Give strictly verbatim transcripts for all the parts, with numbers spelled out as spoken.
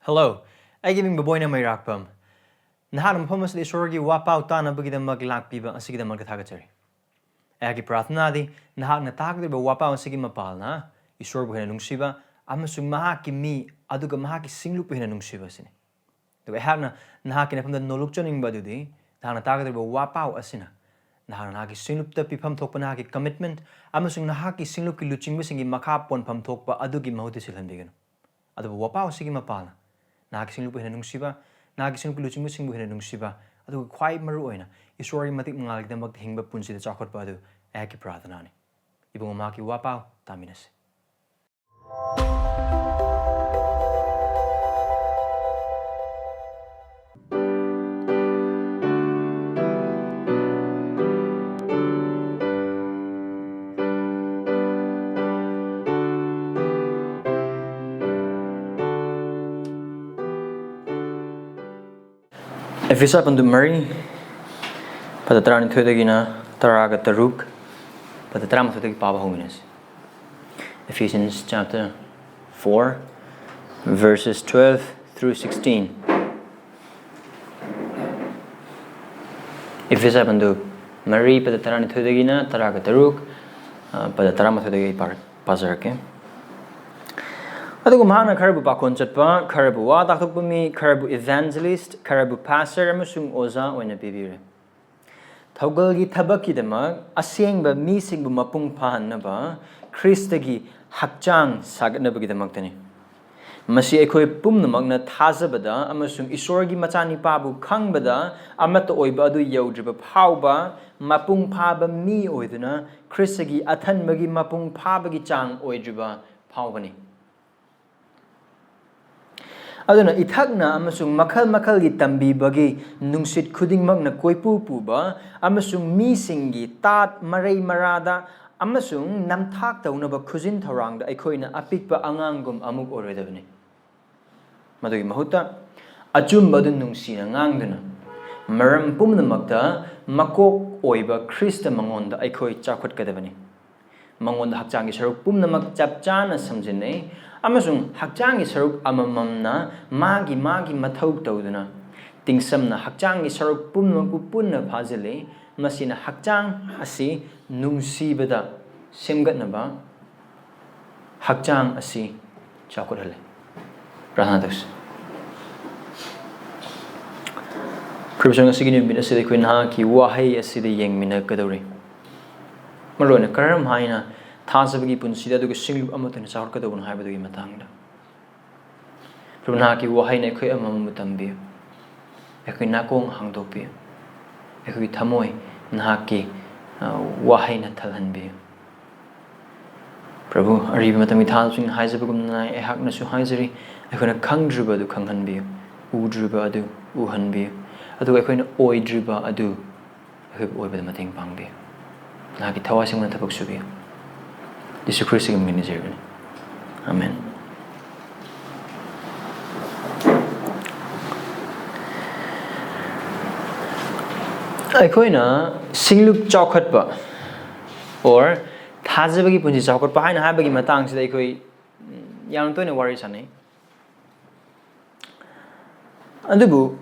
Hello, ꯑꯩꯒꯤ ꯃꯤꯡ ꯕꯕꯣꯏꯅ ꯃꯩꯔꯥꯛꯄꯝ꯫ ꯅꯍꯥꯛꯅ ꯃꯐꯝ ꯑꯁꯤꯗ ꯏꯁꯣꯔꯒꯤ ꯋꯥꯄꯥꯎ ꯇꯥꯅꯕꯒꯤꯗꯃꯛ ꯂꯥꯛꯄꯤꯕ ꯑꯁꯤꯒꯤꯗꯃꯛꯇ ꯊꯥꯒꯠꯆꯔꯤ꯫ ꯑꯩꯍꯥꯛꯀꯤ ꯄ꯭ꯔꯥꯔꯊꯅꯥꯗꯤ ꯅꯍꯥꯛꯅ ꯇꯥꯒꯗꯧꯔꯤꯕ ꯋꯥꯄꯥꯎ ꯑꯁꯤꯒꯤ ꯃꯄꯥꯜꯅ ꯏꯁꯣꯔꯕꯨ ꯍꯦꯟꯅ ꯅꯨꯡꯁꯤꯕ ꯑꯃꯁꯨꯡ ꯃꯍꯥꯛꯀꯤ ꯃꯤ ꯑꯗꯨꯒ ꯃꯍꯥꯛꯀꯤ ꯁꯤꯡꯂꯨꯞꯄꯨ ꯍꯦꯟꯅ ꯅꯨꯡꯁꯤꯕ ꯑꯁꯤꯅꯤ꯫ ꯑꯗꯨꯒ ꯑꯩꯍꯥꯛꯅ ꯅꯍꯥꯛꯀꯤ ꯅꯐꯝꯗ ꯅꯣꯂꯨꯛꯆꯅꯤꯡꯕ ꯑꯗꯨꯗꯤ ꯅꯍꯥꯛꯅ ꯇꯥꯒꯗꯧꯔꯤꯕ ꯋꯥꯄꯥꯎ ꯑꯁꯤꯅ ꯅꯍꯥꯛꯅ ꯅꯍꯥꯛꯀꯤ ꯁꯤꯡꯂꯨꯞꯇ ꯄꯤꯐꯝ ꯊꯣꯛꯄ ꯅꯍꯥꯛꯀꯤ commitment ꯑꯃꯁꯨꯡ ꯅꯍꯥꯛꯀꯤ ꯁꯤꯡꯂꯨꯞꯀꯤ ꯂꯨꯆꯤꯡꯕꯁꯤꯡꯒꯤ ꯃꯈꯥ ꯄꯣꯟꯐꯝ ꯊꯣꯛꯄ ꯑꯗꯨꯒꯤ ꯃꯍꯨꯠꯇ ꯁꯤꯜꯍꯟꯕꯤꯒꯅꯨ꯫ ꯑꯗꯨꯕꯨ ꯋꯥꯄꯥꯎ ꯑꯁꯤꯒꯤ ꯃꯄꯥꯜꯅ ꯅꯍꯥꯛꯀꯤ ꯁꯤꯡꯂꯨꯞꯄꯨ ꯍꯦꯟꯅ ꯅꯨꯡꯁꯤꯕ, ꯅꯍꯥꯛꯀꯤ ꯁꯤꯡꯂꯨꯞꯀꯤ ꯂꯨꯆꯤꯡꯕꯁꯤꯡꯕꯨ ꯍꯦꯟꯅ ꯅꯨꯡꯁꯤꯕ, ꯑꯗꯨꯒ ꯈ꯭ꯋꯥꯏ ꯃꯔꯨ ꯑꯣꯏꯅ ꯏꯁꯣꯔꯒꯤ ꯃꯇꯤꯛ ꯃꯉꯥꯜꯒꯤꯗꯃꯛꯇ ꯍꯤꯡꯕ ꯄꯨꯟꯁꯤꯗ ꯆꯥꯎꯈꯠꯄ ꯑꯗꯨ ꯑꯩꯍꯥꯛꯀꯤ ꯄ꯭ꯔꯥꯔꯊꯅꯥꯅꯤ꯫ ꯏꯕꯨꯡꯉꯣ, ꯃꯍꯥꯛꯀꯤ ꯋꯥꯄꯥꯎ ꯇꯥꯃꯤꯟꯅꯁꯤ꯫ Efesa ꯄꯟꯗꯨꯞ ꯃꯔꯤ, ꯄꯗ ꯇꯔꯥꯅꯤꯊꯣꯏꯗꯒꯤꯅ ꯇꯔꯥꯒ ꯇꯔꯨꯛ, ꯄꯗ ꯇꯔꯥꯃꯥꯊꯣꯏꯗꯒꯤ ꯄꯥꯕ ꯍꯧꯃꯤꯟꯅꯁꯤ꯫ Ephesians chapter four, verses twelve through sixteen. ꯏꯐꯤꯁꯥ ꯄꯟꯗꯨꯞ ꯃꯔꯤ, ꯄꯗ ꯇꯔꯥꯅꯤꯊꯣꯏꯗꯒꯤꯅ ꯇꯔꯥꯒ ꯇꯔꯨꯛ, ꯑ, ꯄꯗ ꯇꯔꯥꯃꯥꯊꯣꯏꯗꯒꯤ ꯑꯩ ꯄꯥꯔ-, ꯄꯥꯖꯔꯛꯀꯦ꯫ ꯑꯗꯨꯒ ꯃꯍꯥꯛꯅ ꯈꯔꯕꯨ ꯄꯥꯈꯣꯟ ꯆꯠꯄ, ꯈꯔꯕꯨ ꯋꯥ ꯇꯥꯛꯊꯣꯛꯄ ꯃꯤ, ꯈꯔꯕꯨ evangelist, ꯈꯔꯕꯨ pastor ꯑꯃꯁꯨꯡ ꯑꯣꯖꯥ ꯑꯣꯏꯅ ꯄꯤꯕꯤꯔꯦ꯫ ꯊꯧꯒꯜꯒꯤ ꯊꯕꯛꯀꯤꯗꯃꯛ ꯑꯁꯦꯡꯕ ꯃꯤꯁꯤꯡꯕꯨ ꯃꯄꯨꯡ ꯐꯥꯍꯟꯅꯕ ꯈ꯭ꯔꯤꯁꯇꯒꯤ ꯍꯛꯆꯥꯡ ꯁꯥꯒꯠꯅꯕꯒꯤꯗꯃꯛꯇꯅꯤ꯫ ꯃꯁꯤ ꯑꯩꯈꯣꯏ ꯄꯨꯝꯅꯃꯛꯅ ꯊꯥꯖꯕꯗ ꯑꯃꯁꯨꯡ ꯏꯁꯣꯔꯒꯤ ꯃꯆꯥꯅꯤꯄꯥꯕꯨ ꯈꯪꯕꯗ ꯑꯃꯠꯇ ꯑꯣꯏꯕ ꯑꯗꯨ ꯌꯧꯗ꯭ꯔꯤꯕ ꯐꯥꯎꯕ ꯃꯄꯨꯡ ꯐꯥꯕ ꯃꯤ ꯑꯣꯏꯗꯨꯅ ꯈ꯭ꯔꯤꯁꯇꯒꯤ ꯑꯊꯟꯕꯒꯤ ꯃꯄꯨꯡ ꯐꯥꯕꯒꯤ ꯆꯥꯡ ꯑꯣꯏꯗ꯭ꯔꯤꯕ ꯐꯥꯎꯕꯅꯤ꯫ ꯑꯗꯨꯅ ꯏꯊꯛꯅ ꯑꯃꯁꯨꯡ ꯃꯈꯜ ꯃꯈꯜꯒꯤ ꯇꯝꯕꯤꯕꯒꯤ ꯅꯨꯡꯁꯤꯠ ꯈꯨꯗꯤꯡꯃꯛꯅ ꯀꯣꯏꯄꯨ ꯄꯨꯕ ꯑꯃꯁꯨꯡ ꯃꯤꯁꯤꯡꯒꯤ ꯇꯥꯠ ꯃꯔꯩ ꯃꯔꯥꯗ ꯑꯃꯁꯨꯡ ꯅꯝꯊꯥꯛ ꯇꯧꯅꯕ ꯈꯨꯖꯤꯟ ꯊꯧꯔꯥꯡꯗ ꯑꯩꯈꯣꯏꯅ ꯑꯄꯤꯛꯄ ꯑꯉꯥꯡꯒꯨꯝ ꯑꯃꯨꯛ ꯑꯣꯏꯔꯣꯏꯗꯕꯅꯤ꯫ ꯃꯗꯨꯒꯤ ꯃꯍꯨꯠꯇ, ꯑꯆꯨꯝꯕ ꯑꯗꯨ ꯅꯨꯡꯁꯤꯅ ꯉꯥꯡꯗꯨꯅ, ꯃꯔꯝ ꯄꯨꯝꯅꯃꯛꯇ ꯃꯀꯣꯛ ꯑꯣꯏꯕ ꯈ꯭ꯔꯤꯁꯇ ꯃꯉꯣꯟꯗ ꯑꯩꯈꯣꯏ ꯆꯥꯎꯈꯠꯀꯗꯕꯅꯤ꯫ ꯃꯉꯣꯟꯗ ꯍꯛꯆꯥꯡꯒꯤ ꯁꯔꯨꯛ ꯄꯨꯝꯅꯃꯛ ꯆꯞ ꯆꯥꯅ ꯁꯝꯖꯤꯟꯅꯩ, ꯑꯃꯁꯨꯡ ꯍꯛꯆꯥꯡꯒꯤ ꯁꯔꯨꯛ ꯑꯃꯃꯝꯅ ꯃꯥꯒꯤ ꯃꯥꯒꯤ ꯃꯊꯧ ꯇꯧꯗꯨꯅ ꯇꯤꯡꯁꯝꯅ ꯍꯛꯆꯥꯡꯒꯤ ꯁꯔꯨꯛ ꯄꯨꯝꯅꯃꯛꯄꯨ ꯄꯨꯟꯅ ꯐꯥꯖꯤꯜꯂꯤ꯫ ꯃꯁꯤꯅ ꯍꯛꯆꯥꯡ ꯑꯁꯤ ꯅꯨꯡꯁꯤꯕꯗ ꯁꯦꯝꯒꯠꯅꯕ ꯍꯛꯆꯥꯡ ꯑꯁꯤ ꯆꯥꯎꯈꯠꯍꯜꯂꯤ꯫ ꯄ꯭ꯔꯥꯔꯊꯅꯥ ꯇꯧꯁꯤ꯫ ꯄ꯭ꯔꯚꯨ, ꯉꯁꯤꯒꯤ ꯅꯨꯃꯤꯠ ꯑꯁꯤꯗ ꯑꯩꯈꯣꯏ ꯅꯍꯥꯛꯀꯤ ꯋꯥꯍꯩ ꯑꯁꯤꯗ ꯌꯦꯡꯃꯤꯟꯅꯒꯗꯧꯔꯤ꯫ ꯃꯔꯨꯑꯣꯏꯅ ꯀꯔꯝ ꯍꯥꯏꯅ ꯊꯥꯖꯕꯒꯤ ꯄꯨꯟꯁꯤꯗ ꯑꯗꯨꯒ ꯁꯤꯡꯂꯨꯞ ꯑꯃꯠꯇ ꯑꯣꯏꯅ ꯆꯥꯎꯈꯠꯀꯗꯧꯕꯅꯣ ꯍꯥꯏꯕꯗꯨꯒꯤ ꯃꯇꯥꯡꯗ꯫ ꯄ꯭ꯔꯚꯨ, ꯅꯍꯥꯛꯀꯤ ꯋꯥꯍꯩꯅ ꯑꯩꯈꯣꯏ ꯑꯃꯃꯝꯕꯨ ꯇꯝꯕꯤꯌꯨ꯫ ꯑꯩꯈꯣꯏ ꯅꯥꯀꯣꯡ ꯍꯥꯡꯗꯣꯛꯄꯤꯌꯨ꯫ ꯑꯩꯈꯣꯏꯒꯤ ꯊꯃꯣꯏ ꯅꯍꯥꯛꯀꯤ, ꯑ, ꯋꯥꯍꯩꯅ ꯊꯜꯍꯟꯕꯤꯌꯨ꯫ ꯄ꯭ꯔꯚꯨ, ꯑꯔꯤꯕ ꯃꯇꯝꯒꯤ ꯊꯥꯗꯣꯁꯤꯡꯅ ꯍꯥꯏꯖꯕꯒꯨꯝꯅ ꯑꯩꯍꯥꯛꯅꯁꯨ ꯍꯥꯏꯖꯔꯤ, ꯑꯩꯈꯣꯏꯅ ꯈꯪꯗ꯭ꯔꯤꯕ ꯑꯗꯨ ꯈꯪꯍꯟꯕꯤꯌꯨ, ꯎꯗ꯭ꯔꯤꯕ ꯑꯗꯨ ꯎꯍꯟꯕꯤꯌꯨ, ꯑꯗꯨꯒ ꯑꯩꯈꯣꯏꯅ ꯑꯣꯏꯗ꯭ꯔꯤꯕ ꯑꯗꯨ ꯑꯩꯈꯣꯏꯕꯨ ꯑꯣꯏꯕꯗ ꯃꯇꯦꯡ ꯄꯥꯡꯕꯤꯌꯨ꯫ ꯅꯍꯥꯛꯀꯤ ꯊꯋꯥꯏ ꯁꯦꯡꯅ ꯊꯕꯛ ꯁꯨꯕꯤꯌꯨ꯫ ꯌꯤꯁꯨ ꯈ꯭ꯔꯤꯁꯇꯒꯤ ꯃꯤꯡꯗ ꯅꯤꯖꯔꯤꯕꯅꯤ꯫ ꯑꯃꯦꯟ꯫ ꯑꯩꯈꯣꯏꯅ ꯁꯤꯡꯂꯨꯞ ꯆꯥꯎꯈꯠꯄ or ꯊꯥꯖꯕꯒꯤ ꯄꯨꯟꯁꯤ ꯆꯥꯎꯈꯠꯄ ꯍꯥꯏꯅ ꯍꯥꯏꯕꯒꯤ ꯃꯇꯥꯡꯁꯤꯗ ꯑꯩꯈꯣꯏ, ꯎꯝ, ꯌꯥꯝꯅ ꯇꯣꯏꯅ ꯋꯥꯔꯤ ꯁꯥꯟꯅꯩ꯫ ꯑꯗꯨꯕꯨ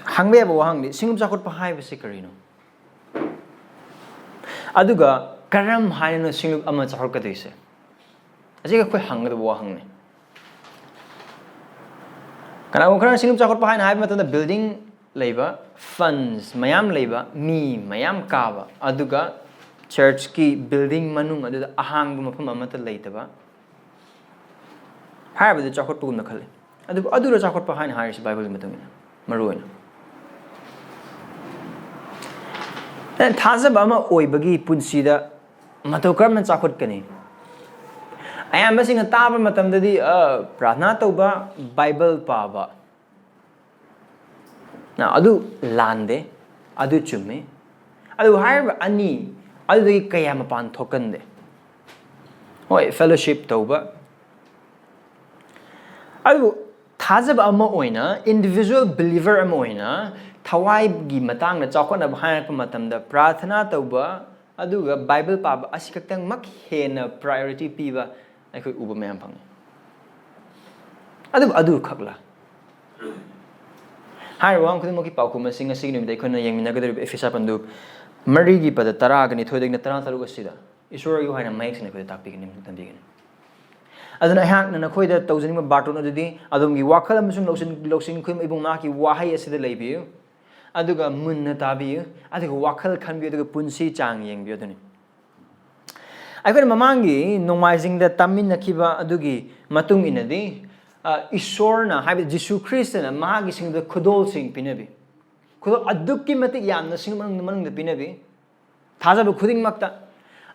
ꯍꯪꯕ ꯌꯥꯕ ꯋꯥꯍꯪꯗꯤ, ꯁꯤꯡꯂꯨꯞ ꯆꯥꯎꯈꯠꯄ ꯍꯥꯏꯕꯁꯤ ꯀꯔꯤꯅꯣ? ꯑꯗꯨꯒ ꯀꯔꯝ ꯍꯥꯏꯅꯅꯣ ꯁꯤꯡꯂꯨꯞ ꯑꯃ ꯆꯥꯎꯈꯠꯀꯗꯣꯏꯁꯦ? ꯑꯁꯤꯒ ꯑꯩꯈꯣꯏ ꯍꯪꯒꯗꯕ ꯋꯥꯍꯪꯅꯤ꯫ ꯀꯅꯥꯒꯨꯝꯕ ꯈꯔꯅ ꯁꯤꯡꯂꯨꯞ ꯆꯥꯎꯈꯠꯄ ꯍꯥꯏꯅ ꯍꯥꯏꯕ ꯃꯇꯝꯗ building ꯂꯩꯕ, funds ꯃꯌꯥꯝ ꯂꯩꯕ, ꯃꯤ ꯃꯌꯥꯝ ꯀꯥꯕ, ꯑꯗꯨꯒ churchꯀꯤ building ꯃꯅꯨꯡ ꯑꯗꯨꯗ ꯑꯍꯥꯡꯕ ꯃꯐꯝ ꯑꯃꯠꯇ ꯂꯩꯇꯕ ꯍꯥꯏꯕꯗꯨ ꯆꯥꯎꯈꯠꯄꯒꯨꯝꯅ ꯈꯜꯂꯤ꯫ ꯑꯗꯨꯕꯨ ꯑꯗꯨꯔ ꯆꯥꯎꯈꯠꯄ ꯍꯥꯏꯅ ꯍꯥꯏꯔꯤꯁꯤ Bibleꯒꯤ ꯃꯇꯨꯡ ꯏꯟꯅ? ꯃꯔꯨꯑꯣꯏꯅ ꯑꯦ, ꯊꯥꯖꯕ ꯑꯃ ꯑꯣꯏꯕꯒꯤ ꯄꯨꯟꯁꯤꯗ ꯃꯇꯧ ꯀꯔꯝꯅ ꯆꯥꯎꯈꯠꯀꯅꯤ? ꯑꯌꯥꯝꯕꯁꯤꯡꯅ ꯇꯥꯕ ꯃꯇꯝꯗꯗꯤ, ꯑ, ꯄ꯭ꯔꯥꯔꯊꯅꯥ ꯇꯧꯕ, Bible ꯄꯥꯕ꯫ ꯅ, ꯑꯗꯨ ꯂꯥꯟꯗꯦ, ꯑꯗꯨ ꯆꯨꯝꯃꯤ꯫ ꯑꯗꯨ ꯍꯥꯏꯔꯤꯕ ꯑꯅꯤ ꯑꯗꯨꯗꯒꯤ ꯀꯌꯥ ꯃꯄꯥꯟ ꯊꯣꯛꯀꯟꯗꯦ꯫ ꯍꯣꯏ, fellowship ꯇꯧꯕ, ꯑꯗꯨꯕꯨ ꯊꯥꯖꯕ ꯑꯃ ꯑꯣꯏꯅ, individual believer ꯑꯃ ꯑꯣꯏꯅ ꯊꯋꯥꯏꯒꯤ ꯃꯇꯥꯡꯗ ꯆꯥꯎꯈꯠꯅꯕ ꯍꯥꯏꯔꯛꯄ ꯃꯇꯝꯗ ꯄ꯭ꯔꯥꯔꯊꯅꯥ ꯇꯧꯕ ꯑꯗꯨꯒ Bible ꯄꯥꯕ ꯑꯁꯤ ꯈꯛꯇꯪꯃꯛ ꯍꯦꯟꯅ priority ꯄꯤꯕ ꯑꯩꯈꯣꯏ ꯎꯕ ꯃꯌꯥꯝ ꯐꯪꯉꯤ꯫ ꯑꯗꯨꯕꯨ ꯑꯗꯨ ꯈꯛꯂꯥ? ꯍꯥꯏꯔꯤꯕ ꯋꯥꯍꯪ ꯈꯨꯗꯤꯡꯃꯛꯀꯤ ꯄꯥꯎꯈꯨꯝ ꯑꯁꯤ ꯉꯁꯤꯒꯤ ꯅꯨꯃꯤꯠꯇ ꯑꯩꯈꯣꯏꯅ ꯌꯦꯡꯃꯤꯟꯅꯒꯗꯧꯔꯤꯕ ꯏꯐꯤꯁꯥ ꯄꯟꯗꯨꯞ ꯃꯔꯤꯒꯤ ꯄꯗ ꯇꯔꯥꯒ ꯅꯤꯊꯣꯏꯗꯒꯤꯅ ꯇꯔꯥ ꯇꯔꯨꯛ ꯑꯁꯤꯗ ꯏꯁꯣꯔꯒꯤ ꯋꯥꯍꯩꯅ ꯃꯌꯦꯛ ꯁꯦꯡꯅ ꯑꯩꯈꯣꯏꯗ ꯇꯥꯛꯄꯤꯒꯅꯤ, ꯇꯝꯕꯤꯒꯅꯤ꯫ ꯑꯗꯨꯅ ꯑꯩꯍꯥꯛꯅ ꯅꯈꯣꯏꯗ ꯇꯧꯖꯅꯤꯡꯕ ꯕꯥꯔꯇꯣꯟ ꯑꯗꯨꯗꯤ ꯑꯗꯣꯝꯒꯤ ꯋꯥꯈꯜ ꯑꯃꯁꯨꯡ ꯂꯧꯁꯤꯡ, ꯂꯧꯁꯤꯡ ꯈꯨꯗꯤꯡꯃꯛ ꯏꯕꯨꯡ ꯃꯍꯥꯛꯀꯤ ꯋꯥꯍꯩ ꯑꯁꯤꯗ ꯂꯩꯕꯤꯌꯨ, ꯑꯗꯨꯒ ꯃꯨꯟꯅ ꯇꯥꯕꯤꯌꯨ, ꯑꯗꯨꯒ ꯋꯥꯈꯜ ꯈꯟꯕꯤꯌꯨ, ꯑꯗꯨꯒ ꯄꯨꯟꯁꯤ ꯆꯥꯡ ꯌꯦꯡꯕꯤꯌꯨ ꯑꯗꯨꯅꯤ꯫ ꯑꯩꯈꯣꯏꯅ ꯃꯃꯥꯡꯒꯤ ꯅꯣꯡꯃꯥꯏꯖꯤꯡꯗ ꯇꯝꯃꯤꯟꯅꯈꯤꯕ ꯑꯗꯨꯒꯤ ꯃꯇꯨꯡ ꯏꯟꯅꯗꯤ, ꯑ, ꯏꯁꯣꯔꯅ, ꯍꯥꯏꯕꯗꯤ ꯖꯤꯁꯨ ꯈ꯭ꯔꯤꯁꯇꯅ ꯃꯍꯥꯛꯀꯤ ꯁꯤꯡꯗ ꯈꯨꯗꯣꯜꯁꯤꯡ ꯄꯤꯅꯕꯤ꯫ ꯈꯨꯗꯣꯜ ꯑꯗꯨꯛꯀꯤ ꯃꯇꯤꯛ ꯌꯥꯝꯅ ꯁꯤꯡꯂꯨꯞ ꯃꯅꯨꯡꯗ, ꯃꯅꯨꯡꯗ ꯄꯤꯅꯕꯤ꯫ ꯊꯥꯖꯕ ꯈꯨꯗꯤꯡꯃꯛꯇ꯫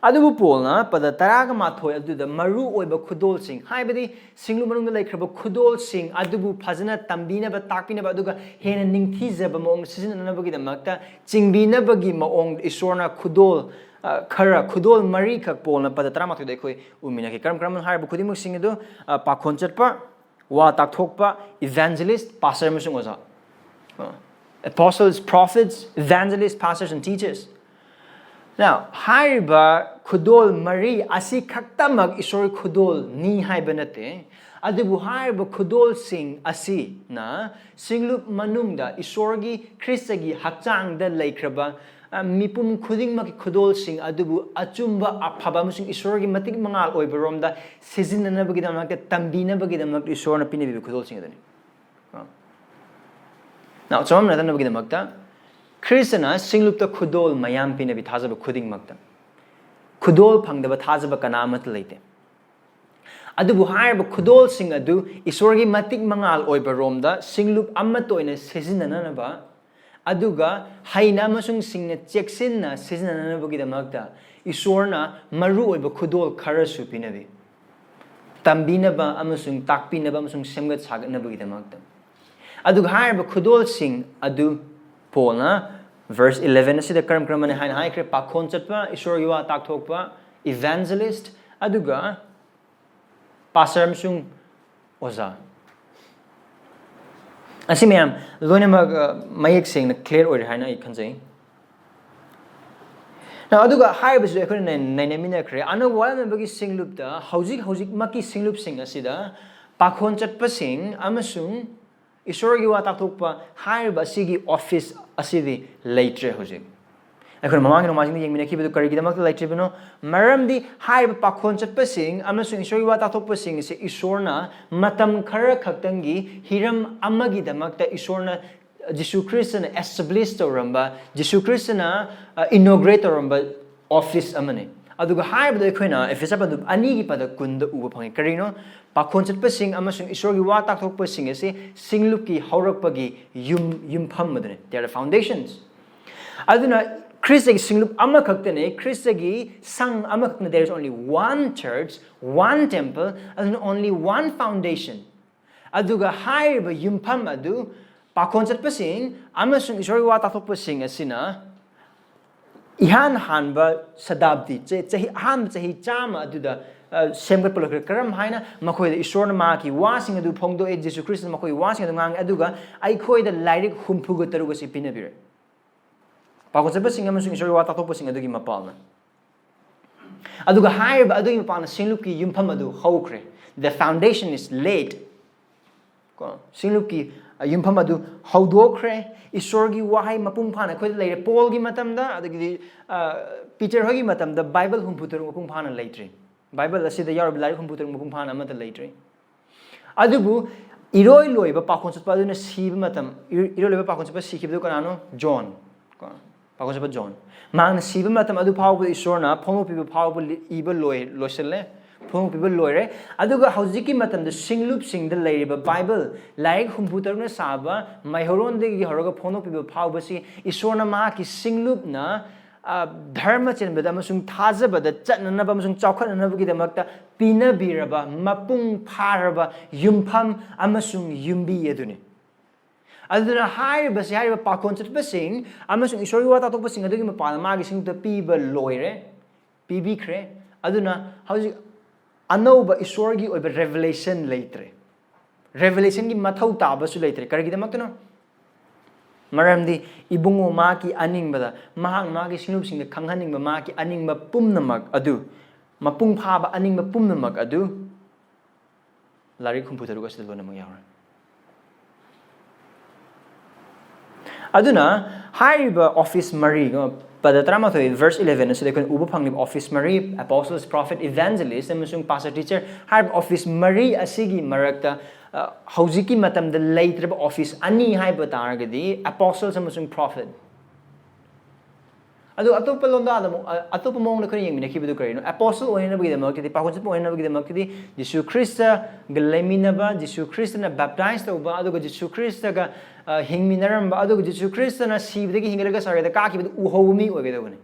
ꯑꯗꯨꯕꯨ ꯄꯣꯜꯅ ꯄꯗ ꯇꯔꯥꯒ ꯃꯥꯊꯣꯏ ꯑꯗꯨꯗ ꯃꯔꯨ ꯑꯣꯏꯕ ꯈꯨꯗꯣꯜꯁꯤꯡ, ꯍꯥꯏꯕꯗꯤ ꯁꯤꯡꯂꯨꯞ ꯃꯅꯨꯡꯗ ꯂꯩꯈ꯭ꯔꯕ ꯈꯨꯗꯣꯜꯁꯤꯡ ꯑꯗꯨꯕꯨ ꯐꯖꯅ ꯇꯝꯕꯤꯅꯕ, ꯇꯥꯛꯄꯤꯅꯕ, ꯑꯗꯨꯒ ꯍꯦꯟꯅ ꯅꯤꯡꯊꯤꯖꯕ ꯃꯑꯣꯡꯗ ꯁꯤꯖꯤꯟꯅꯅꯕꯒꯤꯗꯃꯛꯇ ꯆꯤꯡꯕꯤꯅꯕꯒꯤ ꯃꯑꯣꯡꯗ ꯏꯁꯣꯔꯅ ꯈꯨꯗꯣꯜ, ꯑ, ꯈꯔ, ꯈꯨꯗꯣꯜ ꯃꯔꯤꯈꯛ ꯄꯣꯜꯅ ꯄꯗ ꯇꯔꯥꯃꯥꯊꯣꯏꯗ ꯑꯩꯈꯣꯏ ꯎꯃꯤꯟꯅꯈꯤ꯫ ꯀꯔꯝ ꯀꯔꯝꯕꯅꯣ ꯍꯥꯏꯔꯤꯕ ꯈꯨꯗꯤꯡꯃꯛꯁꯤꯡ ꯑꯗꯨ, ꯑ, ꯄꯥꯈꯣꯟ ꯆꯠꯄ, ꯋꯥ ꯇꯥꯛꯊꯣꯛꯄ, evangelist, pastor ꯑꯃꯁꯨꯡ ꯑꯣꯖꯥ꯫ ꯑ, apostles, prophets, evangelists, pastors and teachers꯫ Now, ꯍꯥꯏꯔꯤꯕ ꯈꯨꯗꯣꯜ ꯃꯔꯤ ꯑꯁꯤ ꯈꯛꯇꯃꯛ ꯏꯁꯣꯔꯒꯤ ꯈꯨꯗꯣꯜꯅꯤ ꯍꯥꯏꯕ ꯅꯠꯇꯦ, ꯑꯗꯨꯕꯨ ꯍꯥꯏꯔꯤꯕ ꯈꯨꯗꯣꯜꯁꯤꯡ ꯑꯁꯤꯅ ꯁꯤꯡꯂꯨꯞ ꯃꯅꯨꯡꯗ ꯏꯁꯣꯔꯒꯤ ꯈ꯭ꯔꯤꯁꯇꯒꯤ ꯍꯛꯆꯥꯡꯗ ꯂꯩꯈ꯭ꯔꯕ, ꯑ, ꯃꯤꯄꯨꯝ ꯈꯨꯗꯤꯡꯃꯛꯀꯤ ꯈꯨꯗꯣꯜꯁꯤꯡ ꯑꯗꯨꯕꯨ ꯑꯆꯨꯝꯕ, ꯑꯐꯕ ꯑꯃꯁꯨꯡ ꯏꯁꯣꯔꯒꯤ ꯃꯇꯤꯛ ꯃꯉꯥꯜ ꯑꯣꯏꯕꯔꯣꯝꯗ ꯁꯤꯖꯤꯟꯅꯅꯕꯒꯤꯗꯃꯛꯇ, ꯇꯝꯕꯤꯅꯕꯒꯤꯗꯃꯛꯇ ꯏꯁꯣꯔꯅ ꯄꯤꯅꯕꯤꯕ ꯈꯨꯗꯣꯜꯁꯤꯡ ꯑꯗꯨꯅꯤ꯫ ꯑ꯫ Now, ꯆꯃꯝꯅꯗꯅꯕꯒꯤꯗꯃꯛꯇ, ꯈ꯭ꯔꯤꯁꯇꯅ ꯁꯤꯡꯂꯨꯞꯇ ꯈꯨꯗꯣꯜ ꯃꯌꯥꯝ ꯄꯤꯅꯕꯤ ꯊꯥꯖꯕ ꯈꯨꯗꯤꯡꯃꯛꯇ꯫ ꯈꯨꯗꯣꯜ ꯐꯪꯗꯕ ꯊꯥꯖꯕ ꯀꯅꯥ ꯑꯃꯠꯇ ꯂꯩꯇꯦ꯫ ꯑꯗꯨꯕꯨ ꯍꯥꯏꯔꯤꯕ ꯈꯨꯗꯣꯜꯁꯤꯡ ꯑꯗꯨ ꯏꯁꯣꯔꯒꯤ ꯃꯇꯤꯛ ꯃꯉꯥꯜ ꯑꯣꯏꯕ ꯔꯣꯝꯗ ꯁꯤꯡꯂꯨꯞ ꯑꯃꯠꯇ ꯑꯣꯏꯅ ꯁꯤꯖꯤꯟꯅꯅꯕ, ꯑꯗꯨꯒ ꯍꯩꯅ ꯑꯃꯁꯨꯡ ꯁꯤꯡꯅ ꯆꯦꯛꯁꯤꯟꯅ ꯁꯤꯖꯤꯟꯅꯅꯕꯒꯤꯗꯃꯛꯇ ꯏꯁꯣꯔꯅ ꯃꯔꯨ ꯑꯣꯏꯕ ꯈꯨꯗꯣꯜ ꯈꯔꯁꯨ ꯄꯤꯅꯕꯤ꯫ ꯇꯝꯕꯤꯅꯕ ꯑꯃꯁꯨꯡ ꯇꯥꯛꯄꯤꯅꯕ ꯑꯃꯁꯨꯡ ꯁꯦꯝꯒꯠ ꯁꯥꯒꯠꯅꯕꯒꯤꯗꯃꯛꯇ꯫ ꯑꯗꯨꯒ ꯍꯥꯏꯔꯤꯕ ꯈꯨꯗꯣꯜꯁꯤꯡ ꯑꯗꯨ ꯄꯣꯜꯅ verse eleven ꯑꯁꯤꯗ ꯀꯔꯝ ꯀꯔꯝꯕꯅꯤ ꯍꯥꯏꯅ ꯍꯥꯏꯈ꯭ꯔꯦ? ꯄꯥꯈꯣꯟ ꯆꯠꯄ, ꯏꯁꯣꯔꯒꯤ ꯋꯥ ꯇꯥꯛꯊꯣꯛꯄ, evangelist, ꯑꯗꯨꯒ pastor ꯑꯃꯁꯨꯡ ꯑꯣꯖꯥ꯫ ꯑꯁꯤ ꯃꯌꯥꯝ ꯂꯣꯏꯅꯃꯛ, ꯑ, ꯃꯌꯦꯛ ꯁꯦꯡꯅ clear ꯑꯣꯏꯔꯦ ꯍꯥꯏꯅ ꯑꯩ ꯈꯟꯖꯩ꯫ Now, ꯑꯗꯨꯒ ꯍꯥꯏꯔꯤꯕꯁꯤꯗ ꯑꯩꯈꯣꯏꯅ ꯅꯩ-, ꯅꯩꯅꯃꯤꯟꯅꯈ꯭ꯔꯦ꯫ ꯑꯅꯧꯕ ꯋꯥꯠꯂꯝꯃꯤꯕꯒꯤ ꯁꯤꯡꯂꯨꯞꯇ ꯍꯧꯖꯤꯛ ꯍꯧꯖꯤꯛꯃꯛꯀꯤ ꯁꯤꯡꯂꯨꯞꯁꯤꯡ ꯑꯁꯤꯗ ꯄꯥꯈꯣꯟ ꯆꯠꯄꯁꯤꯡ ꯑꯃꯁꯨꯡ ꯏꯁꯣꯔꯒꯤ ꯋꯥ ꯇꯥꯛꯊꯣꯛꯄ ꯍꯥꯏꯔꯤꯕ ꯑꯁꯤꯒꯤ ꯑꯣꯐꯤꯁ ꯑꯁꯤꯗꯤ ꯂꯩꯇ꯭ꯔꯦ ꯍꯧꯖꯤꯛ꯫ ꯑꯩꯈꯣꯏꯅ ꯃꯃꯥꯡꯒꯤ ꯅꯣꯡꯃꯥꯏꯖꯤꯡꯗ ꯌꯦꯡꯃꯤꯟꯅꯈꯤꯕꯗꯨ ꯀꯔꯤꯒꯤꯗꯃꯛꯇ ꯂꯩꯇ꯭ꯔꯤꯕꯅꯣ? ꯃꯔꯝꯗꯤ ꯍꯥꯏꯔꯤꯕ ꯄꯥꯈꯣꯟ ꯆꯠꯄꯁꯤꯡ ꯑꯃꯁꯨꯡ ꯏꯁꯣꯔꯒꯤ ꯋꯥ ꯇꯥꯛꯊꯣꯛꯄꯁꯤꯡ ꯑꯁꯤ ꯏꯁꯣꯔꯅ ꯃꯇꯝ ꯈꯔ ꯈꯛꯇꯪꯒꯤ ꯍꯤꯔꯝ ꯑꯃꯒꯤꯗꯃꯛꯇ ꯏꯁꯣꯔꯅ, ꯖꯤꯁꯨ ꯈ꯭ꯔꯤꯁꯇꯅ ꯑꯦꯁꯇꯥꯕ꯭ꯂꯤꯁ ꯇꯧꯔꯝꯕ, ꯖꯤꯁꯨ ꯈ꯭ꯔꯤꯁꯇꯅ ꯏꯅꯣꯒ꯭ꯔꯦꯠ ꯇꯧꯔꯝꯕ ꯑꯣꯐꯤꯁ ꯑꯃꯅꯤ꯫ ꯑꯗꯨꯒ ꯍꯥꯏꯔꯤꯕꯗꯨ ꯑꯩꯈꯣꯏꯅ ꯑꯦꯐꯦꯁꯔ ꯄꯟꯗꯨꯞ ꯑꯅꯤꯒꯤ ꯄꯗ ꯀꯨꯟꯗ ꯎꯕ ꯐꯪꯉꯤ꯫ ꯀꯔꯤꯅꯣ? ꯄꯥꯈꯣꯟ ꯆꯠꯄꯁꯤꯡ ꯑꯃꯁꯨꯡ ꯏꯁꯣꯔꯒꯤ ꯋꯥ ꯇꯥꯛꯊꯣꯛꯄꯁꯤꯡ ꯑꯁꯤ ꯁꯤꯡꯂꯨꯞꯀꯤ ꯍꯧꯔꯛꯄꯒꯤ ꯌꯨꯝ, ꯌꯨꯝꯐꯝ ꯑꯗꯨꯅꯤ꯫ They are the foundations. ꯑꯗꯨꯅ ꯈ꯭ꯔꯤꯁꯇꯒꯤ ꯁꯤꯡꯂꯨꯞ ꯑꯃꯈꯛꯇꯅꯤ, ꯈ꯭ꯔꯤꯁꯇꯒꯤ ꯁꯪ ꯑꯃꯈꯛꯇꯅ, there is only one church, one temple, ꯑꯗꯨꯅ only one foundation. ꯑꯗꯨꯒ ꯍꯥꯏꯔꯤꯕ ꯌꯨꯝꯐꯝ ꯑꯗꯨ ꯄꯥꯈꯣꯟ ꯆꯠꯄꯁꯤꯡ ꯑꯃꯁꯨꯡ ꯏꯁꯣꯔꯒꯤ ꯋꯥ ꯇꯥꯛꯊꯣꯛꯄꯁꯤꯡ ꯑꯁꯤꯅ ꯏꯍꯥꯟ ꯍꯥꯟꯕ ꯁꯇꯥꯕꯗꯤ, ꯆ-, ꯆꯍꯤ, ꯑꯍꯥꯟꯕ ꯆꯍꯤ ꯆꯥꯝꯃ ꯑꯗꯨꯗ, ꯑ, ꯁꯦꯝꯒꯠꯄ ꯂꯣꯏꯈ꯭ꯔꯦ꯫ ꯀꯔꯝ ꯍꯥꯏꯅ? ꯃꯈꯣꯏꯗ ꯏꯁꯣꯔꯅ ꯃꯍꯥꯛꯀꯤ ꯋꯥꯁꯤꯡ ꯑꯗꯨ ꯐꯣꯡꯗꯣꯛꯑꯦ, ꯖꯤꯁꯨ ꯈ꯭ꯔꯤꯁꯇꯅ ꯃꯈꯣꯏꯒꯤ ꯋꯥꯁꯤꯡ ꯑꯗꯨ ꯉꯥꯡꯉꯦ, ꯑꯗꯨꯒ ꯑꯩꯈꯣꯏꯗ ꯂꯥꯏꯔꯤꯛ ꯍꯨꯝꯐꯨꯒ ꯇꯔꯨꯛ ꯑꯁꯤ ꯄꯤꯅꯕꯤꯔꯦ꯫ ꯄꯥꯈꯣꯟ ꯆꯠꯄꯁꯤꯡ ꯑꯃꯁꯨꯡ ꯏꯁꯣꯔꯒꯤ ꯋꯥ ꯇꯥꯛꯊꯣꯛꯄꯁꯤꯡ ꯑꯗꯨꯒꯤ ꯃꯄꯥꯜꯅ꯫ ꯑꯗꯨꯒ ꯍꯥꯏꯔꯤꯕ ꯑꯗꯨꯒꯤ ꯃꯄꯥꯜꯅ ꯁꯤꯡꯂꯨꯞꯀꯤ ꯌꯨꯝꯐꯝ ꯑꯗꯨ ꯍꯧꯈ꯭ꯔꯦ꯫ The foundation is laid. ꯀꯣ, ꯁꯤꯡꯂꯨꯞꯀꯤ, ꯑ, ꯌꯨꯝꯐꯝ ꯑꯗꯨ ꯍꯧꯗꯣꯛꯈ꯭ꯔꯦ꯫ ꯏꯁꯣꯔꯒꯤ ꯋꯥꯍꯩ ꯃꯄꯨꯡ ꯐꯥꯅ ꯑꯩꯈꯣꯏꯗ ꯂꯩꯔꯦ꯫ ꯄꯣꯜꯒꯤ ꯃꯇꯝꯗ, ꯑꯗꯒꯤꯗꯤ, ꯑ, ꯄꯤꯇꯔ ꯍꯣꯏꯒꯤ ꯃꯇꯝꯗ ꯕꯥꯏꯕꯜ ꯍꯨꯝꯐꯨ ꯇꯔꯨꯛ ꯃꯄꯨꯡ ꯐꯥꯅ ꯂꯩꯇ꯭ꯔꯤ꯫ ꯕꯥꯏꯕꯜ ꯑꯁꯤꯗ ꯌꯥꯎꯔꯤꯕ ꯂꯥꯏꯔꯤꯛ ꯍꯨꯝꯐꯨ ꯇꯔꯨꯛ ꯃꯄꯨꯡ ꯐꯥꯅ ꯑꯃꯠꯇ ꯂꯩꯇ꯭ꯔꯤ꯫ ꯑꯗꯨꯕꯨ ꯏꯔꯣꯏ ꯂꯣꯏꯕ ꯄꯥꯈꯣꯟ ꯆꯠꯄ ꯑꯗꯨꯅ ꯁꯤꯕ ꯃꯇꯝ, ꯏꯔꯣꯏ ꯂꯣꯏꯕ ꯄꯥꯈꯣꯟ ꯆꯠꯄ ꯁꯤꯈꯤꯕꯗꯨ ꯀꯅꯥꯅꯣ? ꯖꯣꯟ꯫ ꯀꯣ? ꯄꯥꯈꯣꯟ ꯆꯠꯄ ꯖꯣꯟ꯫ ꯃꯍꯥꯛꯅ ꯁꯤꯕ ꯃꯇꯝ ꯑꯗꯨ ꯐꯥꯎꯕꯗ ꯏꯁꯣꯔꯅ ꯐꯣꯡꯗꯣꯛꯄꯤꯕ ꯐꯥꯎꯕ ꯂꯤ-, ꯏꯕ ꯂꯣꯏ-, ꯂꯣꯏꯁꯤꯜꯂꯦ꯫ ꯐꯣꯡꯗꯣꯛꯄꯤꯕ ꯂꯣꯏꯔꯦ꯫ ꯑꯗꯨꯒ ꯍꯧꯖꯤꯛꯀꯤ ꯃꯇꯝꯗ ꯁꯤꯡꯂꯨꯞꯁꯤꯡꯗ ꯂꯩꯔꯤꯕ ꯕꯥꯏꯕꯜ ꯂꯥꯏꯔꯤꯛ ꯍꯨꯝꯐꯨ ꯇꯔꯨꯛꯅ ꯁꯥꯕ ꯃꯩꯍꯧꯔꯣꯟꯗꯒꯤ ꯍꯧꯔꯒ ꯐꯣꯡꯗꯣꯛꯄꯤꯕ ꯐꯥꯎꯕꯁꯤ ꯏꯁꯣꯔꯅ ꯃꯍꯥꯛꯀꯤ ꯁꯤꯡꯂꯨꯞꯅ, ꯑ, ꯙꯔꯃ ꯆꯦꯟꯕꯗ ꯑꯃꯁꯨꯡ ꯊꯥꯖꯕꯗ ꯆꯠꯅꯅꯕ ꯑꯃꯁꯨꯡ ꯆꯥꯎꯈꯠꯅꯅꯕꯒꯤꯗꯃꯛꯇ ꯄꯤꯅꯕꯤꯔꯕ ꯃꯄꯨꯡ ꯐꯥꯔꯕ ꯌꯨꯝꯐꯝ ꯑꯃꯁꯨꯡ ꯌꯨꯝꯕꯤ ꯑꯗꯨꯅꯤ꯫ ꯑꯗꯨꯅ ꯍꯥꯏꯔꯤꯕꯁꯤ, ꯍꯥꯏꯔꯤꯕ ꯄꯥꯈꯣꯟ ꯆꯠꯄꯁꯤꯡ ꯑꯃꯁꯨꯡ ꯏꯁꯣꯔꯒꯤ ꯋꯥ ꯇꯥꯛꯊꯣꯛꯄꯁꯤꯡ ꯑꯗꯨꯒꯤ ꯃꯄꯥꯟꯗ ꯃꯥꯒꯤ ꯁꯤꯡꯂꯨꯞꯇ ꯄꯤꯕ ꯂꯣꯏꯔꯦ, ꯄꯤꯕꯤꯈ꯭ꯔꯦ꯫ ꯑꯗꯨꯅ ꯍꯧꯖꯤꯛ ꯑꯅꯧꯕ ꯏꯁꯣꯔꯒꯤ ꯑꯣꯏꯕ ꯔꯦꯚꯦꯂꯦꯁꯟ ꯂꯩꯇ꯭ꯔꯦ꯫ ꯔꯦꯚꯦꯂꯦꯁꯟꯒꯤ ꯃꯊꯧ ꯇꯥꯕꯁꯨ ꯂꯩꯇ꯭ꯔꯦ꯫ ꯀꯔꯤꯒꯤꯗꯃꯛꯇꯅꯣ? ꯃꯔꯝꯗꯤ ꯏꯕꯨꯡꯉꯣ ꯃꯍꯥꯛꯀꯤ ꯑꯅꯤꯡꯕꯗ, ꯃꯍꯥꯛ ꯃꯥꯒꯤ ꯁꯤꯡꯂꯨꯞꯁꯤꯡꯗ ꯈꯪꯍꯟꯅꯤꯡꯕ ꯃꯍꯥꯛꯀꯤ ꯑꯅꯤꯡꯕ ꯄꯨꯝꯅꯃꯛ ꯑꯗꯨ, ꯃꯄꯨꯡ ꯐꯥꯕ ꯑꯅꯤꯡꯕ ꯄꯨꯝꯅꯃꯛ ꯑꯗꯨ ꯂꯥꯏꯔꯤꯛ ꯍꯨꯝꯐꯨ ꯇꯔꯨꯛ ꯑꯁꯤꯗ ꯂꯣꯏꯅꯃꯛ ꯌꯥꯎꯔꯦ꯫ ꯑꯗꯨꯅ ꯍꯥꯏꯔꯤꯕ ꯑꯣꯐꯤꯁ ꯃꯔꯤ, ꯄꯗ ꯇꯔꯥꯃꯥꯊꯣꯏ verse eleven ꯑꯁꯤꯗ ꯑꯩꯈꯣꯏꯅ ꯎꯕ ꯐꯪꯂꯤꯕ ꯑꯣꯐꯤꯁ ꯃꯔꯤ, apostles, prophet, evangelist ꯑꯃꯁꯨꯡ pastor, teacher ꯍꯥꯏꯔꯤꯕ ꯑꯣꯐꯤꯁ ꯃꯔꯤ ꯑꯁꯤꯒꯤ ꯃꯔꯛꯇ, ꯑ, ꯍꯧꯖꯤꯛꯀꯤ ꯃꯇꯝꯗ ꯂꯩꯇ꯭ꯔꯕ ꯑꯣꯐꯤꯁ ꯑꯅꯤ ꯍꯥꯏꯕ ꯇꯥꯔꯒꯗꯤ apostles ꯑꯃꯁꯨꯡ prophet꯫ ꯑꯗꯨ ꯑꯇꯣꯞꯄ ꯂꯣꯟꯗꯥꯗ ꯑꯃꯨꯛ, ꯑ, ꯑꯇꯣꯞꯄ ꯃꯑꯣꯡꯗ ꯑꯩꯈꯣꯏꯅ ꯌꯦꯡꯃꯤꯟꯅꯈꯤꯕꯗꯨ ꯀꯔꯤꯅꯣ? Apostle ꯑꯣꯏꯅꯕꯒꯤꯗꯃꯛꯇꯗꯤ, ꯄꯥꯎꯈꯣꯟ ꯆꯠꯄ ꯑꯣꯏꯅꯕꯒꯤꯗꯃꯛꯇꯗꯤ ꯖꯤꯁꯨ ꯈ꯭ꯔꯤꯁꯇꯒ ꯂꯩꯃꯤꯟꯅꯕ, ꯖꯤꯁꯨ ꯈ꯭ꯔꯤꯁꯇꯅ baptize ꯇꯧꯕ, ꯑꯗꯨꯒ ꯖꯤꯁꯨ ꯈ꯭ꯔꯤꯁꯇꯒ, ꯑ, ꯍꯤꯡꯃꯤꯟꯅꯔꯝꯕ, ꯑꯗꯨꯒ ꯖꯤꯁꯨ ꯈ꯭ꯔꯤꯁꯇꯅ ꯁꯤꯕꯗꯒꯤ ꯍꯤꯡꯒꯠꯂꯒ ꯁꯔꯒꯗ ꯀꯥꯈꯤꯕꯗꯨ ꯎꯍꯧꯕ ꯃꯤ ꯑꯣꯏꯒꯗꯧꯕꯅꯤ꯫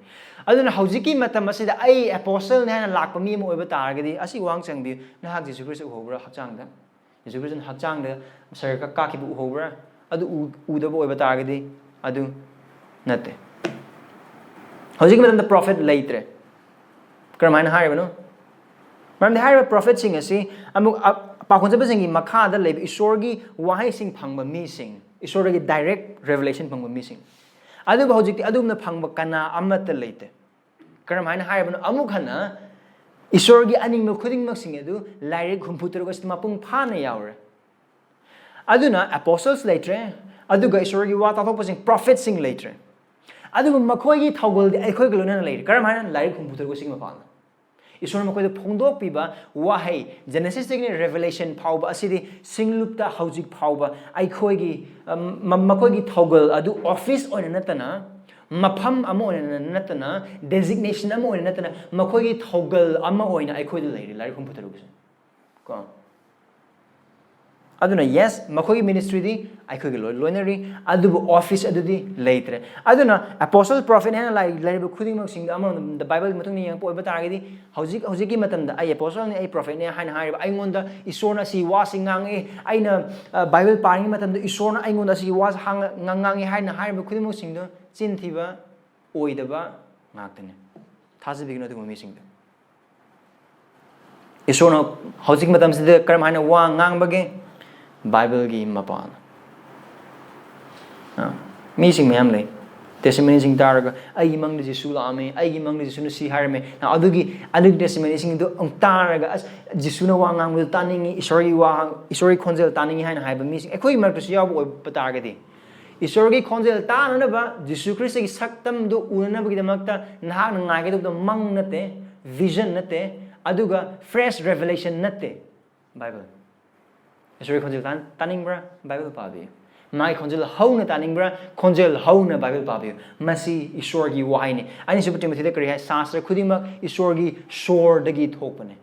ꯑꯗꯨꯅ ꯍꯧꯖꯤꯛꯀꯤ ꯃꯇꯝ ꯑꯁꯤꯗ ꯑꯩ apostleꯅꯤ ꯍꯥꯏꯅ ꯂꯥꯛꯄ ꯃꯤ ꯑꯃ ꯑꯣꯏꯕ ꯇꯥꯔꯒꯗꯤ, ꯑꯁꯤ ꯋꯥꯍꯪ ꯆꯪꯕꯤꯌꯨ, ꯅꯍꯥꯛ ꯖꯤꯁꯨ ꯈ꯭ꯔꯤꯁꯇ ꯎꯍꯧꯕ꯭ꯔꯥ ꯍꯛꯆꯥꯡꯗ? ꯖꯤꯁꯨ ꯈ꯭ꯔꯤꯁꯇꯅ ꯍꯛꯆꯥꯡꯗ ꯁꯔꯒ ꯀꯥꯈꯤꯕ ꯎꯍꯧꯕ꯭ꯔꯥ? ꯑꯗꯨ ꯎ-, ꯎꯗꯕ ꯑꯣꯏꯕ ꯇꯥꯔꯒꯗꯤ ꯑꯗꯨ ꯅꯠꯇꯦ꯫ ꯍꯧꯖꯤꯛꯀꯤ ꯃꯇꯝꯗ prophet ꯂꯩꯇ꯭ꯔꯦ꯫ ꯀꯔꯝꯍꯥꯏꯅ ꯍꯥꯏꯔꯤꯕꯅꯣ? ꯃꯔꯝꯗꯤ ꯍꯥꯏꯔꯤꯕ prophetꯁꯤꯡ ꯑꯁꯤ ꯑꯃꯨꯛ, ꯑ, ꯄꯥꯎꯈꯣꯟ ꯆꯠꯄꯁꯤꯡꯒꯤ ꯃꯈꯥꯗ ꯂꯩꯕ ꯏꯁꯣꯔꯒꯤ ꯋꯥꯍꯩꯁꯤꯡ ꯐꯪꯕ ꯃꯤꯁꯤꯡ, ꯏꯁꯣꯔꯗꯒꯤ direct revelation ꯐꯪꯕ ꯃꯤꯁꯤꯡ꯫ ꯑꯗꯨꯕꯨ ꯍꯧꯖꯤꯛꯇꯤ ꯑꯗꯨꯒꯨꯝꯅ ꯐꯪꯕ ꯀꯅꯥ ꯑꯃꯠꯇ ꯂꯩꯇꯦ꯫ ꯀꯔꯝꯍꯥꯏꯅ ꯍꯥꯏꯔꯕꯅꯣ? ꯑꯃꯨꯛ ꯍꯟꯅ ꯏꯁꯣꯔꯒꯤ ꯑꯅꯤꯡꯕ ꯈꯨꯗꯤꯡꯃꯛꯁꯤꯡ ꯑꯗꯨ ꯂꯥꯏꯔꯤꯛ ꯍꯨꯝꯐꯨ ꯇꯔꯨꯛ ꯑꯁꯤꯗ ꯃꯄꯨꯡ ꯐꯥꯅ ꯌꯥꯎꯔꯦ꯫ ꯑꯗꯨꯅ apostles ꯂꯩꯇ꯭ꯔꯦ, ꯑꯗꯨꯒ ꯏꯁꯣꯔꯒꯤ ꯋꯥ ꯇꯥꯊꯣꯛꯄꯁꯤꯡ, prophetꯁꯤꯡ ꯂꯩꯇ꯭ꯔꯦ꯫ ꯑꯗꯨꯕꯨ ꯃꯈꯣꯏꯒꯤ ꯊꯧꯒꯜꯗꯤ ꯑꯩꯈꯣꯏꯒ ꯂꯣꯏꯅꯅ ꯂꯩꯔꯤ꯫ ꯀꯔꯝꯍꯥꯏꯅ? ꯂꯥꯏꯔꯤꯛ ꯍꯨꯝꯐꯨ ꯇꯔꯨꯛ ꯑꯁꯤꯒꯤ ꯃꯄꯥꯟꯗ ꯏꯁꯣꯔꯅ ꯃꯈꯣꯏꯗ ꯐꯣꯡꯗꯣꯛꯄꯤꯕ ꯋꯥꯍꯩ, Genesisꯇꯒꯤꯅ Revelation ꯐꯥꯎꯕ ꯑꯁꯤꯗꯤ ꯁꯤꯡꯂꯨꯞꯇ ꯍꯧꯖꯤꯛ ꯐꯥꯎꯕ ꯑꯩꯈꯣꯏꯒꯤ, ꯑꯝ, ꯃ-, ꯃꯈꯣꯏꯒꯤ ꯊꯧꯒꯜ ꯑꯗꯨ ꯑꯣꯐꯤꯁ ꯑꯣꯏꯅ ꯅꯠꯇꯅ, ꯃꯐꯝ ꯑꯃ ꯑꯣꯏꯅ ꯅꯠꯇꯅ, designation ꯑꯃ ꯑꯣꯏꯅ ꯅꯠꯇꯅ, ꯃꯈꯣꯏꯒꯤ ꯊꯧꯒꯜ ꯑꯃ ꯑꯣꯏꯅ ꯑꯩꯈꯣꯏꯗ ꯂꯩꯔꯤ, ꯂꯥꯏꯔꯤꯛ ꯍꯨꯝꯐꯨ ꯇꯔꯨꯛꯁꯦ꯫ ꯀꯣ? ꯑꯗꯨꯅ, yes, ꯃꯈꯣꯏꯒꯤ ministryꯗꯤ ꯑꯩꯈꯣꯏꯒꯤ ꯂꯣꯏ ꯂꯣꯏꯅꯔꯤ, ꯑꯗꯨꯕꯨ office ꯑꯗꯨꯗꯤ ꯂꯩꯇ꯭ꯔꯦ꯫ ꯑꯗꯨꯅ, apostle, prophet ꯍꯥꯏꯅ ꯂꯥꯏ-, ꯂꯩꯔꯤꯕ ꯈꯨꯗꯤꯡꯃꯛꯁꯤꯡꯗ ꯑꯃꯔꯣꯝꯗ Bibleꯒꯤ ꯃꯇꯨꯡ ꯏꯟꯅ ꯌꯦꯡꯉꯛꯄ ꯑꯣꯏꯕ ꯇꯥꯔꯒꯗꯤ, ꯍꯧꯖꯤꯛ, ꯍꯧꯖꯤꯛꯀꯤ ꯃꯇꯝꯗ ꯑꯩ apostleꯅꯤ, ꯑꯩ prophetꯅꯤ ꯍꯥꯏꯅ ꯍꯥꯏꯔꯤꯕ, ꯑꯩꯉꯣꯟꯗ ꯏꯁꯣꯔꯅ ꯑꯁꯤ ꯋꯥꯁꯤ ꯉꯥꯡꯉꯛꯏ, ꯑꯩꯅ, ꯑ, Bible ꯄꯥꯔꯤꯉꯩ ꯃꯇꯝꯗ ꯏꯁꯣꯔꯅ ꯑꯩꯉꯣꯟꯗ ꯑꯁꯤꯒꯤ ꯋꯥꯁꯤ ꯍꯥꯡꯉ-, ꯉꯥꯡ-, ꯉꯥꯡꯉꯤ ꯍꯥꯏꯅ ꯍꯥꯏꯔꯤꯕ ꯈꯨꯗꯤꯡꯃꯛꯁꯤꯡꯗꯨ ꯆꯤꯟ ꯊꯤꯕ, ꯑꯣꯏꯗꯕ ꯉꯥꯛꯇꯅꯤ꯫ ꯊꯥꯖꯕꯤꯒꯅꯨ ꯑꯗꯨꯒꯨꯝꯕ ꯃꯤꯁꯤꯡꯗꯨ꯫ ꯏꯁꯣꯔꯅ ꯍꯧꯖꯤꯛ ꯃꯇꯝꯁꯤꯗ ꯀꯔꯝ ꯍꯥꯏꯅ ꯋꯥ ꯉꯥꯡꯕꯒꯦ? Bibleꯒꯤ ꯃꯄꯥꯟ꯫ ꯑ, ꯃꯤꯁꯤꯡ ꯃꯌꯥꯝ ꯂꯩ꯫ ꯇꯦꯁꯇꯤꯃꯣꯅꯤꯁꯤꯡ ꯇꯥꯔꯒ, "ꯑꯩꯒꯤ ꯃꯪꯗ ꯖꯤꯁꯨ ꯂꯥꯛꯑꯝꯃꯦ, ꯑꯩꯒꯤ ꯃꯪꯗ ꯖꯤꯁꯨꯅ ꯁꯤ ꯍꯥꯏꯔꯝꯃꯦ"꯫ ꯅ ꯑꯗꯨꯒꯤ, ꯑꯗꯨꯒꯤ ꯇꯦꯁꯇꯤꯃꯣꯅꯤꯁꯤꯡꯗꯨ ꯑꯃꯨꯛ ꯇꯥꯔꯒ, "ꯑꯁ, ꯖꯤꯁꯨꯅ ꯋꯥ ꯉꯥꯡꯕꯗꯨ ꯇꯥꯅꯤꯡꯉꯤ, ꯏꯁꯣꯔꯒꯤ ꯋꯥ, ꯏꯁꯣꯔꯒꯤ ꯈꯣꯟꯖꯦꯜ ꯇꯥꯅꯤꯡꯉꯤ" ꯍꯥꯏꯅ ꯍꯥꯏꯕ ꯃꯤꯁꯤꯡ ꯑꯩꯈꯣꯏꯒꯤ ꯃꯔꯛꯇꯁꯨ ꯌꯥꯎꯕ ꯑꯣꯏꯕ ꯇꯥꯔꯒꯗꯤ, ꯏꯁꯣꯔꯒꯤ ꯈꯣꯟꯖꯦꯜ ꯇꯥꯅꯅꯕ, ꯖꯤꯁꯨ ꯈ꯭ꯔꯤꯁꯇꯒꯤ ꯁꯛꯇꯝꯗꯨ ꯎꯅꯅꯕꯒꯤꯗꯃꯛꯇ ꯅꯍꯥꯛꯅ ꯉꯥꯏꯒꯗꯕꯗꯣ ꯃꯪ ꯅꯠꯇꯦ, ꯚꯤꯖꯟ ꯅꯠꯇꯦ, ꯑꯗꯨꯒ ꯐ꯭ꯔꯦꯁ ꯔꯦꯚꯤꯂꯦꯁꯟ ꯅꯠꯇꯦ꯫ ꯕꯥꯏꯕꯜ꯫ ꯏꯁꯣꯔꯒꯤ ꯈꯣꯟꯖꯦꯜ ꯇꯥ-, ꯇꯥꯅꯤꯡꯕ꯭ꯔꯥ? ꯕꯥꯏꯕꯜ ꯄꯥꯕꯤꯌꯨ꯫ ꯃꯥꯒꯤ ꯈꯣꯟꯖꯦꯜ ꯍꯧꯅ ꯇꯥꯅꯤꯡꯕ꯭ꯔꯥ? ꯈꯣꯟꯖꯦꯜ ꯍꯧꯅ ꯕꯥꯏꯕꯜ ꯄꯥꯕꯤꯌꯨ꯫ ꯃꯁꯤ ꯏꯁꯣꯔꯒꯤ ꯋꯥꯍꯩꯅꯤ꯫ ꯑꯅꯤꯁꯨꯕ ꯇꯤꯃꯣꯊꯤꯗ ꯀꯔꯤ ꯍꯥꯏ? "ꯁꯥꯁꯇ꯭ꯔ ꯈꯨꯗꯤꯡꯃꯛ ꯏꯁꯣꯔꯒꯤ ꯁꯣꯔꯗꯒꯤ ꯊꯣꯛꯄꯅꯦ"꯫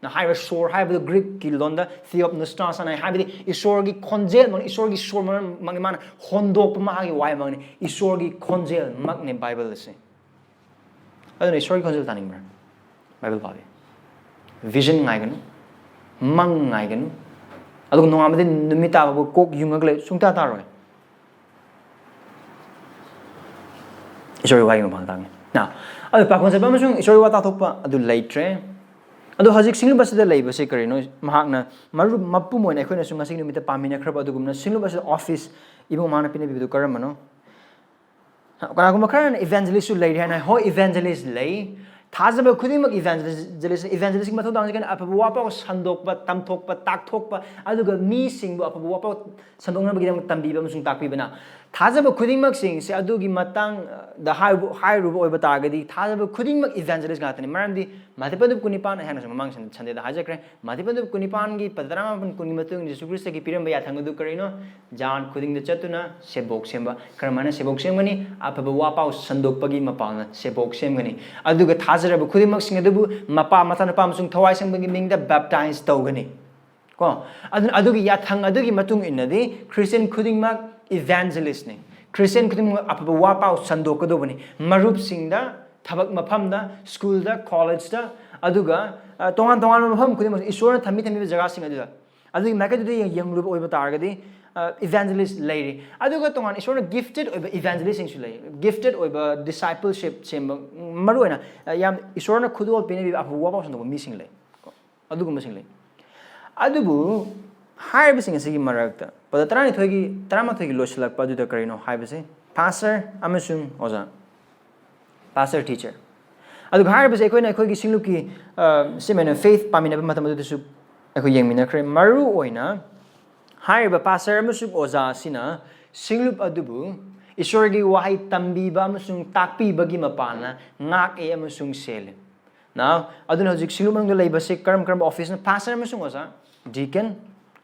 ꯅ ꯍꯥꯏꯔꯤꯕ ꯁꯣꯔ ꯍꯥꯏꯕꯗꯨ ꯒ꯭ꯔꯤꯛꯀꯤ ꯂꯣꯟꯗ theopneustos ꯍꯥꯏꯅ ꯍꯥꯏ, ꯍꯥꯏꯕꯗꯤ ꯏꯁꯣꯔꯒꯤ ꯈꯣꯟꯖꯦꯜꯃꯛꯅꯤ, ꯏꯁꯣꯔꯒꯤ ꯁꯣꯔꯃꯛꯅꯤ, ꯃꯥꯅ ꯍꯣꯟꯗꯣꯛꯄ ꯃꯍꯥꯛꯀꯤ ꯋꯥꯍꯩꯃꯛꯅꯤ꯫ ꯏꯁꯣꯔꯒꯤ ꯈꯣꯟꯖꯦꯜꯃꯛꯅꯤ ꯕꯥꯏꯕꯜ ꯑꯁꯤ꯫ ꯑꯗꯨꯅ ꯏꯁꯣꯔꯒꯤ ꯈꯣꯟꯖꯦꯜ ꯇꯥꯅꯤꯡꯕ꯭ꯔꯥ? ꯕꯥꯏꯕꯜ ꯄꯥꯕꯤꯌꯨ꯫ ꯚꯤꯖꯟ ꯉꯥꯏꯒꯅꯨ, ꯃꯪ ꯉꯥꯏꯒꯅꯨ, ꯑꯗꯨꯒ ꯅꯣꯡꯉꯥꯟꯕꯗꯤ ꯅꯨꯃꯤꯠ ꯇꯥꯕꯕꯨ ꯀꯣꯛ ꯌꯨꯡꯉꯒ ꯂꯩ, ꯁꯨꯡꯇꯥ ꯇꯥꯔꯣꯏ꯫ ꯏꯁꯣꯔꯒꯤ ꯋꯥꯍꯩꯒꯤ ꯃꯄꯥꯟ ꯇꯥꯡꯉꯤ꯫ ꯅ, ꯑꯗꯨ ꯄꯥꯈꯣꯟ ꯆꯠꯄ ꯑꯃꯁꯨꯡ ꯏꯁꯣꯔꯒꯤ ꯋꯥ ꯇꯥꯊꯣꯛꯄ ꯑꯗꯨ ꯂꯩꯇ꯭ꯔꯦ꯫ ꯑꯗꯣ ꯍꯧꯖꯤꯛ ꯁꯤꯡꯂꯨꯕꯁꯤꯗ ꯂꯩꯕꯁꯦ ꯀꯔꯤꯅꯣ? ꯃꯍꯥꯛꯅ ꯃꯔꯨꯞ ꯃꯄꯨꯝ ꯑꯣꯏꯅ ꯑꯩꯈꯣꯏꯅꯁꯨ ꯉꯁꯤꯒꯤ ꯅꯨꯃꯤꯠꯇ ꯄꯥꯃꯤꯟꯅꯈ꯭ꯔꯕ ꯑꯗꯨꯒꯨꯝꯅ ꯁꯤꯡꯂꯨꯕꯁꯤꯗ ꯑꯣꯐꯤꯁ ꯏꯕꯨꯡ ꯃꯍꯥꯛꯅ ꯄꯤꯅꯕꯤꯕꯗꯨ ꯀꯔꯝꯕꯅꯣ? ꯀꯅꯥꯒꯨꯝꯕ ꯈꯔꯅ evangelist ꯁꯨ ꯂꯩꯔꯦ ꯍꯥꯏꯅ ꯍꯥꯏ꯫ ꯍꯣꯏ, evangelist ꯂꯩ꯫ ꯊꯥꯖꯕ ꯈꯨꯗꯤꯡꯃꯛ evangelist, evangelist ꯀꯤ ꯃꯊꯧ ꯇꯥꯕꯁꯤ ꯀꯩꯅꯣ? ꯑꯐꯕ ꯋꯥꯄꯥꯎ ꯁꯟꯗꯣꯛꯄ, ꯇꯝꯊꯣꯛꯄ, ꯇꯥꯛꯊꯣꯛꯄ, ꯑꯗꯨꯒ ꯃꯤꯁꯤꯡꯕꯨ ꯑꯐꯕ ꯋꯥꯄꯥꯎ ꯁꯟꯗꯣꯛꯅꯕꯒꯤꯗꯃꯛ ꯇꯝꯕꯤꯕ ꯑꯃꯁꯨꯡ ꯇꯥꯛꯄꯤꯕꯅ꯫ ꯊꯥꯖꯕ ꯈꯨꯗꯤꯡꯃꯛꯁꯤꯡꯁꯦ ꯑꯗꯨꯒꯤ ꯃꯇꯥꯡꯗ ꯍꯥꯏꯔꯨꯕ, ꯍꯥꯏꯔꯨꯕ ꯑꯣꯏꯕ ꯇꯥꯔꯒꯗꯤ, ꯊꯥꯖꯕ ꯈꯨꯗꯤꯡꯃꯛ evangelist ꯉꯥꯛꯇꯅꯤ꯫ ꯃꯔꯝꯗꯤ ꯃꯥꯊꯤ ꯄꯟꯗꯨꯞ ꯀꯨꯟꯅꯤꯄꯥꯟ, ꯑꯩꯍꯥꯛꯅꯁꯨ ꯃꯃꯥꯡ ꯁꯟ-, Sunday ꯗ ꯍꯥꯏꯖꯈ꯭ꯔꯦ, ꯃꯥꯊꯤ ꯄꯟꯗꯨꯞ ꯀꯨꯟꯅꯤꯄꯥꯟꯒꯤ ꯄꯗ ꯇꯔꯥꯃꯥꯄꯟ ꯀꯨꯟꯒꯤ ꯃꯇꯨꯡ ꯖꯤꯁꯨ ꯈ꯭ꯔꯤꯁꯇꯒꯤ ꯄꯤꯔꯝꯕ ꯌꯥꯊꯪ ꯑꯗꯨ ꯀꯔꯤꯅꯣ? ꯖꯥꯟ ꯈꯨꯗꯤꯡꯗ ꯆꯠꯇꯨꯅ ꯁꯦꯕꯣꯛ ꯁꯦꯝꯕ꯫ ꯀꯔꯝꯍꯥꯏꯅ ꯁꯦꯕꯣꯛ ꯁꯦꯝꯒꯅꯤ? ꯑꯐꯕ ꯋꯥꯄꯥꯎ ꯁꯟꯗꯣꯛꯄꯒꯤ ꯃꯄꯥꯜꯅ ꯁꯦꯕꯣꯛ ꯁꯦꯝꯒꯅꯤ꯫ ꯑꯗꯨꯒ ꯊꯥꯖꯔꯕ ꯈꯨꯗꯤꯡꯃꯛꯁꯤꯡ ꯑꯗꯨꯕꯨ ꯃꯄꯥ, ꯃꯆꯥꯅꯨꯄꯥ ꯑꯃꯁꯨꯡ ꯊꯋꯥꯏ ꯑꯁꯦꯡꯕꯒꯤ ꯃꯤꯡꯗ baptize ꯇꯧꯒꯅꯤ꯫ ꯀꯣ? ꯑꯗꯨꯅ ꯑꯗꯨꯒꯤ ꯌꯥꯊꯪ ꯑꯗꯨꯒꯤ ꯃꯇꯨꯡ ꯏꯟꯅꯗꯤ Christian ꯈꯨꯗꯤꯡꯃꯛ evangelist ꯅꯤ꯫ Christian ꯈꯨꯗꯤꯡꯃꯛ ꯑꯐꯕ ꯋꯥꯄꯥꯎ ꯁꯟꯗꯣꯛꯀꯗꯧꯕꯅꯤ꯫ ꯃꯔꯨꯞꯁꯤꯡꯗ, ꯊꯕꯛ ꯃꯐꯝꯗ, school ꯗ, college ꯇ, ꯑꯗꯨꯒ, ꯑ, ꯇꯣꯉꯥꯟ ꯇꯣꯉꯥꯟꯕ ꯃꯐꯝ ꯈꯨꯗꯤꯡꯃꯛ ꯏꯁꯣꯔꯅ ꯊꯝꯕꯤ ꯊꯝꯕꯤꯕ ꯖꯒꯥꯁꯤꯡ ꯑꯗꯨꯗ꯫ ꯑꯗꯨꯒꯤ ꯃꯥꯏꯀꯩꯗꯨꯗ ꯌꯦꯡ-, ꯌꯦꯡꯂꯨꯕ ꯑꯣꯏꯕ ꯇꯥꯔꯒꯗꯤ, ꯑ, evangelist ꯂꯩꯔꯤ꯫ ꯑꯗꯨꯒ ꯇꯣꯉꯥꯟꯅ ꯏꯁꯣꯔꯅ gifted ꯑꯣꯏꯕ evangelist ꯁꯤꯡꯁꯨ ꯂꯩ꯫ Gifted ꯑꯣꯏꯕ discipleship ꯁꯦꯝꯕ, ꯃꯔꯨꯑꯣꯏꯅ, ꯑ, ꯌꯥꯝ ꯏꯁꯣꯔꯅ ꯈꯨꯗꯣꯜ ꯄꯤꯅꯕꯤꯕ ꯑꯐꯕ ꯋꯥꯄꯥꯎ ꯁꯟꯗꯣꯛꯄ ꯃꯤꯁꯤꯡ ꯂꯩ꯫ ꯀꯣ? ꯑꯗꯨꯒꯨꯝꯕꯁꯤꯡ ꯂꯩ꯫ ꯑꯗꯨꯕꯨ ꯍꯥꯏꯔꯤꯕꯁꯤꯡ ꯑꯁꯤꯒꯤ ꯃꯔꯛꯇ ꯄꯗ ꯇꯔꯥꯅꯤꯊꯣꯏꯒꯤ, ꯇꯔꯥꯃꯥꯊꯣꯏꯒꯤ ꯂꯣꯏꯁꯤꯜꯂꯛꯄ ꯑꯗꯨꯗ ꯀꯔꯤꯅꯣ ꯍꯥꯏꯕꯁꯦ, Pastor ꯑꯃꯁꯨꯡ ꯑꯣꯖꯥ, pastor teacher꯫ ꯑꯗꯨꯒ ꯍꯥꯏꯔꯤꯕꯁꯦ ꯑꯩꯈꯣꯏꯅ ꯑꯩꯈꯣꯏꯒꯤ ꯁꯤꯡꯂꯨꯞꯀꯤ ꯁꯤꯃꯦꯟ ꯐꯦꯊ ꯄꯥꯃꯤꯟꯅꯕ ꯃꯇꯝ ꯑꯗꯨꯗꯁꯨ ꯑꯩꯈꯣꯏ ꯌꯦꯡꯃꯤꯟꯅꯈ꯭ꯔꯦ꯫ ꯃꯔꯨ ꯑꯣꯏꯅ ꯍꯥꯏꯔꯤꯕ pastor ꯑꯃꯁꯨꯡ ꯑꯣꯖꯥ ꯑꯁꯤꯅ ꯁꯤꯡꯂꯨꯞ ꯑꯗꯨꯕꯨ ꯏꯁꯣꯔꯒꯤ ꯋꯥꯍꯩ ꯇꯝꯕꯤꯕ ꯑꯃꯁꯨꯡ ꯇꯥꯛꯄꯤꯕꯒꯤ ꯃꯄꯥꯟꯅ ꯉꯥꯛꯑꯦ ꯑꯃꯁꯨꯡ ꯁꯦꯜꯂꯤ꯫ Now, ꯑꯗꯨꯅ ꯍꯧꯖꯤꯛ ꯁꯤꯡꯂꯨꯞ ꯃꯅꯨꯡꯗ ꯂꯩꯕꯁꯤ ꯀꯔꯝ ꯀꯔꯝꯕ ꯑꯣꯐꯤꯁꯅ? Pastor ꯑꯃꯁꯨꯡ ꯑꯣꯖꯥ, deacon꯫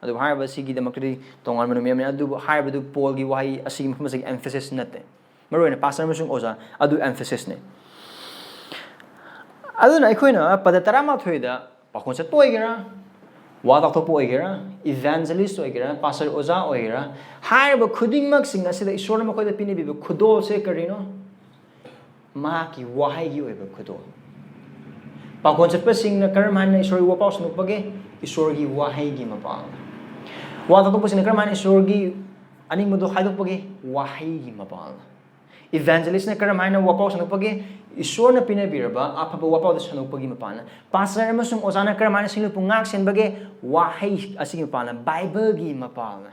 ꯑꯗꯨꯕꯨ ꯍꯥꯏꯔꯤꯕ ꯁꯤꯒꯤꯗꯃꯛꯇꯗꯤ ꯇꯣꯉꯥꯟꯕ ꯅꯨꯃꯤꯠ ꯑꯃꯅꯤ꯫ ꯑꯗꯨꯕꯨ ꯍꯥꯏꯔꯤꯕꯗꯨ ꯄꯣꯜꯒꯤ ꯋꯥꯍꯩ ꯑꯁꯤꯒꯤ ꯃꯐꯝ ꯑꯁꯤꯒꯤ emphasis ꯅꯠꯇꯦ꯫ ꯃꯔꯨꯑꯣꯏꯅ pastor ꯑꯃꯁꯨꯡ ꯑꯣꯖꯥ ꯑꯗꯨ emphasis ꯅꯤ꯫ ꯑꯗꯨꯅ ꯑꯩꯈꯣꯏꯅ ꯄꯗ ꯇꯔꯥꯃꯥꯊꯣꯏꯗ ꯄꯥꯈꯣꯟ ꯆꯠꯄ ꯑꯣꯏꯒꯦꯔꯥ, ꯋꯥ ꯇꯥꯛꯊꯣꯛꯄ ꯑꯣꯏꯒꯦꯔꯥ, evangelist ꯑꯣꯏꯒꯦꯔꯥ, pastor ꯑꯣꯖꯥ ꯑꯣꯏꯒꯦꯔꯥ, ꯍꯥꯏꯔꯤꯕ ꯈꯨꯗꯤꯡꯃꯛꯁꯤꯡ ꯑꯁꯤꯗ ꯏꯁꯣꯔꯅ ꯃꯈꯣꯏꯗ ꯄꯤꯅꯕꯤꯕ ꯈꯨꯗꯣꯜꯁꯦ ꯀꯔꯤꯅꯣ? ꯃꯍꯥꯛꯀꯤ ꯋꯥꯍꯩꯒꯤ ꯑꯣꯏꯕ ꯈꯨꯗꯣꯜ꯫ ꯄꯥꯈꯣꯟ ꯆꯠꯄꯁꯤꯡꯅ ꯀꯔꯝ ꯍꯥꯏꯅ ꯏꯁꯣꯔꯒꯤ ꯋꯥꯄꯥꯎ ꯁꯟꯗꯣꯛꯄꯒꯦ? ꯏꯁꯣꯔꯒꯤ ꯋꯥꯍꯩꯒꯤ ꯃꯄꯥꯜꯅ꯫ ꯋꯥ ꯇꯥꯛꯊꯣꯛꯄꯁꯤꯡꯅ ꯀꯔꯝ ꯍꯥꯏꯅ ꯏꯁꯣꯔꯒꯤ ꯑꯅꯤꯡꯕꯗꯣ ꯍꯥꯏꯗꯣꯛꯄꯒꯦ? ꯋꯥꯍꯩꯒꯤ ꯃꯄꯥꯜꯅ꯫ Evangelistꯅ ꯀꯔꯝ ꯍꯥꯏꯅ ꯋꯥꯄꯥꯎ ꯁꯟꯗꯣꯛꯄꯒꯦ? ꯏꯁꯣꯔꯅ ꯄꯤꯅꯕꯤꯔꯕ ꯑꯐꯕ ꯋꯥꯄꯥꯎꯗ ꯁꯟꯗꯣꯛꯄꯒꯤ ꯃꯄꯥꯜꯅ꯫ Pastor ꯑꯃꯁꯨꯡ ꯑꯣꯖꯥꯅ ꯀꯔꯝ ꯍꯥꯏꯅ ꯁꯤꯡꯂꯨꯞꯄꯨ ꯉꯥꯛ ꯁꯦꯟꯕꯒꯦ? ꯋꯥꯍꯩ ꯑꯁꯤꯒꯤ ꯃꯄꯥꯜꯅ, ꯕꯥꯏꯕꯜꯒꯤ ꯃꯄꯥꯜꯅ꯫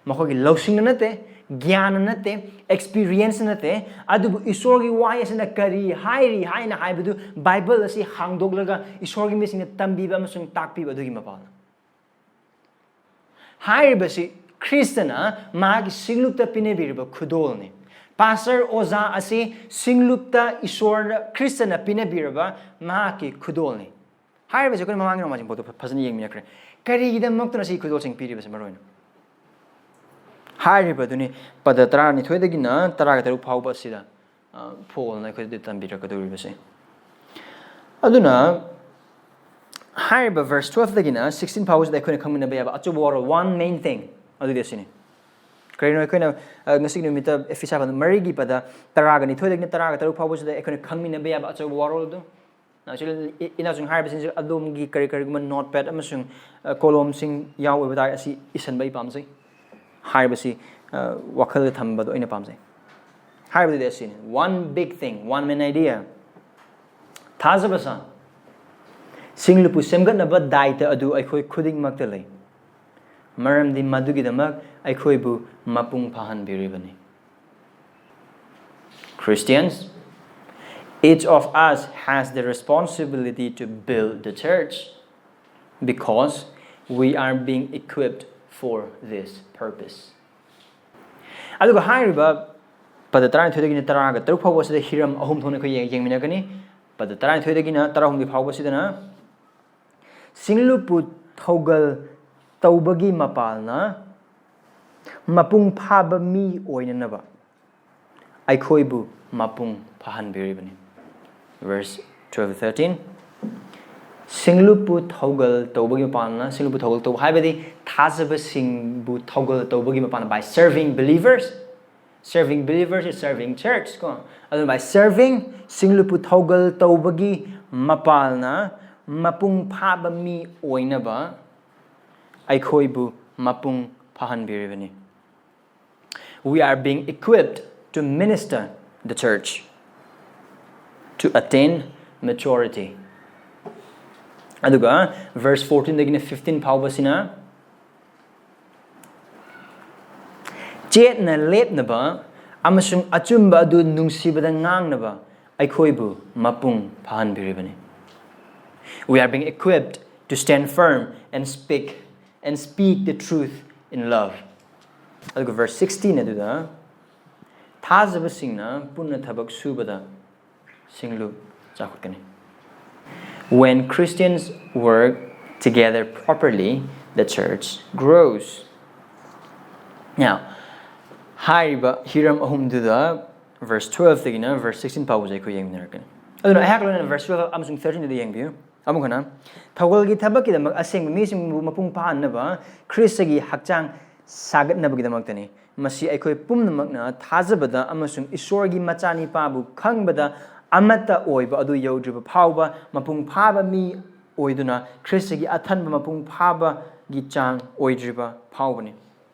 ꯃꯈꯣꯏꯒꯤ ꯂꯧꯁꯤꯡꯅ ꯅꯠꯇꯦ, ꯒ꯭ꯌꯥꯟꯅ ꯅꯠꯇꯦ, experience ꯅꯠꯇꯦ, ꯑꯗꯨꯕꯨ ꯏꯁꯣꯔꯒꯤ ꯋꯥꯍꯩ ꯑꯁꯤꯅ ꯀꯔꯤ ꯍꯥꯏꯔꯤ ꯍꯥꯏꯅ ꯍꯥꯏꯕꯗꯨ ꯕꯥꯏꯕꯜ ꯑꯁꯤ ꯍꯥꯡꯗꯣꯛꯂꯒ ꯏꯁꯣꯔꯒꯤ ꯃꯤꯁꯤꯡꯅ ꯇꯝꯕꯤꯕ ꯑꯃꯁꯨꯡ ꯇꯥꯛꯄꯤꯕ ꯑꯗꯨꯒꯤ ꯃꯄꯥꯜꯅ꯫ ꯍꯥꯏꯔꯤꯕꯁꯤ ꯈ꯭ꯔꯤꯁꯇꯅ ꯃꯥꯒꯤ ꯁꯤꯡꯂꯨꯞꯇ ꯄꯤꯅꯕꯤꯔꯤꯕ ꯈꯨꯗꯣꯜꯅꯤ꯫ Pastor, ꯑꯣꯖꯥ ꯑꯁꯤ ꯁꯤꯡꯂꯨꯞꯇ ꯏꯁꯣꯔꯅ, ꯈ꯭ꯔꯤꯁꯇꯅ ꯄꯤꯅꯕꯤꯔꯕ ꯃꯍꯥꯛꯀꯤ ꯈꯨꯗꯣꯜꯅꯤ꯫ ꯍꯥꯏꯔꯤꯕꯁꯤ ꯑꯩꯈꯣꯏꯅ ꯃꯃꯥꯡꯒꯤ ꯅꯣꯡꯃꯥꯏꯖꯤꯡ ꯄꯣꯠꯇꯣ ꯐꯖꯅ ꯌꯦꯡꯃꯤꯟꯅꯈ꯭ꯔꯦ꯫ ꯀꯔꯤꯒꯤꯗꯃꯛꯇꯅ ꯁꯤ ꯈꯨꯗꯣꯜꯁꯤꯡ ꯄꯤꯔꯤꯕꯁꯦ ꯃꯔꯨꯑꯣꯏꯅ? ꯍꯥꯏꯔꯤꯕꯗꯨꯅꯤ, ꯄꯗ ꯇꯔꯥꯅꯤꯊꯣꯏꯗꯒꯤꯅ ꯇꯔꯥꯒ ꯇꯔꯨꯛ ꯐꯥꯎꯕ ꯑꯁꯤꯗ, ꯑ, ꯄꯣꯜꯅ ꯑꯩꯈꯣꯏꯗ ꯇꯝꯕꯤꯔꯛꯀꯗꯧꯔꯤꯕꯁꯦ꯫ ꯑꯗꯨꯅ ꯍꯥꯏꯔꯤꯕ verse twelveꯗꯒꯤꯅ sixteen ꯐꯥꯎꯕꯁꯤꯗ ꯑꯩꯈꯣꯏꯅ ꯈꯪꯃꯤꯟꯅꯕ ꯌꯥꯕ ꯑꯆꯧꯕ ꯋꯥꯔꯣꯜ, one main thing, ꯑꯗꯨꯗꯤ ꯑꯁꯤꯅꯤ꯫ ꯀꯔꯤꯅꯣ ꯑꯩꯈꯣꯏꯅ, ꯑ, ꯉꯁꯤꯒꯤ ꯅꯨꯃꯤꯠꯇ ꯑꯦꯐꯤꯁꯥ ꯃꯔꯤꯒꯤ ꯄꯗ ꯇꯔꯥꯒ ꯅꯤꯊꯣꯏꯗꯒꯤꯅ ꯇꯔꯥꯒ ꯇꯔꯨꯛ ꯐꯥꯎꯕꯁꯤꯗ ꯑꯩꯈꯣꯏꯅ ꯈꯪꯃꯤꯟꯅꯕ ꯌꯥꯕ ꯑꯆꯧꯕ ꯋꯥꯔꯣꯜ ꯑꯗꯨ꯫ Now, ꯁꯤꯗ ꯏ-, ꯏꯅꯥꯎꯁꯤꯡ ꯍꯥꯏꯔꯤꯕꯁꯤꯡꯁꯤ ꯑꯗꯣꯝꯒꯤ ꯀꯔꯤ ꯀꯔꯤꯒꯨꯝꯕ notepad ꯑꯃꯁꯨꯡ, ꯑ, ꯀꯣꯂꯣꯝꯁꯤꯡ ꯌꯥꯎꯕ ꯇꯥꯔꯒꯗꯤ ꯑꯁꯤ ꯏꯁꯤꯟꯕ ꯑꯩ ꯄꯥꯝꯖꯩ꯫ ꯍꯥꯏꯔꯤꯕꯁꯤ, ꯑ, ꯋꯥꯈꯜꯗ ꯊꯝꯕꯗꯣ ꯑꯩꯅ ꯄꯥꯝꯖꯩ꯫ ꯍꯥꯏꯕꯗꯨꯗꯤ ꯑꯁꯤꯅꯤ, one big thing, one main idea꯫ ꯊꯥꯖꯕ ꯁꯥ, ꯁꯤꯡꯂꯨꯞꯄꯨ ꯁꯦꯝꯒꯠꯅꯕ ꯗꯥꯏꯇ ꯑꯗꯨ ꯑꯩꯈꯣꯏ ꯈꯨꯗꯤꯡꯃꯛꯇ ꯂꯩ, ꯃꯔꯝꯗꯤ ꯃꯗꯨꯒꯤꯗꯃꯛ ꯑꯩꯈꯣꯏꯕꯨ ꯃꯄꯨꯡ ꯐꯥꯍꯟꯕꯤꯔꯤꯕꯅꯤ꯫ Christians, each of us has the responsibility to build the church because we are being equipped for this purpose. ꯑꯗꯨꯒ ꯍꯥꯏꯔꯤꯕ ꯄꯗ ꯇꯔꯥꯅꯤꯊꯣꯏꯗꯒꯤꯅ ꯇꯔꯥꯒ ꯇꯔꯨꯛ ꯐꯥꯎꯕ ꯑꯁꯤꯗ ꯍꯤꯔꯝ ꯑꯍꯨꯝ ꯊꯣꯛꯅ ꯑꯩꯈꯣꯏ ꯌꯦꯡ- ꯌꯦꯡꯃꯤꯟꯅꯒꯅꯤ꯫ ꯄꯗ ꯇꯔꯥꯅꯤꯊꯣꯏꯗꯒꯤꯅ ꯇꯔꯥꯍꯨꯝꯗꯣꯏ ꯐꯥꯎꯕ ꯑꯁꯤꯗꯅ ꯁꯤꯡꯂꯨꯞꯄꯨ ꯊꯧꯒꯜ ꯇꯧꯕꯒꯤ ꯃꯄꯥꯜꯅ ꯃꯄꯨꯡ ꯐꯥꯕ ꯃꯤ ꯑꯣꯏꯅꯅꯕ ꯑꯩꯈꯣꯏꯕꯨ ꯃꯄꯨꯡ ꯐꯥꯍꯟꯕꯤꯔꯤꯕꯅꯤ꯫ Verse twelve, thirteen. ꯁꯤꯡꯂꯨꯞꯄꯨ ꯊꯧꯒꯜ ꯇꯧꯕꯒꯤ ꯃꯄꯥꯜꯅ, ꯁꯤꯡꯂꯨꯞꯄꯨ ꯊꯧꯒꯜ ꯇꯧꯕ ꯍꯥꯏꯕꯗꯤ ꯊꯥꯖꯕꯁꯤꯡꯕꯨ ꯊꯧꯒꯜ ꯇꯧꯕꯒꯤ ꯃꯄꯥꯜꯅ, by serving believers. Serving believers is serving church ꯀꯣ꯫ ꯑꯗꯨꯅ by serving, ꯁꯤꯡꯂꯨꯞꯄꯨ ꯊꯧꯒꯜ ꯇꯧꯕꯒꯤ ꯃꯄꯥꯜꯅ ꯃꯄꯨꯡ ꯐꯥꯕ ꯃꯤ ꯑꯣꯏꯅꯕ ꯑꯩꯈꯣꯏꯕꯨ ꯃꯄꯨꯡ ꯐꯥꯍꯟꯕꯤꯔꯤꯕꯅꯤ꯫ We are being equipped to minister the church to attain maturity. ꯑꯗꯨꯒ verse fourteen ꯗꯒꯤꯅ fifteen ꯐꯥꯎꯕꯁꯤꯅ ꯆꯦꯠꯅ ꯂꯦꯞꯅꯕ ꯑꯃꯁꯨꯡ ꯑꯆꯨꯝꯕ ꯑꯗꯨ ꯅꯨꯡꯁꯤꯕꯗ ꯉꯥꯡꯅꯕ ꯑꯩꯈꯣꯏꯕꯨ ꯃꯄꯨꯡ ꯐꯥꯍꯟꯕꯤꯔꯤꯕꯅꯤ꯫ We are being equipped to stand firm and speak and speak the truth in love. ꯑꯗꯨꯒ verse sixteen ꯑꯗꯨꯗ ꯊꯥꯖꯕꯁꯤꯡꯅ ꯄꯨꯟꯅ ꯊꯕꯛ ꯁꯨꯕꯗ ꯁꯤꯡꯂꯨꯞ ꯆꯥꯎꯈꯠꯀꯅꯤ꯫ When Christians work together properly, the church grows. Now, ꯍꯥꯏꯔꯤꯕ ꯍꯤꯔꯝ ꯑꯍꯨꯝꯗꯨꯗ verse twelve ꯗꯒꯤꯅ verse sixteen ꯐꯥꯎꯕꯁꯦ ꯑꯩꯈꯣꯏ ꯌꯦꯡꯃꯤꯟꯅꯔꯛꯀꯅꯤ꯫ ꯑꯗꯨꯅ ꯑꯩꯍꯥꯛ ꯂꯣꯏꯅꯅ verse twelve ꯑꯃꯁꯨꯡ thirteen ꯗꯨꯗ ꯌꯦꯡꯕꯤꯌꯨ꯫ ꯑꯃꯨꯛ ꯍꯟꯅ, ꯊꯧꯒꯜꯒꯤ ꯊꯕꯛꯀꯤꯗꯃꯛ ꯑꯁꯦꯡꯕ ꯃꯤꯁꯤꯡꯕꯨ ꯃꯄꯨꯡ ꯐꯥꯍꯟꯅꯕ ꯈ꯭ꯔꯤꯁꯇꯒꯤ ꯍꯛꯆꯥꯡ ꯁꯥꯒꯠꯅꯕꯒꯤꯗꯃꯛꯇꯅꯤ꯫ ꯃꯁꯤ ꯑꯩꯈꯣꯏ ꯄꯨꯝꯅꯃꯛꯅ ꯊꯥꯖꯕꯗ ꯑꯃꯁꯨꯡ ꯏꯁꯣꯔꯒꯤ ꯃꯆꯥꯅꯤꯄꯥꯕꯨ ꯈꯪꯕꯗ ꯑꯃꯠꯇ ꯑꯣꯏꯕ ꯑꯗꯨ ꯌꯧꯗ꯭ꯔꯤꯕ ꯐꯥꯎꯕ ꯃꯄꯨꯡ ꯐꯥꯕ ꯃꯤ ꯑꯣꯏꯗꯨꯅ ꯈ꯭ꯔꯤꯁꯇꯒꯤ ꯑꯊꯟꯕ ꯃꯄꯨꯡ ꯐꯥꯕꯒꯤ ꯆꯥꯡ ꯑꯣꯏꯗ꯭ꯔꯤꯕ ꯐꯥꯎꯕꯅꯤ꯫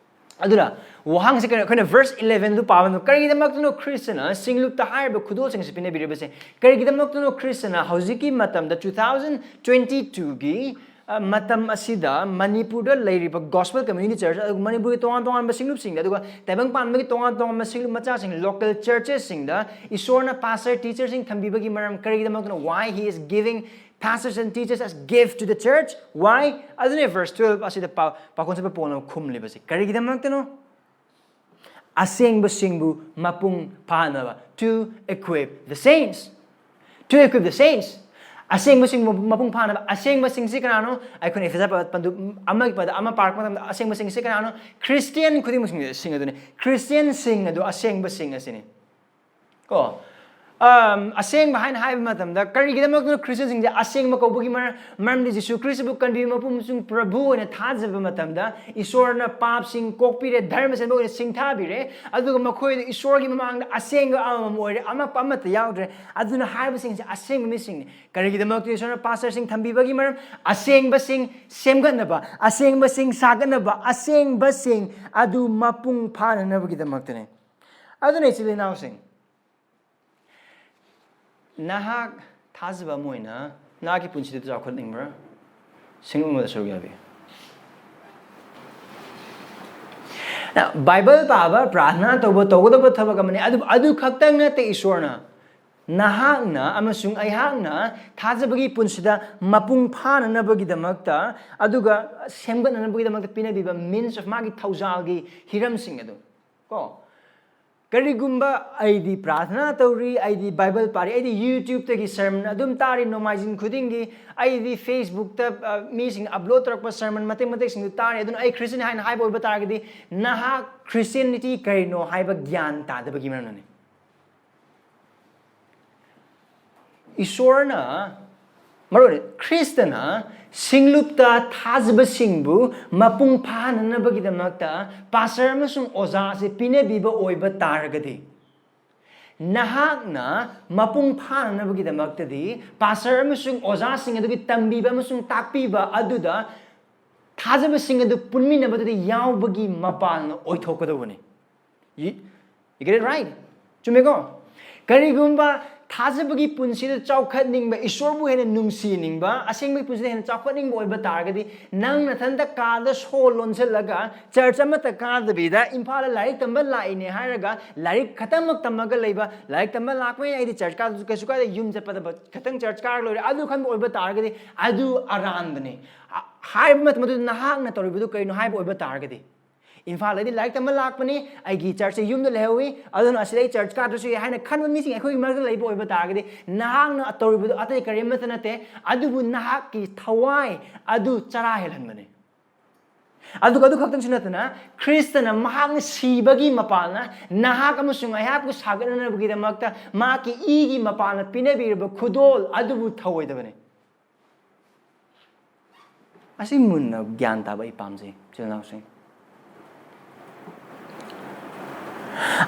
ꯑꯗꯨꯅ ꯋꯥꯍꯪꯁꯦ ꯀꯩꯅꯣ, ꯑꯩꯈꯣꯏꯅ verse eleven ꯗꯨ ꯄꯥꯕ ꯃꯇꯝꯗ ꯀꯔꯤꯒꯤꯗꯃꯛꯇꯅꯣ ꯈ꯭ꯔꯤꯁꯇꯅ ꯁꯤꯡꯂꯨꯞꯇ ꯍꯥꯏꯔꯤꯕ ꯈꯨꯗꯣꯜꯁꯤꯡ ꯑꯁꯤ ꯄꯤꯅꯕꯤꯔꯤꯕꯁꯦ? ꯀꯔꯤꯒꯤꯗꯃꯛꯇꯅꯣ ꯈ꯭ꯔꯤꯁꯇꯅ ꯍꯧꯖꯤꯛꯀꯤ ꯃꯇꯝꯗ two thousand twenty two ꯒꯤ ꯑ, ꯃꯇꯝ ꯑꯁꯤꯗ ꯃꯅꯤꯄꯨꯔꯗ ꯂꯩꯔꯤꯕ Gospel Community Church, ꯑꯗꯨꯒ ꯃꯅꯤꯄꯨꯔꯒꯤ ꯇꯣꯉꯥꯟ ꯇꯣꯉꯥꯟꯕ ꯁꯤꯡꯂꯨꯞꯁꯤꯡꯗ, ꯑꯗꯨꯒ ꯇꯥꯏꯕꯪ ꯄꯥꯟꯕꯒꯤ ꯇꯣꯉꯥꯟ ꯇꯣꯉꯥꯟꯕ ꯁꯤꯡꯂꯨꯞ ꯃꯆꯥꯁꯤꯡ, local churchesꯁꯤꯡꯗ ꯏꯁꯣꯔꯅ pastor teacherꯁꯤꯡ ꯊꯝꯕꯤꯕꯒꯤ ꯃꯔꯝ ꯀꯔꯤꯒꯤꯗꯃꯛꯇꯅꯣ? Why he is giving pastors and teachers as gift to the church? Why? ꯑꯗꯨꯅꯦ verse twelve ꯑꯁꯤꯗ ꯄꯥ-, ꯄꯥꯎꯈꯣꯟ ꯁꯝꯕ ꯄꯣꯜꯅ ꯈꯨꯝꯂꯤꯕꯁꯤ꯫ ꯀꯔꯤꯒꯤꯗꯃꯛꯇꯅꯣ? ꯑꯁꯦꯡꯕꯁꯤꯡꯕꯨ ꯃꯄꯨꯡ ꯐꯥꯅꯕ, to equip the saints, to equip the saints. ꯑꯁꯦꯡꯕꯁꯤꯡꯕꯨ ꯃꯄꯨꯡ ꯐꯥꯅꯕ, ꯑꯁꯦꯡꯕꯁꯤꯡꯁꯤ ꯀꯅꯥꯅꯣ? ꯑꯩꯈꯣꯏꯅ ꯏꯐꯦꯁ ꯄ-, ꯄꯟꯗꯨꯞ ꯑꯃꯒꯤ ꯄꯗ ꯑꯃ ꯄꯥꯔꯛꯄ ꯃꯇꯝꯗ ꯑꯁꯦꯡꯕꯁꯤꯡꯁꯤ ꯀꯅꯥꯅꯣ? ꯈ꯭ꯔꯤꯁꯇꯤꯌꯥꯟ ꯈꯨꯗꯤꯡꯃꯛꯁꯤꯡ ꯑꯁꯤꯅꯤ꯫ ꯈ꯭ꯔꯤꯁꯇꯤꯌꯥꯟꯁꯤꯡ ꯑꯗꯨ ꯑꯁꯦꯡꯕꯁꯤꯡ ꯑꯁꯤꯅꯤ꯫ ꯀꯣ, ꯑꯝ, ꯑꯁꯦꯡꯕ ꯍꯥꯏꯅ ꯍꯥꯏꯕ ꯃꯇꯝꯗ ꯀꯔꯤꯒꯤꯗꯃꯛꯇꯅꯣ ꯈ꯭ꯔꯤꯁꯇꯤꯌꯥꯟꯁꯤꯡꯁꯦ ꯑꯁꯦꯡꯕ ꯀꯧꯕꯒꯤ ꯃꯔꯝ? ꯃꯔꯝꯗꯤ ꯖꯤꯁꯨ ꯈ꯭ꯔꯤꯁꯇꯕꯨ ꯀꯟꯕꯤꯕ ꯃꯄꯨ ꯑꯃꯁꯨꯡ ꯄ꯭ꯔꯚꯨ ꯑꯣꯏꯅ ꯊꯥꯖꯕ ꯃꯇꯝꯗ ꯏꯁꯣꯔꯅ ꯄꯥꯞꯁꯤꯡ ꯀꯣꯛꯄꯤꯔꯦ, ꯙꯔꯃ ꯁꯦꯝꯕ ꯑꯣꯏꯅ ꯁꯤꯡꯊꯥꯕꯤꯔꯦ, ꯑꯗꯨꯒ ꯃꯈꯣꯏꯗ ꯏꯁꯣꯔꯒꯤ ꯃꯃꯥꯡꯗ ꯑꯁꯦꯡꯕ ꯑꯃꯃꯝ ꯑꯣꯏꯔꯦ, ꯑꯃꯠꯄ ꯑꯃꯠꯇ ꯌꯥꯎꯗ꯭ꯔꯦ꯫ ꯑꯗꯨꯅ ꯍꯥꯏꯕꯁꯤꯡꯁꯦ ꯑꯁꯦꯡꯕ ꯃꯤꯁꯤꯡꯅꯤ꯫ ꯀꯔꯤꯒꯤꯗꯃꯛꯇ ꯏꯁꯣꯔꯅ ꯄꯥꯁꯇꯔꯁꯤꯡ ꯊꯝꯕꯤꯕꯒꯤ ꯃꯔꯝ? ꯑꯁꯦꯡꯕꯁꯤꯡ ꯁꯦꯝꯒꯠꯅꯕ, ꯑꯁꯦꯡꯕꯁꯤꯡ ꯁꯥꯒꯠꯅꯕ, ꯑꯁꯦꯡꯕꯁꯤꯡ ꯑꯗꯨ ꯃꯄꯨꯡ ꯐꯥꯅꯅꯕꯒꯤꯗꯃꯛꯇꯅꯤ꯫ ꯑꯗꯨꯅ ꯏꯆꯤꯜ ꯏꯅꯥꯎꯁꯤꯡ, ꯅꯍꯥꯛ ꯊꯥꯖꯕ ꯑꯃ ꯑꯣꯏꯅ ꯅꯍꯥꯛꯀꯤ ꯄꯨꯟꯁꯤꯗ ꯆꯥꯎꯈꯠꯅꯤꯡꯕ꯭ꯔꯥ? ꯁꯤꯡꯂꯨꯞ ꯑꯃꯗ ꯁꯔꯨꯛ ꯌꯥꯕꯤꯌꯨ꯫ ꯅ, ꯕꯥꯏꯕꯜ ꯄꯥꯕ, ꯄ꯭ꯔꯥꯔꯊꯅꯥ ꯇꯧꯕ, ꯇꯧꯒꯗꯕ ꯊꯕꯛ ꯑꯃꯅꯤ꯫ ꯑꯗꯨ, ꯑꯗꯨ ꯈꯛꯇꯪ ꯅꯠꯇꯦ, ꯏꯁꯣꯔꯅ ꯅꯍꯥꯛꯅ ꯑꯃꯁꯨꯡ ꯑꯩꯍꯥꯛꯅ ꯊꯥꯖꯕꯒꯤ ꯄꯨꯟꯁꯤꯗ ꯃꯄꯨꯡ ꯐꯥꯅꯅꯕꯒꯤꯗꯃꯛꯇ, ꯑꯗꯨꯒ ꯁꯦꯝꯒꯠꯅꯅꯕꯒꯤꯗꯃꯛꯇ ꯄꯤꯅꯕꯤꯕ means of, ꯃꯥꯒꯤ ꯊꯧꯖꯥꯜꯒꯤ ꯍꯤꯔꯝꯁꯤꯡ ꯑꯗꯨ, ꯀꯣ, ꯀꯔꯤꯒꯨꯝꯕ ꯑꯩꯗꯤ ꯄ꯭ꯔꯥꯔꯊꯅꯥ ꯇꯧꯔꯤ, ꯑꯩꯗꯤ ꯕꯥꯏꯕꯜ ꯄꯥꯔꯤ, ꯑꯩꯗꯤ YouTubeꯇꯒꯤ sermon ꯑꯗꯨꯝ ꯇꯥꯔꯤ ꯅꯣꯡꯃꯥꯏꯖꯤꯡ ꯈꯨꯗꯤꯡꯒꯤ, ꯑꯩꯗꯤ Facebookꯇ, ꯑ, ꯃꯤꯁꯤꯡ upload ꯇꯧꯔꯛꯄ sermon ꯃꯇꯦꯛ ꯃꯇꯦꯛꯁꯤꯡꯗꯨ ꯇꯥꯔꯤ, ꯑꯗꯨꯅ ꯑꯩ ꯈ꯭ꯔꯤꯁꯇꯤꯌꯟ ꯍꯥꯏꯅ ꯍꯥꯏꯕ ꯑꯣꯏꯕ ꯇꯥꯔꯒꯗꯤ ꯅꯍꯥꯛ Christianity ꯀꯔꯤꯅꯣ ꯍꯥꯏꯕ ꯒ꯭ꯌꯥꯟ ꯇꯥꯗꯕꯒꯤ ꯃꯔꯝꯅꯅꯤ꯫ ꯏꯁꯣꯔꯅ, ꯃꯔꯨꯑꯣꯏꯅ ꯈ꯭ꯔꯤꯁꯇꯅ ꯁꯤꯡꯂꯨꯞꯇ ꯊꯥꯖꯕꯁꯤꯡꯕꯨ ꯃꯄꯨꯡ ꯐꯥꯍꯟꯅꯅꯕꯒꯤꯗꯃꯛꯇ ꯄꯥꯁꯇꯔ ꯑꯃꯁꯨꯡ ꯑꯣꯖꯥ ꯑꯁꯤ ꯄꯤꯅꯕꯤꯕ ꯑꯣꯏꯕ ꯇꯥꯔꯒꯗꯤ, ꯅꯍꯥꯛꯅ ꯃꯄꯨꯡ ꯐꯥꯅꯅꯕꯒꯤꯗꯃꯛꯇꯗꯤ ꯄꯥꯁꯇꯔ ꯑꯃꯁꯨꯡ ꯑꯣꯖꯥꯁꯤꯡ ꯑꯗꯨꯒꯤ ꯇꯝꯕꯤꯕ ꯑꯃꯁꯨꯡ ꯇꯥꯛꯄꯤꯕ ꯑꯗꯨꯗ ꯊꯥꯖꯕꯁꯤꯡ ꯑꯗꯨ ꯄꯨꯟꯃꯤꯟꯅꯕꯗꯨꯗ ꯌꯥꯎꯕꯒꯤ ꯃꯄꯥꯜꯅ ꯑꯣꯏꯊꯣꯛꯀꯗꯧꯕꯅꯤ꯫ You, you get it right? ꯆꯨꯝꯃꯦꯀꯣ? ꯀꯔꯤꯒꯨꯝꯕ ꯊꯥꯖꯕꯒꯤ ꯄꯨꯟꯁꯤꯗ ꯆꯥꯎꯈꯠꯅꯤꯡꯕ, ꯏꯁꯣꯔꯕꯨ ꯍꯦꯟꯅ ꯅꯨꯡꯁꯤꯅꯤꯡꯕ, ꯑꯁꯦꯡꯕꯒꯤ ꯄꯨꯟꯁꯤꯗ ꯍꯦꯟꯅ ꯆꯥꯎꯈꯠꯅꯤꯡꯕ ꯑꯣꯏꯕ ꯇꯥꯔꯒꯗꯤ, ꯅꯪ ꯅꯊꯟꯇ ꯀꯥꯗ ꯁꯣ ꯂꯣꯟꯁꯤꯜꯂꯒ, ꯆꯔꯆ ꯑꯃꯠꯇ ꯀꯥꯗꯕꯤꯗ, ꯏꯝꯐꯥꯜꯗ ꯂꯥꯏꯔꯤꯛ ꯇꯝꯕ ꯂꯥꯛꯏꯅꯦ ꯍꯥꯏꯔꯒ, ꯂꯥꯏꯔꯤꯛ ꯈꯛꯇꯃꯛ ꯇꯝꯃꯒ ꯂꯩꯕ, ꯂꯥꯏꯔꯤꯛ ꯇꯝꯕ ꯂꯥꯛꯄꯅꯤꯅ ꯑꯩꯗꯤ ꯆꯔꯆ ꯀꯥꯗꯁꯨ ꯀꯩꯁꯨ ꯀꯥꯏꯗꯦ, ꯌꯨꯝ ꯆꯠꯄꯗ ꯈꯛꯇꯪ ꯆꯔꯆ ꯀꯥꯔꯒ ꯂꯣꯏꯔꯦ, ꯑꯗꯨ ꯈꯟꯕ ꯑꯣꯏꯕ ꯇꯥꯔꯒꯗꯤ, ꯑꯗꯨ ꯑꯔꯥꯟꯕꯅꯤ꯫ ꯍꯥꯏꯕ ꯃꯇꯝ ꯑꯗꯨꯗ ꯅꯍꯥꯛꯅ ꯇꯧꯔꯤꯕꯗꯨ ꯀꯔꯤꯅꯣ ꯍꯥꯏꯕ ꯑꯣꯏꯕ ꯇꯥꯔꯒꯗꯤ, ꯏꯝꯐꯥꯜꯗꯗꯤ ꯂꯥꯏꯔꯤꯛ ꯇꯝꯕ ꯂꯥꯛꯄꯅꯤ, ꯑꯩꯒꯤ ꯆꯔꯆꯁꯦ ꯌꯨꯝꯗ ꯂꯩꯍꯧꯋꯤ, ꯑꯗꯨꯅ ꯑꯁꯤꯗ ꯑꯩ ꯆꯔꯆ ꯀꯥꯗ꯭ꯔꯁꯨ ꯌꯥꯏ ꯍꯥꯏꯅ ꯈꯟꯕ ꯃꯤꯁꯤꯡ ꯑꯩꯈꯣꯏꯒꯤ ꯃꯔꯛꯇ ꯂꯩꯕ ꯑꯣꯏꯕ ꯇꯥꯔꯒꯗꯤ, ꯅꯍꯥꯛꯅ ꯇꯧꯔꯤꯕꯗꯨ ꯑꯇꯩ ꯀꯔꯤꯃꯠꯇ ꯅꯠꯇꯦ, ꯑꯗꯨꯕꯨ ꯅꯍꯥꯛꯀꯤ ꯊꯋꯥꯏ ꯑꯗꯨ ꯆꯔꯥ ꯍꯦꯜꯍꯟꯕꯅꯤ꯫ ꯑꯗꯨꯒ ꯑꯗꯨ ꯈꯛꯇꯪꯁꯨ ꯅꯠꯇꯅ, ꯈ꯭ꯔꯤꯁꯇꯅ ꯃꯍꯥꯛꯅ ꯁꯤꯕꯒꯤ ꯃꯄꯥꯜꯅ ꯅꯍꯥꯛ ꯑꯃꯁꯨꯡ ꯑꯩꯍꯥꯛꯄꯨ ꯁꯥꯒꯠꯅꯅꯕꯒꯤꯗꯃꯛꯇ ꯃꯍꯥꯛꯀꯤ ꯏꯒꯤ ꯃꯄꯥꯜꯅ ꯄꯤꯅꯕꯤꯔꯕ ꯈꯨꯗꯣꯜ ꯑꯗꯨꯕꯨ ꯊꯧꯑꯣꯏꯗꯕꯅꯤ꯫ ꯑꯁꯤ ꯃꯨꯟꯅ ꯒ꯭ꯌꯥꯟ ꯇꯥꯕ ꯑꯩ ꯄꯥꯝꯖꯩ, ꯏꯆꯤꯜ ꯏꯅꯥꯎꯁꯤꯡ꯫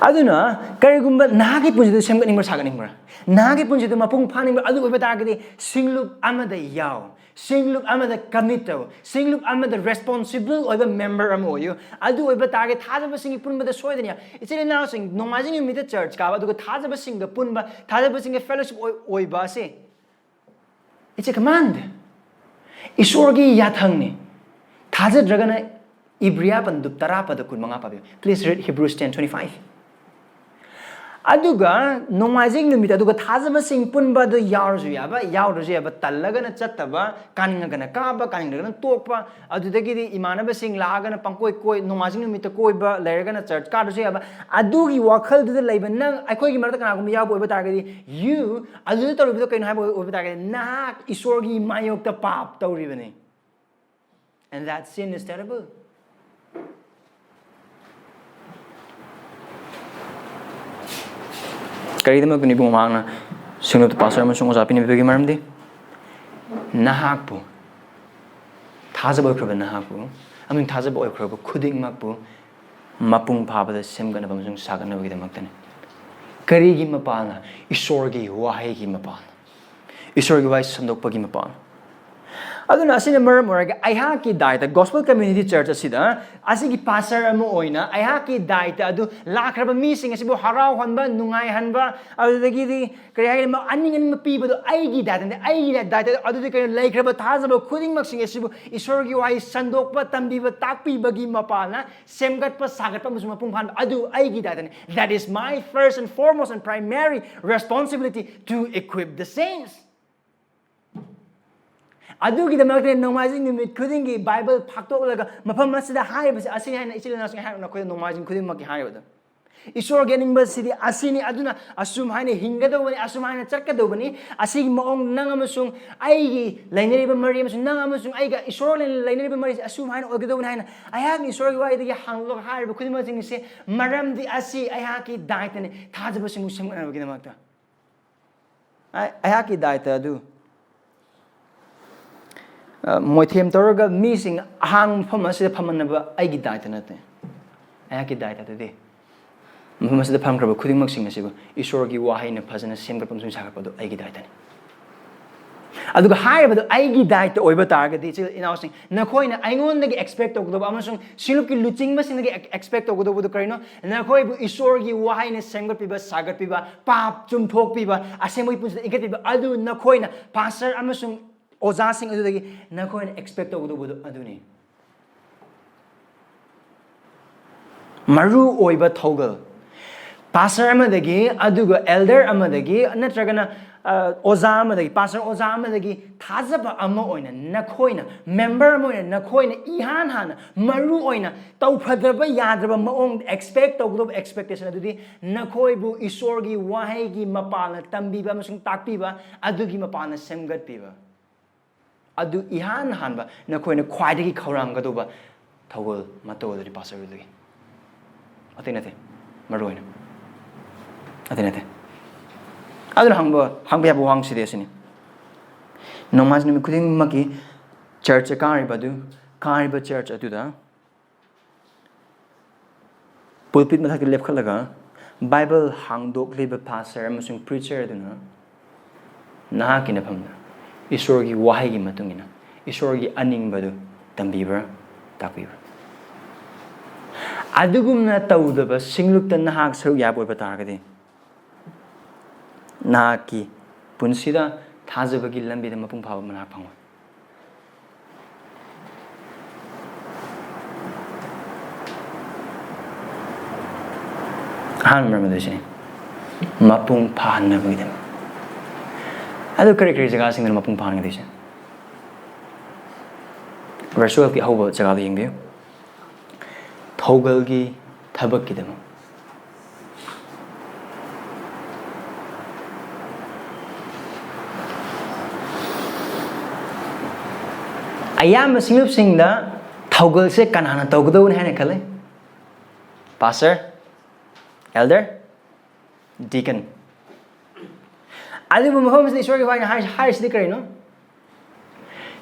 ꯑꯗꯨꯅ ꯀꯔꯤꯒꯨꯝꯕ ꯅꯍꯥꯛꯀꯤ ꯄꯨꯟꯁꯤꯗ ꯁꯦꯝꯒꯠꯅꯤꯡꯕ꯭ꯔꯥ, ꯁꯥꯒꯠꯅꯤꯡꯕ꯭ꯔꯥ? ꯅꯍꯥꯛꯀꯤ ꯄꯨꯟꯁꯤꯗ ꯃꯄꯨꯡ ꯐꯥꯅꯤꯡꯕ꯭ꯔꯥ? ꯑꯗꯨ ꯑꯣꯏꯕ ꯇꯥꯔꯒꯗꯤ ꯁꯤꯡꯂꯨꯞ ꯑꯃꯗ ꯌꯥꯎ, ꯁꯤꯡꯂꯨꯞ ꯑꯃꯗ ꯀꯃꯤꯠ ꯇꯧ, ꯁꯤꯡꯂꯨꯞ ꯑꯃꯗ ꯔꯦꯁꯄꯣꯟꯁꯤꯕꯜ ꯑꯣꯏꯕ ꯃꯦꯝꯕꯔ ꯑꯃ ꯑꯣꯏꯌꯨ꯫ ꯑꯗꯨ ꯑꯣꯏꯕ ꯇꯥꯔꯒꯗꯤ ꯊꯥꯖꯕꯁꯤꯡꯒꯤ ꯄꯨꯟꯕꯗ ꯁꯣꯏꯗꯅ ꯌꯥꯎ꯫ ꯏꯆꯤꯜ ꯏꯅꯥꯎꯁꯤꯡ, ꯅꯣꯡꯃꯥꯏꯖꯤꯡ ꯅꯨꯃꯤꯠꯇ ꯆꯔꯆ ꯀꯥꯕ ꯑꯗꯨꯒ ꯊꯥꯖꯕꯁꯤꯡꯒ ꯄꯨꯟꯕ, ꯊꯥꯖꯕꯁꯤꯡꯒ ꯐꯦꯂꯣꯁꯤꯞ ꯑꯣꯏꯕ ꯑꯁꯤ, it's a command. ꯏꯁꯣꯔꯒꯤ ꯌꯥꯊꯪꯅꯤ꯫ ꯊꯥꯖꯗ꯭ꯔꯒꯅ ꯏꯕ꯭ꯔꯤꯌꯥ ꯄꯟꯗꯨꯞ ꯇꯔꯥ ꯄꯗ ꯀꯨꯟ ꯃꯉꯥ ꯄꯥꯕꯤꯌꯨ꯫ Please read Hebrews ten twenty five. ꯑꯗꯨꯒ ꯅꯣꯡꯃꯥꯏꯖꯤꯡ ꯅꯨꯃꯤꯠ ꯑꯗꯨꯒ ꯊꯥꯖꯕꯁꯤꯡ ꯄꯨꯟꯕ ꯑꯗꯨ ꯌꯥꯎꯔꯁꯨ ꯌꯥꯕ, ꯌꯥꯎꯗ꯭ꯔꯁꯨ ꯌꯥꯕ, ꯇꯜꯂꯒꯅ ꯆꯠꯇꯕ, ꯀꯥꯅꯤꯡꯉꯒꯅ ꯀꯥꯕ, ꯀꯥꯅꯤꯡꯗ꯭ꯔꯒꯅ ꯇꯣꯛꯄ, ꯑꯗꯨꯗꯒꯤꯗꯤ ꯏꯃꯥꯟꯅꯕꯁꯤꯡ ꯂꯥꯛꯑꯒꯅ ꯄꯪꯀꯣꯏ ꯀꯣꯏ, ꯅꯣꯡꯃꯥꯏꯖꯤꯡ ꯅꯨꯃꯤꯠꯇ ꯀꯣꯏꯕ ꯂꯩꯔꯒꯅ ꯆꯔꯆ ꯀꯥꯗ꯭ꯔꯁꯨ ꯌꯥꯕ, ꯑꯗꯨꯒꯤ ꯋꯥꯈꯜꯗꯨꯗ ꯂꯩꯕ ꯅꯪ, ꯑꯩꯈꯣꯏꯒꯤ ꯃꯔꯛꯇ ꯀꯅꯥꯒꯨꯝꯕ ꯌꯥꯎꯕ ꯑꯣꯏꯕ ꯇꯥꯔꯒꯗꯤ, you ꯑꯗꯨꯗ ꯇꯧꯔꯤꯕꯗꯣ ꯀꯩꯅꯣ ꯍꯥꯏꯕ ꯑꯣꯏꯕ ꯇꯥꯔꯒꯗꯤ, ꯅꯍꯥꯛ ꯏꯁꯣꯔꯒꯤ ꯃꯥꯌꯣꯛꯇ ꯄꯥꯞ ꯇꯧꯔꯤꯕꯅꯤ꯫ And that sin is terrible. ꯀꯔꯤꯒꯤꯗꯃꯛꯇꯅꯣ ꯏꯕꯨꯡꯉꯣ ꯃꯍꯥꯛꯅ ꯁꯤꯡꯂꯨꯞꯇ ꯄꯥꯁꯇꯔ ꯑꯃꯁꯨꯡ ꯑꯣꯖꯥ ꯄꯤꯅꯕꯤꯕꯒꯤ ꯃꯔꯝꯗꯤ? ꯅꯍꯥꯛꯄꯨ, ꯊꯥꯖꯕ ꯑꯣꯏꯈ꯭ꯔꯕ ꯅꯍꯥꯛꯄꯨ ꯑꯃꯁꯨꯡ ꯊꯥꯖꯕ ꯑꯣꯏꯈ꯭ꯔꯕ ꯈꯨꯗꯤꯡꯃꯛꯄꯨ ꯃꯄꯨꯡ ꯐꯥꯕꯗ ꯁꯦꯝꯒꯠꯅꯕ ꯑꯃꯁꯨꯡ ꯁꯥꯒꯠꯅꯕꯒꯤꯗꯃꯛꯇꯅꯤ꯫ ꯀꯔꯤꯒꯤ ꯃꯄꯥꯜꯅ? ꯏꯁꯣꯔꯒꯤ ꯋꯥꯍꯩꯒꯤ ꯃꯄꯥꯜꯅ, ꯏꯁꯣꯔꯒꯤ ꯋꯥꯍꯩ ꯁꯟꯗꯣꯛꯄꯒꯤ ꯃꯄꯥꯜꯅ꯫ ꯑꯗꯨꯅ ꯑꯁꯤꯅ ꯃꯔꯝ ꯑꯣꯏꯔꯒ ꯑꯩꯍꯥꯛꯀꯤ ꯗꯥꯏꯇ, Gospel Community Church ꯑꯁꯤꯗ ꯑꯁꯤꯒꯤ ꯄꯥꯁꯇꯔ ꯑꯃ ꯑꯣꯏꯅ ꯑꯩꯍꯥꯛꯀꯤ ꯗꯥꯏꯇ ꯑꯗꯨ ꯂꯥꯛꯈ꯭ꯔꯕ ꯃꯤꯁꯤꯡ ꯑꯁꯤꯕꯨ ꯍꯔꯥꯎꯍꯟꯕ, ꯅꯨꯡꯉꯥꯏꯍꯟꯕ, ꯑꯗꯨꯗꯒꯤꯗꯤ ꯀꯔꯤ ꯍꯥꯏꯒꯅꯤ, ꯑꯅꯤꯡ ꯑꯅꯤꯡꯕ ꯄꯤꯕꯗꯣ ꯑꯩꯒꯤ ꯗꯥꯏꯇꯅꯦ꯫ ꯑꯩꯒꯤ ꯗꯥꯏꯇ ꯑꯗꯨꯗꯤ ꯀꯩꯅꯣ? ꯂꯩꯈ꯭ꯔꯕ ꯊꯥꯖꯕ ꯈꯨꯗꯤꯡꯃꯛꯁꯤꯡ ꯑꯁꯤꯕꯨ ꯏꯁꯣꯔꯒꯤ ꯋꯥꯍꯩ ꯁꯟꯗꯣꯛꯄ, ꯇꯝꯕꯤꯕ, ꯇꯥꯛꯄꯤꯕꯒꯤ ꯃꯄꯥꯜꯅ ꯁꯦꯝꯒꯠꯄ, ꯁꯥꯒꯠꯄ ꯑꯃꯁꯨꯡ ꯃꯄꯨꯡ ꯐꯥꯍꯟꯕ ꯑꯗꯨ ꯑꯩꯒꯤ ꯗꯥꯏꯇꯅꯤ꯫ That is my first and foremost and primary responsibility to equip the saints. ꯑꯗꯨꯒꯤꯗꯃꯛꯇ ꯅꯣꯡꯃꯥꯏꯖꯤꯡ ꯅꯨꯃꯤꯠ ꯈꯨꯗꯤꯡꯒꯤ ꯕꯥꯏꯕꯜ ꯐꯥꯛꯇꯣꯛꯂꯒ ꯃꯐꯝ ꯑꯁꯤꯗ ꯍꯥꯏꯔꯤꯕꯁꯤ ꯑꯁꯤꯅꯤ ꯍꯥꯏꯅ ꯏꯆꯤꯜ ꯏꯅꯥꯎꯁꯤꯡ ꯍꯥꯏꯔꯒ ꯅꯈꯣꯏꯗ ꯅꯣꯡꯃꯥꯏꯖꯤꯡ ꯈꯨꯗꯤꯡꯃꯛꯀꯤ ꯍꯥꯏꯔꯤꯕꯗꯣ꯫ ꯏꯁꯣꯔꯒꯤ ꯑꯅꯤꯡꯕꯁꯤꯗꯤ ꯑꯁꯤꯅꯤ, ꯑꯗꯨꯅ ꯑꯁꯨꯝ ꯍꯥꯏꯅ ꯍꯤꯡꯒꯗꯧꯕꯅꯤ, ꯑꯁꯨꯝ ꯍꯥꯏꯅ ꯆꯠꯀꯗꯧꯕꯅꯤ, ꯑꯁꯤꯒꯤ ꯃꯑꯣꯡ ꯅꯪ ꯑꯃꯁꯨꯡ ꯑꯩꯒꯤ ꯂꯩꯅꯔꯤꯕ ꯃꯔꯤ ꯑꯃꯁꯨꯡ ꯅꯪ ꯑꯃꯁꯨꯡ ꯑꯩꯒ ꯏꯁꯣꯔ ꯂꯩꯅꯔꯤꯕ ꯃꯔꯤꯁꯤ ꯑꯁꯨꯝ ꯍꯥꯏꯅ ꯑꯣꯏꯒꯗꯧꯕꯅꯤ ꯍꯥꯏꯅ ꯑꯩꯍꯥꯛꯅ ꯏꯁꯣꯔꯒꯤ ꯋꯥꯍꯩꯗꯒꯤ ꯍꯥꯡꯂꯒ ꯍꯥꯏꯔꯤꯕ ꯈꯨꯗꯤꯡꯃꯛꯁꯤꯡꯁꯦ ꯃꯔꯝꯗꯤ ꯑꯁꯤ ꯑꯩꯍꯥꯛꯀꯤ ꯗꯥꯏꯇꯅꯤ, ꯊꯥꯖꯕꯁꯤꯡꯕꯨ ꯁꯦꯝꯒꯠꯅꯕꯒꯤꯗꯃꯛꯇ꯫ ꯑꯩ-, ꯑꯩꯍꯥꯛꯀꯤ ꯗꯥꯏꯇ ꯑꯗꯨ, ꯑ, ꯃꯣꯏꯊꯦꯝ ꯇꯧꯔꯒ ꯃꯤꯁꯤꯡ ꯑꯍꯥꯡꯕ ꯃꯐꯝ ꯑꯁꯤꯗ ꯐꯝꯍꯟꯅꯕ ꯑꯩꯒꯤ ꯗꯥꯏꯇ ꯅꯠꯇꯦ꯫ ꯑꯩꯍꯥꯛꯀꯤ ꯗꯥꯏꯇ ꯑꯗꯨꯗꯤ ꯃꯐꯝ ꯑꯁꯤꯗ ꯐꯝꯈ꯭ꯔꯕ ꯈꯨꯗꯤꯡꯃꯛꯁꯤꯡ ꯑꯁꯤꯕꯨ ꯏꯁꯣꯔꯒꯤ ꯋꯥꯍꯩꯅ ꯐꯖꯅ ꯁꯦꯝꯒꯠꯄ ꯑꯃꯁꯨꯡ ꯁꯥꯒꯠꯄꯗꯨ ꯑꯩꯒꯤ ꯗꯥꯏꯇꯅꯤ꯫ ꯑꯗꯨꯒ ꯍꯥꯏꯔꯤꯕꯗꯨ ꯑꯩꯒꯤ ꯗꯥꯏꯇ ꯑꯣꯏꯕ ꯇꯥꯔꯒꯗꯤ, ꯏꯆꯤꯜ ꯏꯅꯥꯎꯁꯤꯡ, ꯅꯈꯣꯏꯅ ꯑꯩꯉꯣꯟꯗꯒꯤ ꯑꯦꯛꯁꯄꯦꯛ ꯇꯧꯒꯗꯧꯕ ꯑꯃꯁꯨꯡ ꯁꯤꯡꯂꯨꯞꯀꯤ ꯂꯨꯆꯤꯡꯕꯁꯤꯡꯗꯒꯤ ꯑꯦꯛ-, ꯑꯦꯛꯁꯄꯦꯛ ꯇꯧꯒꯗꯧꯕꯗꯨ ꯀꯔꯤꯅꯣ? ꯅꯈꯣꯏꯕꯨ ꯏꯁꯣꯔꯒꯤ ꯋꯥꯍꯩꯅ ꯁꯦꯝꯒꯠꯄꯤꯕ, ꯁꯥꯒꯠꯄꯤꯕ, ꯄꯥꯞ ꯆꯨꯝꯊꯣꯛꯄꯤꯕ, ꯑꯁꯦꯡꯕꯒꯤ ꯄꯨꯟꯁꯤꯗ ꯏꯟꯈꯠꯄꯤꯕ ꯑꯗꯨ ꯅꯈꯣꯏꯅ ꯄꯥꯁꯇꯔ ꯑꯃꯁꯨꯡ ꯑꯣꯖꯥꯁꯤꯡ ꯑꯗꯨꯗꯒꯤ ꯅꯈꯣꯏꯅ ꯑꯦꯛꯁꯄꯦꯛ ꯇꯧꯒꯗꯧꯕꯗꯨ ꯑꯗꯨꯅꯤ꯫ ꯃꯔꯨ ꯑꯣꯏꯕ ꯊꯧꯒꯜ꯫ ꯄꯥꯁꯇꯔ ꯑꯃꯗꯒꯤ, ꯑꯗꯨꯒ ꯑꯦꯜꯗꯔ ꯑꯃꯗꯒꯤ, ꯅꯠꯇ꯭ꯔꯒꯅ, ꯑ, ꯑꯣꯖꯥ ꯑꯃꯗꯒꯤ, ꯄꯥꯁꯇꯔ ꯑꯣꯖꯥ ꯑꯃꯗꯒꯤ ꯊꯥꯖꯕ ꯑꯃ ꯑꯣꯏꯅ ꯅꯈꯣꯏꯅ, ꯃꯦꯝꯕꯔ ꯑꯃ ꯑꯣꯏꯅ ꯅꯈꯣꯏꯅ ꯏꯍꯥꯟ ꯍꯥꯟꯅ ꯃꯔꯨ ꯑꯣꯏꯅ ꯇꯧꯐꯗ꯭ꯔꯕ ꯌꯥꯗ꯭ꯔꯕ ꯃꯑꯣꯡꯗ ꯑꯦꯛꯁꯄꯦꯛ ꯇꯧꯒꯗꯧꯕ ꯑꯦꯛꯁꯄꯦꯛꯇꯦꯁꯟ ꯑꯗꯨꯗꯤ ꯅꯈꯣꯏꯕꯨ ꯏꯁꯣꯔꯒꯤ ꯋꯥꯍꯩꯒꯤ ꯃꯄꯥꯜꯅ ꯇꯝꯕꯤꯕ ꯑꯃꯁꯨꯡ ꯇꯥꯛꯄꯤꯕ ꯑꯗꯨꯒꯤ ꯃꯄꯥꯜꯅ ꯁꯦꯝꯒꯠꯄꯤꯕ꯫ ꯑꯗꯨ ꯏꯍꯥꯟ ꯍꯥꯟꯕ ꯅꯈꯣꯏꯅ ꯈ꯭ꯋꯥꯏꯗꯒꯤ ꯈꯧꯔꯥꯡꯒꯗꯧꯕ ꯊꯧꯒꯜ ꯃꯇꯧ ꯑꯗꯨꯗꯤ ꯄꯥꯁꯇꯔ ꯑꯣꯏꯕꯗꯒꯤ ꯑꯇꯩ ꯅꯠꯇꯦ, ꯃꯔꯨ ꯑꯣꯏꯅ ꯑꯇꯩ ꯅꯠꯇꯦ꯫ ꯑꯗꯨꯅ ꯍꯪꯕ, ꯍꯪꯕ ꯌꯥꯕ ꯋꯥꯍꯪꯁꯤꯗꯤ ꯑꯁꯤꯅꯤ: ꯅꯣꯡꯃꯥꯏꯖꯤꯡ ꯅꯨꯃꯤꯠ ꯈꯨꯗꯤꯡꯃꯛꯀꯤ ꯆꯔꯆ ꯀꯥꯔꯤꯕ ꯑꯗꯨ, ꯀꯥꯔꯤꯕ ꯆꯔꯆ ꯑꯗꯨꯗ ꯄꯨꯜꯄꯤꯠ ꯃꯊꯛꯇ ꯂꯦꯞꯈꯠꯂꯒ ꯕꯥꯏꯕꯜ ꯍꯥꯡꯗꯣꯛꯂꯤꯕ ꯄꯥꯁꯇꯔ ꯑꯃꯁꯨꯡ ꯄ꯭ꯔꯤꯆꯔ ꯑꯗꯨꯅ ꯅꯍꯥꯛꯀꯤ ꯅꯐꯝꯗ ꯏꯁꯣꯔꯒꯤ ꯋꯥꯍꯩꯒꯤ ꯃꯇꯨꯡ ꯏꯟꯅ ꯏꯁꯣꯔꯒꯤ ꯑꯅꯤꯡꯕꯗꯨ ꯇꯝꯕꯤꯕ꯭ꯔꯥ, ꯇꯥꯛꯄꯤꯕ꯭ꯔꯥ? ꯑꯗꯨꯒꯨꯝꯅ ꯇꯧꯗꯕ ꯁꯤꯡꯂꯨꯞꯇ ꯅꯍꯥꯛ ꯁꯔꯨꯛ ꯌꯥꯕ ꯑꯣꯏꯕ ꯇꯥꯔꯒꯗꯤ, ꯅꯍꯥꯛꯀꯤ ꯄꯨꯟꯁꯤꯗ ꯊꯥꯖꯕꯒꯤ ꯂꯝꯕꯤꯗ ꯃꯄꯨꯡ ꯐꯥꯕ ꯃꯅꯥꯛ ꯐꯪꯉꯣꯏ꯫ ꯑꯍꯥꯟꯕ ꯃꯔꯝ ꯑꯗꯨ ꯁꯤꯅꯤ, ꯃꯄꯨꯡ ꯐꯥꯍꯟꯅꯕꯒꯤꯗꯃꯛ꯫ ꯑꯗꯨ ꯀꯔꯤ ꯀꯔꯤ ꯖꯒꯥꯁꯤꯡꯗꯅ ꯃꯄꯨꯡ ꯐꯥꯍꯟꯒꯗꯣꯏꯁꯦ? ꯚꯔꯁ ꯇꯨꯌꯦꯜꯐꯀꯤ ꯑꯍꯧꯕ ꯖꯒꯥꯗꯨ ꯌꯦꯡꯕꯤꯌꯨ꯫ ꯊꯧꯒꯜꯒꯤ ꯊꯕꯛꯀꯤꯗꯃꯛ꯫ ꯑꯌꯥꯝꯕ ꯁꯤꯡꯂꯨꯞꯁꯤꯡꯗ ꯊꯧꯒꯜꯁꯦ ꯀꯅꯥꯅ ꯇꯧꯒꯗꯧꯕꯅꯤ ꯍꯥꯏꯅ ꯈꯜꯂꯤ? Pastor, elder, deacon. ꯑꯗꯨꯕꯨ ꯃꯐꯝꯁꯤꯗ ꯏꯁꯣꯔꯒꯤ ꯋꯥꯍꯩꯅ ꯍꯥꯏ-, ꯍꯥꯏꯔꯤꯁꯤꯗꯤ ꯀꯔꯤꯅꯣ?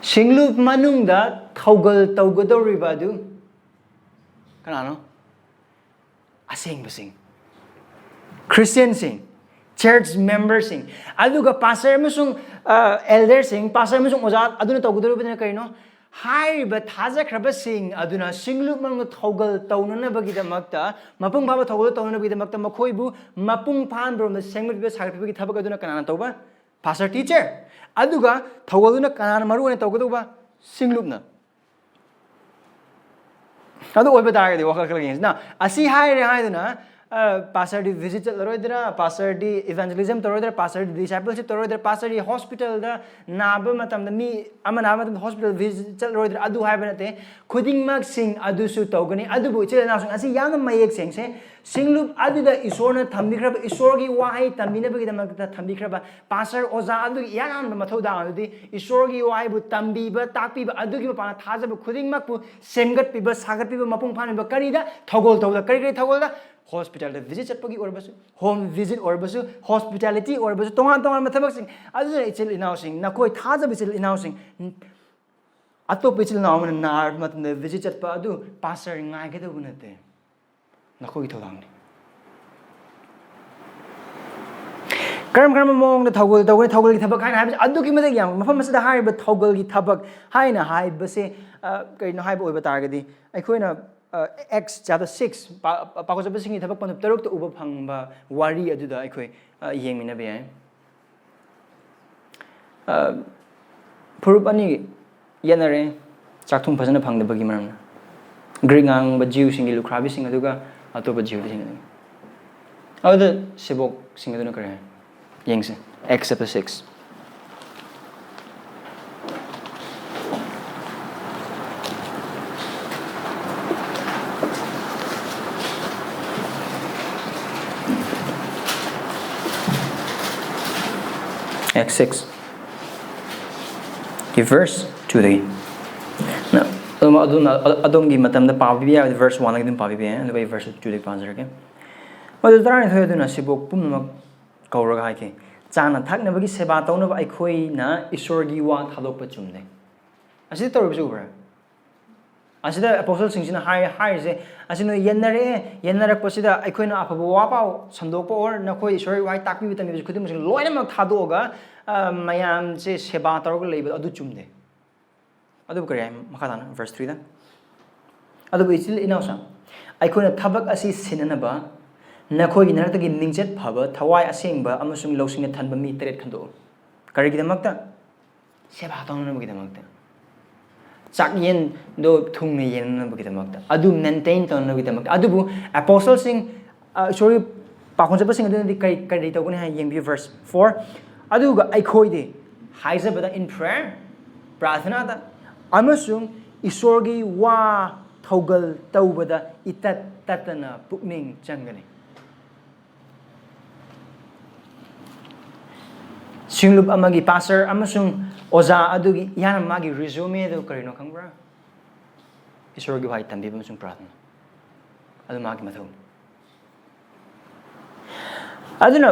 ꯁꯤꯡꯂꯨꯞ ꯃꯅꯨꯡꯗ ꯊꯧꯒꯜ ꯇꯧꯒꯗꯧꯔꯤꯕ ꯑꯗꯨ ꯀꯅꯥꯅꯣ? ꯑꯁꯦꯡꯕꯁꯤꯡ, ꯈ꯭ꯔꯤꯁꯇꯤꯌꯟꯁꯤꯡ, ꯆꯔꯆ ꯃꯦꯝꯕꯔꯁꯤꯡ, ꯑꯗꯨꯒ ꯄꯥꯁꯇꯔ ꯑꯃꯁꯨꯡ, ꯑ, ꯑꯦꯜꯗꯔꯁꯤꯡ, ꯄꯥꯁꯇꯔ ꯑꯃꯁꯨꯡ ꯑꯣꯖꯥ ꯑꯗꯨꯅ ꯇꯧꯒꯗꯧꯔꯤꯕꯗꯨꯅ ꯀꯔꯤꯅꯣ? ꯍꯥꯏꯔꯤꯕ ꯊꯥꯖꯈ꯭ꯔꯕꯁꯤꯡ ꯑꯗꯨꯅ ꯁꯤꯡꯂꯨꯞ ꯃꯅꯨꯡꯗ ꯊꯧꯒꯜ ꯇꯧꯅꯅꯕꯒꯤꯗꯃꯛꯇ, ꯃꯄꯨꯡ ꯐꯥꯕ ꯊꯧꯒꯜ ꯇꯧꯅꯅꯕꯒꯤꯗꯃꯛꯇ ꯃꯈꯣꯏꯕꯨ ꯃꯄꯨꯡ ꯐꯥꯍꯟꯕꯔꯣꯝꯗ ꯁꯦꯝꯒꯠꯄꯤꯕ, ꯁꯥꯒꯠꯄꯤꯕꯒꯤ ꯊꯕꯛ ꯑꯗꯨꯅ ꯀꯅꯥꯅ ꯇꯧꯕ? Pastor, teacher. ꯑꯗꯨꯒ ꯊꯧꯒꯜꯗꯨꯅ ꯀꯅꯥꯅ ꯃꯔꯨ ꯑꯣꯏꯅ ꯇꯧꯒꯗꯧꯕ? ꯁꯤꯡꯂꯨꯞꯅ꯫ ꯑꯗꯨ ꯑꯣꯏꯕ ꯇꯥꯔꯒꯗꯤ ꯋꯥꯈꯜ ꯈꯜꯂꯒ ꯌꯦꯡꯁꯤ꯫ Now, ꯑꯁꯤ ꯍꯥꯏꯔꯦ ꯍꯥꯏꯗꯨꯅ, ꯑ, ꯄꯥꯁꯇꯔꯗꯤ ꯚꯤꯖꯤꯠ ꯆꯠꯂꯔꯣꯏꯗ꯭ꯔꯥ, ꯄꯥꯁꯇꯔꯗꯤ ꯏꯚꯥꯟꯖꯦꯂꯤꯖꯝ ꯇꯧꯔꯣꯏꯗ꯭ꯔꯥ, ꯄꯥꯁꯇꯔꯗꯤ ꯗꯤꯁꯥꯏꯄꯜꯁꯤꯞ ꯇꯧꯔꯣꯏꯗ꯭ꯔꯥ, ꯄꯥꯁꯇꯔꯗꯤ ꯍꯣꯁꯄꯤꯇꯥꯜꯗ ꯅꯥꯕ ꯃꯇꯝꯗ, ꯃꯤ ꯑꯃ ꯅꯥꯕ ꯃꯇꯝꯗ ꯍꯣꯁꯄꯤꯇꯥꯜ ꯚꯤꯖꯤꯠ ꯆꯠꯂꯔꯣꯏꯗ꯭ꯔꯥ, ꯑꯗꯨ ꯍꯥꯏꯕ ꯅꯠꯇꯦ꯫ ꯈꯨꯗꯤꯡꯃꯛꯁꯤꯡ ꯑꯗꯨꯁꯨ ꯇꯧꯒꯅꯤ꯫ ꯑꯗꯨꯕꯨ ꯏꯆꯤꯜ ꯏꯅꯥꯎꯁꯤꯡ, ꯑꯁꯤ ꯌꯥꯝꯅ ꯃꯌꯦꯛ ꯁꯦꯡꯁꯦ꯫ ꯁꯤꯡꯂꯨꯞ ꯑꯗꯨꯗ ꯏꯁꯣꯔꯅ ꯊꯝꯕꯤꯈ꯭ꯔꯕ, ꯏꯁꯣꯔꯒꯤ ꯋꯥꯍꯩ ꯇꯝꯕꯤꯅꯕꯒꯤꯗꯃꯛꯇ ꯊꯝꯕꯤꯈ꯭ꯔꯕ ꯄꯥꯁꯇꯔ, ꯑꯣꯖꯥ ꯑꯗꯨꯒꯤ ꯏꯍꯥꯟ ꯍꯥꯟꯕ ꯃꯊꯧꯗꯥꯡ ꯑꯗꯨꯗꯤ ꯏꯁꯣꯔꯒꯤ ꯋꯥꯍꯩꯕꯨ ꯇꯝꯕꯤꯕ, ꯇꯥꯛꯄꯤꯕ, ꯑꯗꯨꯒꯤ ꯃꯄꯥꯟꯗ ꯊꯥꯖꯕ ꯈꯨꯗꯤꯡꯃꯛꯄꯨ ꯁꯦꯝꯒꯠꯄꯤꯕ, ꯁꯥꯒꯠꯄꯤꯕ, ꯃꯄꯨꯡ ꯐꯥꯍꯟꯕꯤꯕ꯫ ꯀꯔꯤꯗ? ꯊꯧꯒꯜ ꯇꯧꯕꯗ꯫ ꯀꯔꯤ ꯀꯔꯤ ꯊꯧꯒꯜꯗ? ꯍꯣꯁꯄꯤꯇꯥꯜꯗ ꯚꯤꯖꯤꯠ ꯆꯠꯄꯒꯤ ꯑꯣꯏꯔꯕꯁꯨ, ꯍꯣꯝ ꯚꯤꯖꯤꯠ ꯑꯣꯏꯔꯕꯁꯨ, ꯍꯣꯁꯄꯤꯇꯥꯂꯤꯇꯤ ꯑꯣꯏꯔꯕꯁꯨ, ꯇꯣꯉꯥꯟ ꯇꯣꯉꯥꯟꯕ ꯊꯕꯛꯁꯤꯡ꯫ ꯑꯗꯨꯅ ꯏꯆꯤꯜ ꯏꯅꯥꯎꯁꯤꯡ, ꯅꯈꯣꯏ ꯊꯥꯖꯕ ꯏꯆꯤꯜ ꯏꯅꯥꯎꯁꯤꯡ, ꯑꯇꯣꯞꯄ ꯏꯆꯤꯜ ꯏꯅꯥꯎ ꯑꯃꯅ ꯅꯥꯔꯕ ꯃꯇꯝꯗ ꯚꯤꯖꯤꯠ ꯆꯠꯄ ꯑꯗꯨ ꯄꯥꯁꯇꯔ ꯉꯥꯏꯒꯗꯧꯕ ꯅꯠꯇꯦ꯫ ꯅꯈꯣꯏꯒꯤ ꯊꯧꯗꯥꯡꯅꯤ꯫ ꯀꯔꯝ ꯀꯔꯝꯕ ꯃꯑꯣꯡꯗ ꯊꯧꯒꯜ ꯇꯧꯒꯅꯤ? ꯊꯧꯒꯜꯒꯤ ꯊꯕꯛ ꯍꯥꯏꯅ ꯍꯥꯏꯕꯁꯦ ꯑꯗꯨꯛꯀꯤ ꯃꯇꯤꯛ ꯌꯥꯝ꯫ ꯃꯐꯝ ꯑꯁꯤꯗ ꯍꯥꯏꯔꯤꯕ ꯊꯧꯒꯜꯒꯤ ꯊꯕꯛ ꯍꯥꯏꯅ ꯍꯥꯏꯕꯁꯦ, ꯑ, ꯀꯔꯤꯅꯣ ꯍꯥꯏꯕ ꯑꯣꯏꯕ ꯇꯥꯔꯒꯗꯤ, ꯑꯩꯈꯣꯏꯅ, ꯑ, Acts chapter six, ꯄꯥ-, ꯄꯥꯎꯈꯣꯟ ꯆꯠꯄꯁꯤꯡꯒꯤ ꯊꯕꯛ ꯄꯟꯗꯨꯞ ꯇꯔꯨꯛꯇ ꯎꯕ ꯐꯪꯕ ꯋꯥꯔꯤ ꯑꯗꯨꯗ ꯑꯩꯈꯣꯏ, ꯑ, ꯌꯦꯡꯃꯤꯟꯅꯕ ꯌꯥꯏ꯫ ꯑ, ꯐꯨꯔꯨꯞ ꯑꯅꯤ ꯌꯦꯠꯅꯔꯦ, ꯆꯥꯛꯊꯨꯡ ꯐꯖꯅ ꯐꯪꯗꯕꯒꯤ ꯃꯔꯝꯅ꯫ ꯒ꯭ꯔꯤꯛ ꯉꯥꯡꯕ ꯖꯤꯎꯁꯤꯡꯒꯤ ꯂꯨꯈ꯭ꯔꯥꯕꯤꯁꯤꯡ ꯑꯗꯨꯒ ꯑꯇꯣꯞꯄ ꯖꯤꯎꯁꯤꯡ ꯑꯗꯨꯒ꯫ ꯑꯗꯨꯗ ꯁꯦꯕꯣꯛꯁꯤꯡ ꯑꯗꯨꯅ ꯀꯔꯤ ꯍꯥꯏ? ꯌꯦꯡꯁꯦ, Acts chapter six. Acts six. ꯀꯤ verse two ꯗꯒꯤ꯫ ꯅ-, ꯑꯗꯨꯝ, ꯑꯗꯨꯝ, ꯑ-, ꯑꯗꯣꯝꯒꯤ ꯃꯇꯝꯗ ꯄꯥꯕꯤꯕ ꯌꯥꯔꯗꯤ verse one ꯗꯒꯤ ꯑꯗꯨꯝ ꯄꯥꯕꯤꯕ ꯌꯥꯏ, ꯑꯗꯨꯒ ꯑꯩ verse two ꯗꯒꯤ ꯄꯥꯖꯔꯒꯦ꯫ ꯃꯗꯨ ꯇꯔꯥꯅꯤꯊꯣꯏ ꯑꯗꯨꯅ ꯁꯦꯕꯣꯛ ꯄꯨꯝꯅꯃꯛ ꯀꯧꯔꯒ ꯍꯥꯏꯈꯤ, "ꯆꯥꯅ ꯊꯛꯅꯕꯒꯤ ꯁꯦꯕꯥ ꯇꯧꯅꯕ ꯑꯩꯈꯣꯏꯅ ꯏꯁꯣꯔꯒꯤ ꯋꯥ ꯊꯥꯗꯣꯛꯄ ꯆꯨꯝꯗꯦ"꯫ ꯑꯁꯤꯗ ꯇꯧꯔꯤꯕꯁꯤ ꯎꯕ꯭ꯔꯥ? ꯑꯁꯤꯗ ꯑꯄꯣꯁꯇꯜꯁꯤꯡꯁꯤꯅ ꯍꯥꯏ-, ꯍꯥꯏꯔꯤꯁꯦ, "ꯑꯁꯤ ꯅꯣꯏ ꯌꯦꯟꯅꯔꯛꯑꯦ, ꯌꯦꯟꯅꯔꯛꯄꯁꯤꯗ ꯑꯩꯈꯣꯏꯅ ꯑꯐꯕ ꯋꯥ ꯄꯥꯎ ꯁꯟꯗꯣꯛꯄ, or ꯅꯈꯣꯏ ꯏꯁꯣꯔꯒꯤ ꯋꯥꯍꯩ ꯇꯥꯛꯄꯤꯕ ꯇꯝꯕꯤꯕꯁꯤ ꯈꯨꯗꯤꯡꯃꯛꯁꯤ ꯂꯣꯏꯅꯃꯛ ꯊꯥꯗꯣꯛꯑꯒ, ꯑ, ꯃꯌꯥꯝꯁꯦ ꯁꯦꯕꯥ ꯇꯧꯔꯒ ꯂꯩꯕꯗꯣ ꯑꯗꯨ ꯆꯨꯝꯗꯦ"꯫ ꯑꯗꯨꯕꯨ ꯀꯔꯤ ꯍꯥꯏ ꯃꯈꯥ ꯇꯥꯅ verse three ꯗ? "ꯑꯗꯨꯕꯨ ꯏꯆꯤꯜ ꯏꯅꯥꯎꯁꯤꯡ, ꯑꯩꯈꯣꯏꯅ ꯊꯕꯛ ꯑꯁꯤ ꯁꯤꯟꯅꯅꯕ ꯅꯈꯣꯏꯒꯤ ꯅꯔꯛꯇꯒꯤ ꯃꯤꯡꯆꯠ ꯐꯕ, ꯊꯋꯥꯏ ꯑꯁꯦꯡꯕ ꯑꯃꯁꯨꯡ ꯂꯧꯁꯤꯡꯅ ꯊꯟꯕ ꯃꯤ ꯇꯔꯦꯠ ꯈꯟꯗꯣꯛꯎ"꯫ ꯀꯔꯤꯒꯤꯗꯃꯛꯇ? ꯁꯦꯕꯥ ꯇꯧꯅꯅꯕꯒꯤꯗꯃꯛꯇ꯫ ꯆꯥꯛꯌꯦꯟꯗꯣ ꯊꯨꯡꯅ ꯌꯦꯟꯅꯅꯕꯒꯤꯗꯃꯛꯇ꯫ ꯑꯗꯨ maintain ꯇꯧꯅꯅꯕꯒꯤꯗꯃꯛꯇ꯫ ꯑꯗꯨꯕꯨ ꯑꯄꯣꯁꯇꯜꯁꯤꯡ, ꯑ, ꯏꯁꯣꯔꯒꯤ ꯄꯥꯎꯈꯣꯡ ꯆꯠꯄꯁꯤꯡ ꯑꯗꯨꯅꯗꯤ ꯀꯔꯤ, ꯀꯔꯤ ꯇꯧꯒꯅꯤ ꯍꯥꯏ ꯌꯦꯡꯕꯤꯌꯨ, verse four꯫ "ꯑꯗꯨꯒ ꯑꯩꯈꯣꯏꯗꯤ ꯍꯥꯏꯖꯕꯗ in prayer, ꯄ꯭ꯔꯥꯔꯊꯅꯥꯗ, ꯑꯃꯁꯨꯡ ꯏꯁꯣꯔꯒꯤ ꯋꯥ ꯊꯧꯒꯜ ꯇꯧꯕꯗ ꯏꯇꯠ ꯇꯠꯇꯅ ꯄꯨꯛꯅꯤꯡ ꯆꯪꯒꯅꯤ"꯫ ꯁꯤꯡꯂꯨꯞ ꯑꯃꯒꯤ pastor ꯑꯃꯁꯨꯡ ꯑꯣꯖꯥ ꯑꯗꯨꯒꯤ ꯏꯍꯥꯟ ꯃꯥꯒꯤ resume ꯑꯗꯨ ꯀꯔꯤꯅꯣ ꯈꯪꯕ꯭ꯔꯥ? ꯏꯁꯣꯔꯒꯤ ꯋꯥꯍꯩ ꯇꯝꯕꯤꯕ ꯑꯃꯁꯨꯡ ꯄ꯭ꯔꯥꯔꯊꯅꯥ꯫ ꯑꯗꯨ ꯃꯥꯒꯤ ꯃꯊꯧꯅꯤ꯫ ꯑꯗꯨꯅ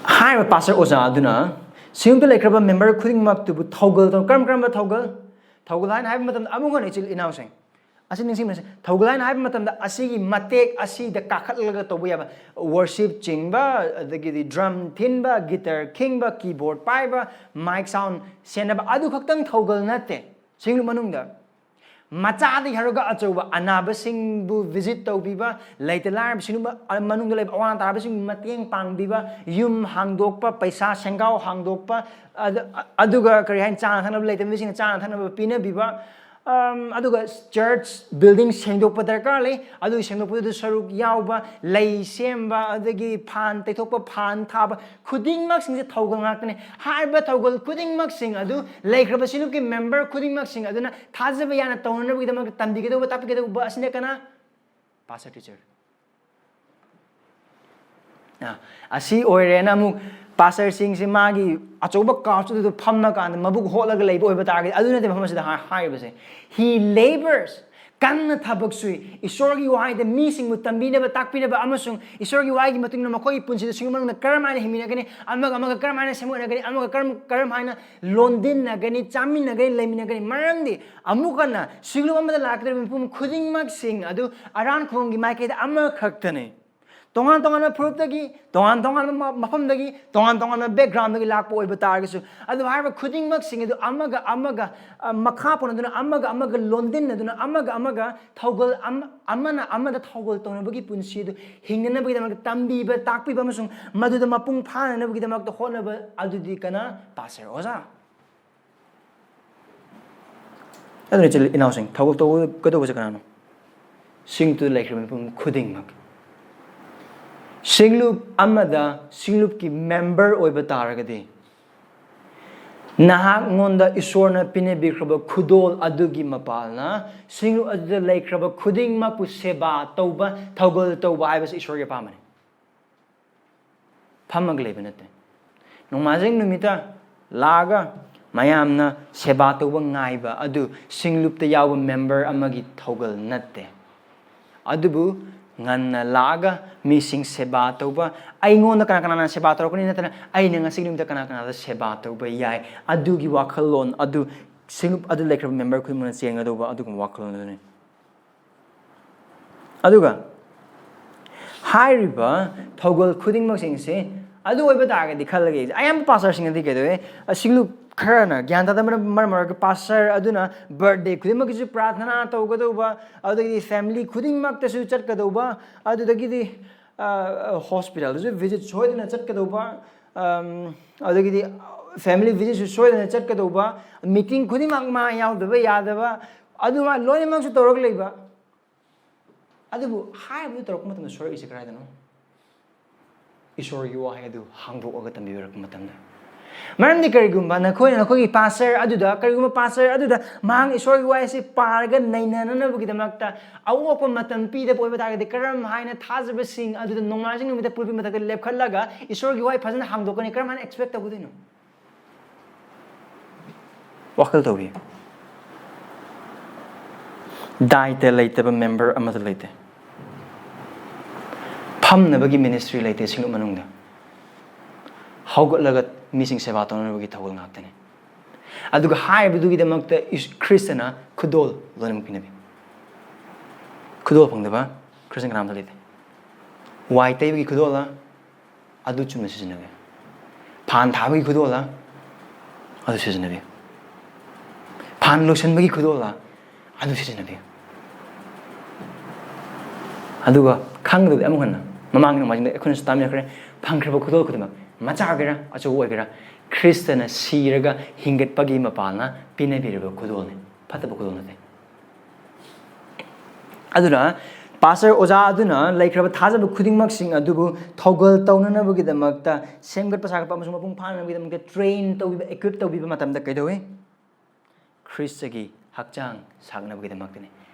ꯍꯥꯏꯔꯤꯕ pastor ꯑꯣꯖꯥ ꯑꯗꯨꯅ ꯁꯤꯡꯂꯨꯞꯇ ꯂꯩꯈ꯭ꯔꯕ member ꯈꯨꯗꯤꯡꯃꯛꯇꯨꯕꯨ ꯊꯧꯒꯜ ꯇꯧ-, ꯀꯔꯝ ꯀꯔꯝꯕ ꯊꯧꯒꯜ? ꯊꯧꯒꯜ ꯍꯥꯏꯅ ꯍꯥꯏꯕ ꯃꯇꯝꯗ ꯑꯃꯨꯛ ꯍꯟꯅ ꯏꯆꯤꯜ ꯏꯅꯥꯎꯁꯤꯡ, ꯑꯁꯤ ꯅꯤꯡꯁꯤꯡꯕꯁꯦ, ꯊꯧꯒꯜ ꯍꯥꯏꯅ ꯍꯥꯏꯕ ꯃꯇꯝꯗ ꯑꯁꯤꯒꯤ ꯃꯇꯦꯛ ꯑꯁꯤꯗ ꯀꯥꯈꯠꯂꯒ ꯇꯧꯕ ꯌꯥꯕ, ꯋꯔꯁꯤꯞ ꯆꯤꯡꯕ, ꯑꯗꯒꯤꯗꯤ ꯗ꯭ꯔꯝ ꯊꯤꯟꯕ, ꯒꯤꯇꯔ ꯈꯤꯡꯕ, ꯀꯤꯕꯣꯔꯗ ꯄꯥꯏꯕ, ꯃꯥꯏꯛ ꯁꯥꯎꯟ ꯁꯦꯟꯅꯕ, ꯑꯗꯨ ꯈꯛꯇꯪ ꯊꯧꯒꯜ ꯅꯠꯇꯦ꯫ ꯁꯤꯡꯂꯨꯞ ꯃꯅꯨꯡꯗ ꯃꯆꯥꯗꯒꯤ ꯍꯧꯔꯒ ꯑꯆꯧꯕ, ꯑꯅꯥꯕꯁꯤꯡꯕꯨ ꯚꯤꯖꯤꯠ ꯇꯧꯕꯤꯕ, ꯂꯩꯇ ꯂꯥꯏꯔꯕꯁꯤꯡ ꯃꯅꯨꯡꯗ ꯂꯩꯕ ꯑꯋꯥ ꯑꯅꯥ ꯇꯥꯔꯕꯁꯤꯡ ꯃꯇꯦꯡ ꯄꯥꯡꯕꯤꯕ, ꯌꯨꯝ ꯍꯥꯡꯗꯣꯛꯄ, ꯄꯩꯁꯥ ꯁꯦꯡꯒꯥꯎ ꯍꯥꯡꯗꯣꯛꯄ, ꯑꯗ-, ꯑꯗꯨꯒ ꯀꯔꯤ ꯍꯥꯏꯅꯤ, ꯆꯥꯅ ꯊꯛꯅꯕ ꯂꯩꯇꯕꯁꯤꯡꯅ ꯆꯥꯅ ꯊꯛꯅꯕ ꯄꯤꯅꯕꯤꯕ, ꯑꯝ, ꯑꯗꯨꯒ ꯆꯔꯆ ꯕꯤꯜꯗꯤꯡ ꯁꯦꯡꯗꯣꯛꯄ ꯗꯔꯀꯥꯔ ꯂꯩ, ꯑꯗꯨꯒꯤ ꯁꯦꯡꯗꯣꯛꯄꯗꯨꯗ ꯁꯔꯨꯛ ꯌꯥꯎꯕ, ꯂꯩ ꯁꯦꯝꯕ, ꯑꯗꯒꯤ ꯐꯥꯟ ꯇꯩꯊꯣꯛꯄ, ꯐꯥꯟ ꯊꯥꯕ, ꯈꯨꯗꯤꯡꯃꯛꯁꯤꯡꯁꯦ ꯊꯧꯒꯜ ꯉꯥꯛꯇꯅꯤ꯫ ꯍꯥꯏꯔꯤꯕ ꯊꯧꯒꯜ ꯈꯨꯗꯤꯡꯃꯛꯁꯤꯡ ꯑꯗꯨ ꯂꯩꯈ꯭ꯔꯕ ꯁꯤꯡꯂꯨꯞꯀꯤ ꯃꯦꯝꯕꯔ ꯈꯨꯗꯤꯡꯃꯛꯁꯤꯡ ꯑꯗꯨꯅ ꯊꯥꯖꯕ ꯌꯥꯅ ꯇꯧꯅꯅꯕꯒꯤꯗꯃꯛꯇ ꯇꯝꯕꯤꯒꯗꯧꯕ, ꯇꯥꯛꯄꯤꯒꯗꯧꯕ ꯑꯁꯤꯅ ꯀꯅꯥ? Pastor, teacher. ꯑ, ꯑꯁꯤ ꯑꯣꯏꯔꯦꯅ ꯑꯃꯨꯛ ꯄꯥꯁꯇꯔꯁꯤꯡꯁꯦ ꯃꯥꯒꯤ ꯑꯆꯧꯕ ꯀꯥꯎꯆ ꯑꯗꯨꯗ ꯐꯝꯃꯀꯥꯟꯗ ꯃꯕꯨꯛ ꯍꯣꯠꯂꯒ ꯂꯩꯕ ꯑꯣꯏꯕ ꯇꯥꯔꯒꯗꯤ, ꯑꯗꯨ ꯅꯠꯇꯦ ꯃꯐꯝ ꯑꯁꯤꯗ ꯍꯥꯏ-, ꯍꯥꯏꯔꯤꯕꯁꯦ꯫ He labors. ꯀꯟꯅ ꯊꯕꯛ ꯁꯨꯏ꯫ ꯏꯁꯣꯔꯒꯤ ꯋꯥꯍꯩꯗ ꯃꯤꯁꯤꯡꯕꯨ ꯇꯝꯕꯤꯅꯕ, ꯇꯥꯛꯄꯤꯅꯕ ꯑꯃꯁꯨꯡ ꯏꯁꯣꯔꯒꯤ ꯋꯥꯍꯩꯒꯤ ꯃꯇꯨꯡ ꯏꯟꯅ ꯃꯈꯣꯏꯒꯤ ꯄꯨꯟꯁꯤꯗ ꯁꯤꯡꯂꯨꯞ ꯃꯅꯨꯡꯗ ꯀꯔꯝ ꯍꯥꯏꯅ ꯍꯤꯡꯃꯤꯟꯅꯒꯅꯤ, ꯑꯃꯒ ꯑꯃꯒ ꯀꯔꯝ ꯍꯥꯏꯅ ꯁꯦꯝꯒꯠꯅꯒꯅꯤ, ꯑꯃꯒ ꯀꯔꯝ, ꯀꯔꯝ ꯍꯥꯏꯅ ꯂꯣꯟꯗꯤꯟꯅꯒꯅꯤ, ꯆꯥꯃꯤꯟꯅꯒꯅꯤ, ꯂꯩꯃꯤꯟꯅꯒꯅꯤ꯫ ꯃꯔꯝꯗꯤ ꯑꯃꯨꯛ ꯍꯟꯅ ꯁꯤꯡꯂꯨꯞ ꯑꯃꯗ ꯂꯥꯛꯀꯗꯧꯔꯤꯕ ꯃꯤꯄꯨꯝ ꯈꯨꯗꯤꯡꯃꯛꯁꯤꯡ ꯑꯗꯨ ꯑꯔꯥꯟ ꯈꯨꯕꯝꯒꯤ ꯃꯥꯏꯀꯩꯗ ꯑꯃꯈꯛꯇꯅꯤ꯫ ꯇꯣꯉꯥꯟ ꯇꯣꯉꯥꯟꯕ ꯐꯨꯔꯨꯞꯇꯒꯤ, ꯇꯣꯉꯥꯟ ꯇꯣꯉꯥꯟꯕ ꯃ-, ꯃꯐꯝꯗꯒꯤ, ꯇꯣꯉꯥꯟ ꯇꯣꯉꯥꯟꯕ ꯕꯦꯛꯒ꯭ꯔꯥꯎꯟꯗꯒꯤ ꯂꯥꯛꯄ ꯑꯣꯏꯕ ꯇꯥꯔꯒꯁꯨ, ꯑꯗꯨ ꯍꯥꯏꯔꯤꯕ ꯈꯨꯗꯤꯡꯃꯛꯁꯤꯡ ꯑꯗꯨ ꯑꯃꯒ ꯑꯃꯒ, ꯑ, ꯃꯈꯥ ꯄꯣꯟꯅꯗꯨꯅ, ꯑꯃꯒ ꯑꯃꯒ ꯂꯣꯟꯗꯤꯟꯅꯗꯨꯅ, ꯑꯃꯒ ꯑꯃꯒ ꯊꯧꯒꯜ ꯑꯃ-, ꯑꯃꯅ ꯑꯃꯗ ꯊꯧꯒꯜ ꯇꯧꯅꯕꯒꯤ ꯄꯨꯟꯁꯤ ꯑꯗꯨ ꯍꯤꯡꯅꯅꯕꯒꯤꯗꯃꯛꯇ ꯇꯝꯕꯤꯕ, ꯇꯥꯛꯄꯤꯕ ꯑꯃꯁꯨꯡ ꯃꯗꯨꯗ ꯃꯄꯨꯡ ꯐꯥꯅꯅꯕꯒꯤꯗꯃꯛꯇ ꯍꯣꯠꯅꯕ ꯑꯗꯨꯗꯤ ꯀꯅꯥ? ꯄꯥꯁꯇꯔ, ꯑꯣꯖꯥ꯫ ꯑꯗꯨꯅ ꯏꯆꯤꯜ ꯏꯅꯥꯎꯁꯤꯡ, ꯊꯧꯒꯜ ꯇꯧꯒꯗꯧꯕꯁꯦ ꯀꯅꯥꯅꯣ? ꯁꯤꯡꯂꯨꯞꯇ ꯂꯩꯈ꯭ꯔꯕ ꯃꯤꯄꯨꯝ ꯈꯨꯗꯤꯡꯃꯛ꯫ ꯁꯤꯡꯂꯨꯞ ꯑꯃꯗ ꯁꯤꯡꯂꯨꯞꯀꯤ ꯃꯦꯝꯕꯔ ꯑꯣꯏꯕ ꯇꯥꯔꯒꯗꯤ, ꯅꯍꯥꯛꯉꯣꯟꯗ ꯏꯁꯣꯔꯅ ꯄꯤꯅꯕꯤꯈ꯭ꯔꯕ ꯈꯨꯗꯣꯜ ꯑꯗꯨꯒꯤ ꯃꯄꯥꯜꯅ ꯁꯤꯡꯂꯨꯞ ꯑꯗꯨꯗ ꯂꯩꯈ꯭ꯔꯕ ꯈꯨꯗꯤꯡꯃꯛꯄꯨ ꯁꯦꯕꯥ ꯇꯧꯕ, ꯊꯧꯒꯜ ꯇꯧꯕ ꯍꯥꯏꯕꯁꯤ ꯏꯁꯣꯔꯒꯤ ꯑꯄꯥꯝꯕꯅꯤ꯫ ꯐꯝꯃꯒ ꯂꯩꯕ ꯅꯠꯇꯦ꯫ ꯅꯣꯡꯃꯥꯏꯖꯤꯡ ꯅꯨꯃꯤꯠꯇ ꯂꯥꯛꯑꯒ ꯃꯌꯥꯝꯅ ꯁꯦꯕꯥ ꯇꯧꯕ ꯉꯥꯏꯕ ꯑꯗꯨ ꯁꯤꯡꯂꯨꯞꯇ ꯌꯥꯎꯕ ꯃꯦꯝꯕꯔ ꯑꯃꯒꯤ ꯊꯧꯒꯜ ꯅꯠꯇꯦ꯫ ꯑꯗꯨꯕꯨ ꯉꯟꯅ ꯂꯥꯛꯑꯒ ꯃꯤꯁꯤꯡ ꯁꯦꯕꯥ ꯇꯧꯕ, ꯑꯩꯉꯣꯟꯗ ꯀꯅꯥ ꯀꯅꯥꯅ ꯁꯦꯕꯥ ꯇꯧꯔꯛꯀꯅꯤ ꯅꯠꯇꯅ ꯑꯩꯅ ꯉꯁꯤ ꯅꯨꯃꯤꯠꯇ ꯀꯅꯥ ꯀꯅꯥꯗ ꯁꯦꯕꯥ ꯇꯧꯕ ꯌꯥꯏ, ꯑꯗꯨꯒꯤ ꯋꯥꯈꯜꯂꯣꯟ ꯑꯗꯨ ꯁꯤꯡꯂꯨꯞ ꯑꯗꯨ ꯂꯩꯈ꯭ꯔꯕ ꯃꯦꯝꯕꯔ ꯈꯨꯗꯤꯡꯃꯛꯅ ꯆꯦꯟꯒꯗꯧꯕ ꯑꯗꯨꯒꯨꯝꯕ ꯋꯥꯈꯜꯂꯣꯟ ꯑꯗꯨꯅꯤ꯫ ꯑꯗꯨꯒ ꯍꯥꯏꯔꯤꯕ ꯊꯧꯒꯜ ꯈꯨꯗꯤꯡꯃꯛꯁꯤꯡꯁꯦ ꯑꯗꯨ ꯑꯣꯏꯕ ꯇꯥꯔꯒꯗꯤ ꯈꯜꯂꯒꯦ, ꯑꯌꯥꯝꯕ ꯄꯥꯁꯇꯔꯁꯤꯡꯅꯗꯤ ꯀꯩꯗꯧꯋꯦ, ꯁꯤꯡꯂꯨꯞ ꯈꯔꯅ ꯒ꯭ꯌꯥꯟ ꯇꯥꯗꯕ ꯃꯔꯝ ꯃꯔꯝ ꯑꯣꯏꯔꯒ ꯄꯥꯁꯇꯔ ꯑꯗꯨꯅ ꯕꯔꯊꯗꯦ ꯈꯨꯗꯤꯡꯃꯛꯀꯤꯁꯨ ꯄ꯭ꯔꯥꯊꯅꯥ ꯇꯧꯒꯗꯧꯕ, ꯑꯗꯨꯗꯒꯤꯗꯤ ꯐꯦꯃꯤꯂꯤ ꯈꯨꯗꯤꯡꯃꯛꯇꯁꯨ ꯆꯠꯀꯗꯧꯕ, ꯑꯗꯨꯗꯒꯤꯗꯤ ꯍꯣꯁꯄꯤꯇꯥꯜꯗꯁꯨ ꯚꯤꯖꯤꯠ ꯁꯣꯏꯗꯅ ꯆꯠꯀꯗꯧꯕ, ꯑꯗꯨꯗꯒꯤꯗꯤ ꯐꯦꯃꯤꯂꯤ ꯚꯤꯖꯤꯠꯁꯨ ꯁꯣꯏꯗꯅ ꯆꯠꯀꯗꯧꯕ, ꯃꯤꯇꯤꯡ ꯈꯨꯗꯤꯡꯃꯛ ꯃꯥ ꯌꯥꯎꯗꯕ ꯌꯥꯗꯕ, ꯑꯗꯨ ꯃꯥ ꯂꯣꯏꯅꯃꯛꯁꯨ ꯇꯧꯔꯒ ꯂꯩꯕ꯫ ꯑꯗꯨꯕꯨ ꯍꯥꯏꯔꯤꯕꯗꯨ ꯇꯧꯔꯛꯄ ꯃꯇꯝꯗ ꯁꯣꯏꯔꯛꯏꯁꯦ ꯀꯗꯥꯏꯗꯅꯣ? ꯏꯁꯣꯔꯒꯤ ꯋꯥꯍꯩ ꯑꯗꯨ ꯍꯥꯡꯗꯣꯛꯑꯒ ꯇꯝꯕꯤꯔꯛꯄ ꯃꯇꯝꯗ꯫ ꯃꯔꯝꯗꯤ ꯀꯔꯤꯒꯨꯝꯕ ꯅꯈꯣꯏꯅ ꯅꯈꯣꯏꯒꯤ ꯄꯥꯁꯇꯔ ꯑꯗꯨꯗ, ꯀꯔꯤꯒꯨꯝꯕ ꯄꯥꯁꯇꯔ ꯑꯗꯨꯗ ꯃꯍꯥꯛ ꯏꯁꯣꯔꯒꯤ ꯋꯥꯍꯩ ꯑꯁꯤ ꯄꯥꯔꯒ ꯅꯩꯅꯅꯅꯕꯒꯤꯗꯃꯛꯇ ꯑꯋꯣꯛꯄ ꯃꯇꯝ ꯄꯤꯗꯕ ꯑꯣꯏꯕ ꯇꯥꯔꯒꯗꯤ, ꯀꯔꯝ ꯍꯥꯏꯅ ꯊꯥꯖꯕꯁꯤꯡ ꯑꯗꯨꯗ ꯅꯣꯡꯃꯥꯏꯖꯤꯡ ꯅꯨꯃꯤꯠꯇ ꯄꯨꯜꯄꯤꯠ ꯃꯊꯛꯇ ꯂꯦꯞꯈꯠꯂꯒ ꯏꯁꯣꯔꯒꯤ ꯋꯥꯍꯩ ꯐꯖꯅ ꯍꯥꯡꯗꯣꯛꯀꯅꯤ? ꯀꯔꯝ ꯍꯥꯏꯅ ꯑꯦꯛꯁꯄꯦꯛ ꯇꯧꯒꯗꯣꯏꯅꯣ? ꯋꯥꯈꯜ ꯇꯧꯕꯤꯌꯨ꯫ ꯗꯥꯏꯇ ꯂꯩꯇꯕ ꯃꯦꯝꯕꯔ ꯑꯃꯠꯇ ꯂꯩꯇꯦ꯫ ꯐꯝꯅꯕꯒꯤ ꯃꯤꯅꯤꯁꯇ꯭ꯔꯤ ꯂꯩꯇꯦ ꯁꯤꯡꯂꯨꯞ ꯃꯅꯨꯡꯗ꯫ ꯍꯧꯒꯠꯂꯒ ꯃꯤꯁꯤꯡ ꯁꯦꯕꯥ ꯇꯧꯅꯅꯕꯒꯤ ꯊꯧꯒꯜ ꯉꯥꯛꯇꯅꯤ꯫ ꯑꯗꯨꯒ ꯍꯥꯏꯔꯤꯕꯗꯨꯒꯤꯗꯃꯛꯇ ꯏꯁ-, ꯈ꯭ꯔꯤꯁꯇꯅ ꯈꯨꯗꯣꯜ ꯂꯣꯏꯅꯃꯛ ꯄꯤꯅꯕꯤ꯫ ꯈꯨꯗꯣꯜ ꯐꯪꯗꯕ ꯈ꯭ꯔꯤꯁꯇꯟ ꯀꯅꯥꯝꯇ ꯂꯩꯇꯦ꯫ ꯋꯥꯏ ꯇꯩꯕꯒꯤ ꯈꯨꯗꯣꯜꯂ, ꯑꯗꯨ ꯆꯨꯝꯅ ꯁꯤꯖꯤꯟꯅꯕꯤꯌꯨ꯫ ꯐꯥꯟ ꯊꯥꯕꯒꯤ ꯈꯨꯗꯣꯜꯂ, ꯑꯗꯨ ꯁꯤꯖꯤꯟꯅꯕꯤꯌꯨ꯫ ꯐꯥꯟ ꯂꯣꯏꯁꯤꯟꯕꯒꯤ ꯈꯨꯗꯣꯜꯂ, ꯑꯗꯨ ꯁꯤꯖꯤꯟꯅꯕꯤꯌꯨ꯫ ꯑꯗꯨꯒ ꯈꯪꯒꯗꯕꯗꯤ ꯑꯃꯨꯛ ꯍꯟꯅ, ꯃꯃꯥꯡꯒꯤ ꯅꯣꯡꯃꯥꯏꯖꯤꯡꯗ ꯑꯩꯈꯣꯏꯅꯁꯨ ꯇꯥꯃꯤꯟꯅꯈ꯭ꯔꯦ, ꯐꯪꯈ꯭ꯔꯤꯕ ꯈꯨꯗꯣꯜ ꯈꯨꯗꯤꯡꯃꯛ, ꯃꯆꯥ ꯑꯣꯏꯒꯦꯔꯥ ꯑꯆꯧꯕ ꯑꯣꯏꯒꯦꯔꯥ, ꯈ꯭ꯔꯤꯁꯇꯅ ꯁꯤꯔꯒ ꯍꯤꯡꯒꯠꯄꯒꯤ ꯃꯄꯥꯜꯅ ꯄꯤꯅꯕꯤꯔꯤꯕ ꯈꯨꯗꯣꯜꯅꯤ, ꯐꯠꯇꯕ ꯈꯨꯗꯣꯜ ꯅꯠꯇꯦ꯫ ꯑꯗꯨꯅ ꯄꯥꯁꯇꯔ ꯑꯣꯖꯥ ꯑꯗꯨꯅ ꯂꯩꯈ꯭ꯔꯕ ꯊꯥꯖꯕ ꯈꯨꯗꯤꯡꯃꯛꯁꯤꯡ ꯑꯗꯨꯕꯨ ꯊꯧꯒꯜ ꯇꯧꯅꯅꯕꯒꯤꯗꯃꯛꯇ, ꯁꯦꯝꯒꯠꯄ ꯁꯥꯒꯠꯄ ꯑꯃꯁꯨꯡ ꯃꯄꯨꯡ ꯐꯥꯅꯅꯕꯒꯤꯗꯃꯛꯇ ꯇ꯭ꯔꯦꯟ ꯇꯧꯕꯤꯕ, ꯏꯀ꯭ꯋꯤꯞ ꯇꯧꯕꯤꯕ ꯃꯇꯝꯗ ꯀꯩꯗꯧꯏ? ꯈ꯭ꯔꯤꯁꯇꯒꯤ ꯍꯛꯆꯥꯡ ꯁꯥꯒꯠꯅꯕꯒꯤꯗꯃꯛꯇꯅꯤ꯫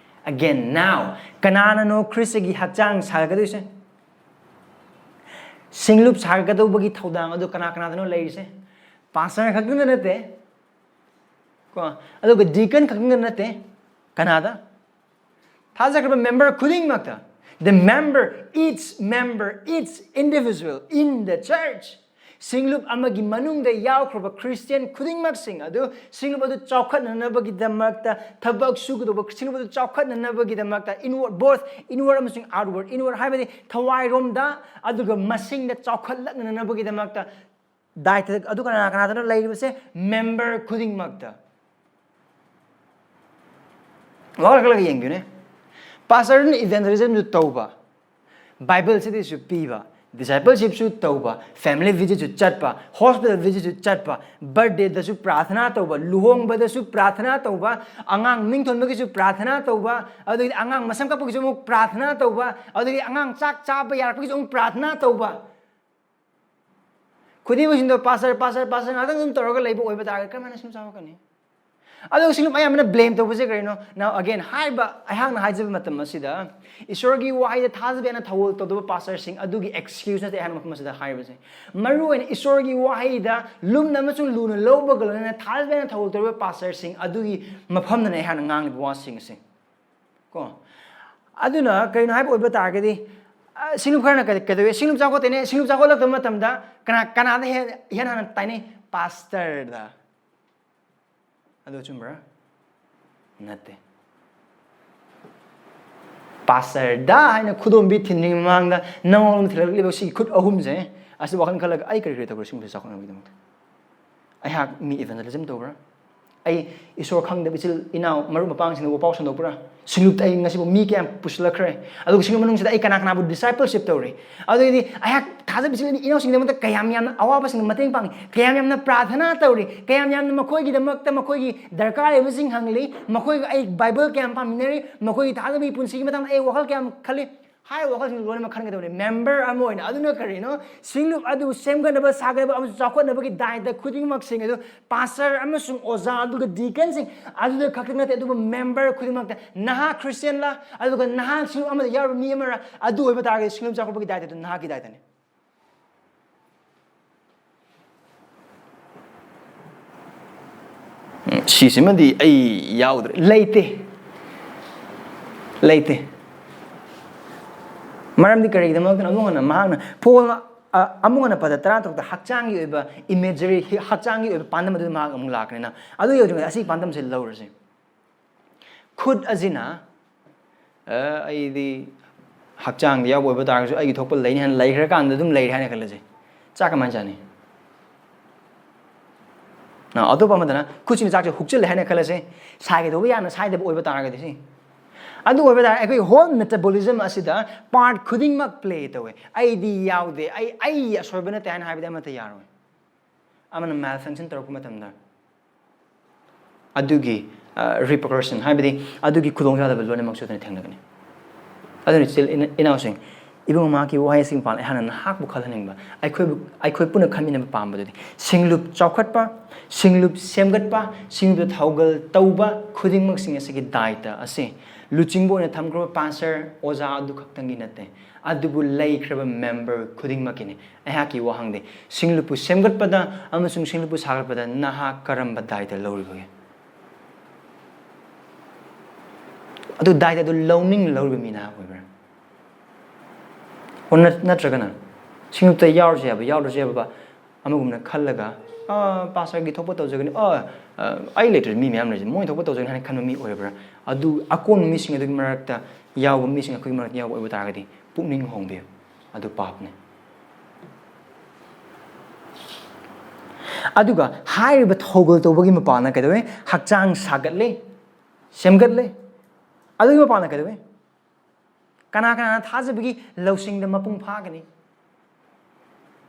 Again, now, ꯀꯅꯥꯅꯅꯣ ꯈ꯭ꯔꯤꯁꯇꯒꯤ ꯍꯛꯆꯥꯡ ꯁꯥꯒꯠꯀꯗꯣꯏꯁꯦ? ꯁꯤꯡꯂꯨꯞ ꯁꯥꯒꯠꯀꯗꯧꯕꯒꯤ ꯊꯧꯗꯥꯡ ꯑꯗꯨ ꯀꯅꯥ ꯀꯅꯥꯗꯅꯣ ꯂꯩꯔꯤꯁꯦ? ꯄꯥꯁꯇꯔ ꯈꯛꯇꯗ ꯅꯠꯇꯦ, ꯀꯣ, ꯑꯗꯨꯒ ꯗꯤꯀꯟ ꯈꯛꯇꯗ ꯅꯠꯇꯦ, ꯀꯅꯥꯗ? ꯊꯥꯖꯈ꯭ꯔꯕ ꯃꯦꯝꯕꯔ ꯈꯨꯗꯤꯡꯃꯛꯇ, the member, each member, each individual in the church ꯁꯤꯡꯂꯨꯞ ꯑꯃꯒꯤ ꯃꯅꯨꯡꯗ ꯌꯥꯎꯈ꯭ꯔꯕ ꯈ꯭ꯔꯤꯁꯇꯤꯌꯥꯟ ꯈꯨꯗꯤꯡꯃꯛꯁꯤꯡ ꯑꯗꯨ ꯁꯤꯡꯂꯨꯞ ꯑꯗꯨ ꯆꯥꯎꯈꯠꯅꯅꯕꯒꯤꯗꯃꯛꯇ, ꯊꯕꯛ ꯁꯨꯒꯗꯧꯕ ꯁꯤꯡꯂꯨꯞ ꯑꯗꯨ ꯆꯥꯎꯈꯠꯅꯅꯕꯒꯤꯗꯃꯛꯇ, inward, both inward ꯑꯃꯁꯨꯡ outward, inward ꯍꯥꯏꯕꯗꯤ ꯊꯋꯥꯏꯔꯣꯝꯗ ꯑꯗꯨꯒ ꯃꯁꯤꯡꯗ ꯆꯥꯎꯈꯠꯂꯛꯅꯅꯕꯒꯤꯗꯃꯛꯇ ꯗꯥꯏꯇ ꯑꯗꯨ ꯀꯅꯥ ꯀꯅꯥꯗꯅ ꯂꯩꯔꯤꯕꯁꯦ? ꯃꯦꯝꯕꯔ ꯈꯨꯗꯤꯡꯃꯛꯇ꯫ ꯋꯥꯈꯜ ꯈꯜꯂꯒ ꯌꯦꯡꯕꯤꯌꯨꯅꯦ꯫ ꯄꯥꯁꯇꯔꯗꯨꯅ ꯏꯚꯦꯟꯖꯦꯂꯤꯖꯝꯁꯨ ꯇꯧꯕ, ꯕꯥꯏꯕꯜ ꯁ꯭ꯇꯗꯤꯁꯨ ꯄꯤꯕ, ꯗꯤꯁꯥꯏꯄꯜꯁꯤꯞꯁꯨ ꯇꯧꯕ, ꯐꯦꯃꯤꯂꯤ ꯚꯤꯖꯤꯠꯁꯨ ꯆꯠꯄ, ꯍꯣꯁꯄꯤꯇꯥꯜ ꯚꯤꯖꯤꯠꯁꯨ ꯆꯠꯄ, ꯕꯔꯊꯗꯦꯗꯁꯨ ꯄ꯭ꯔꯥꯊꯅꯥ ꯇꯧꯕ, ꯂꯨꯍꯣꯡꯕꯗꯁꯨ ꯄ꯭ꯔꯥꯊꯅꯥ ꯇꯧꯕ, ꯑꯉꯥꯡ ꯃꯤꯡ ꯊꯣꯟꯕꯒꯤꯁꯨ ꯄ꯭ꯔꯥꯊꯅꯥ ꯇꯧꯕ, ꯑꯗꯨꯗꯒꯤꯗꯤ ꯑꯉꯥꯡ ꯃꯁꯝ ꯀꯛꯄꯒꯤꯁꯨ ꯑꯃꯨꯛ ꯄ꯭ꯔꯥꯊꯅꯥ ꯇꯧꯕ, ꯑꯗꯨꯗꯒꯤ ꯑꯉꯥꯡ ꯆꯥꯛ ꯆꯥꯕ ꯌꯥꯔꯛꯄꯒꯤꯁꯨ ꯑꯃꯨꯛ ꯄ꯭ꯔꯥꯊꯅꯥ ꯇꯧꯕ꯫ ꯈꯨꯗꯤꯡꯃꯛꯁꯤꯡꯗꯣ ꯄꯥꯁꯇꯔ, ꯄꯥꯁꯇꯔ, ꯄꯥꯁꯇꯔ ꯉꯥꯛꯇꯪ ꯑꯗꯨꯝ ꯇꯧꯔꯒ ꯂꯩꯕ ꯑꯣꯏꯕ ꯇꯥꯔꯒꯗꯤ ꯀꯔꯝꯍꯥꯏꯅ ꯁꯤꯡꯂꯨꯞ ꯆꯥꯎꯔꯛꯀꯅꯤ? ꯑꯗꯨꯒ ꯁꯤꯡꯂꯨꯞ ꯑꯌꯥꯝꯕꯅ ꯕ꯭ꯂꯦꯝ ꯇꯧꯕꯁꯦ ꯀꯔꯤꯅꯣ? Now again, ꯍꯥꯏꯔꯤꯕ ꯑꯩꯍꯥꯛꯅ ꯍꯥꯏꯖꯕ ꯃꯇꯝ ꯑꯁꯤꯗ ꯏꯁꯣꯔꯒꯤ ꯋꯥꯍꯩꯗ ꯊꯥꯖꯕ ꯌꯥꯝꯅ ꯊꯧꯑꯣꯏ ꯇꯧꯗꯕ ꯄꯥꯁꯇꯔꯁꯤꯡ ꯑꯗꯨꯒꯤ ꯑꯦꯛꯁꯀ꯭ꯌꯨꯁ ꯅꯠꯇꯦ ꯑꯩꯍꯥꯛꯅ ꯃꯐꯝ ꯑꯁꯤꯗ ꯍꯥꯏꯔꯤꯕꯁꯦ꯫ ꯃꯔꯨꯑꯣꯏꯅ ꯏꯁꯣꯔꯒꯤ ꯋꯥꯍꯩꯗ ꯂꯨꯝꯅ ꯑꯃꯁꯨꯡ ꯂꯨꯅ ꯂꯧꯕꯒ ꯂꯣꯏꯅꯅ ꯊꯥꯖꯕ ꯌꯥꯝꯅ ꯊꯧꯑꯣꯏ ꯇꯧꯔꯤꯕ ꯄꯥꯁꯇꯔꯁꯤꯡ ꯑꯗꯨꯒꯤ ꯃꯐꯝꯗꯅ ꯑꯩꯍꯥꯛꯅ ꯉꯥꯡꯂꯤꯕ ꯋꯥꯁꯤꯡ ꯑꯁꯤ꯫ ꯀꯣ? ꯑꯗꯨꯅ ꯀꯔꯤꯅꯣ ꯍꯥꯏꯕ ꯑꯣꯏꯕ ꯇꯥꯔꯒꯗꯤ, ꯑ, ꯁꯤꯡꯂꯨꯞ ꯈꯔꯅ ꯀꯩ-, ꯀꯩꯗꯧꯋꯤ? ꯁꯤꯡꯂꯨꯞ ꯆꯥꯎꯈꯠꯇꯦꯅꯦ, ꯁꯤꯡꯂꯨꯞ ꯆꯥꯎꯈꯠꯂꯛꯇꯕ ꯃꯇꯝꯗ ꯀꯅꯥ, ꯀꯅꯥꯗ ꯍꯦꯟ-, ꯏꯍꯥꯟ ꯍꯥꯟꯅ ꯇꯥꯏꯅꯩ? ꯄꯥꯁꯇꯔꯗ꯫ ꯑꯗꯨ ꯑꯆꯨꯝꯕ꯭ꯔꯥ? ꯅꯠꯇꯦ꯫ ꯄꯥꯁꯇꯔꯗ ꯍꯥꯏꯅ ꯈꯨꯗꯣꯝꯕꯤ ꯊꯤꯟꯗ꯭ꯔꯤꯉꯩ ꯃꯃꯥꯡꯗ ꯅꯉꯣꯟꯗ ꯊꯤꯜꯂꯛꯂꯤꯕ ꯁꯤꯒꯤ ꯈꯨꯠ ꯑꯍꯨꯝꯁꯦ, ꯑꯁꯤ ꯋꯥꯈꯜ ꯈꯜꯂꯒ ꯑꯩ ꯀꯔꯤ ꯀꯔꯤ ꯇꯧꯕ꯭ꯔꯥ ꯁꯤꯒꯨꯝꯕꯁꯦ ꯆꯥꯎꯈꯠꯅꯕꯒꯤꯗꯃꯛꯇ? ꯑꯩꯍꯥꯛ ꯃꯤ ꯏꯚꯦꯟꯖꯦꯂꯤꯖꯝ ꯇꯧꯕ꯭ꯔꯥ? ꯑꯩ ꯏꯁꯣꯔ ꯈꯪꯗꯕ ꯏꯆꯤꯜ ꯏꯅꯥꯎ ꯃꯔꯨꯞ ꯃꯄꯥꯡꯁꯤꯡꯗ ꯋꯥꯄꯥꯎ ꯁꯟꯗꯣꯛꯄ꯭ꯔꯥ? ꯁꯤꯡꯂꯨꯞꯇ ꯑꯩ ꯉꯁꯤꯕꯨ ꯃꯤ ꯀꯌꯥꯝ ꯄꯨꯁꯤꯜꯂꯛꯈ꯭ꯔꯦ? ꯑꯗꯨꯒ ꯁꯤꯡꯂꯨꯞ ꯃꯅꯨꯡꯁꯤꯗ ꯑꯩ ꯀꯅꯥ ꯀꯅꯥꯕꯨ ꯗꯤꯁꯥꯏꯄꯜꯁꯤꯞ ꯇꯧꯔꯤ? ꯑꯗꯨꯗꯤ ꯑꯩꯍꯥꯛ ꯊꯥꯖꯕ ꯏꯆꯤꯜ ꯏꯅꯥꯎꯁꯤꯡꯒꯤꯗꯃꯛꯇ ꯀꯌꯥꯝ ꯌꯥꯝꯅ ꯑꯋꯥꯕꯁꯤꯡꯗ ꯃꯇꯦꯡ ꯄꯥꯡꯉꯤ? ꯀꯌꯥꯝ ꯌꯥꯝꯅ ꯄ꯭ꯔꯥꯊꯅꯥ ꯇꯧꯔꯤ? ꯀꯌꯥꯝ ꯌꯥꯝꯅ ꯃꯈꯣꯏꯒꯤꯗꯃꯛꯇ ꯃꯈꯣꯏꯒꯤ ꯗꯔꯀꯥꯔ ꯂꯩꯕꯁꯤꯡ ꯍꯪꯂꯤ? ꯃꯈꯣꯏꯒ ꯑꯩ ꯕꯥꯏꯕꯜ ꯀꯌꯥꯝ ꯄꯥꯃꯤꯟꯅꯔꯤ? ꯃꯈꯣꯏꯒꯤ ꯊꯥꯖꯕꯒꯤ ꯄꯨꯟꯁꯤꯒꯤ ꯃꯇꯥꯡꯗ ꯑꯩ ꯋꯥꯈꯜ ꯀꯌꯥꯝ ꯈꯜꯂꯤ? ꯍꯥꯏꯔꯤꯕ ꯋꯥꯈꯜꯁꯤꯡ ꯂꯣꯏꯅꯃꯛ ꯈꯟꯒꯗꯕꯅꯤ꯫ ꯃꯦꯝꯕꯔ ꯑꯃ ꯑꯣꯏꯅ꯫ ꯑꯗꯨꯅ ꯀꯔꯤꯅꯣ? ꯁꯤꯡꯂꯨꯞ ꯑꯗꯨ ꯁꯦꯝꯒꯠꯅꯕ, ꯁꯥꯒꯠꯅꯕ ꯑꯃꯁꯨꯡ ꯆꯥꯎꯈꯠꯅꯕꯒꯤ ꯗꯥꯏꯇ ꯈꯨꯗꯤꯡꯃꯛꯁꯤꯡ ꯑꯗꯨ ꯄꯥꯁꯇꯔ ꯑꯃꯁꯨꯡ ꯑꯣꯖꯥ ꯑꯗꯨꯒ ꯗꯤꯀꯟꯁꯤꯡ ꯑꯗꯨꯗ ꯈꯛꯇ ꯅꯠꯇꯦ, ꯑꯗꯨꯕꯨ ꯃꯦꯝꯕꯔ ꯈꯨꯗꯤꯡꯃꯛꯇ, ꯅꯍꯥ ꯈ꯭ꯔꯤꯁꯇꯤꯌꯥꯟꯂ, ꯑꯗꯨꯒ ꯅꯍꯥ ꯁꯤꯡꯂꯨꯞ ꯑꯃꯗ ꯌꯥꯎꯔꯤꯕ ꯃꯤ ꯑꯃꯔ, ꯑꯗꯨ ꯑꯣꯏꯕ ꯇꯥꯔꯒꯗꯤ ꯁꯤꯡꯂꯨꯞ ꯆꯥꯎꯈꯠꯄꯒꯤ ꯗꯥꯏꯇ ꯑꯗꯨ ꯅꯍꯥꯛꯀꯤ ꯗꯥꯏꯇꯅꯤ꯫ ꯎꯝ, ꯁꯤꯁꯤꯃꯗꯤ ꯑꯩ ꯌꯥꯎꯗ꯭ꯔꯦ꯫ ꯂꯩꯇꯦ꯫ ꯂꯩꯇꯦ꯫ ꯃꯔꯝꯗꯤ ꯀꯔꯤꯒꯤꯗꯃꯛꯇꯅꯣ? ꯑꯃꯨꯛ ꯍꯟꯅ ꯃꯍꯥꯛꯅ ꯄꯣꯜꯅ ꯑ, ꯑꯃꯨꯛ ꯍꯟꯅ ꯄꯗ ꯇꯔꯥꯇꯔꯨꯛꯇ ꯍꯛꯆꯥꯡꯒꯤ ꯑꯣꯏꯕ imagery, ꯍꯤ-, ꯍꯛꯆꯥꯡꯒꯤ ꯑꯣꯏꯕ ꯄꯥꯟꯗꯝ ꯑꯗꯨ ꯃꯍꯥꯛ ꯑꯃꯨꯛ ꯂꯥꯛꯀꯅꯤꯅ, ꯑꯗꯨ ꯌꯧꯗ꯭ꯔꯤꯉꯩꯗ ꯑꯁꯤꯒꯤ ꯄꯥꯟꯗꯝꯁꯦ ꯂꯧꯔꯁꯦ꯫ ꯈꯨꯠ ꯑꯁꯤꯅ, ꯑ, ꯑꯩꯗꯤ ꯍꯛꯆꯥꯡꯗ ꯌꯥꯎꯕ ꯑꯣꯏꯕ ꯇꯥꯔꯒꯁꯨ ꯑꯩꯒꯤ ꯊꯣꯛꯄ ꯂꯩꯅꯤ ꯍꯥꯏꯅ ꯂꯩꯈ꯭ꯔꯀꯥꯟꯗ ꯑꯗꯨꯝ ꯂꯩꯔꯦ ꯍꯥꯏꯅ ꯈꯜꯂꯁꯦ꯫ ꯆꯥꯛ ꯀꯃꯥꯏꯅ ꯆꯥꯅꯤ? ꯑ, ꯑꯇꯣꯞꯄ ꯑꯃꯗꯅ ꯈꯨꯠꯁꯤꯅ ꯆꯥꯛꯁꯦ ꯍꯨꯛꯆꯤꯜꯂꯦ ꯍꯥꯏꯅ ꯈꯜꯂꯁꯦ꯫ ꯁꯥꯏꯒꯗꯧꯕ ꯌꯥꯝꯅ ꯁꯥꯏꯗꯕ ꯑꯣꯏꯕ ꯇꯥꯔꯒꯗꯤ ꯁꯤ꯫ ꯑꯗꯨ ꯑꯣꯏꯕ ꯇꯥꯔꯒꯗꯤ ꯑꯩꯈꯣꯏ whole metabolism ꯑꯁꯤꯗ part ꯈꯨꯗꯤꯡꯃꯛ play ꯇꯧꯋꯦ꯫ ꯑꯩꯗꯤ ꯌꯥꯎꯗꯦ, ꯑꯩ, ꯑꯩ ꯑꯁꯣꯏꯕ ꯅꯠꯇꯦ ꯍꯥꯏꯅ ꯍꯥꯏꯕꯗꯤ ꯑꯃꯠꯇ ꯌꯥꯔꯣꯏ꯫ ꯑꯃꯅ malfunction ꯇꯧꯔꯛꯄ ꯃꯇꯝꯗ ꯑꯗꯨꯒꯤ, ꯑ, repercussion, ꯍꯥꯏꯕꯗꯤ ꯑꯗꯨꯒꯤ ꯈꯨꯗꯣꯡꯆꯥꯗꯕ ꯂꯣꯏꯅꯃꯛꯁꯨ ꯑꯗꯨꯅ ꯊꯦꯡꯅꯒꯅꯤ꯫ ꯑꯗꯨꯅ ꯏꯆꯤꯜ ꯏꯅꯥ-, ꯏꯅꯥꯎꯁꯤꯡ, ꯏꯕꯨꯡ ꯃꯍꯥꯛꯀꯤ ꯋꯥꯍꯩꯁꯤꯡ ꯄꯥꯜ ꯑꯩꯍꯥꯛꯅ ꯅꯍꯥꯛꯄꯨ ꯈꯜꯍꯟꯅꯤꯡꯕ, ꯑꯩꯈꯣꯏꯕꯨ, ꯑꯩꯈꯣꯏ ꯄꯨꯟꯅ ꯈꯟꯃꯤꯟꯅꯕ ꯄꯥꯝꯕꯗꯨꯗꯤ ꯁꯤꯡꯂꯨꯞ ꯆꯥꯎꯈꯠꯄ, ꯁꯤꯡꯂꯨꯞ ꯁꯦꯝꯒꯠꯄ, ꯁꯤꯡꯂꯨꯞꯇ ꯊꯧꯒꯜ ꯇꯧꯕ ꯈꯨꯗꯤꯡꯃꯛꯁꯤꯡ ꯑꯁꯤꯒꯤ ꯗꯥꯏꯇ ꯑꯁꯤ ꯂꯨꯆꯤꯡꯕ ꯑꯣꯏꯅ ꯊꯝꯈ꯭ꯔꯕ ꯄꯥꯁꯇꯔ, ꯑꯣꯖꯥ ꯑꯗꯨ ꯈꯛꯇꯪꯒꯤ ꯅꯠꯇꯦ, ꯑꯗꯨꯕꯨ ꯂꯩꯈ꯭ꯔꯕ ꯃꯦꯝꯕꯔ ꯈꯨꯗꯤꯡꯃꯛꯀꯤꯅꯤ꯫ ꯑꯩꯍꯥꯛꯀꯤ ꯋꯥꯍꯪꯗꯤ, ꯁꯤꯡꯂꯨꯞꯄꯨ ꯁꯦꯝꯒꯠꯄꯗ ꯑꯃꯁꯨꯡ ꯁꯤꯡꯂꯨꯞꯄꯨ ꯁꯥꯒꯠꯄꯗ ꯅꯍꯥꯛ ꯀꯔꯝꯕ ꯗꯥꯏꯇ ꯂꯧꯔꯤꯕꯒꯦ? ꯑꯗꯨ ꯗꯥꯏꯇ ꯑꯗꯨ ꯂꯧꯅꯤꯡ ꯂꯧꯔꯤꯕ ꯃꯤ ꯅꯍꯥꯛ ꯑꯣꯏꯕ꯭ꯔꯥ? ꯑꯣ, ꯅꯠ-, ꯅꯠꯇ꯭ꯔꯒꯅ ꯁꯤꯡꯂꯨꯞꯇ ꯌꯥꯎꯔꯁꯨ ꯌꯥꯕ, ꯌꯥꯎꯗ꯭ꯔꯁꯨ ꯌꯥꯕ ꯑꯃꯒꯨꯝꯅ ꯈꯜꯂꯒ, "ꯑꯥ, ꯄꯥꯁꯇꯔꯒꯤ ꯊꯣꯛꯄ ꯇꯧꯖꯒꯅꯤ, ꯑꯥ, ꯑꯥ, ꯑꯩ ꯂꯩꯇ꯭ꯔꯗꯤ ꯃꯤ ꯃꯌꯥꯝ ꯂꯩꯔꯤꯁꯦ, ꯃꯣꯏ ꯊꯣꯛꯄ ꯇꯧꯖꯒꯅꯤ" ꯍꯥꯏꯅ ꯈꯟꯕ ꯃꯤ ꯑꯣꯏꯕ꯭ꯔꯥ? ꯑꯗꯨ ꯑꯀꯣꯟꯕ ꯃꯤꯁꯤꯡ ꯑꯗꯨꯒꯤ ꯃꯔꯛꯇ ꯌꯥꯎꯕ, ꯃꯤꯁꯤꯡ ꯑꯩꯈꯣꯏꯒꯤ ꯃꯔꯛꯇ ꯌꯥꯎꯕ ꯑꯣꯏꯕ ꯇꯥꯔꯒꯗꯤ ꯄꯨꯛꯅꯤꯡ ꯍꯣꯡꯕꯤꯌꯨ꯫ ꯑꯗꯨ ꯄꯥꯞꯅꯤ꯫ ꯑꯗꯨꯒ ꯍꯥꯏꯔꯤꯕ ꯊꯧꯒꯜ ꯇꯧꯕꯒꯤ ꯃꯄꯥꯟꯅ ꯀꯩꯗꯧꯋꯦ? ꯍꯛꯆꯥꯡ ꯁꯥꯒꯠꯂꯦ, ꯁꯦꯝꯒꯠꯂꯦ꯫ ꯑꯗꯨꯒꯤ ꯃꯄꯥꯟꯅ ꯀꯩꯗꯧꯋꯦ? ꯀꯅꯥ ꯀꯅꯥꯅ ꯊꯥꯖꯕꯒꯤ ꯂꯧꯁꯤꯡꯗ ꯃꯄꯨꯡ ꯐꯥꯒꯅꯤ?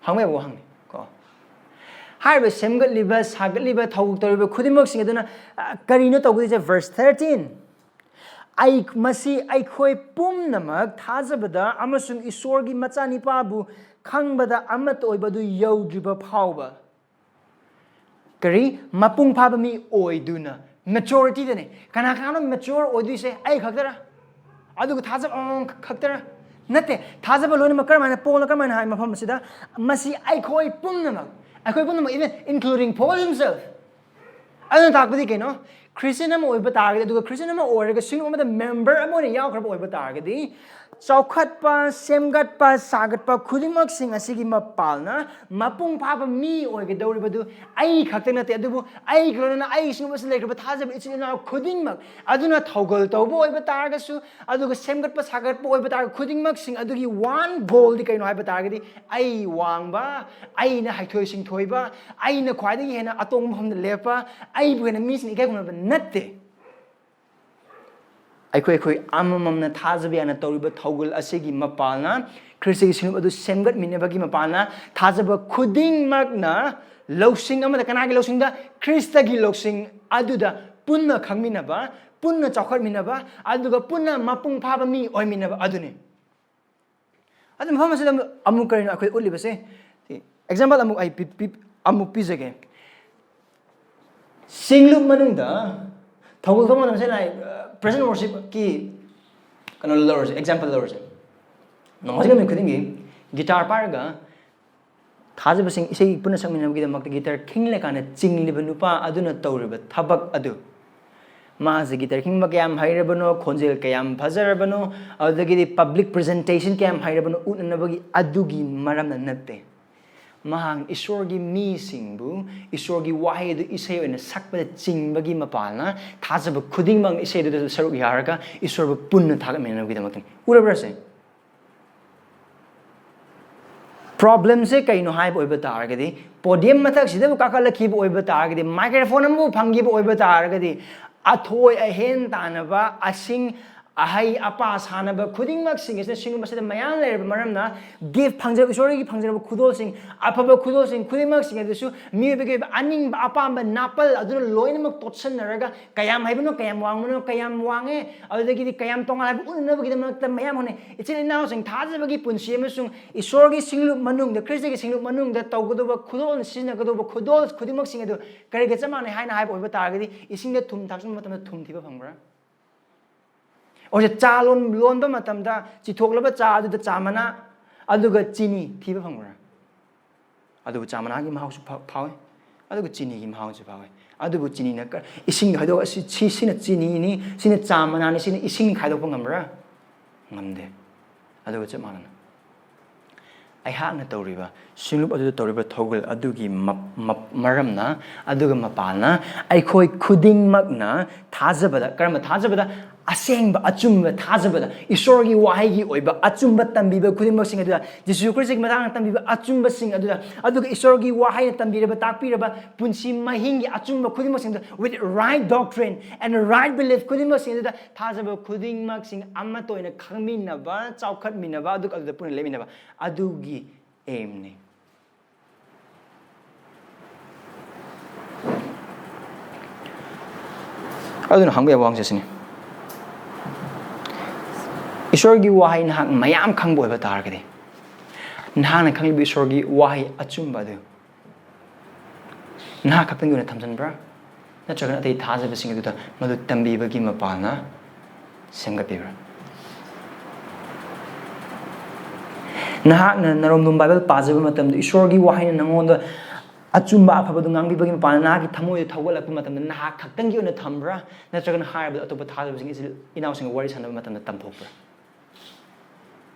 ꯍꯪꯕ ꯌꯥꯕ ꯋꯥꯍꯪꯅꯤ ꯀꯣ꯫ ꯍꯥꯏꯔꯤꯕ ꯁꯦꯝꯒꯠꯂꯤꯕ, ꯁꯥꯒꯠꯂꯤꯕ, ꯊꯧꯒꯜ ꯇꯧꯔꯤꯕ ꯈꯨꯗꯤꯡꯃꯛꯁꯤꯡ ꯑꯗꯨꯅ, ꯑ, ꯀꯔꯤꯅꯣ ꯇꯧꯒꯗꯣꯏꯁꯦ? Verse thirteen, "ꯑꯩ, ꯃꯁꯤ ꯑꯩꯈꯣꯏ ꯄꯨꯝꯅꯃꯛ ꯊꯥꯖꯕꯗ ꯑꯃꯁꯨꯡ ꯏꯁꯣꯔꯒꯤ ꯃꯆꯥꯅꯤꯄꯥꯕꯨ ꯈꯪꯕꯗ ꯑꯃꯠꯇ ꯑꯣꯏꯕ ꯑꯗꯨ ꯌꯧꯗ꯭ꯔꯤꯕ ꯐꯥꯎꯕ"꯫ ꯀꯔꯤ? "ꯃꯄꯨꯡ ꯐꯥꯕ ꯃꯤ ꯑꯣꯏꯗꯨꯅ", ꯃꯦꯆꯣꯔꯤꯇꯤꯗꯅꯦ꯫ ꯀꯅꯥ ꯀꯅꯥꯅꯣ ꯃꯦꯆꯣꯔ ꯑꯣꯏꯗꯣꯏꯁꯦ? ꯑꯩ ꯈꯛꯇꯔꯥ? ꯑꯗꯨꯒ ꯊꯥꯖꯕ ꯑꯃꯃꯝ ꯈꯛꯇꯔꯥ? ꯅꯠꯇꯦ꯫ ꯊꯥꯖꯕ ꯂꯣꯏꯅꯃꯛ ꯀꯔꯝꯍꯥꯏꯅ, ꯄꯣꯜꯅ ꯀꯔꯝꯍꯥꯏꯅ ꯍꯥꯏ ꯃꯐꯝ ꯑꯁꯤꯗ? "ꯃꯁꯤ ꯑꯩꯈꯣꯏ ꯄꯨꯝꯅꯃꯛ", ꯑꯩꯈꯣꯏ ꯄꯨꯝꯅꯃꯛ, even including Paul himself, ꯑꯗꯨꯅ ꯇꯥꯛꯄꯗꯤ ꯀꯩꯅꯣ? ꯈ꯭ꯔꯤꯁꯇꯤꯌꯟ ꯑꯃ ꯑꯣꯏꯕ ꯇꯥꯔꯒꯗꯤ, ꯑꯗꯨꯒ ꯈ꯭ꯔꯤꯁꯇꯤꯌꯟ ꯑꯃ ꯑꯣꯏꯔꯒ ꯁꯤꯡꯂꯨꯞ ꯑꯃꯗ ꯃꯦꯝꯕꯔ ꯑꯃ ꯑꯣꯏꯅ ꯌꯥꯎꯈ꯭ꯔꯕ ꯑꯣꯏꯕ ꯇꯥꯔꯒꯗꯤ, ꯆꯥꯎꯈꯠꯄ, ꯁꯦꯝꯒꯠꯄ, ꯁꯥꯒꯠꯄ ꯈꯨꯗꯤꯡꯃꯛꯁꯤꯡ ꯑꯁꯤꯒꯤ ꯃꯄꯥꯜꯅ ꯃꯄꯨꯡ ꯐꯥꯕ ꯃꯤ ꯑꯣꯏꯒꯗꯧꯔꯤꯕꯗꯨ ꯑꯩ ꯈꯛꯇ ꯅꯠꯇꯦ, ꯑꯗꯨꯕꯨ ꯑꯩꯒ ꯂꯣꯏꯅꯅ ꯑꯩꯒꯤ ꯁꯤꯒꯨꯝꯕꯁꯤ ꯂꯩꯈ꯭ꯔꯕ ꯊꯥꯖꯕ ꯏꯆꯤꯜ ꯏꯅꯥꯎ ꯈꯨꯗꯤꯡꯃꯛ ꯑꯗꯨꯅ ꯊꯧꯒꯜ ꯇꯧꯕ ꯑꯣꯏꯕ ꯇꯥꯔꯒꯁꯨ, ꯑꯗꯨꯒ ꯁꯦꯝꯒꯠꯄ ꯁꯥꯒꯠꯄ ꯑꯣꯏꯕ ꯇꯥꯔꯒ ꯈꯨꯗꯤꯡꯃꯛꯁꯤꯡ ꯑꯗꯨꯒꯤ ꯋꯥꯟ ꯒꯣꯜꯗꯤ ꯀꯩꯅꯣ ꯍꯥꯏꯕ ꯇꯥꯔꯒꯗꯤ, ꯑꯩ ꯋꯥꯡꯕ, ꯑꯩꯅ ꯍꯩꯊꯣꯏ ꯁꯤꯡꯊꯣꯏꯕ, ꯑꯩꯅ ꯈ꯭ꯋꯥꯏꯗꯒꯤ ꯍꯦꯟꯅ ꯑꯇꯣꯡꯕ ꯃꯐꯝꯗ ꯂꯦꯞꯄ, ꯑꯩꯕꯨ ꯍꯦꯟꯅ ꯃꯤꯁꯤꯡꯅ ꯏꯀꯥꯏ ꯈꯨꯝꯅꯕ ꯅꯠꯇꯦ꯫ ꯑꯩꯈꯣꯏ ꯑꯩꯈꯣꯏ ꯑꯃꯃꯝꯅ ꯊꯥꯖꯕ ꯌꯥꯅ ꯇꯧꯔꯤꯕ ꯊꯧꯒꯜ ꯑꯁꯤꯒꯤ ꯃꯄꯥꯜꯅ, ꯈ꯭ꯔꯤꯁꯇꯒꯤ ꯁꯤꯡꯂꯨꯞ ꯑꯗꯨ ꯁꯦꯝꯒꯠꯃꯤꯟꯅꯕꯒꯤ ꯃꯄꯥꯜꯅ, ꯊꯥꯖꯕ ꯈꯨꯗꯤꯡꯃꯛꯅ ꯂꯧꯁꯤꯡ ꯑꯃꯗ, ꯀꯅꯥꯒꯤ ꯂꯧꯁꯤꯡꯗ? ꯈ꯭ꯔꯤꯁꯇꯒꯤ ꯂꯧꯁꯤꯡ ꯑꯗꯨꯗ ꯄꯨꯟꯅ ꯈꯪꯃꯤꯟꯅꯕ, ꯄꯨꯟꯅ ꯆꯥꯎꯈꯠꯃꯤꯟꯅꯕ, ꯑꯗꯨꯒ ꯄꯨꯟꯅ ꯃꯄꯨꯡ ꯐꯥꯕ ꯃꯤ ꯑꯣꯏꯃꯤꯟꯅꯕ ꯑꯗꯨꯅꯤ꯫ ꯑꯗꯨ ꯃꯐꯝ ꯑꯁꯤꯗ ꯑꯃꯨꯛ ꯀꯔꯤꯅꯣ ꯑꯩꯈꯣꯏ ꯎꯠꯂꯤꯕꯁꯦ? ꯑꯦꯛꯖꯥꯝꯄꯜ ꯑꯃꯨꯛ ꯑꯩ ꯄꯤ- ꯄꯤ- ꯑꯃꯨꯛ ꯄꯤꯖꯒꯦ꯫ ꯁꯤꯡꯂꯨꯞ ꯃꯅꯨꯡꯗ ꯊꯧꯒꯜ ꯇꯧꯕ ꯃꯇꯝꯗ, ꯁꯦꯡꯅ ꯍꯥꯏ, ꯄ꯭ꯔꯦꯖꯦꯟ ꯋꯔꯁꯤꯞꯀꯤ ꯀꯩꯅꯣ ꯂꯧꯔꯁꯦ, ꯑꯦꯛꯖꯥꯝꯄꯜ ꯂꯧꯔꯁꯦ꯫ ꯅꯣꯡꯃꯥꯏꯖꯤꯡ ꯅꯨꯃꯤꯠ ꯈꯨꯗꯤꯡꯒꯤ ꯒꯤꯇꯥꯔ ꯄꯥꯏꯔꯒ ꯊꯥꯖꯕꯁꯤꯡ ꯏꯁꯩ ꯄꯨꯟꯅ ꯁꯛꯃꯤꯟꯅꯕꯒꯤꯗꯃꯛꯇ ꯒꯤꯇꯥꯔ ꯈꯤꯡꯂꯀꯥꯟꯗ ꯆꯤꯡꯂꯤꯕ ꯅꯨꯄꯥ ꯑꯗꯨꯅ ꯇꯧꯔꯤꯕ ꯊꯕꯛ ꯑꯗꯨ, ꯃꯥꯁꯦ ꯒꯤꯇꯥꯔ ꯈꯤꯡꯕ ꯀꯌꯥꯝ ꯍꯩꯔꯕꯅꯣ, ꯈꯣꯟꯖꯦꯜ ꯀꯌꯥꯝ ꯐꯖꯔꯕꯅꯣ, ꯑꯗꯨꯗꯒꯤꯗꯤ ꯄꯕ꯭ꯂꯤꯛ ꯄ꯭ꯔꯖꯦꯟꯇꯦꯁꯟ ꯀꯌꯥꯝ ꯍꯩꯔꯕꯅꯣ ꯎꯠꯅꯅꯕꯒꯤ ꯑꯗꯨꯒꯤ ꯃꯔꯝꯅ ꯅꯠꯇꯦ꯫ ꯃꯍꯥꯛ ꯏꯁꯣꯔꯒꯤ ꯃꯤꯁꯤꯡꯕꯨ ꯏꯁꯣꯔꯒꯤ ꯋꯥꯍꯩ ꯑꯗꯨ ꯏꯁꯩ ꯑꯣꯏꯅ ꯁꯛꯄꯗ ꯆꯤꯡꯕꯒꯤ ꯃꯄꯥꯜꯅ, ꯊꯥꯖꯕ ꯈꯨꯗꯤꯡꯃꯛ ꯏꯁꯩ ꯑꯗꯨꯗ ꯁꯔꯨꯛ ꯌꯥꯔꯒ ꯏꯁꯣꯔꯕꯨ ꯄꯨꯟꯅ ꯊꯥꯒꯠꯃꯤꯟꯅꯅꯕꯒꯤꯗꯃꯛꯇꯅꯤ꯫ ꯎꯔꯕ꯭ꯔꯥ ꯁꯦ? ꯄ꯭ꯔꯣꯕ꯭ꯂꯦꯝꯁꯦ ꯀꯩꯅꯣ ꯍꯥꯏꯕ ꯑꯣꯏꯕ ꯇꯥꯔꯒꯗꯤ, ꯄꯣꯗꯤꯌꯝ ꯃꯊꯛꯁꯤꯗꯕꯨ ꯀꯥꯈꯠꯂꯛꯈꯤꯕ ꯑꯣꯏꯕ ꯇꯥꯔꯒꯗꯤ, ꯃꯥꯏꯀ꯭ꯔꯣꯐꯣꯟ ꯑꯃꯕꯨ ꯐꯪꯈꯤꯕ ꯑꯣꯏꯕ ꯇꯥꯔꯒꯗꯤ, ꯑꯊꯣꯏ ꯑꯍꯦꯟ ꯇꯥꯅꯕ, ꯑꯁꯤꯡ ꯑꯍꯩ ꯑꯄꯥ ꯁꯥꯟꯅꯕ ꯈꯨꯗꯤꯡꯃꯛꯁꯤꯡ ꯑꯁꯤꯅ ꯁꯤꯒꯨꯝꯕꯁꯤꯗ ꯃꯌꯥꯝ ꯂꯩꯔꯕ ꯃꯔꯝꯅ, ꯒꯤꯐ ꯐꯪꯖꯕ, ꯏꯁꯣꯔꯒꯤ ꯐꯪꯖꯔꯕ ꯈꯨꯗꯣꯜꯁꯤꯡ, ꯑꯐꯕ ꯈꯨꯗꯣꯜꯁꯤꯡ ꯈꯨꯗꯤꯡꯃꯛꯁꯤꯡ ꯑꯗꯨꯁꯨ ꯃꯤꯑꯣꯏꯕꯒꯤ ꯑꯣꯏꯕ ꯑꯅꯤꯡꯕ ꯑꯄꯥꯝꯕ ꯅꯥꯄꯜ ꯑꯗꯨꯅ ꯂꯣꯏꯅꯃꯛ ꯇꯣꯠꯁꯟꯅꯔꯒ, ꯀꯌꯥꯝ ꯍꯩꯕꯅꯣ, ꯀꯌꯥꯝ ꯋꯥꯡꯕꯅꯣ, ꯀꯌꯥꯝ ꯋꯥꯡꯉꯦ, ꯑꯗꯨꯗꯒꯤꯗꯤ ꯀꯌꯥꯝ ꯇꯣꯉꯥꯟ ꯍꯥꯏꯕ ꯎꯠꯅꯅꯕꯒꯤꯗꯃꯛꯇ ꯃꯌꯥꯝ ꯍꯣꯠꯅꯩ꯫ ꯏꯆꯤꯜ ꯏꯅꯥꯎꯁꯤꯡ, ꯊꯥꯖꯕꯒꯤ ꯄꯨꯟꯁꯤ ꯑꯃꯁꯨꯡ ꯏꯁꯣꯔꯒꯤ ꯁꯤꯡꯂꯨꯞ ꯃꯅꯨꯡꯗ, ꯈ꯭ꯔꯤꯁꯇꯒꯤ ꯁꯤꯡꯂꯨꯞ ꯃꯅꯨꯡꯗ ꯇꯧꯒꯗꯧꯕ ꯈꯨꯗꯣꯜ, ꯁꯤꯖꯤꯟꯅꯒꯗꯧꯕ ꯈꯨꯗꯣꯜ ꯈꯨꯗꯤꯡꯃꯛꯁꯤꯡ ꯑꯗꯨ ꯀꯔꯤꯒ ꯆꯞ ꯃꯥꯟꯅꯩ ꯍꯥꯏꯅ ꯍꯥꯏꯕ ꯑꯣꯏꯕ ꯇꯥꯔꯒꯗꯤ, ꯏꯁꯤꯡꯗ ꯊꯨꯝ ꯊꯥꯛꯆꯤꯟꯕ ꯃꯇꯝꯗ ꯊꯨꯝ ꯊꯤꯕ ꯐꯪꯕ꯭ꯔꯥ? ꯑꯣꯔꯁꯦ ꯆꯥ ꯂꯣꯟ-, ꯂꯣꯟꯕ ꯃꯇꯝꯗ ꯆꯤꯊꯣꯛꯂꯕ ꯆꯥ ꯑꯗꯨꯗ ꯆꯥ ꯃꯅꯥ ꯑꯗꯨꯒ ꯆꯤꯅꯤ ꯊꯤꯕ ꯐꯪꯕ꯭ꯔꯥ? ꯑꯗꯨꯕꯨ ꯆꯥ ꯃꯅꯥꯒꯤ ꯃꯍꯥꯎꯁꯨ ꯐꯥ-, ꯐꯥꯎꯏ, ꯑꯗꯨꯒ ꯆꯤꯅꯤꯒꯤ ꯃꯍꯥꯎꯁꯨ ꯐꯥꯎꯏ꯫ ꯑꯗꯨꯕꯨ ꯆꯤꯅꯤꯅ ꯀ-, ꯏꯁꯤꯡꯗ ꯍꯥꯏꯗꯣꯛꯑ ꯁꯤ-, ꯁꯤ-, ꯁꯤꯅ ꯆꯤꯅꯤꯅꯤ, ꯁꯤꯅ ꯆꯥ ꯃꯅꯥꯅꯤ, ꯁꯤꯅ ꯏꯁꯤꯡꯅꯤ ꯈꯥꯏꯗꯣꯛꯄ ꯉꯝꯕ꯭ꯔꯥ? ꯉꯝꯗꯦ꯫ ꯑꯗꯨꯒ ꯆꯞ ꯃꯥꯟꯅꯅ ꯑꯩꯍꯥꯛꯅ ꯇꯧꯔꯤꯕ, ꯁꯤꯡꯂꯨꯞ ꯑꯗꯨꯗ ꯇꯧꯔꯤꯕ ꯊꯧꯒꯜ ꯑꯗꯨꯒꯤ ꯃ-, ꯃ-, ꯃꯔꯝꯅ, ꯑꯗꯨꯒ ꯃꯄꯥꯜꯅ, ꯑꯩꯈꯣꯏ ꯈꯨꯗꯤꯡꯃꯛꯅ ꯊꯥꯖꯕꯗ, ꯀꯔꯝꯕ ꯊꯥꯖꯕꯗ? ꯑꯁꯦꯡꯕ, ꯑꯆꯨꯝꯕ ꯊꯥꯖꯕꯗ, ꯏꯁꯣꯔꯒꯤ ꯋꯥꯍꯩꯒꯤ ꯑꯣꯏꯕ ꯑꯆꯨꯝꯕ ꯇꯝꯕꯤꯕ ꯈꯨꯗꯤꯡꯃꯛꯁꯤꯡ ꯑꯗꯨꯗ, ꯖꯤꯁꯨ ꯈ꯭ꯔꯤꯁꯇꯒꯤ ꯃꯇꯥꯡꯗ ꯇꯝꯕꯤꯕ ꯑꯆꯨꯝꯕꯁꯤꯡ ꯑꯗꯨꯗ, ꯑꯗꯨꯒ ꯏꯁꯣꯔꯒꯤ ꯋꯥꯍꯩꯅ ꯇꯝꯕꯤꯔꯕ, ꯇꯥꯛꯄꯤꯔꯕ ꯄꯨꯟꯁꯤ ꯃꯍꯤꯡꯒꯤ ꯑꯆꯨꯝꯕ ꯈꯨꯗꯤꯡꯃꯛꯁꯤꯡ ꯑꯗꯨꯗ, with right doctrine and right belief ꯈꯨꯗꯤꯡꯃꯛꯁꯤꯡ ꯑꯗꯨꯗ, ꯊꯥꯖꯕ ꯈꯨꯗꯤꯡꯃꯛꯁꯤꯡ ꯑꯃꯠꯇ ꯑꯣꯏꯅ ꯈꯪꯃꯤꯟꯅꯕ, ꯆꯥꯎꯈꯠꯃꯤꯟꯅꯕ, ꯑꯗꯨꯒ ꯑꯗꯨꯗ ꯄꯨꯟꯅ ꯂꯩꯃꯤꯟꯅꯕ, ꯑꯗꯨꯒꯤ aimꯅꯤ꯫ ꯑꯗꯨꯅ ꯍꯪꯕ ꯌꯥꯕ ꯋꯥꯍꯪꯁꯦ ꯁꯤꯅꯤ, ꯏꯁꯣꯔꯒꯤ ꯋꯥꯍꯩ ꯅꯍꯥꯛ ꯃꯌꯥꯝ ꯈꯪꯕ ꯑꯣꯏꯕ ꯇꯥꯔꯒꯗꯤ, ꯅꯍꯥꯛꯅ ꯈꯪꯂꯤꯕ ꯏꯁꯣꯔꯒꯤ ꯋꯥꯍꯩ ꯑꯆꯨꯝꯕ ꯑꯗꯨ ꯅꯍꯥꯛ ꯈꯛꯇꯪꯒꯤ ꯑꯣꯏꯅ ꯊꯝꯖꯤꯟꯕ꯭ꯔꯥ? ꯅꯠꯇ꯭ꯔꯒꯅ ꯑꯇꯩ ꯊꯥꯖꯕꯁꯤꯡ ꯑꯗꯨꯗ ꯃꯗꯨ ꯇꯝꯕꯤꯕꯒꯤ ꯃꯄꯥꯜꯅ ꯁꯦꯝꯒꯠꯄꯤꯕ꯭ꯔꯥ? ꯅꯍꯥꯛꯅ ꯅꯔꯣꯝꯗꯣꯝ ꯕꯥꯏꯕꯜ ꯄꯥꯖꯕ ꯃꯇꯝꯗ ꯏꯁꯣꯔꯒꯤ ꯋꯥꯍꯩꯅ ꯅꯉꯣꯟꯗ ꯑꯆꯨꯝꯕ ꯑꯐꯕꯗꯨ ꯉꯥꯡꯕꯤꯕꯒꯤ ꯃꯄꯥꯜꯅ ꯅꯍꯥꯛꯀꯤ ꯊꯃꯣꯏꯗ ꯊꯧꯒꯠꯂꯛꯄ ꯃꯇꯝꯗ ꯅꯍꯥꯛ ꯈꯛꯇꯪꯒꯤ ꯑꯣꯏꯅ ꯊꯝꯕ꯭ꯔꯥ? ꯅꯠꯇ꯭ꯔꯒꯅ ꯍꯥꯏꯔꯕꯗ ꯑꯇꯣꯞꯄ ꯊꯥꯖꯕꯁꯤꯡ, ꯏꯆꯤꯜ ꯏꯅꯥꯎꯁꯤꯡꯒ ꯋꯥꯔꯤ ꯁꯥꯟꯅꯕ ꯃꯇꯝꯗ ꯇꯝꯊꯣꯛꯄ꯭ꯔꯥ?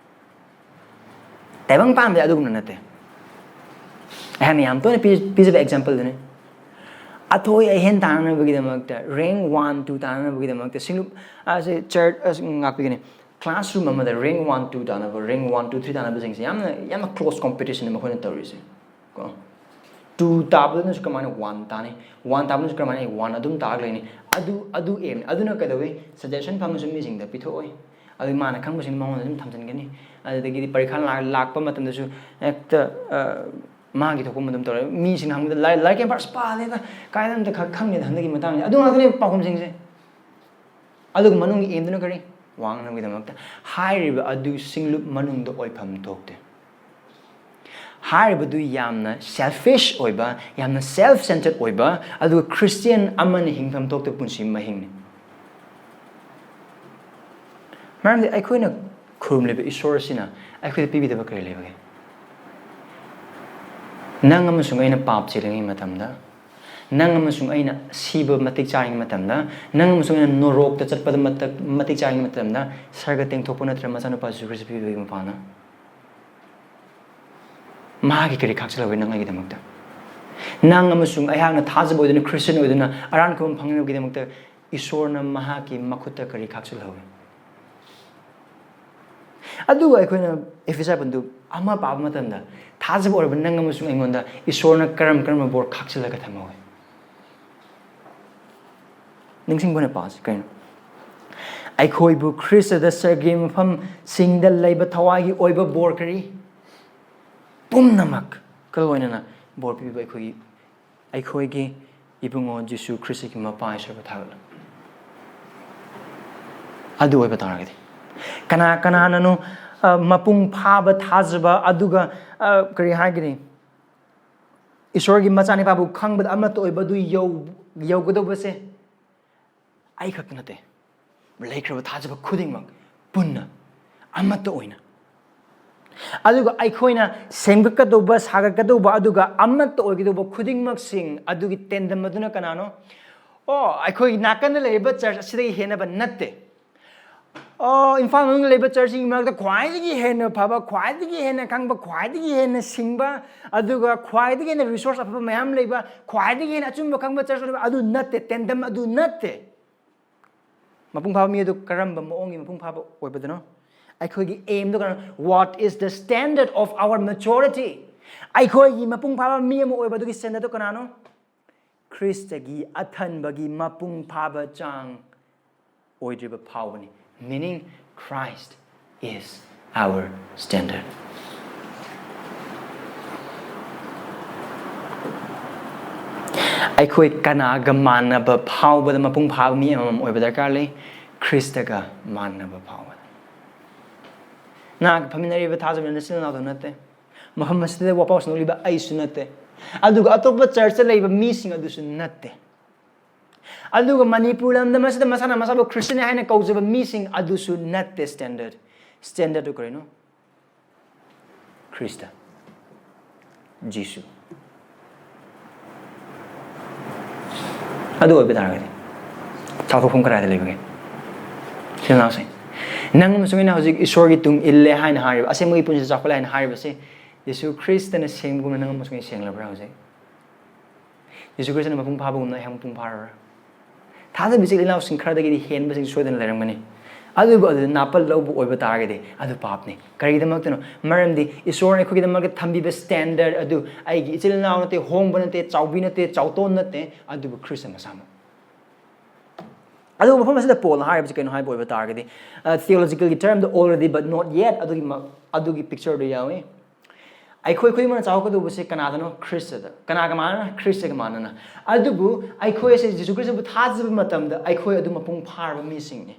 ꯇꯥꯏꯕꯪ ꯄꯥꯟꯕꯗꯤ ꯑꯗꯨꯒꯨꯝꯅ ꯅꯠꯇꯦ꯫ ꯑꯩꯍꯥꯛꯅ ꯌꯥꯝ ꯇꯣꯏꯅ ꯄꯤ-, ꯄꯤꯖꯕ exampleꯗꯨꯅꯤ꯫ ꯑꯊꯣꯏ ꯑꯍꯦꯟ ꯇꯥꯟꯅꯅꯕꯒꯤꯗꯃꯛꯇ, rank one two ꯇꯥꯟꯅꯅꯕꯒꯤꯗꯃꯛꯇ, ꯁꯤꯡꯂꯨꯞ, ꯑꯁꯤ church, ꯑꯁ, ꯉꯥꯛꯄꯤꯒꯅꯤ, classroom ꯑꯃꯗ rank one two ꯇꯥꯟꯅꯕ, rank one two three ꯇꯥꯟꯅꯕꯁꯤꯡꯁꯦ ꯌꯥꯝꯅ, ꯌꯥꯝꯅ close competition ꯃꯈꯣꯏꯅ ꯇꯧꯔꯤꯁꯦ ꯀꯣ꯫ Two ꯇꯥꯕꯗꯨꯅꯁꯨ ꯀꯃꯥꯏꯅ one ꯇꯥꯅꯤ, one ꯇꯥꯕꯗꯨꯅꯁꯨ ꯀꯃꯥꯏꯅ one ꯑꯗꯨꯝ ꯇꯥꯒ ꯂꯩꯅꯤ? ꯑꯗꯨ, ꯑꯗꯨ aimꯅꯤ꯫ ꯑꯗꯨꯅ ꯀꯩꯗꯧꯏ? Suggestion ꯐꯪꯉꯁꯨ ꯃꯤꯁꯤꯡꯗ ꯄꯤꯊꯣꯛꯑꯣꯏ꯫ ꯑꯗꯨ ꯃꯥꯅ ꯈꯪꯕꯁꯤꯡꯗꯣ ꯃꯉꯣꯟꯗ ꯑꯗꯨꯝ ꯊꯝꯖꯤꯟꯒꯅꯤ꯫ ꯑꯗꯨꯗꯒꯤꯗꯤ ꯄꯔꯤꯈꯥ ꯂꯥꯛ-, ꯂꯥꯛꯄ ꯃꯇꯝꯗꯁꯨ ꯍꯦꯛꯇ, ꯑ, ꯃꯥꯒꯤ ꯊꯣꯛꯄ ꯑꯗꯨꯝ ꯇꯧꯔꯦ꯫ ꯃꯤꯁꯤꯡꯅ ꯍꯪꯕꯗ, "ꯂꯥꯏ-, ꯂꯥꯏꯔꯤꯛ ꯌꯥꯝ ꯄꯥꯔꯁꯨ ꯄꯥꯗꯦꯗ, ꯀꯥꯏꯗ ꯑꯝꯇ ꯈ-, ꯈꯪꯗꯦꯗ ꯍꯟꯗꯛꯀꯤ ꯃꯇꯥꯡꯁꯦ"꯫ ꯑꯗꯨ ꯉꯥꯛꯇꯅꯦ ꯄꯥꯎꯈꯨꯝꯁꯤꯡꯁꯦ꯫ ꯑꯗꯨꯒ ꯃꯅꯨꯡꯒꯤ aimꯗꯨꯅ ꯀꯔꯤ? ꯋꯥꯡꯅꯕꯒꯤꯗꯃꯛꯇ꯫ ꯍꯥꯏꯔꯤꯕ ꯑꯗꯨ ꯁꯤꯡꯂꯨꯞ ꯃꯅꯨꯡꯗ ꯑꯣꯏꯐꯝ ꯊꯣꯛꯇꯦ꯫ ꯍꯥꯏꯔꯤꯕꯗꯨ ꯌꯥꯝꯅ selfish ꯑꯣꯏꯕ, ꯌꯥꯝꯅ self centered ꯑꯣꯏꯕ, ꯑꯗꯨꯒ Christian ꯑꯃꯅ ꯍꯤꯡꯐꯝ ꯊꯣꯛꯇꯕ ꯄꯨꯟꯁꯤ ꯃꯍꯤꯡꯅꯤ꯫ ꯃꯔꯝꯗꯤ ꯑꯩꯈꯣꯏꯅ ꯈꯨꯔꯨꯝꯂꯤꯕ ꯏꯁꯣꯔ ꯑꯁꯤꯅ ꯑꯩꯈꯣꯏꯗ ꯄꯤꯕꯤꯗꯕ ꯀꯔꯤ ꯂꯩꯕꯒꯦ? ꯅꯪ ꯑꯃꯁꯨꯡ ꯑꯩꯅ ꯄꯥꯞ ꯆꯦꯜꯂꯤꯉꯩ ꯃꯇꯝꯗ, ꯅꯪ ꯑꯃꯁꯨꯡ ꯑꯩꯅ ꯁꯤꯕ ꯃꯇꯤꯛ ꯆꯥꯔꯤꯉꯩ ꯃꯇꯝꯗ, ꯅꯪ ꯑꯃꯁꯨꯡ ꯑꯩꯅ ꯅꯣꯔꯣꯛꯇ ꯆꯠꯄꯗ ꯃꯇ-, ꯃꯇꯤꯛ ꯆꯥꯔꯤꯉꯩ ꯃꯇꯝꯗ, ꯁꯔꯒ ꯇꯦꯡꯊꯣꯛꯄ ꯅꯠꯇ꯭ꯔ ꯃꯆꯥꯅꯨꯄꯥ ꯖꯤꯁꯨ ꯈ꯭ꯔꯤꯁꯇ ꯄꯤꯕꯤꯕꯒꯤ ꯃꯄꯥꯅ ꯃꯍꯥꯛꯀꯤ ꯀꯔꯤ ꯈꯥꯛꯆꯜꯍꯧꯋꯤ ꯅꯪ ꯑꯩꯒꯤꯗꯃꯛꯇ? ꯅꯪ ꯑꯃꯁꯨꯡ ꯑꯩꯍꯥꯛꯅ ꯊꯥꯖꯕ ꯑꯣꯏꯗꯨꯅ, ꯈ꯭ꯔꯤꯁꯇꯤꯌꯟ ꯑꯣꯏꯗꯨꯅ ꯑꯔꯥꯟ ꯈꯨꯕꯝ ꯐꯪꯅꯕꯒꯤꯗꯃꯛꯇ ꯏꯁꯣꯔꯅ ꯃꯍꯥꯛꯀꯤ ꯃꯈꯨꯠꯇ ꯀꯔꯤ ꯈꯥꯛꯆꯜꯍꯧꯋꯤ? ꯑꯗꯨꯒ ꯑꯩꯈꯣꯏꯅ ꯏꯐꯤꯁꯥ ꯄꯟꯗꯨ ꯑꯃ ꯄꯥꯕ ꯃꯇꯝꯗ, ꯊꯥꯖꯕ ꯑꯣꯏꯔꯕ ꯅꯪ ꯑꯃꯁꯨꯡ ꯑꯩꯉꯣꯟꯗ ꯏꯁꯣꯔꯅ ꯀꯔꯝ ꯀꯔꯝꯕ ꯕꯣꯔ ꯈꯥꯛꯆꯜꯂꯒ ꯊꯝꯍꯧꯋꯤ? ꯅꯤꯡꯁꯤꯡꯕꯅ ꯄꯥꯁꯤ ꯀꯩꯅꯣ? ꯑꯩꯈꯣꯏꯕꯨ ꯈ꯭ꯔꯤꯁꯇꯗ ꯁꯔꯒꯤ ꯃꯐꯝꯁꯤꯡꯗ ꯂꯩꯕ ꯊꯋꯥꯏꯒꯤ ꯑꯣꯏꯕ ꯕꯣꯔ ꯀꯔꯤ? ꯄꯨꯝꯅꯃꯛꯀ ꯂꯣꯏꯅꯅ ꯕꯣꯔ ꯄꯤꯕꯤꯕ ꯑꯩꯈꯣꯏꯒꯤ, ꯑꯩꯈꯣꯏꯒꯤ ꯏꯕꯨꯡꯉꯣ ꯖꯤꯁꯨ ꯈ꯭ꯔꯤꯁꯇꯒꯤ ꯃꯄꯥ ꯏꯁꯣꯔꯕꯨ ꯊꯥꯒꯠꯂꯨ꯫ ꯑꯗꯨ ꯑꯣꯏꯕ ꯇꯥꯔꯒꯗꯤ ꯀꯅꯥ ꯀꯅꯥꯅꯅꯣ, ꯑ, ꯃꯄꯨꯡ ꯐꯥꯕ ꯊꯥꯖꯕ, ꯑꯗꯨꯒ, ꯑ, ꯀꯔꯤ ꯍꯥꯏꯒꯅꯤ, ꯏꯁꯣꯔꯒꯤ ꯃꯆꯥꯅꯤꯄꯥꯕꯨ ꯈꯪꯕꯗ ꯑꯃꯠꯇ ꯑꯣꯏꯕ ꯑꯗꯨ ꯌꯧ-, ꯌꯧꯒꯗꯧꯕꯁꯦ ꯑꯩ ꯈꯛꯇ ꯅꯠꯇꯦ, ꯂꯩꯈ꯭ꯔꯕ ꯊꯥꯖꯕ ꯈꯨꯗꯤꯡꯃꯛ ꯄꯨꯟꯅ ꯑꯃꯠꯇ ꯑꯣꯏꯅ꯫ ꯑꯗꯨꯒ ꯑꯩꯈꯣꯏꯅ ꯁꯦꯝꯒꯠꯀꯗꯧꯕ, ꯁꯥꯒꯠꯀꯗꯧꯕ, ꯑꯗꯨꯒ ꯑꯃꯠꯇ ꯑꯣꯏꯒꯗꯧꯕ ꯈꯨꯗꯤꯡꯃꯛꯁꯤꯡ ꯑꯗꯨꯒꯤ ꯇꯦꯟꯗꯝ ꯑꯗꯨꯅ ꯀꯅꯥꯅꯣ? ꯑꯣ, ꯑꯩꯈꯣꯏꯒꯤ ꯅꯥꯀꯟꯗ ꯂꯩꯔꯤꯕ ꯆꯔꯆ ꯑꯁꯤꯗꯒꯤ ꯍꯦꯟꯅꯕ ꯅꯠꯇꯦ꯫ ꯑꯣ, ꯏꯝꯐꯥꯜ ꯃꯅꯨꯡꯗ ꯂꯩꯕ ꯆꯔꯆꯁꯤꯡꯒꯤ ꯃꯔꯛꯇ ꯈ꯭ꯋꯥꯏꯗꯒꯤ ꯍꯦꯟꯅ ꯐꯕ, ꯈ꯭ꯋꯥꯏꯗꯒꯤ ꯍꯦꯟꯅ ꯈꯪꯕ, ꯈ꯭ꯋꯥꯏꯗꯒꯤ ꯍꯦꯟꯅ ꯁꯤꯡꯕ, ꯑꯗꯨꯒ ꯈ꯭ꯋꯥꯏꯗꯒꯤ ꯍꯦꯟꯅ ꯔꯤꯁꯣꯔꯁ ꯑꯐꯕ ꯃꯌꯥꯝ ꯂꯩꯕ, ꯈ꯭ꯋꯥꯏꯗꯒꯤ ꯍꯦꯟꯅ ꯑꯆꯨꯝꯕ ꯈꯪꯕ ꯆꯔꯆ ꯑꯣꯏꯕ, ꯑꯗꯨ ꯅꯠꯇꯦ, ꯇꯦꯟꯗꯝ ꯑꯗꯨ ꯅꯠꯇꯦ꯫ ꯃꯄꯨꯡ ꯐꯥꯕ ꯃꯤ ꯑꯗꯨ ꯀꯔꯝꯕ ꯃꯑꯣꯡꯒꯤ ꯃꯄꯨꯡ ꯐꯥꯕ ꯑꯣꯏꯕꯗꯅꯣ? ꯑꯩꯈꯣꯏꯒꯤ ꯑꯦꯝꯗꯣ ꯀꯔꯝ-, what is the standard of our maturity? ꯑꯩꯈꯣꯏꯒꯤ ꯃꯄꯨꯡ ꯐꯥꯕ ꯃꯤ ꯑꯃ ꯑꯣꯏꯕ ꯑꯗꯨꯒꯤ ꯁ꯭ꯇꯦꯟꯗꯔꯗꯣ ꯀꯅꯥꯅꯣ? ꯈ꯭ꯔꯤꯁꯇꯒꯤ ꯑꯊꯟꯕꯒꯤ ꯃꯄꯨꯡ ꯐꯥꯕ ꯆꯥꯡ ꯑꯣꯏꯗ꯭ꯔꯤꯕ ꯐꯥꯎꯕꯅꯤ꯫ Meaning, Christ is our standard. ꯑꯩꯈꯣꯏ ꯀꯅꯥꯒ ꯃꯥꯟꯅꯕ ꯐꯥꯎꯕꯗ ꯃꯄꯨꯡ ꯐꯥꯕ ꯃꯤ ꯑꯃꯃꯝ ꯑꯣꯏꯕ ꯗꯔꯀꯥꯔ ꯂꯩ? ꯈ꯭ꯔꯤꯁꯇꯒ ꯃꯥꯟꯅꯕ ꯐꯥꯎꯕꯗ꯫ ꯅꯍꯥꯛ ꯐꯝꯃꯤꯟꯅꯔꯤꯕ ꯊꯥꯖꯕ ꯅꯆꯤꯟ ꯅꯅꯥꯎꯗꯨ ꯅꯠꯇꯦ꯫ ꯃꯐꯝ ꯑꯁꯤꯗ ꯋꯥꯄꯥꯎ ꯁꯟꯗꯣꯛꯂꯤꯕ ꯑꯩꯁꯨ ꯅꯠꯇꯦ꯫ ꯑꯗꯨꯒ ꯑꯇꯣꯞꯄ ꯆꯔꯆꯇ ꯂꯩꯕ ꯃꯤꯁꯤꯡ ꯑꯗꯨꯁꯨ ꯅꯠꯇꯦ꯫ ꯑꯗꯨꯒ ꯃꯅꯤꯄꯨꯔ ꯂꯝꯗꯝ ꯑꯁꯤꯗ ꯃꯁꯥꯅ ꯃꯁꯥꯕꯨ ꯈ꯭ꯔꯤꯁꯇꯤꯌꯟ ꯍꯥꯏꯅ ꯀꯧꯖꯕ ꯃꯤꯁꯤꯡ ꯑꯗꯨꯁꯨ ꯅꯠꯇꯦ ꯁ꯭ꯇꯦꯟꯗꯔꯗ꯫ ꯁ꯭ꯇꯦꯟꯗꯔꯗ ꯑꯗꯨ ꯀꯔꯤꯅꯣ? ꯈ꯭ꯔꯤꯁꯇ, ꯖꯤꯁꯨ꯫ ꯑꯗꯨ ꯑꯣꯏꯕ ꯇꯥꯔꯒꯗꯤ ꯆꯥꯎꯊꯣꯛꯐꯝ ꯀꯗꯥꯏꯗ ꯂꯩꯕꯒꯦ? ꯏꯆꯤꯜ ꯏꯅꯥꯎꯁꯤꯡ, ꯅꯪ ꯑꯃꯁꯨꯡ ꯑꯩꯅ ꯍꯧꯖꯤꯛ ꯏꯁꯣꯔꯒꯤ ꯇꯨꯡ ꯏꯜꯂꯦ ꯍꯥꯏꯅ ꯍꯥꯏꯔꯤꯕ, ꯑꯁꯦꯡꯕꯒꯤ ꯄꯨꯟꯁꯤꯗ ꯆꯥꯎꯈꯠꯂꯦ ꯍꯥꯏꯅ ꯍꯥꯏꯔꯤꯕꯁꯤ ꯖꯤꯁꯨ ꯈ꯭ꯔꯤꯁꯇꯅ ꯁꯦꯡꯕꯒꯨꯝꯅ ꯅꯪ ꯑꯃꯁꯨꯡ ꯑꯩ ꯁꯦꯡꯂꯕ꯭ꯔꯥ ꯍꯧꯖꯤꯛ? ꯖꯤꯁꯨ ꯈ꯭ꯔꯤꯁꯇꯅ ꯃꯄꯨꯡ ꯐꯥꯕꯒꯨꯝꯅ ꯑꯩꯍꯥꯛ ꯃꯄꯨꯡ ꯐꯥꯔꯕ꯭ꯔꯥ? ꯊꯥꯖꯕ ꯏꯆꯤꯜ ꯏꯅꯥꯎꯁꯤꯡ ꯈꯔꯗꯒꯤꯗꯤ ꯍꯦꯟꯕꯁꯤꯡ ꯁꯣꯏꯗꯅ ꯂꯩꯔꯝꯒꯅꯤ꯫ ꯑꯗꯨꯕꯨ ꯑꯗꯨ ꯅꯥꯄꯜ ꯂꯧꯕ ꯑꯣꯏꯕ ꯇꯥꯔꯒꯗꯤ ꯑꯗꯨ ꯄꯥꯞꯅꯤ꯫ ꯀꯔꯤꯒꯤꯗꯃꯛꯇꯅꯣ? ꯃꯔꯝꯗꯤ ꯏꯁꯣꯔꯅ ꯑꯩꯈꯣꯏꯒꯤꯗꯃꯛꯇ ꯊꯝꯕꯤꯕ ꯁ꯭ꯇꯦꯟꯗꯔꯗ ꯑꯗꯨ ꯑꯩꯒꯤ ꯏꯆꯤꯜ ꯏꯅꯥꯎ ꯅꯠꯇꯦ, ꯍꯣꯡꯕ ꯅꯠꯇꯦ, ꯆꯥꯎꯕꯤ ꯅꯠꯇꯦ, ꯆꯥꯎꯇꯣꯟ ꯅꯠꯇꯦ, ꯑꯗꯨꯕꯨ ꯈ꯭ꯔꯤꯁꯇ ꯃꯁꯥꯃꯛ꯫ ꯑꯗꯨꯒ ꯃꯐꯝ ꯑꯁꯤꯗ ꯄꯣꯜꯅ ꯍꯥꯏꯔꯤꯕꯁꯤ ꯀꯩꯅꯣ ꯍꯥꯏꯕ ꯑꯣꯏꯕ ꯇꯥꯔꯒꯗꯤ, theological termꯗ already but not yet ꯑꯗꯨꯒꯤ ꯃ-, ꯑꯗꯨꯒꯤ pictureꯗꯨ ꯌꯥꯎꯏ꯫ ꯑꯩꯈꯣꯏ ꯈꯨꯗꯤꯡꯃꯛꯅ ꯆꯥꯎꯔꯛꯀꯗꯧꯕꯁꯦ ꯀꯅꯥꯗꯅꯣ? ꯈ꯭ꯔꯤꯁꯇꯗ꯫ ꯀꯅꯥꯒ ꯃꯥꯟꯅꯅ? ꯈ꯭ꯔꯤꯁꯇꯒ ꯃꯥꯟꯅꯅ꯫ ꯑꯗꯨꯕꯨ ꯑꯩꯈꯣꯏ ꯑꯁꯦ ꯖꯤꯁꯨ ꯈ꯭ꯔꯤꯁꯇꯕꯨ ꯊꯥꯖꯕ ꯃꯇꯝꯗ ꯑꯩꯈꯣꯏ ꯑꯗꯨ ꯃꯄꯨꯡ ꯐꯥꯔꯕ ꯃꯤꯁꯤꯡꯅꯤ꯫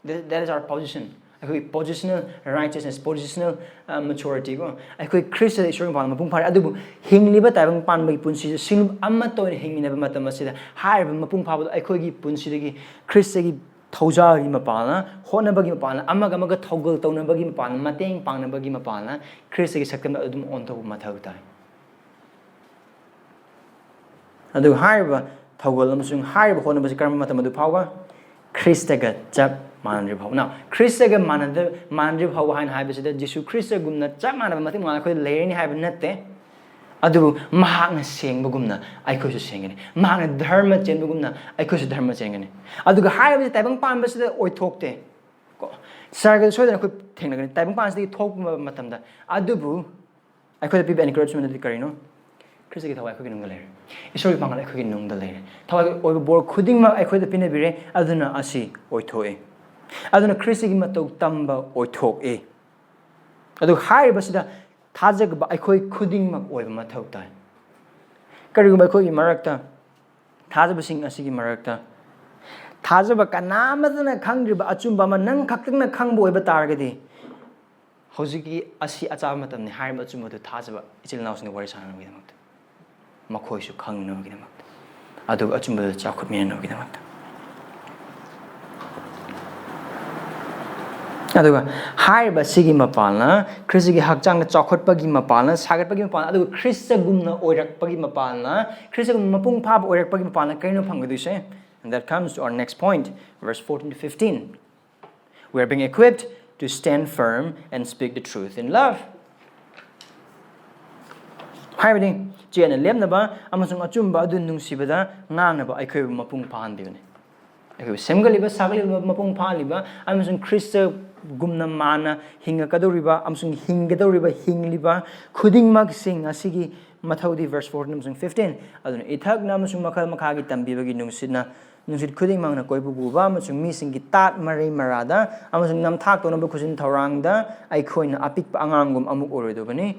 That, that is our position. ꯑꯩꯈꯣꯏꯒꯤ positional righteousness, positional, uh, maturity ꯀꯣ꯫ ꯑꯩꯈꯣꯏ ꯈ꯭ꯔꯤꯁꯇꯗ ꯏꯁꯣꯔꯒꯤ ꯃꯄꯥꯟ ꯃꯄꯨꯡ ꯐꯥꯔꯦ꯫ ꯑꯗꯨꯕꯨ ꯍꯤꯡꯂꯤꯕ ꯇꯥꯏꯕꯪ ꯄꯥꯟꯕꯒꯤ ꯄꯨꯟꯁꯤꯁꯦ ꯁꯤꯡꯂꯨꯞ ꯑꯃꯠꯇ ꯑꯣꯏꯅ ꯍꯤꯡꯃꯤꯟꯅꯕ ꯃꯇꯝ ꯑꯁꯤꯗ ꯍꯥꯏꯔꯤꯕ ꯃꯄꯨꯡ ꯐꯥꯕꯗꯣ ꯑꯩꯈꯣꯏꯒꯤ ꯄꯨꯟꯁꯤꯗꯒꯤ ꯈ꯭ꯔꯤꯁꯇꯒꯤ ꯊꯧꯖꯥꯜꯒꯤ ꯃꯄꯥꯜꯅ, ꯍꯣꯠꯅꯕꯒꯤ ꯃꯄꯥꯜꯅ, ꯑꯃꯒ ꯑꯃꯒ ꯊꯧꯒꯜ ꯇꯧꯅꯕꯒꯤ ꯃꯄꯥꯜꯅ, ꯃꯇꯦꯡ ꯄꯥꯡꯅꯕꯒꯤ ꯃꯄꯥꯜꯅ ꯈ꯭ꯔꯤꯁꯇꯒꯤ ꯁꯛꯇꯝꯗ ꯑꯗꯨꯝ ꯑꯣꯟꯊꯣꯛꯄ ꯃꯊꯧ ꯇꯥꯏ꯫ ꯑꯗꯨꯒ ꯍꯥꯏꯔꯤꯕ ꯊꯧꯒꯜ ꯑꯃꯁꯨꯡ ꯍꯥꯏꯔꯤꯕ ꯍꯣꯠꯅꯕꯁꯤ ꯀꯔꯝꯕ ꯃꯇꯝ ꯑꯗꯨ ꯐꯥꯎꯕ? ꯈ꯭ꯔꯤꯁꯇꯒ ꯆꯞ ꯃꯥꯟꯅꯗ꯭ꯔꯤꯕ ꯐꯥꯎꯕ꯫ Now, ꯈ꯭ꯔꯤꯁꯇꯒ ꯃꯥꯟꯅꯗ-, ꯃꯥꯟꯅꯗ꯭ꯔꯤꯕ ꯐꯥꯎꯕ ꯍꯥꯏꯅ ꯍꯥꯏꯕꯁꯤꯗ ꯖꯤꯁꯨ ꯈ꯭ꯔꯤꯁꯇꯒꯨꯝꯅ ꯆꯞ ꯃꯥꯟꯅꯕ ꯃꯇꯤꯛ ꯃꯉꯥꯜ ꯑꯩꯈꯣꯏꯗ ꯂꯩꯔꯅꯤ ꯍꯥꯏꯕ ꯅꯠꯇꯦ꯫ ꯑꯗꯨꯕꯨ ꯃꯍꯥꯛꯅ ꯁꯦꯡꯕꯒꯨꯝꯅ ꯑꯩꯈꯣꯏꯁꯨ ꯁꯦꯡꯒꯅꯤ꯫ ꯃꯍꯥꯛꯅ ꯙꯔꯃ ꯆꯦꯟꯕꯒꯨꯝꯅ ꯑꯩꯈꯣꯏꯁꯨ ꯙꯔꯃ ꯆꯦꯟꯒꯅꯤ꯫ ꯑꯗꯨꯒ ꯍꯥꯏꯔꯤꯕꯁꯤ ꯇꯥꯏꯕꯪ ꯄꯥꯟꯕꯁꯤꯗ ꯑꯣꯏꯊꯣꯛꯇꯦ ꯀꯣ꯫ ꯁꯔꯒꯗ ꯁꯣꯏꯗꯅ ꯑꯩꯈꯣꯏ ꯊꯦꯡꯅꯒꯅꯤ꯫ ꯇꯥꯏꯕꯪ ꯄꯥꯟꯕꯁꯤꯗꯒꯤ ꯊꯣꯛꯄ ꯃꯇꯝꯗ꯫ ꯑꯗꯨꯕꯨ ꯑꯩꯈꯣꯏꯗ ꯄꯤꯕ encouragement ꯑꯗꯨꯗꯤ ꯀꯔꯤꯅꯣ? ꯈ꯭ꯔꯤꯁꯇꯒꯤ ꯊꯋꯥꯏ ꯑꯩꯈꯣꯏꯒꯤ ꯅꯨꯡꯗ ꯂꯩꯔꯦ꯫ ꯏꯁꯣꯔꯒꯤ ꯄꯥꯡꯒꯜ ꯑꯩꯈꯣꯏꯒꯤ ꯅꯨꯡꯗ ꯂꯩꯔꯦ꯫ ꯊꯋꯥꯏꯒꯤ ꯑꯣꯏꯕ ꯕꯣꯔ ꯈꯨꯗꯤꯡꯃꯛ ꯑꯩꯈꯣꯏꯗ ꯄꯤꯅꯕꯤꯔꯦ꯫ ꯑꯗꯨꯅ ꯑꯁꯤ ꯑꯣꯏꯊꯣꯛꯏ꯫ ꯑꯗꯨꯅ ꯈ꯭ꯔꯤꯁꯇꯒꯤ ꯃꯇꯧ ꯇꯝꯕ ꯑꯣꯏꯊꯣꯛꯏ꯫ ꯑꯗꯨ ꯍꯥꯏꯔꯤꯕꯁꯤꯗ ꯊꯥꯖꯕ ꯑꯩꯈꯣꯏ ꯈꯨꯗꯤꯡꯃꯛ ꯑꯣꯏꯕ ꯃꯊꯧ ꯇꯥꯏ꯫ ꯀꯔꯤꯒꯨꯝꯕ ꯑꯩꯈꯣꯏꯒꯤ ꯃꯔꯛꯇ ꯊꯥꯖꯕꯁꯤꯡ ꯑꯁꯤꯒꯤ ꯃꯔꯛꯇ ꯊꯥꯖꯕ ꯀꯅꯥ ꯑꯃꯠꯇꯅ ꯈꯪꯗ꯭ꯔꯤꯕ ꯑꯆꯨꯝꯕ ꯑꯃ ꯅꯪ ꯈꯛꯇꯪꯅ ꯈꯪꯕ ꯑꯣꯏꯕ ꯇꯥꯔꯒꯗꯤ, ꯍꯧꯖꯤꯛꯀꯤ ꯑꯁꯤ ꯑꯆꯥꯕ ꯃꯇꯝꯅꯤ ꯍꯥꯏꯔꯤꯕ ꯑꯆꯨꯝꯕꯗꯨ ꯊꯥꯖꯕ ꯏꯆꯤꯜ ꯏꯅꯥꯎꯁꯤꯡꯗ ꯋꯥꯔꯤ ꯁꯥꯟꯅꯅꯕꯒꯤꯗꯃꯛꯇ, ꯃꯈꯣꯏꯁꯨ ꯈꯪꯅꯕꯒꯤꯗꯃꯛꯇ, ꯑꯗꯨꯒ ꯑꯆꯨꯝꯕꯗꯨ ꯆꯥꯎꯈꯠꯃꯤꯟꯅꯅꯕꯒꯤꯗꯃꯛꯇ꯫ ꯑꯗꯨꯒ ꯍꯥꯏꯔꯤꯕ ꯑꯁꯤꯒꯤ ꯃꯄꯥꯜꯅ, ꯈ꯭ꯔꯤꯁꯇꯒꯤ ꯍꯛꯆꯥꯡꯗ ꯆꯥꯎꯈꯠꯄꯒꯤ ꯃꯄꯥꯜꯅ, ꯁꯥꯒꯠꯄꯒꯤ ꯃꯄꯥꯜꯅ, ꯑꯗꯨꯒ ꯈ꯭ꯔꯤꯁꯇꯒꯨꯝꯅ ꯑꯣꯏꯔꯛꯄꯒꯤ ꯃꯄꯥꯜꯅ, ꯈ꯭ꯔꯤꯁꯇꯒꯨꯝꯅ ꯃꯄꯨꯡ ꯐꯥꯕ ꯑꯣꯏꯔꯛꯄꯒꯤ ꯃꯄꯥꯜꯅ ꯀꯔꯤꯅꯣ ꯐꯪꯒꯗꯣꯏꯁꯦ? And that comes to our next point, verse fourteen to fifteen. We are being equipped to stand firm and speak the truth in love. ꯍꯥꯏꯕꯗꯤ, ꯆꯦꯠꯅ ꯂꯦꯞꯅꯕ ꯑꯃꯁꯨꯡ ꯑꯆꯨꯝꯕ ꯑꯗꯨ ꯅꯨꯡꯁꯤꯕꯗ ꯉꯥꯡꯅꯕ ꯑꯩꯈꯣꯏꯕꯨ ꯃꯄꯨꯡ ꯐꯥꯍꯟꯕꯤꯕꯅꯤ꯫ ꯑꯩꯈꯣꯏꯕꯨ ꯁꯦꯝꯒꯠꯂꯤꯕ, ꯁꯥꯒꯠꯂꯤꯕ, ꯃꯄꯨꯡ ꯐꯥꯍꯜꯂꯤꯕ ꯑꯃꯁꯨꯡ ꯈ꯭ꯔꯤꯁꯇꯒꯨꯝꯅ ꯃꯥꯟꯅ ꯍꯤꯡꯉꯛꯀꯗꯧꯔꯤꯕ ꯑꯃꯁꯨꯡ ꯍꯤꯡꯒꯗꯧꯔꯤꯕ, ꯍꯤꯡꯂꯤꯕ ꯈꯨꯗꯤꯡꯃꯛꯁꯤꯡ ꯑꯁꯤꯒꯤ ꯃꯊꯧꯗꯤ verse fourteen ꯑꯃꯁꯨꯡ fifteen꯫ ꯑꯗꯨꯅ ꯏꯊꯛꯅ ꯑꯃꯁꯨꯡ ꯃꯈꯜ ꯃꯈꯥꯒꯤ ꯇꯝꯕꯤꯕꯒꯤ ꯅꯨꯡꯁꯤꯠꯅ, ꯅꯨꯡꯁꯤꯠ ꯈꯨꯗꯤꯡꯃꯛꯅ ꯀꯣꯏꯄꯨ ꯄꯨꯕ ꯑꯃꯁꯨꯡ ꯃꯤꯁꯤꯡꯒꯤ ꯇꯥꯠ ꯃꯔꯩ ꯃꯔꯥꯗ ꯑꯃꯁꯨꯡ ꯅꯝꯊꯥꯛ ꯇꯧꯅꯕ ꯈꯨꯖꯤꯟ ꯊꯧꯔꯥꯡꯗ ꯑꯩꯈꯣꯏꯅ ꯑꯄꯤꯛꯄ ꯑꯉꯥꯡꯒꯨꯝ ꯑꯃꯨꯛ ꯑꯣꯏꯔꯣꯏꯗꯕꯅꯤ꯫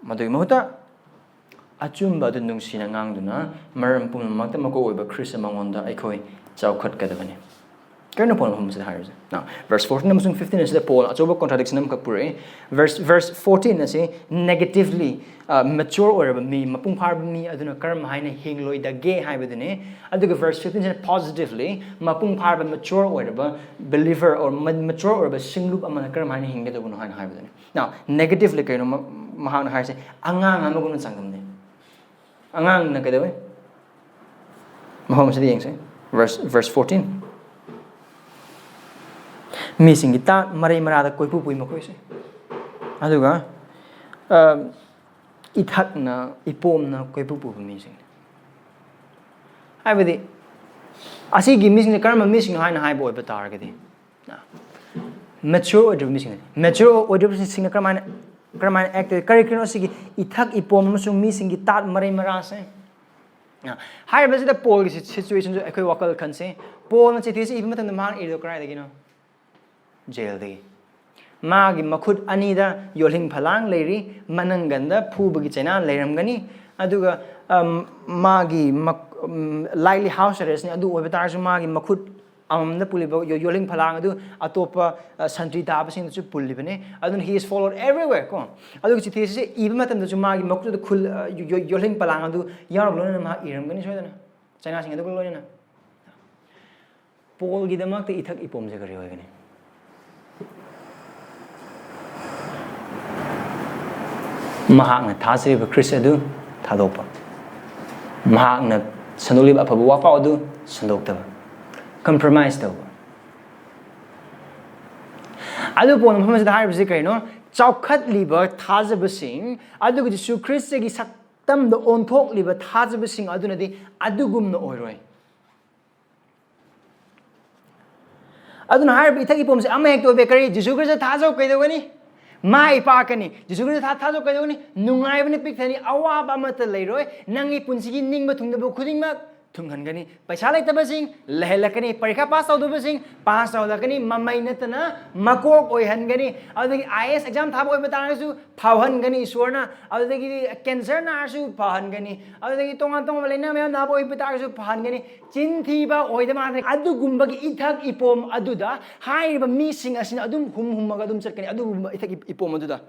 ꯃꯗꯨꯒꯤ ꯃꯍꯨꯠꯇ, ꯑꯆꯨꯝꯕ ꯑꯗꯨ ꯅꯨꯡꯁꯤꯅ ꯉꯥꯡꯗꯨꯅ ꯃꯔꯝ ꯄꯨꯝꯅꯃꯛꯇ ꯃꯀꯣꯛ ꯑꯣꯏꯕ ꯈ꯭ꯔꯤꯁꯇ ꯃꯉꯣꯟꯗ ꯑꯩꯈꯣꯏ ꯆꯥꯎꯈꯠꯀꯗꯕꯅꯤ꯫ ꯀꯔꯤꯅꯣ ꯄꯣꯜꯅ ꯃꯐꯝꯁꯤꯗ ꯍꯥꯏꯔꯤꯁꯦ? Now, verse fourteen ꯑꯃꯁꯨꯡ fifteen ꯑꯁꯤꯗ ꯄꯣꯜ ꯑꯆꯧꯕ contradiction ꯑꯃꯈꯛ ꯄꯨꯔꯛꯏ꯫ Verse, verse fourteen ꯑꯁꯤ negatively, mature ꯑꯣꯏꯔꯕ ꯃꯤ, ꯃꯄꯨꯡ ꯐꯥꯔꯕ ꯃꯤ ꯑꯗꯨꯅ ꯀꯔꯝ ꯍꯥꯏꯅ ꯍꯤꯡꯂꯣꯏꯗꯒꯦ ꯍꯥꯏꯕꯗꯨꯅꯤ꯫ ꯑꯗꯨꯒ verse fifteen ꯁꯤꯅ positively, ꯃꯄꯨꯡ ꯐꯥꯔꯕ, mature ꯑꯣꯏꯔꯕ believer or mature ꯑꯣꯏꯔꯕ ꯁꯤꯡꯂꯨꯞ ꯑꯃꯅ ꯀꯔꯝ ꯍꯥꯏꯅ ꯍꯤꯡꯒꯗꯧꯕꯅꯣ ꯍꯥꯏꯅ ꯍꯥꯏꯕꯗꯨꯅꯤ꯫ Now, negatively ꯀꯩꯅꯣ ꯃ-, ꯃꯍꯥꯛꯅ ꯍꯥꯏꯔꯤꯁꯦ? ꯑꯉꯥꯡ ꯑꯃꯒꯨꯝꯅ ꯆꯥꯡꯗꯝꯅꯩ꯫ ꯑꯉꯥꯡꯅ ꯀꯩꯗꯧꯋꯤ? ꯃꯐꯝ ꯑꯁꯤꯗ ꯌꯦꯡꯁꯦ, verse, verse fourteen꯫ ꯃꯤꯁꯤꯡꯒꯤ ꯇꯥꯠ ꯃꯔꯩ ꯃꯔꯥꯗ ꯀꯣꯏꯄꯨ ꯄꯨꯏ ꯃꯈꯣꯏꯁꯦ꯫ ꯑꯗꯨꯒ, ꯑ, ꯏꯊꯛꯅ, ꯏꯄꯣꯝꯅ ꯀꯣꯏꯄꯨ ꯄꯨꯕ ꯃꯤꯁꯤꯡꯅꯤ꯫ ꯍꯥꯏꯕꯗꯤ, ꯑꯁꯤꯒꯤ ꯃꯤꯁꯤꯡꯁꯦ ꯀꯔꯝꯕ ꯃꯤꯁꯤꯡꯅꯣ ꯍꯥꯏꯅ ꯍꯥꯏꯕ ꯑꯣꯏꯕ ꯇꯥꯔꯒꯗꯤ, mature ꯑꯣꯏꯗ꯭ꯔꯤꯕ ꯃꯤꯁꯤꯡꯅꯤ꯫ Mature ꯑꯣꯏꯗ꯭ꯔꯤꯕꯁꯤꯡꯅ ꯀꯔꯝꯍꯥꯏꯅ, ꯀꯔꯝꯍꯥꯏꯅ act ꯇꯧꯏ? ꯀꯔꯤ, ꯀꯔꯤꯅꯣ ꯁꯤꯒꯤ ꯏꯊꯛ ꯏꯄꯣꯝ ꯑꯃꯁꯨꯡ ꯃꯤꯁꯤꯡꯒꯤ ꯇꯥꯠ ꯃꯔꯩ ꯃꯔꯥꯁꯦ? ꯍꯥꯏꯔꯤꯕꯁꯤꯗ ꯄꯣꯜꯒꯤ ꯁꯤ-, situationꯁꯨ ꯑꯩꯈꯣꯏ ꯋꯥꯈꯜ ꯈꯟꯁꯦ꯫ ꯄꯣꯜꯅ ꯆꯤꯊꯤꯁꯤ ꯏꯕ ꯃꯇꯝꯗ ꯃꯍꯥꯛꯅ ꯏꯔꯤꯗꯣ ꯀꯗꯥꯏꯗꯒꯤꯅꯣ? ꯖꯦꯜꯗꯒꯤ꯫ ꯃꯥꯒꯤ ꯃꯈꯨꯠ ꯑꯅꯤꯗ ꯌꯣꯜꯍꯤꯡ ꯐꯂꯥꯡ ꯂꯩꯔꯤ, ꯃꯅꯪꯒꯟꯗ ꯐꯨꯕꯒꯤ ꯆꯩꯅꯥ ꯂꯩꯔꯝꯒꯅꯤ, ꯑꯗꯨꯒ, ꯑꯝ, ꯃꯥꯒꯤ ꯃꯛ-, ꯑꯝ, lightly house arrestꯅꯤ꯫ ꯑꯗꯨ ꯑꯣꯏꯕ ꯇꯥꯔꯁꯨ ꯃꯥꯒꯤ ꯃꯈꯨꯠ ꯑꯃꯃꯝꯗ ꯄꯨꯜꯂꯤꯕ ꯌꯣ-, ꯌꯣꯜꯍꯤꯡ ꯐꯂꯥꯡ ꯑꯗꯨ ꯑꯇꯣꯞꯄ, ꯑ, ꯁꯟꯇ꯭ꯔꯤ ꯇꯥꯕꯁꯤꯡꯗꯁꯨ ꯄꯨꯜꯂꯤꯕꯅꯤ꯫ ꯑꯗꯨꯅ he is followed everywhere ꯀꯣ꯫ ꯑꯗꯨꯒ ꯆꯤꯊꯤ ꯑꯁꯤꯁꯦ ꯏꯕ ꯃꯇꯝꯗꯁꯨ ꯃꯥꯒꯤ ꯃꯈꯨꯠꯇꯨꯗ ꯈꯨꯜ-, ꯑ, ꯌꯣ-, ꯌꯣ-, ꯌꯣꯜꯍꯤꯡ ꯐꯂꯥꯡ ꯑꯗꯨ ꯌꯥꯎꯔꯒ ꯂꯣꯏꯅꯅ ꯃꯍꯥꯛ ꯏꯔꯝꯒꯅꯤ ꯁꯣꯏꯗꯅ꯫ ꯆꯩꯅꯥꯁꯤꯡ ꯑꯗꯨꯒ ꯂꯣꯏꯅꯅ꯫ ꯄꯣꯜꯒꯤꯗꯃꯛꯇ ꯏꯊꯛ ꯏꯄꯣꯝꯁꯦ ꯀꯔꯤ ꯑꯣꯏꯒꯅꯤ? ꯃꯍꯥꯛꯅ ꯊꯥꯖꯔꯤꯕ ꯈ꯭ꯔꯤꯁ ꯑꯗꯨ ꯊꯥꯗꯣꯛꯄ, ꯃꯍꯥꯛꯅ ꯁꯟꯗꯣꯛꯂꯤꯕ ꯑꯐꯕ ꯋꯥꯄꯥꯎ ꯑꯗꯨ ꯁꯟꯗꯣꯛꯇꯕ, ꯀꯝꯄ꯭ꯔꯣꯃꯥꯏꯁ ꯇꯧꯕ꯫ ꯑꯗꯨ ꯄꯣꯟꯕ ꯃꯐꯝ ꯑꯁꯤꯗ ꯍꯥꯏꯔꯤꯕꯁꯤ ꯀꯔꯤꯅꯣ? ꯆꯥꯎꯈꯠꯂꯤꯕ ꯊꯥꯖꯕꯁꯤꯡ, ꯑꯗꯨꯒ ꯖꯤꯁꯨ ꯈ꯭ꯔꯤꯁꯇꯒꯤ ꯁꯛꯇꯝꯗ ꯑꯣꯟꯊꯣꯛꯂꯤꯕ ꯊꯥꯖꯕꯁꯤꯡ ꯑꯗꯨꯅꯗꯤ ꯑꯗꯨꯒꯨꯝꯅ ꯑꯣꯏꯔꯣꯏ꯫ ꯑꯗꯨꯅ ꯍꯥꯏꯔꯤꯕ ꯏꯊꯛ ꯏꯄꯣꯝꯁꯦ ꯑꯃ ꯍꯦꯛꯇ ꯑꯣꯏꯕ ꯀꯔꯤ? Jesus Christ ꯊꯥꯖꯧ ꯀꯩꯗꯧꯒꯅꯤ? ꯃꯥꯏ ꯄꯥꯛꯀꯅꯤ꯫ ꯖꯤꯁꯨ ꯈ꯭ꯔꯤꯁꯇ ꯊꯥ-, ꯊꯥꯖꯧ ꯀꯩꯗꯧꯒꯅꯤ? ꯅꯨꯡꯉꯥꯏꯕꯅ ꯄꯤꯛ ꯊꯟꯅꯤ, ꯑꯋꯥꯕ ꯑꯃꯠꯇ ꯂꯩꯔꯣꯏ꯫ ꯅꯪꯒꯤ ꯄꯨꯟꯁꯤꯒꯤ ꯅꯤꯡꯕ ꯊꯨꯡꯗꯕ ꯈꯨꯗꯤꯡꯃꯛ ꯊꯨꯡꯍꯟꯒꯅꯤ꯫ ꯄꯩꯁꯥ ꯂꯩꯇꯕꯁꯤꯡ ꯂꯩꯍꯜꯂꯛꯀꯅꯤ, ꯄꯔꯤꯈꯥ ꯄꯥꯁ ꯇꯧꯗꯕꯁꯤꯡ ꯄꯥꯁ ꯇꯧꯍꯜꯂꯛꯀꯅꯤ, ꯃꯃꯩ ꯅꯠꯇꯅ ꯃꯀꯣꯛ ꯑꯣꯏꯍꯟꯒꯅꯤ꯫ ꯑꯗꯨꯗꯒꯤ IAS exam ꯊꯥꯕ ꯑꯣꯏꯕ ꯇꯥꯔꯒꯁꯨ ꯐꯥꯎꯍꯟꯒꯅꯤ ꯏꯁꯣꯔꯅ꯫ ꯑꯗꯨꯗꯒꯤ cancer ꯅꯥꯔꯁꯨ ꯐꯍꯟꯒꯅꯤ꯫ ꯑꯗꯨꯗꯒꯤ ꯇꯣꯉꯥꯟ ꯇꯣꯉꯥꯟꯕ ꯂꯥꯏꯅꯥ ꯃꯌꯥꯝ ꯅꯥꯕ ꯑꯣꯏꯕ ꯇꯥꯔꯒꯁꯨ ꯐꯍꯟꯒꯅꯤ꯫ ꯆꯤꯟ ꯊꯤꯕ ꯑꯣꯏꯗꯕ ꯉꯥꯛꯇꯅꯤ꯫ ꯑꯗꯨꯒꯨꯝꯕꯒꯤ ꯏꯊꯛ ꯏꯄꯣꯝ ꯑꯗꯨꯗ ꯍꯥꯏꯔꯤꯕ ꯃꯤꯁꯤꯡ ꯑꯁꯤꯅ ꯑꯗꯨꯝ ꯍꯨꯝ ꯍꯨꯝꯃꯒ ꯑꯗꯨꯝ ꯆꯠꯀꯅꯤ, ꯑꯗꯨꯒꯨꯝꯕ ꯏꯊꯛ ꯏ-, ꯏꯄꯣꯝ ꯑꯗꯨꯗ꯫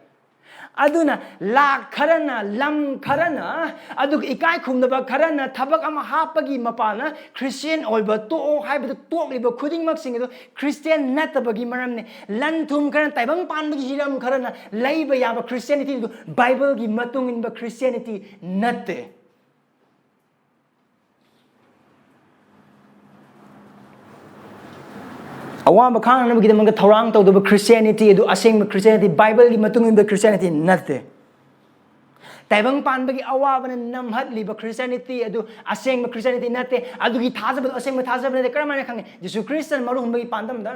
ꯑꯗꯨꯅ ꯂꯥꯛ ꯈꯔꯅ, ꯂꯝ ꯈꯔꯅ, ꯑꯗꯨꯒ ꯏꯀꯥꯏ ꯈꯨꯝꯅꯕ ꯈꯔꯅ ꯊꯕꯛ ꯑꯃ ꯍꯥꯞꯄꯒꯤ ꯃꯄꯥꯟꯅ ꯈ꯭ꯔꯤꯁꯇꯤꯌꯥꯟ ꯑꯣꯏꯕ ꯇꯣꯛꯑꯣ ꯍꯥꯏꯕꯗ ꯇꯣꯛꯂꯤꯕ ꯈꯨꯗꯤꯡꯃꯛꯁꯤꯡ ꯑꯗꯨ ꯈ꯭ꯔꯤꯁꯇꯤꯌꯥꯟ ꯅꯠꯇꯕꯒꯤ ꯃꯔꯝꯅꯤ꯫ ꯂꯟ ꯊꯨꯝ ꯈꯔꯅ, ꯇꯥꯏꯕꯪ ꯄꯥꯟꯕꯒꯤ ꯍꯤꯔꯝ ꯈꯔꯅ ꯂꯩꯕ ꯌꯥꯕ ꯈ꯭ꯔꯤꯁꯇꯤꯌꯥꯅꯤꯇꯤ ꯑꯗꯨ ꯕꯥꯏꯕꯜꯒꯤ ꯃꯇꯨꯡ ꯏꯟꯕ ꯈ꯭ꯔꯤꯁꯇꯤꯌꯥꯅꯤꯇꯤ ꯅꯠꯇꯦ꯫ ꯑꯋꯥꯕ ꯈꯥꯡꯅꯅꯕꯒꯤꯗꯃꯛꯇ ꯊꯧꯔꯥꯡ ꯇꯧꯗꯕ ꯈ꯭ꯔꯤꯁꯇꯤꯌꯥꯅꯤꯇꯤ ꯑꯗꯨ ꯑꯁꯦꯡꯕ ꯈ꯭ꯔꯤꯁꯇꯤꯌꯥꯅꯤꯇꯤ, ꯕꯥꯏꯕꯜꯒꯤ ꯃꯇꯨꯡ ꯏꯟꯕ ꯈ꯭ꯔꯤꯁꯇꯤꯌꯥꯅꯤꯇꯤ ꯅꯠꯇꯦ꯫ ꯇꯥꯏꯕꯪ ꯄꯥꯟꯕꯒꯤ ꯑꯋꯥꯕꯅ ꯅꯝꯍꯠꯂꯤꯕ ꯈ꯭ꯔꯤꯁꯇꯤꯌꯥꯅꯤꯇꯤ ꯑꯗꯨ ꯑꯁꯦꯡꯕ ꯈ꯭ꯔꯤꯁꯇꯤꯌꯥꯅꯤꯇꯤ ꯅꯠꯇꯦ꯫ ꯑꯗꯨꯒꯤ ꯊꯥꯖꯕꯗꯨ ꯑꯁꯦꯡꯕ ꯊꯥꯖꯕ ꯅꯠꯇꯦ꯫ ꯀꯔꯝꯍꯥꯏꯅ ꯈꯪꯉꯤ? ꯖꯤꯁꯨ ꯈ꯭ꯔꯤꯁꯇꯅ ꯃꯔꯨ ꯍꯨꯟꯕꯒꯤ ꯄꯥꯟꯗꯝꯗ꯫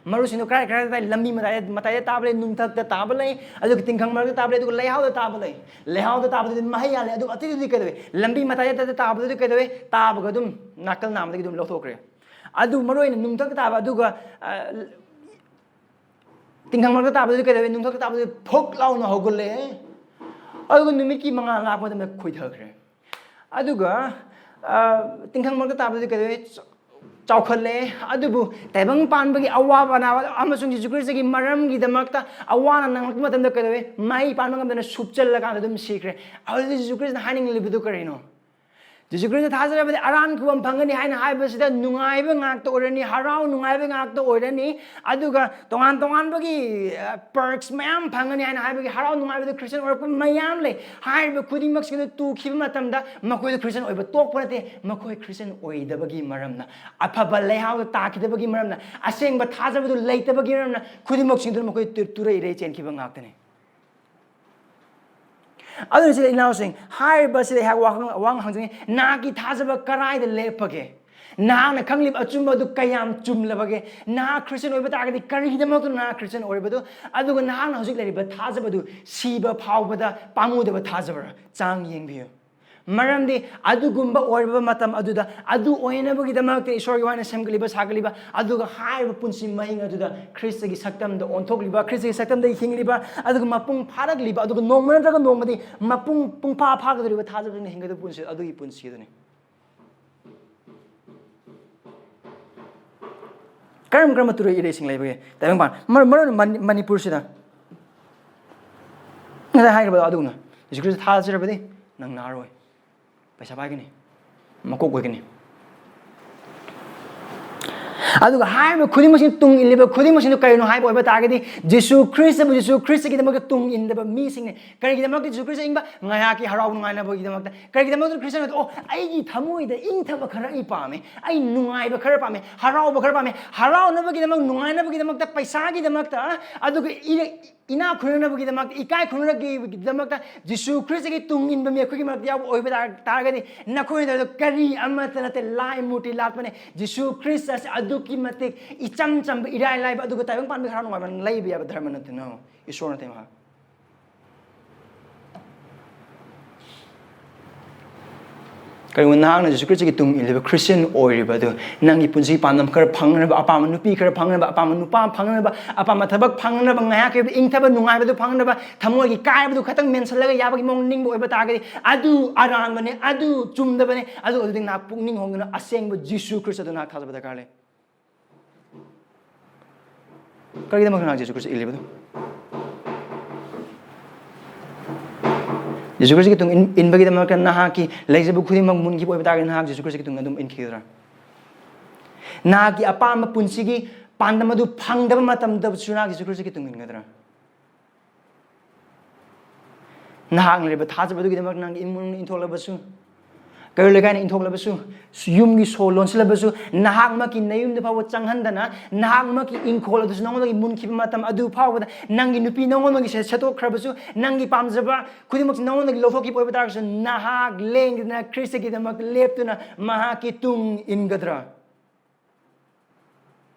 ꯃꯔꯨꯁꯤꯡꯗꯣ ꯀꯗꯥꯏ ꯀꯗꯥꯏꯗ ꯇꯥꯏ? ꯂꯝꯕꯤ ꯃꯇꯥꯏꯗ, ꯃꯇꯥꯏꯗ ꯇꯥꯕ ꯂꯩ, ꯅꯨꯡꯊꯛꯇ ꯇꯥꯕ ꯂꯩ, ꯑꯗꯨꯒ ꯇꯤꯡꯈꯪ ꯃꯔꯛꯇ ꯇꯥꯕ ꯂꯩ, ꯑꯗꯨꯒ ꯂꯩꯍꯥꯎꯗ ꯇꯥꯕ ꯂꯩ꯫ ꯂꯩꯍꯥꯎꯗ ꯇꯥꯕꯗꯨꯗꯤ ꯃꯍꯩ ꯌꯥꯜꯂꯦ, ꯑꯗꯨꯒ ꯑꯇꯩꯗꯨꯗꯤ ꯀꯩꯗꯧꯋꯤ? ꯂꯝꯕꯤ ꯃꯇꯥꯏꯗ ꯇꯥꯕꯗꯨꯗꯤ ꯀꯩꯗꯧꯋꯤ? ꯇꯥꯕꯒ ꯑꯗꯨꯝ ꯅꯥꯀꯜ ꯅꯥꯝꯃꯗꯒꯤ ꯑꯗꯨꯝ ꯂꯧꯊꯣꯛꯈ꯭ꯔꯦ꯫ ꯑꯗꯨ ꯃꯔꯨ ꯑꯣꯏꯅ ꯅꯨꯡꯊꯛꯇ ꯇꯥꯕ, ꯑꯗꯨꯒ, ꯑ, ꯇꯤꯡꯈꯪ ꯃꯔꯛꯇ ꯇꯥꯕꯗꯨꯗꯤ ꯀꯩꯗꯧꯋꯤ? ꯅꯨꯡꯊꯛꯇ ꯇꯥꯕꯗꯨꯗꯤ ꯐꯨꯛ ꯂꯥꯎꯅ ꯍꯧꯒꯠꯂꯛꯑꯦ, ꯑꯗꯨꯒ ꯅꯨꯃꯤꯠꯀꯤ ꯃꯉꯥꯜ ꯂꯥꯛꯄ ꯃꯇꯝꯗ ꯈꯣꯏꯊꯈ꯭ꯔꯦ꯫ ꯑꯗꯨꯒ, ꯑ, ꯇꯤꯡꯈꯪ ꯃꯔꯛꯇ ꯇꯥꯕꯗꯨꯗꯤ ꯀꯩꯗꯧꯋꯤ? ꯆ-, ꯆꯥꯎꯈꯠꯂꯦ꯫ ꯑꯗꯨꯕꯨ ꯇꯥꯏꯕꯪ ꯄꯥꯟꯕꯒꯤ ꯑꯋꯥꯕ ꯑꯅꯥꯕ ꯑꯃꯁꯨꯡ ꯖꯤꯁꯨ ꯈ꯭ꯔꯤꯁꯇꯒꯤ ꯃꯔꯝꯒꯤꯗꯃꯛꯇ ꯑꯋꯥꯅ ꯅꯪꯂꯛꯄ ꯃꯇꯝꯗ ꯀꯩꯗꯧꯋꯤ? ꯃꯍꯩ ꯄꯥꯟꯕ ꯉꯝꯗꯅ ꯁꯨꯞꯆꯜꯂꯀꯥꯟꯗ ꯑꯗꯨꯝ ꯁꯤꯈ꯭ꯔꯦ꯫ ꯑꯗꯨꯗꯤ ꯖꯤꯁꯨ ꯈ꯭ꯔꯤꯁꯇꯅ ꯍꯥꯏꯅꯤꯡꯂꯤꯕꯗꯨ ꯀꯔꯤꯅꯣ? ꯖꯤꯁꯨ ꯈ꯭ꯔꯤꯁꯇ ꯊꯥꯖꯔꯕꯗꯤ ꯑꯔꯥꯟ ꯈꯨꯕꯝ ꯐꯪꯒꯅꯤ ꯍꯥꯏꯅ ꯍꯥꯏꯕꯁꯤꯗ ꯅꯨꯡꯉꯥꯏꯕ ꯉꯥꯛꯇ ꯑꯣꯏꯔꯅꯤ, ꯍꯔꯥꯎ ꯅꯨꯡꯉꯥꯏꯕ ꯉꯥꯛꯇ ꯑꯣꯏꯔꯅꯤ, ꯑꯗꯨꯒ ꯇꯣꯉꯥꯟ ꯇꯣꯉꯥꯟꯕꯒꯤ ꯄꯔꯛꯁ ꯃꯌꯥꯝ ꯐꯪꯒꯅꯤ ꯍꯥꯏꯅ ꯍꯥꯏꯕꯒꯤ ꯍꯔꯥꯎ ꯅꯨꯡꯉꯥꯏꯕꯗ ꯈ꯭ꯔꯤꯁꯇꯤꯌꯟ ꯑꯣꯏꯔꯛꯄ ꯃꯌꯥꯝ ꯂꯩ꯫ ꯍꯥꯏꯔꯤꯕ ꯈꯨꯗꯤꯡꯃꯛꯁꯤꯡꯗꯨ ꯇꯨꯈꯤꯕ ꯃꯇꯝꯗ ꯃꯈꯣꯏꯗ ꯈ꯭ꯔꯤꯁꯇꯤꯌꯟ ꯑꯣꯏꯕ ꯇꯣꯛꯄ ꯅꯠꯇꯦ, ꯃꯈꯣꯏ ꯈ꯭ꯔꯤꯁꯇꯤꯌꯟ ꯑꯣꯏꯗꯕꯒꯤ ꯃꯔꯝꯅ, ꯑꯐꯕ ꯂꯩꯍꯥꯎꯗ ꯇꯥꯈꯤꯗꯕꯒꯤ ꯃꯔꯝꯅ, ꯑꯁꯦꯡꯕ ꯊꯥꯖꯕꯗꯨ ꯂꯩꯇꯕꯒꯤ ꯃꯔꯝꯅ ꯈꯨꯗꯤꯡꯃꯛꯁꯤꯡꯗꯨꯅ ꯃꯈꯣꯏ ꯇꯨ- ꯇꯨꯔꯩ ꯏꯔꯩ ꯆꯦꯟꯈꯤꯕ ꯉꯥꯛꯇꯅꯤ꯫ ꯑꯗꯨꯅ ꯁꯤꯗ ꯏꯅꯥꯎꯁꯤꯡ, ꯍꯥꯏꯔꯤꯕ ꯁꯤꯗ ꯑꯩꯍꯥꯛ ꯋꯥꯍꯪ, ꯋꯥꯍꯪ ꯍꯪꯖꯅꯤꯡꯉꯤ, ꯅꯍꯥꯛꯀꯤ ꯊꯥꯖꯕ ꯀꯔꯥꯏꯗ ꯂꯦꯞꯄꯒꯦ? ꯅꯍꯥꯛꯅ ꯈꯪꯂꯤꯕ ꯑꯆꯨꯝꯕ ꯑꯗꯨ ꯀꯌꯥꯝ ꯆꯨꯝꯂꯕꯒꯦ? ꯅꯍꯥꯛ ꯈ꯭ꯔꯤꯁꯇꯤꯌꯟ ꯑꯣꯏꯕ ꯇꯥꯔꯒꯗꯤ ꯀꯔꯤꯒꯤꯗꯃꯛꯇ ꯅꯍꯥꯛ ꯈ꯭ꯔꯤꯁꯇꯤꯌꯟ ꯑꯣꯏꯔꯤꯕꯗꯨ? ꯑꯗꯨꯒ ꯅꯍꯥꯛꯅ ꯍꯧꯖꯤꯛ ꯂꯩꯔꯤꯕ ꯊꯥꯖꯕꯗꯨ ꯁꯤꯕ ꯐꯥꯎꯕꯗ ꯄꯥꯝꯃꯨꯗꯕ ꯊꯥꯖꯕꯔꯥ? ꯆꯥꯡ ꯌꯦꯡꯕꯤꯌꯨ꯫ ꯃꯔꯝꯗꯤ ꯑꯗꯨꯒꯨꯝꯕ ꯑꯣꯏꯔꯕ ꯃꯇꯝ ꯑꯗꯨꯗ, ꯑꯗꯨ ꯑꯣꯏꯅꯕꯒꯤꯗꯃꯛꯇ ꯏꯁꯣꯔꯒꯤ ꯋꯥꯅ ꯁꯦꯝꯒꯠꯂꯤꯕ, ꯁꯥꯒꯠꯂꯤꯕ, ꯑꯗꯨꯒ ꯍꯥꯏꯔꯤꯕ ꯄꯨꯟꯁꯤ ꯃꯍꯤꯡ ꯑꯗꯨꯗ ꯈ꯭ꯔꯤꯁꯇꯒꯤ ꯁꯛꯇꯝꯗ ꯑꯣꯟꯊꯣꯛꯂꯤꯕ, ꯈ꯭ꯔꯤꯁꯇꯒꯤ ꯁꯛꯇꯝꯗ ꯍꯤꯡꯂꯤꯕ, ꯑꯗꯨꯒ ꯃꯄꯨꯡ ꯐꯥꯔꯛꯂꯤꯕ, ꯑꯗꯨꯒ ꯅꯣꯡꯃ ꯅꯠꯇ꯭ꯔꯒ ꯅꯣꯡꯃꯗꯤ ꯃꯄꯨꯡ, ꯄꯨꯡꯐꯥ ꯐꯥꯒꯗꯧꯔꯤꯕ ꯊꯥꯖꯕꯁꯤꯡꯅ ꯍꯤꯡꯒꯗꯕ ꯄꯨꯟꯁꯤ, ꯑꯗꯨꯒꯤ ꯄꯨꯟꯁꯤ ꯑꯗꯨꯅꯤ꯫ ꯀꯔꯝ ꯀꯔꯝꯕ ꯇꯨꯔꯩ ꯏꯔꯩꯁꯤꯡ ꯂꯩꯕꯒꯦ? ꯇꯥꯏꯕꯪꯄꯥꯟ, ꯃꯔꯨ, ꯃꯔꯨ ꯑꯣꯏꯅ ꯃꯅꯤ-, ꯃꯅꯤꯄꯨꯔꯁꯤꯗ꯫ ꯉꯁꯥꯏ ꯍꯥꯏꯈ꯭ꯔꯕꯗꯣ ꯑꯗꯨꯒꯨꯝꯅ, ꯖꯤꯁꯨ ꯈ꯭ꯔꯤꯁꯇ ꯊꯥꯖꯔꯕꯗꯤ ꯅꯪ ꯅꯥꯔꯣꯏ, ꯄꯩꯁꯥ ꯄꯥꯏꯒꯅꯤ, ꯃꯀꯣꯛ ꯑꯣꯏꯒꯅꯤ꯫ ꯑꯗꯨꯒ ꯍꯥꯏꯔꯤꯕ ꯈꯨꯗꯤꯡꯃꯛꯁꯤꯡ ꯇꯨꯡ ꯏꯜꯂꯤꯕ ꯈꯨꯗꯤꯡꯃꯛꯁꯤꯡꯗꯨ ꯀꯔꯤꯅꯣ ꯍꯥꯏꯕ ꯑꯣꯏꯕ ꯇꯥꯔꯒꯗꯤ, ꯖꯤꯁꯨ ꯈ꯭ꯔꯤꯁꯇꯕꯨ, ꯖꯤꯁꯨ ꯈ꯭ꯔꯤꯁꯇꯒꯤꯗꯃꯛꯇ ꯇꯨꯡ ꯏꯟꯗꯕ ꯃꯤꯁꯤꯡꯅꯤ꯫ ꯀꯔꯤꯒꯤꯗꯃꯛꯇ ꯖꯤꯁꯨ ꯈ꯭ꯔꯤꯁꯇ ꯏꯪꯕ? ꯉꯥꯏꯍꯥꯛꯀꯤ ꯍꯔꯥꯎ ꯅꯨꯡꯉꯥꯏꯅꯕꯒꯤꯗꯃꯛꯇ꯫ ꯀꯔꯤꯒꯤꯗꯃꯛꯇ ꯈ꯭ꯔꯤꯁꯇꯅ, "ꯑꯣ, ꯑꯩꯒꯤ ꯊꯃꯣꯏꯗ ꯏꯪꯊꯕ ꯈꯔ ꯑꯩ ꯄꯥꯝꯃꯦ, ꯑꯩ ꯅꯨꯡꯉꯥꯏꯕ ꯈꯔ ꯄꯥꯝꯃꯦ, ꯍꯔꯥꯎꯕ ꯈꯔ ꯄꯥꯝꯃꯦ"? ꯍꯔꯥꯎꯅꯕꯒꯤꯗꯃꯛ, ꯅꯨꯡꯉꯥꯏꯅꯕꯒꯤꯗꯃꯛꯇ, ꯄꯩꯁꯥꯒꯤꯗꯃꯛꯇ, ꯑꯗꯨꯒ ꯏ-, ꯏꯅꯥꯛ ꯈꯨꯟꯅꯅꯕꯒꯤꯗꯃꯛꯇ, ꯏꯀꯥꯏ ꯈꯨꯝꯅꯅꯕꯒꯤꯗꯃꯛꯇ ꯖꯤꯁꯨ ꯈ꯭ꯔꯤꯁꯇꯒꯤ ꯇꯨꯡ ꯏꯟꯕ ꯃꯤ ꯑꯩꯈꯣꯏꯒꯤ ꯃꯔꯛꯇ ꯌꯥꯎꯕ ꯑꯣꯏꯕ ꯇꯥꯔ-, ꯇꯥꯔꯒꯗꯤ, ꯅꯈꯣꯏꯅ ꯇꯧꯔꯤꯗꯣ ꯀꯔꯤ ꯑꯃꯠꯇ ꯅꯠꯇꯦ, ꯂꯥꯏ ꯃꯨꯔꯇꯤ ꯂꯥꯠꯄꯅꯦ꯫ ꯖꯤꯁꯨ ꯈ꯭ꯔꯤꯁꯇ ꯑꯁꯤ ꯑꯗꯨꯛꯀꯤ ꯃꯇꯤꯛ ꯏꯆꯝ ꯆꯝꯕ, ꯏꯔꯥꯏ ꯂꯥꯏꯕ, ꯑꯗꯨꯒ ꯇꯥꯏꯕꯪ ꯄꯥꯟꯕꯒꯤ ꯍꯔꯥꯎ ꯅꯨꯡꯉꯥꯏꯕ ꯂꯩꯕ ꯌꯥꯕ ꯙꯔꯃ ꯅꯠꯇꯦ꯫ No, ꯏꯁꯣꯔ ꯅꯠꯇꯦ ꯃꯍꯥꯛ꯫ ꯀꯔꯤꯒꯨꯝꯕ ꯅꯍꯥꯛꯅ ꯖꯤꯁꯨ ꯈ꯭ꯔꯤꯁꯇꯒꯤ ꯇꯨꯡ ꯏꯜꯂꯤꯕ ꯈ꯭ꯔꯤꯁꯇꯤꯌꯟ ꯑꯣꯏꯔꯤꯕ ꯑꯗꯨ, ꯅꯪꯒꯤ ꯄꯨꯟꯁꯤꯒꯤ ꯄꯥꯟꯗꯝ ꯈꯔ ꯐꯪꯅꯕ, ꯑꯄꯥꯝꯕ ꯅꯨꯄꯤ ꯈꯔ ꯐꯪꯅꯕ, ꯑꯄꯥꯝꯕ ꯅꯨꯄꯥ ꯐꯪꯅꯕ, ꯑꯄꯥꯝꯕ ꯊꯕꯛ ꯐꯪꯅꯕ, ꯉꯥꯏꯍꯥꯛꯀꯤ ꯑꯣꯏꯕ ꯏꯪꯊꯕ ꯅꯨꯡꯉꯥꯏꯕꯗꯨ ꯐꯪꯅꯕ, ꯊꯃꯣꯏꯒꯤ ꯀꯥꯏꯕꯗꯨ ꯈꯛꯇꯪ ꯃꯦꯟꯁꯤꯜꯂꯒ ꯌꯥꯕꯒꯤ ꯃꯑꯣꯡ ꯅꯤꯡꯕ ꯑꯣꯏꯕ ꯇꯥꯔꯒꯗꯤ, ꯑꯗꯨ ꯑꯔꯥꯟꯕꯅꯦ, ꯑꯗꯨ ꯆꯨꯝꯗꯕꯅꯦ꯫ ꯑꯗꯨ ꯑꯗꯨꯗꯤ ꯅꯍꯥꯛ ꯄꯨꯛꯅꯤꯡ ꯍꯣꯡꯗꯨꯅ ꯑꯁꯦꯡꯕ ꯖꯤꯁꯨ ꯈ꯭ꯔꯤꯁꯇꯗ ꯅꯍꯥꯛ ꯊꯥꯖꯕ ꯗꯔꯀꯥꯔ ꯂꯩ꯫ ꯀꯔꯤꯒꯤꯗꯃꯛ ꯅꯍꯥꯛ ꯖꯤꯁꯨ ꯈ꯭ꯔꯤꯁꯇ ꯏꯜꯂꯤꯕꯗꯣ? ꯖꯤꯁꯨ ꯈ꯭ꯔꯤꯁꯇꯒꯤ ꯇꯨꯡ ꯏꯟ-, ꯏꯟꯕꯒꯤꯗꯃꯛꯇ ꯅꯍꯥꯛꯀꯤ ꯂꯩꯖꯕ ꯈꯨꯗꯤꯡꯃꯛ ꯃꯨꯟꯈꯤꯕ ꯑꯣꯏꯕ ꯇꯥꯔꯒꯗꯤ, ꯅꯍꯥꯛ ꯖꯤꯁꯨ ꯈ꯭ꯔꯤꯁꯇꯒꯤ ꯇꯨꯡ ꯑꯗꯨꯝ ꯏꯟꯈꯤꯒꯗ꯭ꯔꯥ? ꯅꯍꯥꯛꯀꯤ ꯑꯄꯥꯝꯕ ꯄꯨꯟꯁꯤꯒꯤ ꯄꯥꯟꯗꯝ ꯑꯗꯨ ꯐꯪꯗꯕ ꯃꯇꯝꯗꯁꯨ ꯅꯍꯥꯛ ꯖꯤꯁꯨ ꯈ꯭ꯔꯤꯁꯇꯒꯤ ꯇꯨꯡ ꯏꯟꯒꯗ꯭ꯔꯥ? ꯅꯍꯥꯛꯅ ꯂꯩꯕ ꯊꯥꯖꯕ ꯑꯗꯨꯒꯤꯗꯃꯛ ꯅꯪꯒꯤ ꯏꯃꯨꯡ ꯃꯅꯨꯡ ꯏꯟꯊꯣꯛꯂꯕꯁꯨ, ꯀꯩꯔꯣꯜ ꯂꯩꯀꯥꯏꯅ ꯏꯟꯊꯣꯛꯂꯕꯁꯨ, ꯌꯨꯝꯒꯤ ꯁꯣ ꯂꯣꯟꯁꯤꯜꯂꯕꯁꯨ, ꯅꯍꯥꯛꯃꯛꯀꯤ ꯅꯌꯨꯝꯗ ꯐꯥꯎꯕ ꯆꯪꯍꯟꯗꯅ, ꯅꯍꯥꯛꯃꯛꯀꯤ ꯏꯪꯈꯣꯜ ꯑꯗꯨꯁꯨ ꯅꯉꯣꯟꯗꯒꯤ ꯃꯨꯟꯈꯤꯕ ꯃꯇꯝ ꯑꯗꯨ ꯐꯥꯎꯕꯗ, ꯅꯪꯒꯤ ꯅꯨꯄꯤ ꯅꯉꯣꯟꯗꯒꯤ ꯁꯦ-, ꯁꯦꯠꯇꯣꯛꯈ꯭ꯔꯕꯁꯨ, ꯅꯪꯒꯤ ꯄꯥꯝꯖꯕ ꯈꯨꯗꯤꯡꯃꯛꯁꯤ ꯅꯉꯣꯟꯗꯒꯤ ꯂꯧꯊꯣꯛꯈꯤꯕ ꯑꯣꯏꯕ ꯇꯥꯔꯒꯁꯨ, ꯅꯍꯥꯛ ꯂꯦꯡꯗꯅ ꯈ꯭ꯔꯤꯁꯇꯒꯤꯗꯃꯛ ꯂꯦꯞꯇꯨꯅ ꯃꯍꯥꯛꯀꯤ ꯇꯨꯡ ꯏꯟꯒꯗ꯭ꯔꯥ?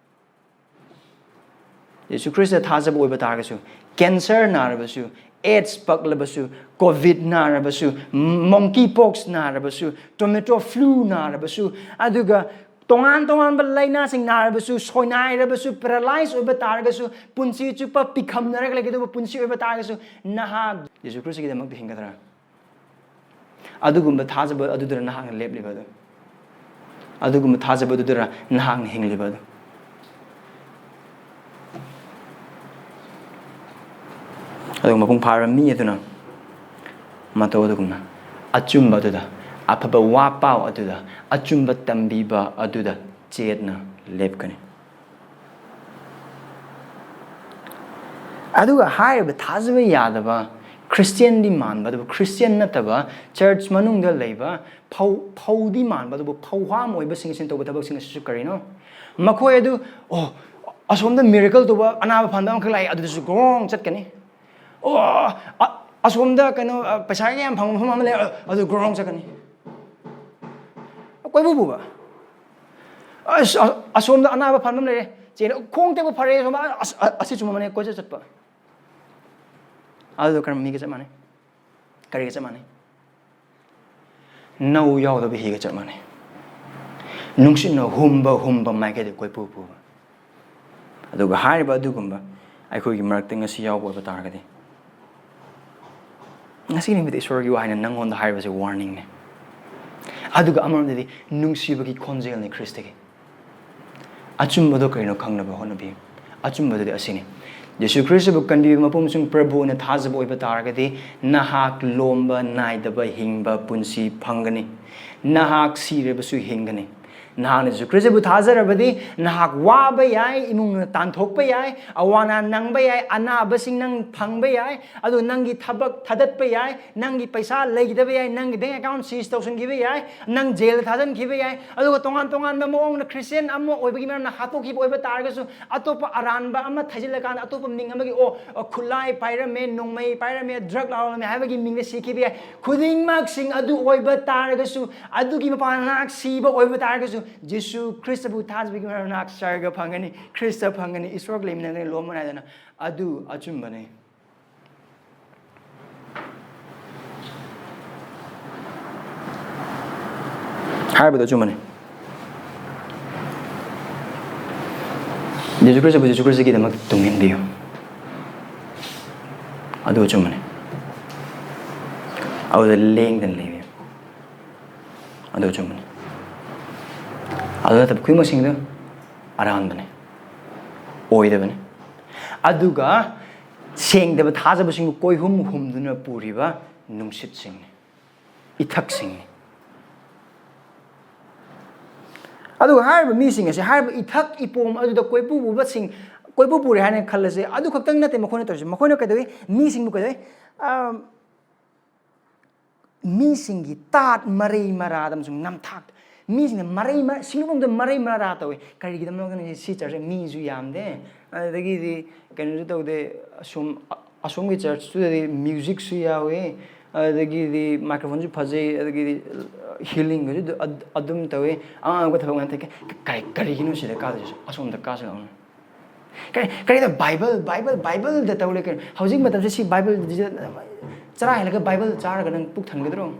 ꯌꯦꯁꯨ ꯈ꯭ꯔꯤꯁꯇ ꯊꯥꯖꯕ ꯑꯣꯏꯕ ꯇꯥꯔꯒꯁꯨ, ꯀꯦꯟꯁꯔ ꯅꯥꯔꯕꯁꯨ, ꯑꯦꯗꯁ ꯄꯛꯂꯕꯁꯨ, ꯀꯣꯚꯤꯗ ꯅꯥꯔꯕꯁꯨ, ꯃꯣꯡꯀꯤ ꯄꯣꯛꯁ ꯅꯥꯔꯕꯁꯨ, ꯇꯣꯃꯦꯇꯣ ꯐ꯭ꯂꯨ ꯅꯥꯔꯕꯁꯨ, ꯑꯗꯨꯒ ꯇꯣꯉꯥꯟ ꯇꯣꯉꯥꯟꯕ ꯂꯥꯏꯅꯥꯁꯤꯡ ꯅꯥꯔꯕꯁꯨ, ꯁꯣꯏꯅꯥꯏꯔꯕꯁꯨ, ꯄꯦꯔꯥꯂꯥꯏꯁ ꯑꯣꯏꯕ ꯇꯥꯔꯒꯁꯨ, ꯄꯨꯟꯁꯤ ꯆꯨꯞꯄ ꯄꯤꯈꯝꯅꯔꯒ ꯂꯩꯒꯗꯧꯕ ꯄꯨꯟꯁꯤ ꯑꯣꯏꯕ ꯇꯥꯔꯒꯁꯨ, ꯅꯍꯥꯛ ꯌꯦꯁꯨ ꯈ꯭ꯔꯤꯁꯇꯒꯤꯗꯃꯛꯇ ꯍꯤꯡꯒꯗ꯭ꯔꯥ? ꯑꯗꯨꯒꯨꯝꯕ ꯊꯥꯖꯕ ꯑꯗꯨꯗꯨꯔ ꯅꯍꯥꯛꯅ ꯂꯦꯞꯂꯤꯕ ꯑꯗꯨ? ꯑꯗꯨꯒꯨꯝꯕ ꯊꯥꯖꯕ ꯑꯗꯨꯗꯨꯔ ꯅꯍꯥꯛꯅ ꯍꯤꯡꯂꯤꯕ ꯑꯗꯨ? ꯑꯗꯨꯒ ꯃꯄꯨꯡ ꯐꯥꯔꯕ ꯃꯤ ꯑꯗꯨꯅ ꯃꯇꯧ ꯑꯗꯨꯒꯨꯝꯅ ꯑꯆꯨꯝꯕ ꯑꯗꯨꯗ, ꯑꯐꯕ ꯋꯥ ꯄꯥꯎ ꯑꯗꯨꯗ, ꯑꯆꯨꯝꯕ ꯇꯝꯕꯤꯕ ꯑꯗꯨꯗ ꯆꯦꯠꯅ ꯂꯦꯞꯀꯅꯤ꯫ ꯑꯗꯨꯒ ꯍꯥꯏꯔꯤꯕ ꯊꯥꯖꯕ ꯌꯥꯗꯕ, ꯈ꯭ꯔꯤꯁꯇꯤꯌꯥꯟꯗꯤ ꯃꯥꯟꯕ ꯑꯗꯨꯕꯨ ꯈ꯭ꯔꯤꯁꯇꯤꯌꯥꯟ ꯅꯠꯇꯕ, ꯆꯔꯆ ꯃꯅꯨꯡꯗ ꯂꯩꯕ, ꯐꯧ, ꯐꯧꯗꯤ ꯃꯥꯟꯕ ꯑꯗꯨꯕꯨ ꯐꯧꯍꯥꯝ ꯑꯣꯏꯕꯁꯤꯡ ꯑꯁꯤꯅ ꯇꯧꯕ ꯊꯕꯛꯁꯤꯡ ꯑꯁꯤꯁꯨ ꯀꯔꯤꯅꯣ? ꯃꯈꯣꯏ ꯑꯗꯨ, ꯑꯣ, ꯑꯁꯣꯝꯗ ꯃꯤꯔꯦꯀꯜ ꯇꯧꯕ ꯑꯅꯥꯕ ꯐꯍꯟꯕ ꯑꯃꯈꯛ ꯂꯥꯛꯑꯦ, ꯑꯗꯨꯗꯁꯨ ꯒ꯭ꯔꯣꯡ ꯆꯠꯀꯅꯤ꯫ ꯑꯣ, ꯑ-, ꯑꯁꯣꯝꯗ ꯀꯩꯅꯣ, ꯑ, ꯄꯩꯁꯥ ꯌꯥꯝ ꯐꯪꯕ ꯃꯐꯝ ꯑꯃ ꯂꯩ, ꯑ-, ꯑꯗꯨ ꯒ꯭ꯔꯣꯡ ꯆꯠꯀꯅꯤ꯫ ꯀꯣꯏꯄꯨ ꯄꯨꯕ꯫ ꯑꯁ, ꯑ-, ꯑꯁꯣꯝꯗ ꯑꯅꯥꯕ ꯐꯍꯟꯕ ꯑꯃ ꯂꯩꯔꯦ, ꯆꯦꯟ-, ꯈꯣꯡ ꯇꯦꯛꯄ ꯐꯔꯦ, ꯑꯁꯣꯝꯗ, ꯑ-, ꯑꯁ-, ꯑ-, ꯑꯁꯤ ꯆꯨꯝꯕ ꯑꯃꯅꯦ, ꯀꯣꯏꯆꯠ ꯆꯠꯄ꯫ ꯑꯗꯨꯗꯣ ꯀꯔꯝꯕ ꯃꯤꯒ ꯆꯞ ꯃꯥꯟꯅꯩ? ꯀꯔꯤꯒ ꯆꯞ ꯃꯥꯟꯅꯩ? ꯅꯧ ꯌꯥꯎꯗꯕ ꯍꯤꯒ ꯆꯞ ꯃꯥꯟꯅꯩ꯫ ꯅꯨꯡꯁꯤꯠꯅ ꯍꯨꯝꯕ ꯍꯨꯝꯕ ꯃꯥꯏꯀꯩꯗ ꯀꯣꯏꯄꯨ ꯄꯨꯕ꯫ ꯑꯗꯨꯒ ꯍꯥꯏꯔꯤꯕ ꯑꯗꯨꯒꯨꯝꯕ ꯑꯩꯈꯣꯏꯒꯤ ꯃꯔꯛꯇ ꯉꯁꯤ ꯌꯥꯎꯕ ꯑꯣꯏꯕ ꯇꯥꯔꯒꯗꯤ, ꯉꯁꯤ ꯅꯨꯃꯤꯠꯇ ꯏꯁꯣꯔꯒꯤ ꯋꯥꯍꯩꯅ ꯅꯪꯉꯣꯟꯗ ꯍꯥꯏꯔꯤꯕꯁꯦ ꯋꯥꯔꯅꯤꯡꯅꯦ꯫ ꯑꯗꯨꯒ ꯑꯃꯔꯣꯝꯗꯗꯤ ꯅꯨꯡꯁꯤꯕꯒꯤ ꯈꯣꯟꯖꯦꯜꯅꯤ ꯈ꯭ꯔꯤꯁꯇꯒꯤ꯫ ꯑꯆꯨꯝꯕꯗꯣ ꯀꯔꯤꯅꯣ ꯈꯪꯅꯕ ꯍꯣꯠꯅꯕꯤꯌꯨ꯫ ꯑꯆꯨꯝꯕꯗꯨꯗꯤ ꯑꯁꯤꯅꯤ: ꯌꯦꯁꯨ ꯈ꯭ꯔꯤꯁꯇꯕꯨ ꯀꯟꯕꯤꯕ ꯃꯄꯨ ꯑꯃꯁꯨꯡ ꯄ꯭ꯔꯚꯨ ꯑꯣꯏꯅ ꯊꯥꯖꯕ ꯑꯣꯏꯕ ꯇꯥꯔꯒꯗꯤ, ꯅꯍꯥꯛ ꯂꯣꯝꯕ ꯅꯥꯏꯗꯕ ꯍꯤꯡꯕ ꯄꯨꯟꯁꯤ ꯐꯪꯒꯅꯤ꯫ ꯅꯍꯥꯛ ꯁꯤꯔꯕꯁꯨ ꯍꯤꯡꯒꯅꯤ꯫ ꯅꯍꯥꯛꯅ ꯌꯦꯁꯨ ꯈ꯭ꯔꯤꯁꯇꯕꯨ ꯊꯥꯖꯔꯕꯗꯤ, ꯅꯍꯥꯛ ꯋꯥꯕ ꯌꯥꯏ, ꯏꯃꯨꯡꯅ ꯇꯥꯟꯊꯣꯛꯄ ꯌꯥꯏ, ꯑꯋꯥ ꯑꯅꯥ ꯅꯪꯕ ꯌꯥꯏ, ꯑꯅꯥꯕꯁꯤꯡ ꯅꯪ ꯐꯪꯕ ꯌꯥꯏ, ꯑꯗꯨ ꯅꯪꯒꯤ ꯊꯕꯛ ꯊꯥꯗꯠꯄ ꯌꯥꯏ, ꯅꯪꯒꯤ ꯄꯩꯁꯥ ꯂꯩꯈꯤꯗꯕ ꯌꯥꯏ, ꯅꯪꯒꯤ bank account seize ꯇꯧꯁꯤꯟꯈꯤꯕ ꯌꯥꯏ, ꯅꯪ ꯖꯦꯜꯗ ꯊꯥꯖꯤꯟꯈꯤꯕ ꯌꯥꯏ, ꯑꯗꯨꯒ ꯇꯣꯉꯥꯟ ꯇꯣꯉꯥꯟꯕ ꯃꯑꯣꯡꯗ ꯈ꯭ꯔꯤꯁꯇꯤꯌꯥꯟ ꯑꯃ ꯑꯣꯏꯕꯒꯤ ꯃꯔꯝꯅ ꯍꯥꯠꯇꯣꯛꯈꯤꯕ ꯑꯣꯏꯕ ꯇꯥꯔꯒꯁꯨ, ꯑꯇꯣꯞꯄ ꯑꯔꯥꯟꯕ ꯑꯃ ꯊꯩꯖꯤꯜꯂꯀꯥꯟꯗ, ꯑꯇꯣꯞꯄ ꯃꯤꯡ ꯑꯃꯒꯤ, ꯑꯣ, ꯈꯨꯠꯂꯥꯏ ꯄꯥꯏꯔꯝꯃꯦ, ꯅꯣꯡꯃꯩ ꯄꯥꯏꯔꯝꯃꯦ, drug ꯂꯥꯎꯔꯝꯃꯦ ꯍꯥꯏꯕꯒꯤ ꯃꯤꯡꯗ ꯁꯤꯈꯤꯕ ꯌꯥꯏ꯫ ꯈꯨꯗꯤꯡꯃꯛꯁꯤꯡ ꯑꯗꯨ ꯑꯣꯏꯕ ꯇꯥꯔꯒꯁꯨ, ꯑꯗꯨꯒꯤ ꯃꯄꯥꯟ ꯅꯍꯥꯛ ꯁꯤꯕ ꯑꯣꯏꯕ ꯇꯥꯔꯒꯁꯨ, ꯖꯤꯁꯨ ꯈ꯭ꯔꯤꯁꯇꯕꯨ ꯊꯥꯖꯕꯒꯤ ꯃꯔꯝꯅ ꯅꯍꯥꯛ ꯁꯔꯒ ꯐꯪꯒꯅꯤ, ꯈ꯭ꯔꯤꯁꯇ ꯐꯪꯒꯅꯤ, ꯏꯁꯣꯔꯒ ꯂꯩꯃꯤꯟꯅꯒꯅꯤ, ꯂꯣꯝꯕ ꯅꯥꯏꯗꯅ꯫ ꯑꯗꯨ ꯑꯆꯨꯝꯕꯅꯤ꯫ ꯍꯥꯏꯔꯤꯕꯗꯣ ꯑꯆꯨꯝꯕꯅꯤ꯫ ꯖꯤꯁꯨ ꯈ꯭ꯔꯤꯁꯇꯕꯨ ꯖꯤꯁꯨ ꯈ꯭ꯔꯤꯁꯇꯒꯤꯗꯃꯛ ꯇꯨꯡꯍꯟꯕꯤꯌꯨ꯫ ꯑꯗꯨ ꯑꯆꯨꯝꯕꯅꯤ꯫ ꯑꯗꯨꯗ ꯂꯦꯡꯗꯅ ꯂꯩꯕꯤꯌꯨ꯫ ꯑꯗꯨ ꯑꯆꯨꯝꯕꯅꯤ꯫ ꯑꯗꯨ ꯅꯠꯇꯕ ꯈꯨꯗꯤꯡꯃꯛꯁꯤꯡꯗꯨ ꯑꯔꯥꯟꯕꯅꯤ, ꯑꯣꯏꯗꯕꯅꯤ꯫ ꯑꯗꯨꯒ ꯁꯦꯡꯗꯕ ꯊꯥꯖꯕꯁꯤꯡꯕꯨ ꯀꯣꯏꯍꯨꯝ ꯍꯨꯝꯗꯨꯅ ꯄꯨꯔꯤꯕ ꯅꯨꯡꯁꯤꯠꯁꯤꯡꯅꯤ, ꯏꯊꯛꯁꯤꯡꯅꯤ꯫ ꯑꯗꯨꯒ ꯍꯥꯏꯔꯤꯕ ꯃꯤꯁꯤꯡ ꯑꯁꯤ, ꯍꯥꯏꯔꯤꯕ ꯏꯊꯛ ꯏꯄꯣꯝ ꯑꯗꯨꯗ ꯀꯣꯏꯄꯨ ꯄꯨꯕꯁꯤꯡ, ꯀꯣꯏꯄꯨ ꯄꯨꯔꯦ ꯍꯥꯏꯅ ꯈꯜꯂꯁꯦ꯫ ꯑꯗꯨ ꯈꯛꯇꯪ ꯅꯠꯇꯦ ꯃꯈꯣꯏꯅ ꯇꯧꯔꯤꯁꯦ꯫ ꯃꯈꯣꯏꯅ ꯀꯩꯗꯧꯏ? ꯃꯤꯁꯤꯡꯕꯨ ꯀꯩꯗꯧꯏ? ꯑꯥ, ꯃꯤꯁꯤꯡꯒꯤ ꯇꯥꯠ ꯃꯔꯩ ꯃꯔꯥꯗ ꯑꯃꯁꯨꯡ ꯅꯝꯊꯥꯛ, ꯃꯤꯁꯤꯡꯅ ꯃꯔꯩ ꯃ-, ꯁꯤꯡꯅꯕꯗ ꯃꯔꯩ ꯃꯔꯥ ꯇꯧꯏ꯫ ꯀꯔꯤꯒꯤꯗꯃꯛꯇꯅ ꯁꯤ ꯆꯔꯆꯁꯦ ꯃꯤꯁꯨ ꯌꯥꯝꯗꯦ, ꯑꯗꯨꯗꯒꯤꯗꯤ ꯀꯩꯅꯣꯁꯨ ꯇꯧꯗꯦ, ꯑꯁꯣꯝ, ꯑ-, ꯑꯁꯣꯝꯒꯤ ꯆꯔꯆꯇꯨꯗꯗꯤ musicꯁꯨ ꯌꯥꯎꯏ, ꯑꯗꯨꯗꯒꯤꯗꯤ microphoneꯁꯨ ꯐꯖꯩ, ꯑꯗꯨꯗꯒꯤꯗꯤ healingꯒꯁꯨ ꯑꯗꯨ-, ꯑꯗꯨꯝ ꯇꯧꯏ꯫ ꯑꯉꯥꯡꯕ ꯊꯕꯛ ꯉꯥꯛꯇ ꯀ-, ꯀ-, ꯀꯔꯤꯒꯤꯅꯣ ꯁꯤꯗ ꯀꯥꯗꯣꯏꯁꯦ? ꯑꯁꯣꯝꯗ ꯀꯥꯁꯤ ꯂꯥꯛꯑꯣꯅꯦ꯫ ꯀꯔꯤ, ꯀꯔꯤꯗ ꯕꯥꯏꯕꯜ, ꯕꯥꯏꯕꯜ, ꯕꯥꯏꯕꯜꯗ ꯇꯧ ꯂꯩ ꯀꯩꯅꯣ? ꯍꯧꯖꯤꯛ ꯃꯇꯝꯁꯦ ꯁꯤ ꯕꯥꯏꯕꯜ, ꯆꯔꯥ ꯍꯦꯜꯂꯒ ꯕꯥꯏꯕꯜ ꯆꯥꯔꯒ ꯅꯪ ꯄꯨꯛ ꯊꯟꯒꯗ꯭ꯔꯣ?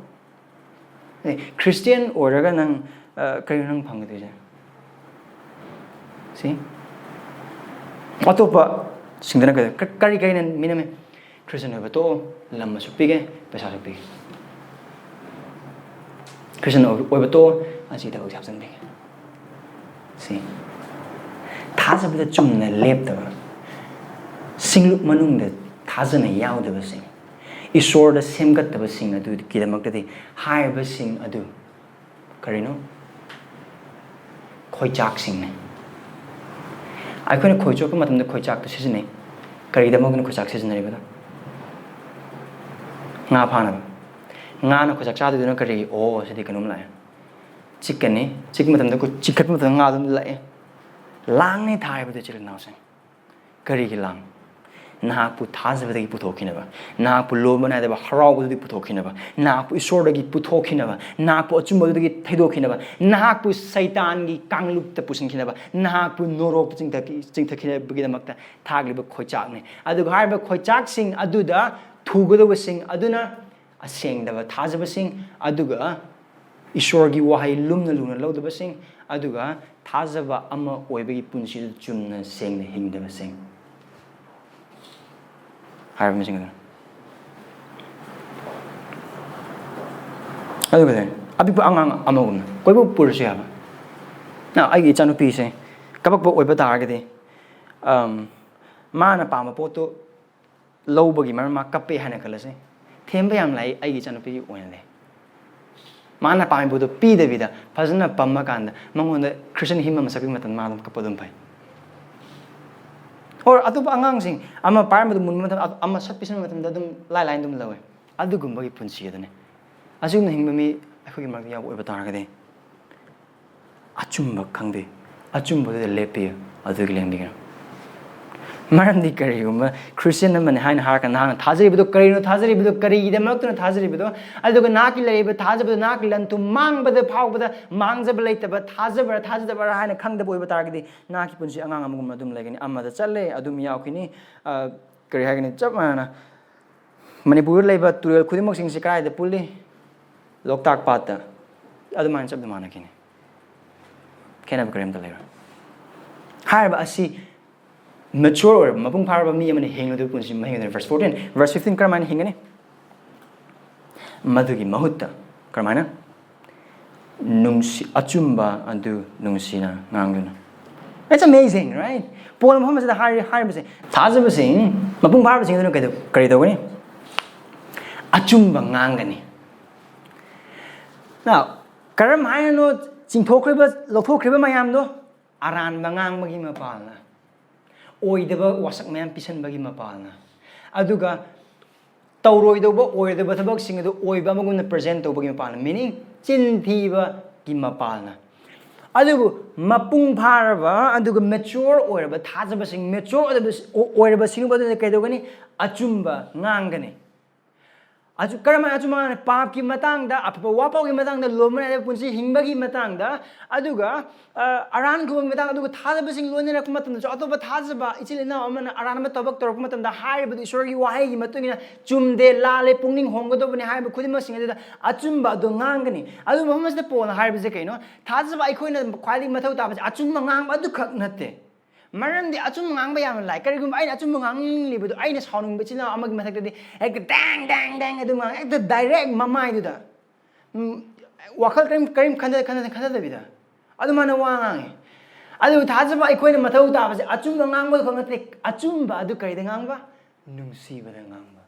ꯑꯦ, ꯈ꯭ꯔꯤꯁꯇꯤꯌꯥꯟ ꯑꯣꯏꯔꯒ ꯅꯪ, ꯑ, ꯀꯔꯤꯅꯣ ꯅꯪ ꯐꯪꯒꯗꯣꯏꯁꯦ? ꯁꯤ? ꯑꯇꯣꯞꯄ ꯁꯤꯡꯗꯅ ꯀꯔꯤ, ꯀꯔꯤ, ꯀꯔꯤꯅ ꯃꯤꯅꯝꯃꯦ? ꯈ꯭ꯔꯤꯁꯇꯤꯌꯥꯟ ꯑꯣꯏꯕ ꯇꯣꯛꯑꯣ, ꯂꯝ ꯑꯁꯨꯛ ꯄꯤꯒꯦ, ꯄꯩꯁꯥ ꯑꯁꯨꯛ ꯄꯤꯒꯦ꯫ ꯈ꯭ꯔꯤꯁꯇꯤꯌꯥꯟ ꯑꯣꯏꯕ, ꯑꯣꯏꯕ ꯇꯣꯛꯑꯣ, ꯑꯁꯤ ꯊꯕꯛꯁꯦ ꯍꯥꯞꯆꯤꯟꯕꯤꯒꯦ꯫ ꯁꯤ꯫ ꯊꯥꯖꯕꯗ ꯆꯨꯝꯅ ꯂꯦꯞꯇꯕ꯫ ꯁꯤꯡꯂꯨꯞ ꯃꯅꯨꯡꯗ ꯊꯥꯖꯅ ꯌꯥꯎꯗꯕꯁꯤꯡ, ꯏꯁꯣꯔꯗ ꯁꯦꯝꯒꯠꯇꯕꯁꯤꯡ ꯑꯗꯨꯒꯤꯗꯃꯛꯇꯗꯤ ꯍꯥꯏꯔꯤꯕꯁꯤꯡ ꯑꯗꯨ ꯀꯔꯤꯅꯣ? ꯈꯣꯏꯆꯥꯛꯁꯤꯡꯅꯤ꯫ ꯑꯩꯈꯣꯏꯅ ꯈꯣꯏ ꯆꯣꯞꯄ ꯃꯇꯝꯗ ꯈꯣꯏꯆꯥꯛꯇ ꯁꯤꯖꯤꯟꯅꯩ꯫ ꯀꯔꯤꯒꯤꯗꯃꯛꯇꯅ ꯈꯣꯏꯆꯥꯛ ꯁꯤꯖꯤꯟꯅꯔꯤꯕꯗꯣ? ꯉꯥ ꯐꯥꯅꯕ꯫ ꯉꯥꯅ ꯈꯣꯏꯆꯥꯛ ꯆꯥꯗꯣꯏꯗꯨꯅ ꯀꯔꯤꯒꯤ? ꯑꯣ, ꯁꯤꯗꯤ ꯀꯩꯅꯣꯝ ꯂꯥꯛꯑꯦ꯫ ꯆꯤꯛꯀꯅꯤ꯫ ꯆꯤꯛꯄ ꯃꯇꯝꯗ ꯑꯩꯈꯣꯏ ꯆꯤꯛꯈꯠꯄ ꯃꯇꯝꯗ ꯉꯥ ꯑꯗꯨꯝ ꯂꯥꯛꯑꯦ꯫ ꯂꯥꯡꯅꯤ ꯊꯥꯔꯤꯕꯗꯨ ꯏꯆꯤꯜ ꯏꯅꯥꯎꯁꯤꯡ꯫ ꯀꯔꯤꯒꯤ ꯂꯥꯡ? ꯅꯍꯥꯛꯄꯨ ꯊꯥꯖꯕꯗꯒꯤ ꯄꯨꯊꯣꯛꯈꯤꯅꯕ, ꯅꯍꯥꯛꯄꯨ ꯂꯣꯝꯕ ꯅꯥꯏꯗꯕ ꯍꯔꯥꯎꯕꯗꯨꯗꯒꯤ ꯄꯨꯊꯣꯛꯈꯤꯅꯕ, ꯅꯍꯥꯛꯄꯨ ꯏꯁꯣꯔꯗꯒꯤ ꯄꯨꯊꯣꯛꯈꯤꯅꯕ, ꯅꯍꯥꯛꯄꯨ ꯑꯆꯨꯝꯕꯗꯨꯗꯒꯤ ꯊꯩꯗꯣꯛꯈꯤꯅꯕ, ꯅꯍꯥꯛꯄꯨ ꯁꯩꯇꯥꯟꯒꯤ ꯀꯥꯡꯂꯨꯞꯇ ꯄꯨꯁꯤꯟꯈꯤꯅꯕ, ꯅꯍꯥꯛꯄꯨ ꯅꯣꯔꯣꯛꯇ ꯆꯤꯡꯊꯈꯤ-, ꯆꯤꯡꯊꯈꯤꯅꯕꯒꯤꯗꯃꯛꯇ ꯊꯥꯛꯂꯤꯕ ꯈꯣꯏꯆꯥꯛꯅꯤ꯫ ꯑꯗꯨꯒ ꯍꯥꯏꯔꯤꯕ ꯈꯣꯏꯆꯥꯛꯁꯤꯡ ꯑꯗꯨꯗ ꯊꯨꯒꯗꯧꯕꯁꯤꯡ ꯑꯗꯨꯅ ꯑꯁꯦꯡꯗꯕ ꯊꯥꯖꯕꯁꯤꯡ, ꯑꯗꯨꯒ ꯏꯁꯣꯔꯒꯤ ꯋꯥꯍꯩ ꯂꯨꯝꯅ ꯂꯨꯅ ꯂꯧꯗꯕꯁꯤꯡ, ꯑꯗꯨꯒ ꯊꯥꯖꯕ ꯑꯃ ꯑꯣꯏꯕꯒꯤ ꯄꯨꯟꯁꯤꯗ ꯆꯨꯝꯅ ꯁꯦꯡꯅ ꯍꯤꯡꯗꯕꯁꯤꯡ ꯍꯥꯏꯔꯤꯕꯁꯤꯡ ꯑꯗꯨꯅ꯫ ꯑꯗꯨꯒ ꯑꯄꯤꯛꯄ ꯑꯉꯥꯡ ꯑꯃꯒꯨꯝꯅ ꯀꯣꯏꯕ ꯄꯨꯔꯁꯨ ꯌꯥꯕ꯫ ꯅ, ꯑꯩꯒꯤ ꯏꯆꯥꯅꯨꯄꯤꯁꯦ ꯀꯞꯄꯛꯄ ꯑꯣꯏꯕ ꯇꯥꯔꯒꯗꯤ, ꯑꯝ, ꯃꯥꯅ ꯄꯥꯝꯕ ꯄꯣꯠꯇꯨ ꯂꯧꯕꯒꯤ ꯃꯔꯝ ꯃꯥ ꯀꯞꯄꯦ ꯍꯥꯏꯅ ꯈꯜꯂꯁꯦ꯫ ꯊꯦꯝꯕ ꯌꯥꯝ ꯂꯥꯛꯏ ꯑꯩꯒꯤ ꯏꯆꯥꯅꯨꯄꯤꯒꯤ ꯑꯣꯏꯅꯗꯤ꯫ ꯃꯥꯅ ꯄꯥꯝꯃꯤꯕꯗꯣ ꯄꯤꯗꯕꯤꯗ ꯐꯖꯅ ꯄꯝꯃꯀꯥꯟꯗ ꯃꯉꯣꯟꯗ Christian hymn ꯑꯃ ꯁꯛꯄꯤꯕ ꯃꯇꯝꯗ ꯃꯥ ꯑꯗꯨꯝ ꯀꯞꯄ ꯑꯗꯨꯝ ꯐꯩ꯫ Or ꯑꯇꯣꯞꯄ ꯑꯉꯥꯡꯁꯤꯡ ꯑꯃ ꯄꯥꯏꯔꯝꯕꯗ ꯃꯨꯟꯕ ꯃꯇꯝꯗ ꯑꯗꯨ-, ꯑꯃ ꯁꯠꯄꯤꯁꯤꯟꯕ ꯃꯇꯝꯗ ꯑꯗꯨꯝ ꯂꯥꯏ ꯂꯥꯏꯅ ꯑꯗꯨꯝ ꯂꯧꯋꯦ꯫ ꯑꯗꯨꯒꯨꯝꯕꯒꯤ ꯄꯨꯟꯁꯤ ꯑꯗꯨꯅꯤ꯫ ꯑꯁꯤꯒꯨꯝꯅ ꯍꯤꯡꯕ ꯃꯤ ꯑꯩꯈꯣꯏꯒꯤ ꯃꯔꯛꯇ ꯌꯥꯎꯕ ꯑꯣꯏꯕ ꯇꯥꯔꯒꯗꯤ ꯑꯆꯨꯝꯕ ꯈꯪꯕꯤꯌꯨ, ꯑꯆꯨꯝꯕꯗꯨꯗ ꯂꯦꯞꯄꯤꯌꯨ, ꯑꯗꯨꯒꯤ ꯂꯦꯡꯕꯤꯒꯅꯨ꯫ ꯃꯔꯝꯗꯤ ꯀꯔꯤꯒꯨꯝꯕ Christian ꯑꯃꯅꯤ ꯍꯥꯏꯅ ꯍꯥꯏꯔꯒ ꯅꯍꯥꯛꯅ ꯊꯥꯖꯔꯤꯕꯗꯣ ꯀꯔꯤꯅꯣ? ꯊꯥꯖꯔꯤꯕꯗꯣ ꯀꯔꯤꯒꯤꯗꯃꯛꯇꯅꯣ ꯊꯥꯖꯔꯤꯕꯗꯣ? ꯑꯗꯨꯒ ꯅꯍꯥꯛꯀꯤ ꯂꯩꯔꯤꯕ ꯊꯥꯖꯕꯗꯣ ꯅꯍꯥꯛꯀꯤ ꯂꯟ ꯊꯨꯝ ꯃꯥꯡꯕꯗ ꯐꯥꯎꯕꯗ ꯃꯥꯡꯖꯕ ꯂꯩꯇꯕ, ꯊꯥꯖꯕ꯭ꯔꯥ ꯊꯥꯖꯗꯕ꯭ꯔꯥ ꯍꯥꯏꯅ ꯈꯪꯗꯕ ꯑꯣꯏꯕ ꯇꯥꯔꯒꯗꯤ ꯅꯍꯥꯛꯀꯤ ꯄꯨꯟꯁꯤ ꯑꯉꯥꯡ ꯑꯃꯒꯨꯝꯅ ꯑꯗꯨꯝ ꯂꯩꯒꯅꯤ꯫ ꯑꯃꯗ ꯆꯠꯂꯦ, ꯑꯗꯨꯝ ꯌꯥꯎꯈꯤꯅꯤ꯫ ꯑ, ꯀꯔꯤ ꯍꯥꯏꯒꯅꯤ? ꯆꯞ ꯃꯥꯟꯅꯅ ꯃꯅꯤꯄꯨꯔꯗ ꯂꯩꯕ ꯇꯨꯔꯦꯜ ꯈꯨꯗꯤꯡꯃꯛꯁꯤꯡꯁꯤ ꯀꯗꯥꯏꯗ ꯄꯨꯜꯂꯤ? ꯂꯣꯛꯇꯥꯛ ꯄꯥꯠꯇ꯫ ꯑꯗꯨꯃꯥꯏꯅ ꯆꯞ ꯃꯥꯟꯅꯈꯤꯅꯤ꯫ ꯈꯦꯠꯅꯕ ꯀꯔꯤꯝꯇ ꯂꯩꯔꯣꯏ꯫ ꯍꯥꯏꯔꯤꯕ ꯑꯁꯤ mature ꯑꯣꯏꯔꯕ, ꯃꯄꯨꯡ ꯐꯥꯔꯕ ꯃꯤ ꯑꯃꯅ ꯍꯤꯡꯂꯤꯕ ꯄꯨꯟꯁꯤ ꯃꯍꯤꯡ ꯑꯗꯨꯅ꯫ Verse fourteen, verse fifteen ꯀꯔꯝꯍꯥꯏꯅ ꯍꯤꯡꯒꯅꯤ? ꯃꯗꯨꯒꯤ ꯃꯍꯨꯠꯇ ꯀꯔꯝꯍꯥꯏꯅ? ꯅꯨꯡꯁꯤ, ꯑꯆꯨꯝꯕ ꯑꯗꯨ ꯅꯨꯡꯁꯤꯅ ꯉꯥꯡꯗꯨꯅ꯫ It's amazing, right? ꯄꯣꯜ ꯃꯐꯝ ꯑꯁꯤꯗ ꯍꯥꯏꯔꯤ ꯍꯥꯏꯔꯤꯕꯁꯦ, ꯊꯥꯖꯕꯁꯤꯡ, ꯃꯄꯨꯡ ꯐꯥꯔꯕꯁꯤꯡ ꯑꯗꯨꯅ ꯀꯩꯗꯧ ꯀꯔꯤ ꯇꯧꯒꯅꯤ? ꯑꯆꯨꯝꯕ ꯉꯥꯡꯒꯅꯤ꯫ Now, ꯀꯔꯝ ꯍꯥꯏꯅꯅꯣ ꯆꯤꯡꯊꯣꯛꯈ꯭ꯔꯤꯕ, ꯂꯧꯊꯣꯛꯈ꯭ꯔꯤꯕ ꯃꯌꯥꯝꯗꯣ? ꯑꯔꯥꯟꯕ ꯉꯥꯡꯕꯒꯤ ꯃꯄꯥꯜꯅ, ꯑꯣꯏꯗꯕ ꯋꯥꯁꯛ ꯃꯌꯥꯝ ꯄꯤꯁꯟꯕꯒꯤ ꯃꯄꯥꯜꯅ, ꯑꯗꯨꯒ ꯇꯧꯔꯣꯏꯗꯧꯕ, ꯑꯣꯏꯔꯣꯏꯗꯕ ꯊꯕꯛꯁꯤꯡ ꯑꯗꯨ ꯑꯣꯏꯕ ꯑꯃꯒꯨꯝꯅ present ꯇꯧꯕꯒꯤ ꯃꯄꯥꯜꯅ, meaning ꯆꯤꯟ ꯊꯤꯕꯒꯤ ꯃꯄꯥꯜꯅ꯫ ꯑꯗꯨꯕꯨ ꯃꯄꯨꯡ ꯐꯥꯔꯕ ꯑꯗꯨꯒ mature ꯑꯣꯏꯔꯕ ꯊꯥꯖꯕꯁꯤꯡ, mature ꯑꯣꯏꯔꯕ, ꯑꯣꯏꯔꯕꯁꯤꯡ ꯑꯗꯨꯅ ꯀꯩꯗꯧꯒꯅꯤ? ꯑꯆꯨꯝꯕ ꯉꯥꯡꯒꯅꯤ꯫ ꯑꯆꯨ-, ꯀꯔꯝꯍꯥꯏꯅ ꯑꯆꯨꯝꯕ ꯉꯥꯡꯒꯅꯤ? ꯄꯥꯞꯀꯤ ꯃꯇꯥꯡꯗ, ꯑꯐꯕ ꯋꯥꯐꯥꯎꯒꯤ ꯃꯇꯥꯡꯗ, ꯂꯣꯝꯕ ꯅꯥꯏꯗꯕ ꯄꯨꯟꯁꯤ ꯍꯤꯡꯕꯒꯤ ꯃꯇꯥꯡꯗ, ꯑꯗꯨꯒ ꯑ, ꯑꯔꯥꯟ ꯈꯨꯕꯝꯒꯤ ꯃꯇꯥꯡꯗ, ꯑꯗꯨꯒ ꯊꯥꯖꯕꯁꯤꯡ ꯂꯣꯏꯅꯔꯛꯄ ꯃꯇꯝꯗꯁꯨ, ꯑꯇꯣꯞꯄ ꯊꯥꯖꯕ ꯏꯆꯤꯜ ꯏꯅꯥꯎ ꯑꯃꯅ ꯑꯔꯥꯟꯕ ꯊꯕꯛ ꯇꯧꯔꯛꯄ ꯃꯇꯝꯗ, ꯍꯥꯏꯔꯤꯕꯗꯨ ꯏꯁꯣꯔꯒꯤ ꯋꯥꯍꯩꯒꯤ ꯃꯇꯨꯡ ꯏꯟꯅ ꯆꯨꯝꯗꯦ, ꯂꯥꯜꯂꯦ, ꯄꯨꯛꯅꯤꯡ ꯍꯣꯡꯒꯗꯧꯕꯅꯤ ꯍꯥꯏꯕ ꯈꯨꯗꯤꯡꯃꯛꯁꯤꯡ ꯑꯗꯨꯗ ꯑꯆꯨꯝꯕ ꯑꯗꯨ ꯉꯥꯡꯒꯅꯤ꯫ ꯑꯗꯨ ꯃꯐꯝ ꯑꯁꯤꯗ ꯄꯣꯜꯅ ꯍꯥꯏꯔꯤꯕꯁꯦ ꯀꯩꯅꯣ? ꯊꯥꯖꯕ ꯑꯩꯈꯣꯏꯅ ꯈ꯭ꯋꯥꯏꯗꯒꯤ ꯃꯊꯧ ꯇꯥꯕꯁꯦ ꯑꯆꯨꯝꯕ ꯉꯥꯡꯕ ꯑꯗꯨꯈꯛ ꯅꯠꯇꯦ꯫ ꯃꯔꯝꯗꯤ ꯑꯆꯨꯝꯕ ꯉꯥꯡꯕ ꯌꯥꯝꯅ ꯂꯥꯏ꯫ ꯀꯔꯤꯒꯨꯝꯕ ꯑꯩꯅ ꯑꯆꯨꯝꯕ ꯉꯥꯡꯅꯤꯡꯂꯤꯕꯗꯣ, ꯑꯩꯅ ꯁꯥꯎꯅꯤꯡꯕ ꯏꯆꯤꯜ ꯏꯅꯥꯎ ꯑꯃꯒꯤ ꯃꯊꯛꯇꯗꯤ ꯍꯦꯛꯇ ꯗꯦꯡ ꯗꯦꯡ ꯗꯦꯡ ꯑꯗꯨꯝ ꯉꯥꯡ, ꯍꯦꯛꯇ direct ꯃꯃꯥꯏꯗꯨꯗ꯫ ꯎꯝ, ꯋꯥꯈꯜ ꯀꯔꯤꯝ, ꯀꯔꯤꯝ ꯈꯟꯊ-, ꯈꯟꯊ-, ꯈꯟꯊꯗꯕꯤꯗ ꯑꯗꯨꯃꯥꯏꯅ ꯋꯥ ꯉꯥꯡꯉꯤ꯫ ꯑꯗꯨꯕꯨ ꯊꯥꯖꯕ ꯑꯩꯈꯣꯏꯅ ꯃꯊꯧ ꯇꯥꯕꯁꯦ ꯑꯆꯨꯝꯕ ꯉꯥꯡꯕ ꯈꯛ ꯅꯠꯇꯦ, ꯑꯆꯨꯝꯕ ꯑꯗꯨ ꯀꯔꯤꯗ ꯉꯥꯡꯕ? ꯅꯨꯡꯁꯤꯕꯗ ꯉꯥꯡꯕ꯫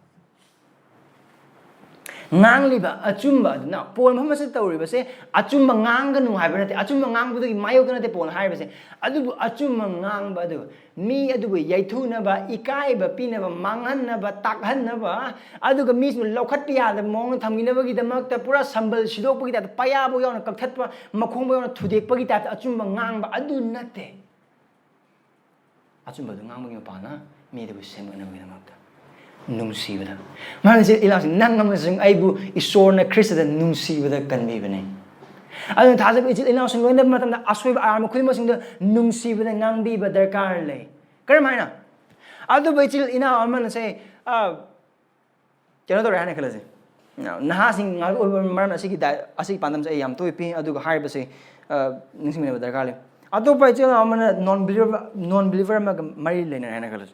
ꯉꯥꯡꯂꯤꯕ ꯑꯆꯨꯝꯕ ꯑꯗꯨꯅ, ꯄꯣꯜ ꯃꯐꯝ ꯑꯁꯤꯗ ꯇꯧꯔꯤꯕꯁꯦ ꯑꯆꯨꯝꯕ ꯉꯥꯡꯒꯅꯨ ꯍꯥꯏꯕ ꯅꯠꯇꯦ, ꯑꯆꯨꯝꯕ ꯉꯥꯡꯕꯗꯨꯒꯤ ꯃꯥꯌꯣꯛꯇ ꯅꯠꯇꯦ ꯄꯣꯜꯅ ꯍꯥꯏꯔꯤꯕꯁꯦ, ꯑꯗꯨꯕꯨ ꯑꯆꯨꯝꯕ ꯉꯥꯡꯕ ꯑꯗꯨ ꯃꯤ ꯑꯗꯨꯕꯨ ꯌꯩꯊꯨꯅꯕ, ꯏꯀꯥꯏꯕ ꯄꯤꯅꯕ, ꯃꯥꯡꯍꯟꯅꯕ, ꯇꯥꯛꯍꯟꯅꯕ, ꯑꯗꯨꯒ ꯃꯤꯁꯤꯡꯗꯨ ꯂꯧꯈꯠꯄ ꯌꯥꯗꯕ ꯃꯑꯣꯡꯗ ꯊꯝꯈꯤꯅꯕꯒꯤꯗꯃꯛꯇ ꯄꯨꯔꯥ ꯁꯝꯕꯜ ꯁꯤꯗꯣꯛꯄꯒꯤ ꯇꯥꯏꯞꯇ, ꯄꯌꯥꯕꯨ ꯌꯥꯎꯅ ꯀꯛꯊꯠꯄ, ꯃꯈꯣꯡꯕꯨ ꯌꯥꯎꯅ ꯊꯨꯗꯦꯛꯄꯒꯤ ꯇꯥꯏꯞꯇ ꯑꯆꯨꯝꯕ ꯉꯥꯡꯕ ꯑꯗꯨ ꯅꯠꯇꯦ꯫ ꯑꯆꯨꯝꯕꯗꯨ ꯉꯥꯡꯕꯒꯤ ꯃꯄꯥꯟꯅ ꯃꯤꯗꯨꯕꯨ ꯁꯦꯝꯒꯠꯅꯕꯒꯤꯗꯃꯛꯇ ꯅꯨꯡꯁꯤꯕꯗ꯫ ꯃꯔꯝꯗꯤ ꯏꯆꯤꯜ ꯏꯅꯥꯎꯁꯤꯡ, ꯅꯪ ꯑꯃꯁꯨꯡ ꯑꯩꯕꯨ ꯏꯁꯣꯔꯅ ꯈ꯭ꯔꯤꯁꯇꯗ ꯅꯨꯡꯁꯤꯕꯗ ꯀꯟꯕꯤꯕꯅꯤ꯫ ꯑꯗꯨꯅ ꯊꯥꯖꯕ ꯏꯆꯤꯜ ꯏꯅꯥꯎꯁꯤꯡ ꯂꯣꯏꯅꯕ ꯃꯇꯝꯗ ꯑꯁꯣꯏꯕ ꯑꯔꯥꯟꯕ ꯈꯨꯗꯤꯡꯃꯛꯁꯤꯡꯗꯨ ꯅꯨꯡꯁꯤꯕꯗ ꯉꯥꯡꯕꯤꯕ ꯗꯔꯀꯥꯔ ꯂꯩ꯫ ꯀꯔꯝ ꯍꯥꯏꯅ? ꯑꯗꯨꯕꯨ ꯏꯆꯤꯜ ꯏꯅꯥꯎ ꯑꯃꯅ ꯁꯦ, ꯑ, ꯀꯩꯅꯣ ꯇꯧꯔꯦ ꯍꯥꯏꯅ ꯈꯜꯂꯁꯤ꯫ ꯅꯍꯥꯁꯤꯡ ꯉꯥꯛꯇ ꯑꯣꯏꯕ ꯃꯔꯝꯅ ꯑꯁꯤꯒꯤ ꯗꯥꯏ-, ꯑꯁꯤꯒꯤ ꯄꯥꯟꯗꯝꯁꯦ ꯑꯩ ꯌꯥꯝ ꯇꯣꯏ ꯄꯤ, ꯑꯗꯨꯒ ꯍꯥꯏꯔꯤꯕꯁꯦ, ꯑ, ꯅꯤꯡꯁꯤꯡꯃꯤꯟꯅꯕ ꯗꯔꯀꯥꯔ ꯂꯩ꯫ ꯑꯇꯣꯞꯄ ꯏꯆꯤꯜ ꯏꯅꯥꯎ ꯑꯃꯅ non believer, non believer ꯑꯃꯒ ꯃꯔꯤ ꯂꯩꯅꯔꯦ ꯍꯥꯏꯅ ꯈꯜꯂꯁꯤ꯫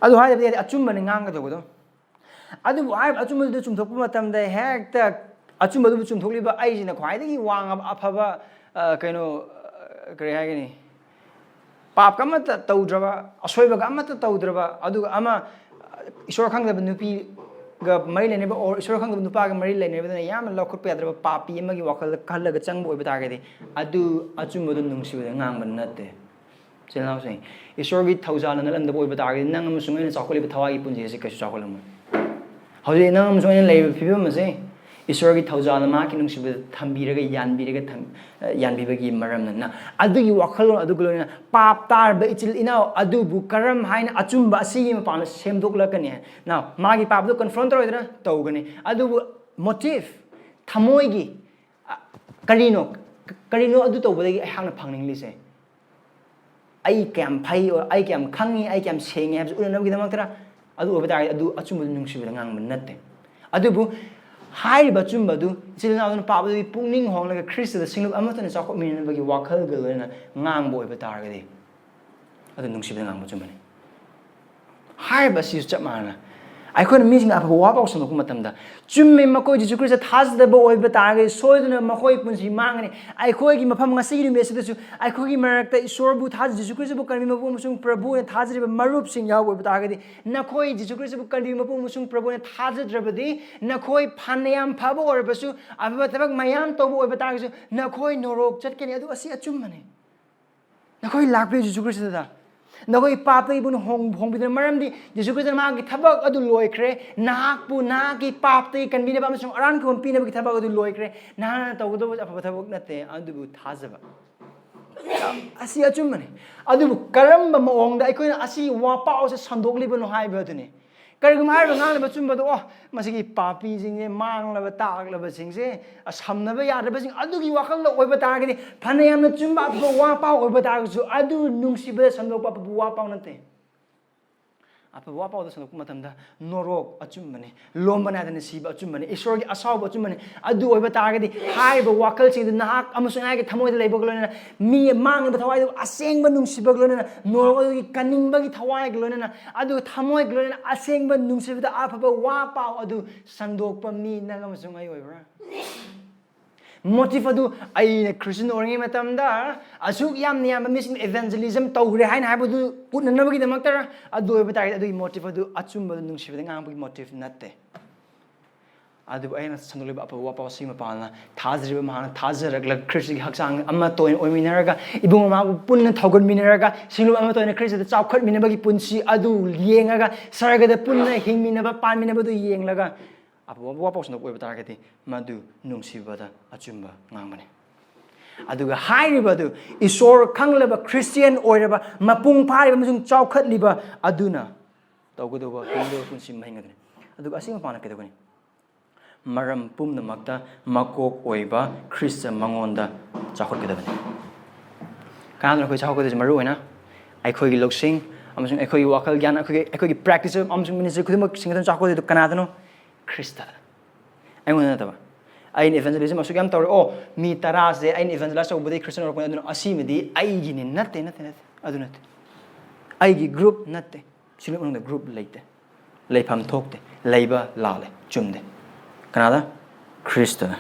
ꯑꯗꯨ ꯍꯥꯏꯔꯕꯗꯤ ꯑꯆꯨꯝꯕꯅꯤ ꯉꯥꯡꯒꯗꯧꯕꯗꯣ꯫ ꯑꯗꯨꯕꯨ ꯍꯥꯏꯔꯤꯕ ꯑꯆꯨꯝꯕꯗꯨ ꯆꯨꯝꯊꯣꯛꯄ ꯃꯇꯝꯗ ꯍꯦꯛꯇ ꯑꯆꯨꯝꯕꯗꯨꯕꯨ ꯆꯨꯝꯊꯣꯛꯂꯤꯕ ꯑꯩꯁꯤꯅ ꯈ꯭ꯋꯥꯏꯗꯒꯤ ꯋꯥꯡꯉꯕ ꯑꯐꯕ, ꯑ, ꯀꯩꯅꯣ, ꯑ, ꯀꯔꯤ ꯍꯥꯏꯒꯅꯤ, ꯄꯥꯞꯀ ꯑꯃꯠꯇ ꯇꯧꯗ꯭ꯔꯕ, ꯑꯁꯣꯏꯕꯒ ꯑꯃꯠꯇ ꯇꯧꯗ꯭ꯔꯕ, ꯑꯗꯨꯒ ꯑꯃ ꯏꯁꯣꯔ ꯈꯪꯗꯕ ꯅꯨꯄꯤꯒ ꯃꯔꯤ ꯂꯩꯅꯕ, or ꯏꯁꯣꯔ ꯈꯪꯗꯕ ꯅꯨꯄꯥꯒ ꯃꯔꯤ ꯂꯩꯅꯕꯗꯨꯅ ꯌꯥꯝꯅ ꯂꯧꯈꯠꯄ ꯌꯥꯗ꯭ꯔꯕ ꯄꯥꯄꯤ ꯑꯃꯒꯤ ꯋꯥꯈꯜꯗ ꯈꯜꯂꯒ ꯆꯪꯕ ꯑꯣꯏꯕ ꯇꯥꯔꯒꯗꯤ, ꯑꯗꯨ ꯑꯆꯨꯝꯕꯗꯨ ꯅꯨꯡꯁꯤꯕꯗ ꯉꯥꯡꯕ ꯅꯠꯇꯦ꯫ ꯏꯆꯤꯜ ꯏꯅꯥꯎꯁꯤꯡ, ꯏꯁꯣꯔꯒꯤ ꯊꯧꯖꯥꯜꯅ ꯅꯠꯂꯝꯗꯕ ꯑꯣꯏꯕ ꯇꯥꯔꯒꯗꯤ, ꯅꯪ ꯑꯃꯁꯨꯡ ꯑꯩꯅ ꯆꯥꯎꯈꯠꯂꯤꯕ ꯊꯋꯥꯏꯒꯤ ꯄꯨꯟꯁꯤ ꯑꯁꯤ ꯀꯩꯁꯨ ꯆꯥꯎꯈꯠꯂꯝꯃꯣꯏ꯫ ꯍꯧꯖꯤꯛ ꯅꯪ ꯑꯃꯁꯨꯡ ꯑꯩꯅ ꯂꯩꯔꯤꯕ ꯐꯤꯕꯝ ꯑꯁꯦ ꯏꯁꯣꯔꯒꯤ ꯊꯧꯖꯥꯜꯅ ꯃꯍꯥꯛꯀꯤ ꯅꯨꯡꯁꯤꯕꯗ ꯊꯝꯕꯤꯔꯒ, ꯌꯥꯟꯕꯤꯔꯒ ꯊꯝ-, ꯌꯥꯟꯕꯤꯕꯒꯤ ꯃꯔꯝꯅ꯫ ꯅ-, ꯑꯗꯨꯒꯤ ꯋꯥꯈꯜꯂꯣꯟ ꯑꯗꯨꯒ ꯂꯣꯏꯅꯅ ꯄꯥꯞ ꯇꯥꯔꯕ ꯏꯆꯤꯜ ꯏꯅꯥꯎ ꯑꯗꯨꯕꯨ ꯀꯔꯝ ꯍꯥꯏꯅ ꯑꯆꯨꯝꯕ ꯑꯁꯤꯒꯤ ꯃꯄꯥꯟꯗ ꯁꯦꯝꯗꯣꯛꯂꯛꯀꯅꯤ? ꯅ-, ꯃꯥꯒꯤ ꯄꯥꯞꯇꯨ confront ꯇꯧꯔꯣꯏꯗꯅ? ꯇꯧꯒꯅꯤ꯫ ꯑꯗꯨꯕꯨ motive, ꯊꯃꯣꯏꯒꯤ, ꯑ, ꯀꯔꯤꯅꯣ, ꯀꯔꯤꯅꯣ ꯑꯗꯨ ꯇꯧꯕꯗꯒꯤ ꯑꯩꯍꯥꯛꯅ ꯐꯪꯅꯤꯡꯂꯤꯁꯦ? ꯑꯩ ꯀꯌꯥꯝ ꯐꯩ, ꯑꯩ ꯀꯌꯥꯝ ꯈꯪꯉꯤ, ꯑꯩ ꯀꯌꯥꯝ ꯁꯦꯡꯉꯤ ꯍꯥꯏꯕꯁꯤ ꯎꯠꯅꯅꯕꯒꯤꯗꯃꯛꯇꯔ? ꯑꯗꯨ ꯑꯣꯏꯕ ꯇꯥꯔꯒꯗꯤ, ꯑꯗꯨ ꯑꯆꯨꯝꯕꯗꯨ ꯅꯨꯡꯁꯤꯕꯗ ꯉꯥꯡꯕ ꯅꯠꯇꯦ꯫ ꯑꯗꯨꯕꯨ ꯍꯥꯏꯔꯤꯕ ꯑꯆꯨꯝꯕꯗꯨ ꯏꯆꯤꯜ ꯏꯅꯥꯎꯗꯨꯅ ꯄꯥꯕꯗꯨꯒꯤ ꯄꯨꯛꯅꯤꯡ ꯍꯣꯡꯂꯒ ꯈ꯭ꯔꯤꯁꯇꯗ ꯁꯤꯡꯂꯨꯞ ꯑꯃꯠꯇꯅ ꯆꯥꯎꯈꯠꯃꯤꯟꯅꯅꯕꯒꯤ ꯋꯥꯈꯜꯒ ꯂꯣꯏꯅꯅ ꯉꯥꯡꯕ ꯑꯣꯏꯕ ꯇꯥꯔꯒꯗꯤ, ꯑꯗꯨ ꯅꯨꯡꯁꯤꯕꯗ ꯉꯥꯡꯕ ꯑꯆꯨꯝꯕꯅꯤ꯫ ꯍꯥꯏꯔꯤꯕ ꯑꯁꯤꯁꯨ ꯆꯞ ꯃꯥꯟꯅꯅ, ꯑꯩꯈꯣꯏꯅ ꯃꯤꯁꯤꯡꯅ ꯑꯐꯕ ꯋꯥ ꯄꯥꯎ ꯁꯟꯗꯣꯛꯄ ꯃꯇꯝꯗ, ꯆꯨꯝꯃꯦ, ꯃꯈꯣꯏ ꯖꯤꯁꯨ ꯈ꯭ꯔꯤꯁꯇ ꯊꯥꯖꯗꯕ ꯑꯣꯏꯕ ꯇꯥꯔꯒꯗꯤ, ꯁꯣꯏꯗꯅ ꯃꯈꯣꯏ ꯄꯨꯟꯁꯤ ꯃꯥꯡꯒꯅꯤ꯫ ꯑꯩꯈꯣꯏꯒꯤ ꯃꯐꯝ ꯉꯁꯤꯒꯤ ꯅꯨꯃꯤꯠ ꯑꯁꯤꯗꯁꯨ ꯑꯩꯈꯣꯏꯒꯤ ꯃꯔꯛꯇ ꯏꯁꯣꯔꯕꯨ ꯊꯥꯖ-, ꯖꯤꯁꯨ ꯈ꯭ꯔꯤꯁꯇꯕꯨ ꯀꯟꯕꯤ ꯃꯄꯨ ꯑꯃꯁꯨꯡ ꯄ꯭ꯔꯚꯨ ꯑꯣꯏꯅ ꯊꯥꯖꯔꯤꯕ ꯃꯔꯨꯞꯁꯤꯡ ꯌꯥꯎꯕ ꯑꯣꯏꯕ ꯇꯥꯔꯒꯗꯤ, ꯅꯈꯣꯏ ꯖꯤꯁꯨ ꯈ꯭ꯔꯤꯁꯇꯕꯨ ꯀꯟꯕꯤ ꯃꯄꯨ ꯑꯃꯁꯨꯡ ꯄ꯭ꯔꯚꯨ ꯑꯣꯏꯅ ꯊꯥꯖꯗ꯭ꯔꯕꯗꯤ, ꯅꯈꯣꯏ ꯐꯅꯌꯥꯝ ꯐꯕ ꯑꯣꯏꯔꯕꯁꯨ, ꯑꯐꯕ ꯊꯕꯛ ꯃꯌꯥꯝ ꯇꯧꯕ ꯑꯣꯏꯕ ꯇꯥꯔꯒꯁꯨ, ꯅꯈꯣꯏ ꯅꯣꯔꯣꯛ ꯆꯠꯀꯅꯤ꯫ ꯑꯗꯨ ꯑꯁꯤ ꯑꯆꯨꯝꯕꯅꯤ꯫ ꯅꯈꯣꯏ ꯂꯥꯛꯄꯤꯌꯨ ꯖꯤꯁꯨ ꯈ꯭ꯔꯤꯁꯇꯗ꯫ ꯅꯈꯣꯏꯒꯤ ꯄꯥꯞꯇꯒꯤ ꯄꯨꯟꯅ ꯍꯣꯡ-, ꯍꯣꯡꯕꯤꯗꯨꯅ, ꯃꯔꯝꯗꯤ ꯖꯤꯁꯨ ꯈ꯭ꯔꯤꯁꯇꯅ ꯃꯍꯥꯛꯀꯤ ꯊꯕꯛ ꯑꯗꯨ ꯂꯣꯏꯈ꯭ꯔꯦ꯫ ꯅꯍꯥꯛꯄꯨ ꯅꯍꯥꯛꯀꯤ ꯄꯥꯞꯇꯒꯤ ꯀꯟꯕꯤꯅꯕ ꯑꯃꯁꯨꯡ ꯑꯔꯥꯟ ꯈꯨꯕꯝ ꯄꯤꯅꯕꯒꯤ ꯊꯕꯛ ꯑꯗꯨ ꯂꯣꯏꯈ꯭ꯔꯦ꯫ ꯅꯍꯥꯛꯅ ꯇꯧꯒꯗꯧꯕ ꯑꯐꯕ ꯊꯕꯛ ꯅꯠꯇꯦ, ꯑꯗꯨꯕꯨ ꯊꯥꯖꯕ꯫ ꯑꯁꯤ ꯑꯆꯨꯝꯕꯅꯤ꯫ ꯑꯗꯨꯕꯨ ꯀꯔꯝꯕ ꯃꯑꯣꯡꯗ ꯑꯩꯈꯣꯏꯅ ꯑꯁꯤ ꯋꯥ ꯄꯥꯎꯁꯦ ꯁꯟꯗꯣꯛꯂꯤꯕꯅꯣ ꯍꯥꯏꯕ ꯑꯗꯨꯅꯤ꯫ ꯀꯔꯤꯒꯨꯝꯕ ꯍꯥꯏꯔꯤꯕ ꯉꯥꯡꯂꯤꯕ ꯑꯆꯨꯝꯕꯗꯣ, "ꯑꯣ, ꯃꯁꯤꯒꯤ ꯄꯥꯄꯤꯁꯤꯡꯁꯦ, ꯃꯥꯡꯂꯕ ꯇꯥꯛꯂꯕꯁꯤꯡꯁꯦ, ꯑ, ꯁꯝꯅꯕ ꯌꯥꯗ꯭ꯔꯕꯁꯤꯡ" ꯑꯗꯨꯒꯤ ꯋꯥꯈꯜꯗ ꯑꯣꯏꯕ ꯇꯥꯔꯒꯗꯤ, ꯐꯅ ꯌꯥꯝꯅ ꯆꯨꯝꯕ ꯑꯐꯕ ꯋꯥ ꯄꯥꯎ ꯑꯣꯏꯕ ꯇꯥꯔꯒꯁꯨ, ꯑꯗꯨ ꯅꯨꯡꯁꯤꯕꯗ ꯁꯟꯗꯣꯛꯄ ꯑꯐꯕ ꯋꯥ ꯄꯥꯎ ꯅꯠꯇꯦ꯫ ꯑꯐꯕ ꯋꯥ ꯄꯥꯎꯗ ꯁꯟꯗꯣꯛꯄ ꯃꯇꯝꯗ ꯅꯣꯔꯣꯛ ꯑꯆꯨꯝꯕꯅꯤ, ꯂꯣꯝꯕ ꯅꯥꯏꯗꯅ ꯁꯤꯕ ꯑꯆꯨꯝꯕꯅꯤ, ꯏꯁꯣꯔꯒꯤ ꯑꯁꯥꯎꯕ ꯑꯆꯨꯝꯕꯅꯤ꯫ ꯑꯗꯨ ꯑꯣꯏꯕ ꯇꯥꯔꯒꯗꯤ, ꯍꯥꯏꯔꯤꯕ ꯋꯥꯈꯜꯁꯤꯡꯗꯨ ꯅꯍꯥꯛ ꯑꯃꯁꯨꯡ ꯑꯩꯒꯤ ꯊꯃꯣꯏꯗ ꯂꯩꯕꯒ ꯂꯣꯏꯅꯅ, ꯃꯤ ꯃꯥꯡꯂꯤꯕ ꯊꯋꯥꯏꯗꯨ ꯑꯁꯦꯡꯕ ꯅꯨꯡꯁꯤꯕꯒ ꯂꯣꯏꯅꯅ, ꯅꯣꯔꯣꯛ ꯑꯗꯨꯒꯤ ꯀꯟꯅꯤꯡꯕꯒꯤ ꯊꯋꯥꯏꯒ ꯂꯣꯏꯅꯅ, ꯑꯗꯨꯒ ꯊꯃꯣꯏꯒ ꯂꯣꯏꯅꯅ ꯑꯁꯦꯡꯕ ꯅꯨꯡꯁꯤꯕꯗ ꯑꯐꯕ ꯋꯥ ꯄꯥꯎ ꯑꯗꯨ ꯁꯟꯗꯣꯛꯄ ꯃꯤ ꯅꯪ ꯑꯃꯁꯨꯡ ꯑꯩ ꯑꯣꯏꯕ꯭ꯔꯥ? Motive ꯑꯗꯨ ꯑꯩꯅ Christian ꯑꯣꯏꯔꯤꯉꯩ ꯃꯇꯝꯗ ꯑꯁꯨꯛ ꯌꯥꯝꯅ ꯌꯥꯝꯕ ꯃꯤꯁꯤꯡ evangelism ꯇꯧꯈ꯭ꯔꯦ ꯍꯥꯏꯅ ꯍꯥꯏꯕꯗꯨ ꯎꯠꯅꯅꯕꯒꯤꯗꯃꯛꯇꯔ? ꯑꯗꯨ ꯑꯣꯏꯕ ꯇꯥꯔꯒꯗꯤ ꯑꯗꯨꯒꯤ motive ꯑꯗꯨ ꯑꯆꯨꯝꯕꯗꯨ ꯅꯨꯡꯁꯤꯕꯗ ꯉꯥꯡꯕꯒꯤ motive ꯅꯠꯇꯦ꯫ ꯑꯗꯨꯕꯨ ꯑꯩꯅ ꯁꯟꯗꯣꯛꯂꯤꯕ ꯑꯐꯕ ꯋꯥꯄꯥꯎ ꯑꯁꯤꯒꯤ ꯃꯄꯥꯟꯅ ꯊꯥꯖꯔꯤꯕ ꯃꯍꯥꯛꯅ ꯊꯥꯖꯔꯛꯂꯒ ꯈ꯭ꯔꯤꯁꯇꯒꯤ ꯍꯛꯆꯥꯡ ꯑꯃꯠꯇ ꯑꯣꯏꯅ ꯑꯣꯏꯃꯤꯟꯅꯔꯒ ꯏꯕꯨꯡ ꯑꯃꯕꯨ ꯄꯨꯟꯅ ꯊꯧꯒꯠꯃꯤꯟꯅꯔꯒ ꯁꯤꯡꯂꯨꯞ ꯑꯃꯠꯇ ꯑꯣꯏꯅ ꯈ꯭ꯔꯤꯁꯇꯗ ꯆꯥꯎꯈꯠꯃꯤꯟꯅꯕꯒꯤ ꯄꯨꯟꯁꯤ ꯑꯗꯨ ꯌꯦꯡꯉꯒ ꯁꯔꯒꯗ ꯄꯨꯟꯅ ꯍꯤꯡꯃꯤꯟꯅꯕ ꯄꯥꯟꯃꯤꯟꯅꯕꯗꯨ ꯌꯦꯡꯂꯒ ꯑꯐꯕ ꯋꯥꯄꯥꯎ ꯁꯟꯗꯣꯛꯄ ꯑꯣꯏꯕ ꯇꯥꯔꯒꯗꯤ ꯃꯗꯨ ꯅꯨꯡꯁꯤꯕꯗ ꯑꯆꯨꯝꯕ ꯉꯥꯡꯕꯅꯤ꯫ ꯑꯗꯨꯒ ꯍꯥꯏꯔꯤꯕ ꯑꯗꯨ ꯏꯁꯣꯔ ꯈꯪꯂꯕ ꯈ꯭ꯔꯤꯁꯇꯤꯌꯥꯟ ꯑꯣꯏꯔꯕ ꯃꯄꯨꯡ ꯐꯥꯔꯤꯕ ꯑꯃꯁꯨꯡ ꯆꯥꯎꯈꯠꯂꯤꯕ ꯑꯗꯨꯅ ꯇꯧꯒꯗꯧꯕ ꯍꯤꯡꯒꯗꯧꯕ ꯄꯨꯟꯁꯤ ꯃꯍꯤꯡ ꯑꯗꯨꯅꯤ꯫ ꯑꯗꯨꯒ ꯑꯁꯤ ꯃꯄꯥꯟꯅ ꯀꯩꯗꯧꯒꯅꯤ? ꯃꯔꯝ ꯄꯨꯝꯅꯃꯛꯇ ꯃꯀꯣꯛ ꯑꯣꯏꯕ ꯈ꯭ꯔꯤꯁꯇ ꯃꯉꯣꯟꯗ ꯆꯥꯎꯈꯠꯀꯗꯕꯅꯤ꯫ ꯀꯅꯥꯗꯅꯣ ꯑꯩꯈꯣꯏ ꯆꯥꯎꯈꯠꯀꯗꯣꯏꯁꯦ? ꯃꯔꯨ ꯑꯣꯏꯅ ꯑꯩꯈꯣꯏꯒꯤ ꯂꯧꯁꯤꯡ ꯑꯃꯁꯨꯡ ꯑꯩꯈꯣꯏꯒꯤ ꯋꯥꯈꯜ ꯒ꯭ꯌꯥꯟ, ꯑꯩꯈꯣꯏꯒꯤ ꯑꯩꯈꯣꯏꯒꯤ practice ꯑꯃꯁꯨꯡ ministry ꯈꯨꯗꯤꯡꯃꯛ ꯁꯤꯡꯒꯗꯅ ꯆꯥꯎꯈꯠꯀꯗꯣꯏꯗꯣ ꯀꯅꯥꯗꯅꯣ? ꯈ꯭ꯔꯤꯁꯇꯗ꯫ ꯑꯩꯉꯣꯟꯗ ꯅꯠꯇꯕ꯫ ꯑꯩꯅ evangelism ꯑꯁꯨꯛ ꯌꯥꯝ ꯇꯧꯔꯦ, ꯑꯣ, ꯃꯤ ꯇꯔꯥꯁꯦ ꯑꯩꯅ evangelize ꯇꯧꯕꯗꯒꯤ Christian ꯑꯣꯏꯔꯛꯄꯅꯤ, ꯑꯗꯨꯅ ꯑꯁꯤꯃꯗꯤ ꯑꯩꯒꯤꯅꯤ, ꯅꯠꯇꯦ, ꯅꯠꯇꯦ, ꯅꯠꯇꯦ, ꯑꯗꯨ ꯅꯠꯇꯦ꯫ ꯑꯩꯒꯤ group ꯅꯠꯇꯦ꯫ ꯁꯤꯡꯂꯨꯞ ꯃꯅꯨꯡꯗ group ꯂꯩꯇꯦ, ꯂꯩꯐꯝ ꯊꯣꯛꯇꯦ, ꯂꯩꯕ ꯂꯥꯜꯂꯦ, ꯆꯨꯝꯗꯦ꯫ ꯀꯅꯥꯗ? ꯈ꯭ꯔꯤꯁꯇꯗ꯫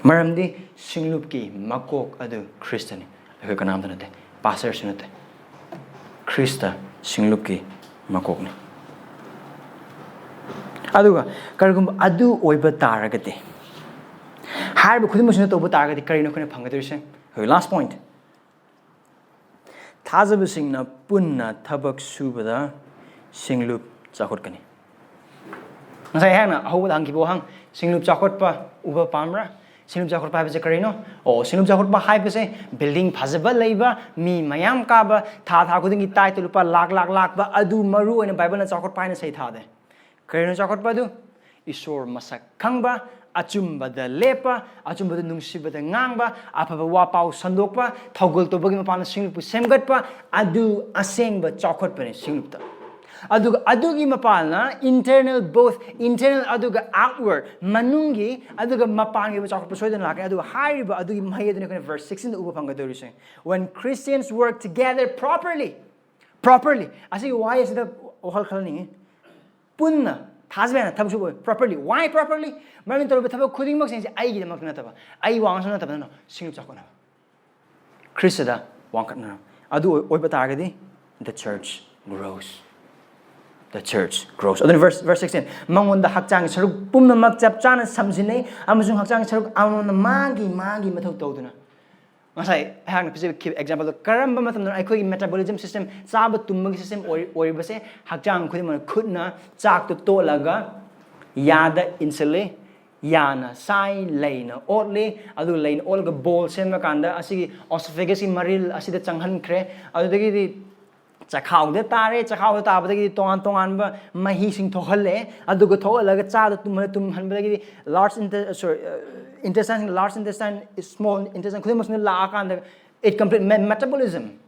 ꯃꯔꯝꯗꯤ ꯁꯤꯡꯂꯨꯞꯀꯤ ꯃꯀꯣꯛ ꯑꯗꯨ ꯈ꯭ꯔꯤꯁꯇꯅꯤ, ꯑꯩꯈꯣꯏ ꯀꯅꯥꯝꯇ ꯅꯠꯇꯦ, pastorꯁꯨ ꯅꯠꯇꯦ, ꯈ꯭ꯔꯤꯁꯇ ꯁꯤꯡꯂꯨꯞꯀꯤ ꯃꯀꯣꯛꯅꯤ꯫ ꯑꯗꯨꯒ ꯀꯔꯤꯒꯨꯝꯕ ꯑꯗꯨ ꯑꯣꯏꯕ ꯇꯥꯔꯒꯗꯤ, ꯍꯥꯏꯔꯤꯕ ꯈꯨꯗꯤꯡꯃꯛꯁꯤꯅ ꯇꯧꯕ ꯇꯥꯔꯒꯗꯤ ꯀꯔꯤꯅꯣ ꯑꯩꯈꯣꯏꯅ ꯐꯪꯒꯗꯧꯔꯤꯁꯦ? ꯑꯩꯈꯣꯏ last point, ꯊꯥꯖꯕꯁꯤꯡꯅ ꯄꯨꯟꯅ ꯊꯕꯛ ꯁꯨꯕꯗ ꯁꯤꯡꯂꯨꯞ ꯆꯥꯎꯈꯠꯀꯅꯤ꯫ ꯉꯁꯥꯏ ꯑꯩꯍꯥꯛꯅ ꯑꯍꯧꯕꯗ ꯍꯪꯈꯤꯕ ꯋꯥꯍꯪ, ꯁꯤꯡꯂꯨꯞ ꯆꯥꯎꯈꯠꯄ ꯎꯕ ꯄꯥꯝꯕ꯭ꯔꯥ? ꯁꯤꯡꯂꯨꯞ ꯆꯥꯎꯈꯠꯄ ꯍꯥꯏꯕꯁꯦ ꯀꯔꯤꯅꯣ? ꯑꯣ, ꯁꯤꯡꯂꯨꯞ ꯆꯥꯎꯈꯠꯄ ꯍꯥꯏꯕꯁꯦ building ꯐꯖꯕ ꯂꯩꯕ, ꯃꯤ ꯃꯌꯥꯝ ꯀꯥꯕ, ꯊꯥ ꯊꯥ ꯈꯨꯗꯤꯡꯒꯤ tithe ꯂꯨꯄꯥ ꯂꯥꯛ ꯂꯥꯛ ꯂꯥꯛꯄ, ꯑꯗꯨ ꯃꯔꯨ ꯑꯣꯏꯅ ꯕꯥꯏꯕꯜꯅ ꯆꯥꯎꯈꯠꯄ ꯍꯥꯏꯅ ꯁꯩꯊꯥꯗꯦ꯫ ꯀꯔꯤꯅꯣ ꯆꯥꯎꯈꯠꯄ ꯑꯗꯨ? ꯏꯁꯣꯔ ꯃꯁꯛ ꯈꯪꯕ, ꯑꯆꯨꯝꯕꯗ ꯂꯦꯞꯄ, ꯑꯆꯨꯝꯕꯗ ꯅꯨꯡꯁꯤꯕꯗ ꯉꯥꯡꯕ, ꯑꯐꯕ ꯋꯥꯄꯥꯎ ꯁꯟꯗꯣꯛꯄ, ꯊꯧꯒꯜ ꯇꯧꯕꯒꯤ ꯃꯄꯥꯟꯗ ꯁꯤꯡꯂꯨꯞꯄꯨ ꯁꯦꯝꯒꯠꯄ, ꯑꯗꯨ ꯑꯁꯦꯡꯕ ꯆꯥꯎꯈꯠꯄꯅꯤ ꯁꯤꯡꯂꯨꯞꯇ꯫ ꯑꯗꯨꯒ ꯑꯗꯨꯒꯤ ꯃꯄꯥꯟꯅ internal, both internal ꯑꯗꯨꯒ outward, ꯃꯅꯨꯡꯒꯤ ꯑꯗꯨꯒ ꯃꯄꯥꯟꯒꯤ ꯑꯣꯏꯕ ꯆꯥꯎꯈꯠꯄ ꯁꯣꯏꯗꯅ ꯂꯥꯛꯀꯅꯤ꯫ ꯑꯗꯨꯒ ꯍꯥꯏꯔꯤꯕ ꯑꯗꯨꯒꯤ ꯃꯍꯩ ꯑꯗꯨꯅ ꯑꯩꯈꯣꯏꯅ verse sixteenꯗ ꯎꯕ ꯐꯪꯒꯗꯧꯔꯤꯁꯦ, "When Christians work together properly", properly꯫ ꯑꯁꯤꯒꯤ ꯋꯥꯍꯩ ꯑꯁꯤꯗ ꯋꯥꯈꯜ ꯈꯜꯍꯟꯅꯤꯡꯉꯤ꯫ ꯄꯨꯟꯅ ꯊꯥꯖꯕ ꯌꯥꯅ ꯊꯕꯛ ꯁꯨꯕ ꯑꯣꯏ꯫ Properly. Why properly? ꯃꯔꯝꯗꯤ ꯇꯧꯔꯤꯕ ꯊꯕꯛ ꯈꯨꯗꯤꯡꯃꯛꯁꯤꯡꯁꯦ ꯑꯩꯒꯤꯗꯃꯛꯇ ꯅꯠꯇꯕ, ꯑꯩ ꯋꯥꯡꯁꯨ ꯅꯠꯇꯕ, ꯅꯠꯇꯅ ꯁꯤꯡꯂꯨꯞ ꯆꯥꯎꯈꯠꯅꯕ, ꯈ꯭ꯔꯤꯁꯇꯗ ꯋꯥꯡꯈꯠꯅꯕ꯫ ꯑꯗꯨ ꯑꯣꯏ-, ꯑꯣꯏꯕ ꯇꯥꯔꯒꯗꯤ the church grows. The church grows. ꯑꯗꯨꯅ verse, verse sixteen, "ꯃꯉꯣꯟꯗ ꯍꯛꯆꯥꯡꯒꯤ ꯁꯔꯨꯛ ꯄꯨꯝꯅꯃꯛ ꯆꯞ ꯆꯥꯅ ꯁꯝꯖꯤꯟꯅꯩ, ꯑꯃꯁꯨꯡ ꯍꯛꯆꯥꯡꯒꯤ ꯁꯔꯨꯛ ꯑꯃꯃꯝꯅ ꯃꯥꯒꯤ ꯃꯥꯒꯤ ꯃꯊꯧ ꯇꯧꯗꯨꯅ"꯫ ꯉꯁꯥꯏ ꯑꯩꯍꯥꯛꯅ ꯄꯤꯖꯈꯤꯕ example ꯗꯣ, ꯀꯔꯝꯕ ꯃꯇꯝꯗ ꯑꯩꯈꯣꯏꯒꯤ metabolism system, ꯆꯥꯕ ꯇꯨꯝꯕꯒꯤ system ꯑꯣꯏ-, ꯑꯣꯏꯔꯤꯕꯁꯦ, ꯍꯛꯆꯥꯡ ꯈꯨꯗꯤꯡꯃꯛꯅ ꯈꯨꯠꯅ ꯆꯥꯛꯇꯨ ꯇꯣꯠꯂꯒ ꯌꯥꯗ ꯏꯟꯁꯤꯜꯂꯤ, ꯌꯥꯅ ꯁꯥꯏ, ꯂꯩꯅ ꯑꯣꯠꯂꯤ, ꯑꯗꯨꯒ ꯂꯩꯅ ꯑꯣꯠꯂꯒ ꯕꯣꯜ ꯁꯦꯝꯕ ꯀꯥꯟꯗ ꯑꯁꯤꯒꯤ esophagus ꯀꯤ ꯃꯔꯤꯜ ꯑꯁꯤꯗ ꯆꯪꯍꯟꯈ꯭ꯔꯦ꯫ ꯑꯗꯨꯗꯒꯤꯗꯤ ꯆꯈꯥꯎꯗ ꯇꯥꯔꯦ, ꯆꯈꯥꯎꯗ ꯇꯥꯕꯗꯒꯤꯗꯤ ꯇꯣꯉꯥꯟ ꯇꯣꯉꯥꯟꯕ ꯃꯍꯤꯁꯤꯡ ꯊꯣꯛꯍꯜꯂꯦ, ꯑꯗꯨꯒ ꯊꯣꯛꯍꯜꯂꯒ ꯆꯥꯗ ꯇꯨꯝꯍꯜꯂꯦ, ꯇꯨꯝꯍꯟꯕꯗꯒꯤꯗꯤ large inter-, sorry, intestine, large intestine, small intestine ꯈꯨꯗꯤꯡꯃꯛꯁꯤꯅ ꯂꯥꯛꯑꯀꯥꯟꯗ it complete me-, metabolism꯫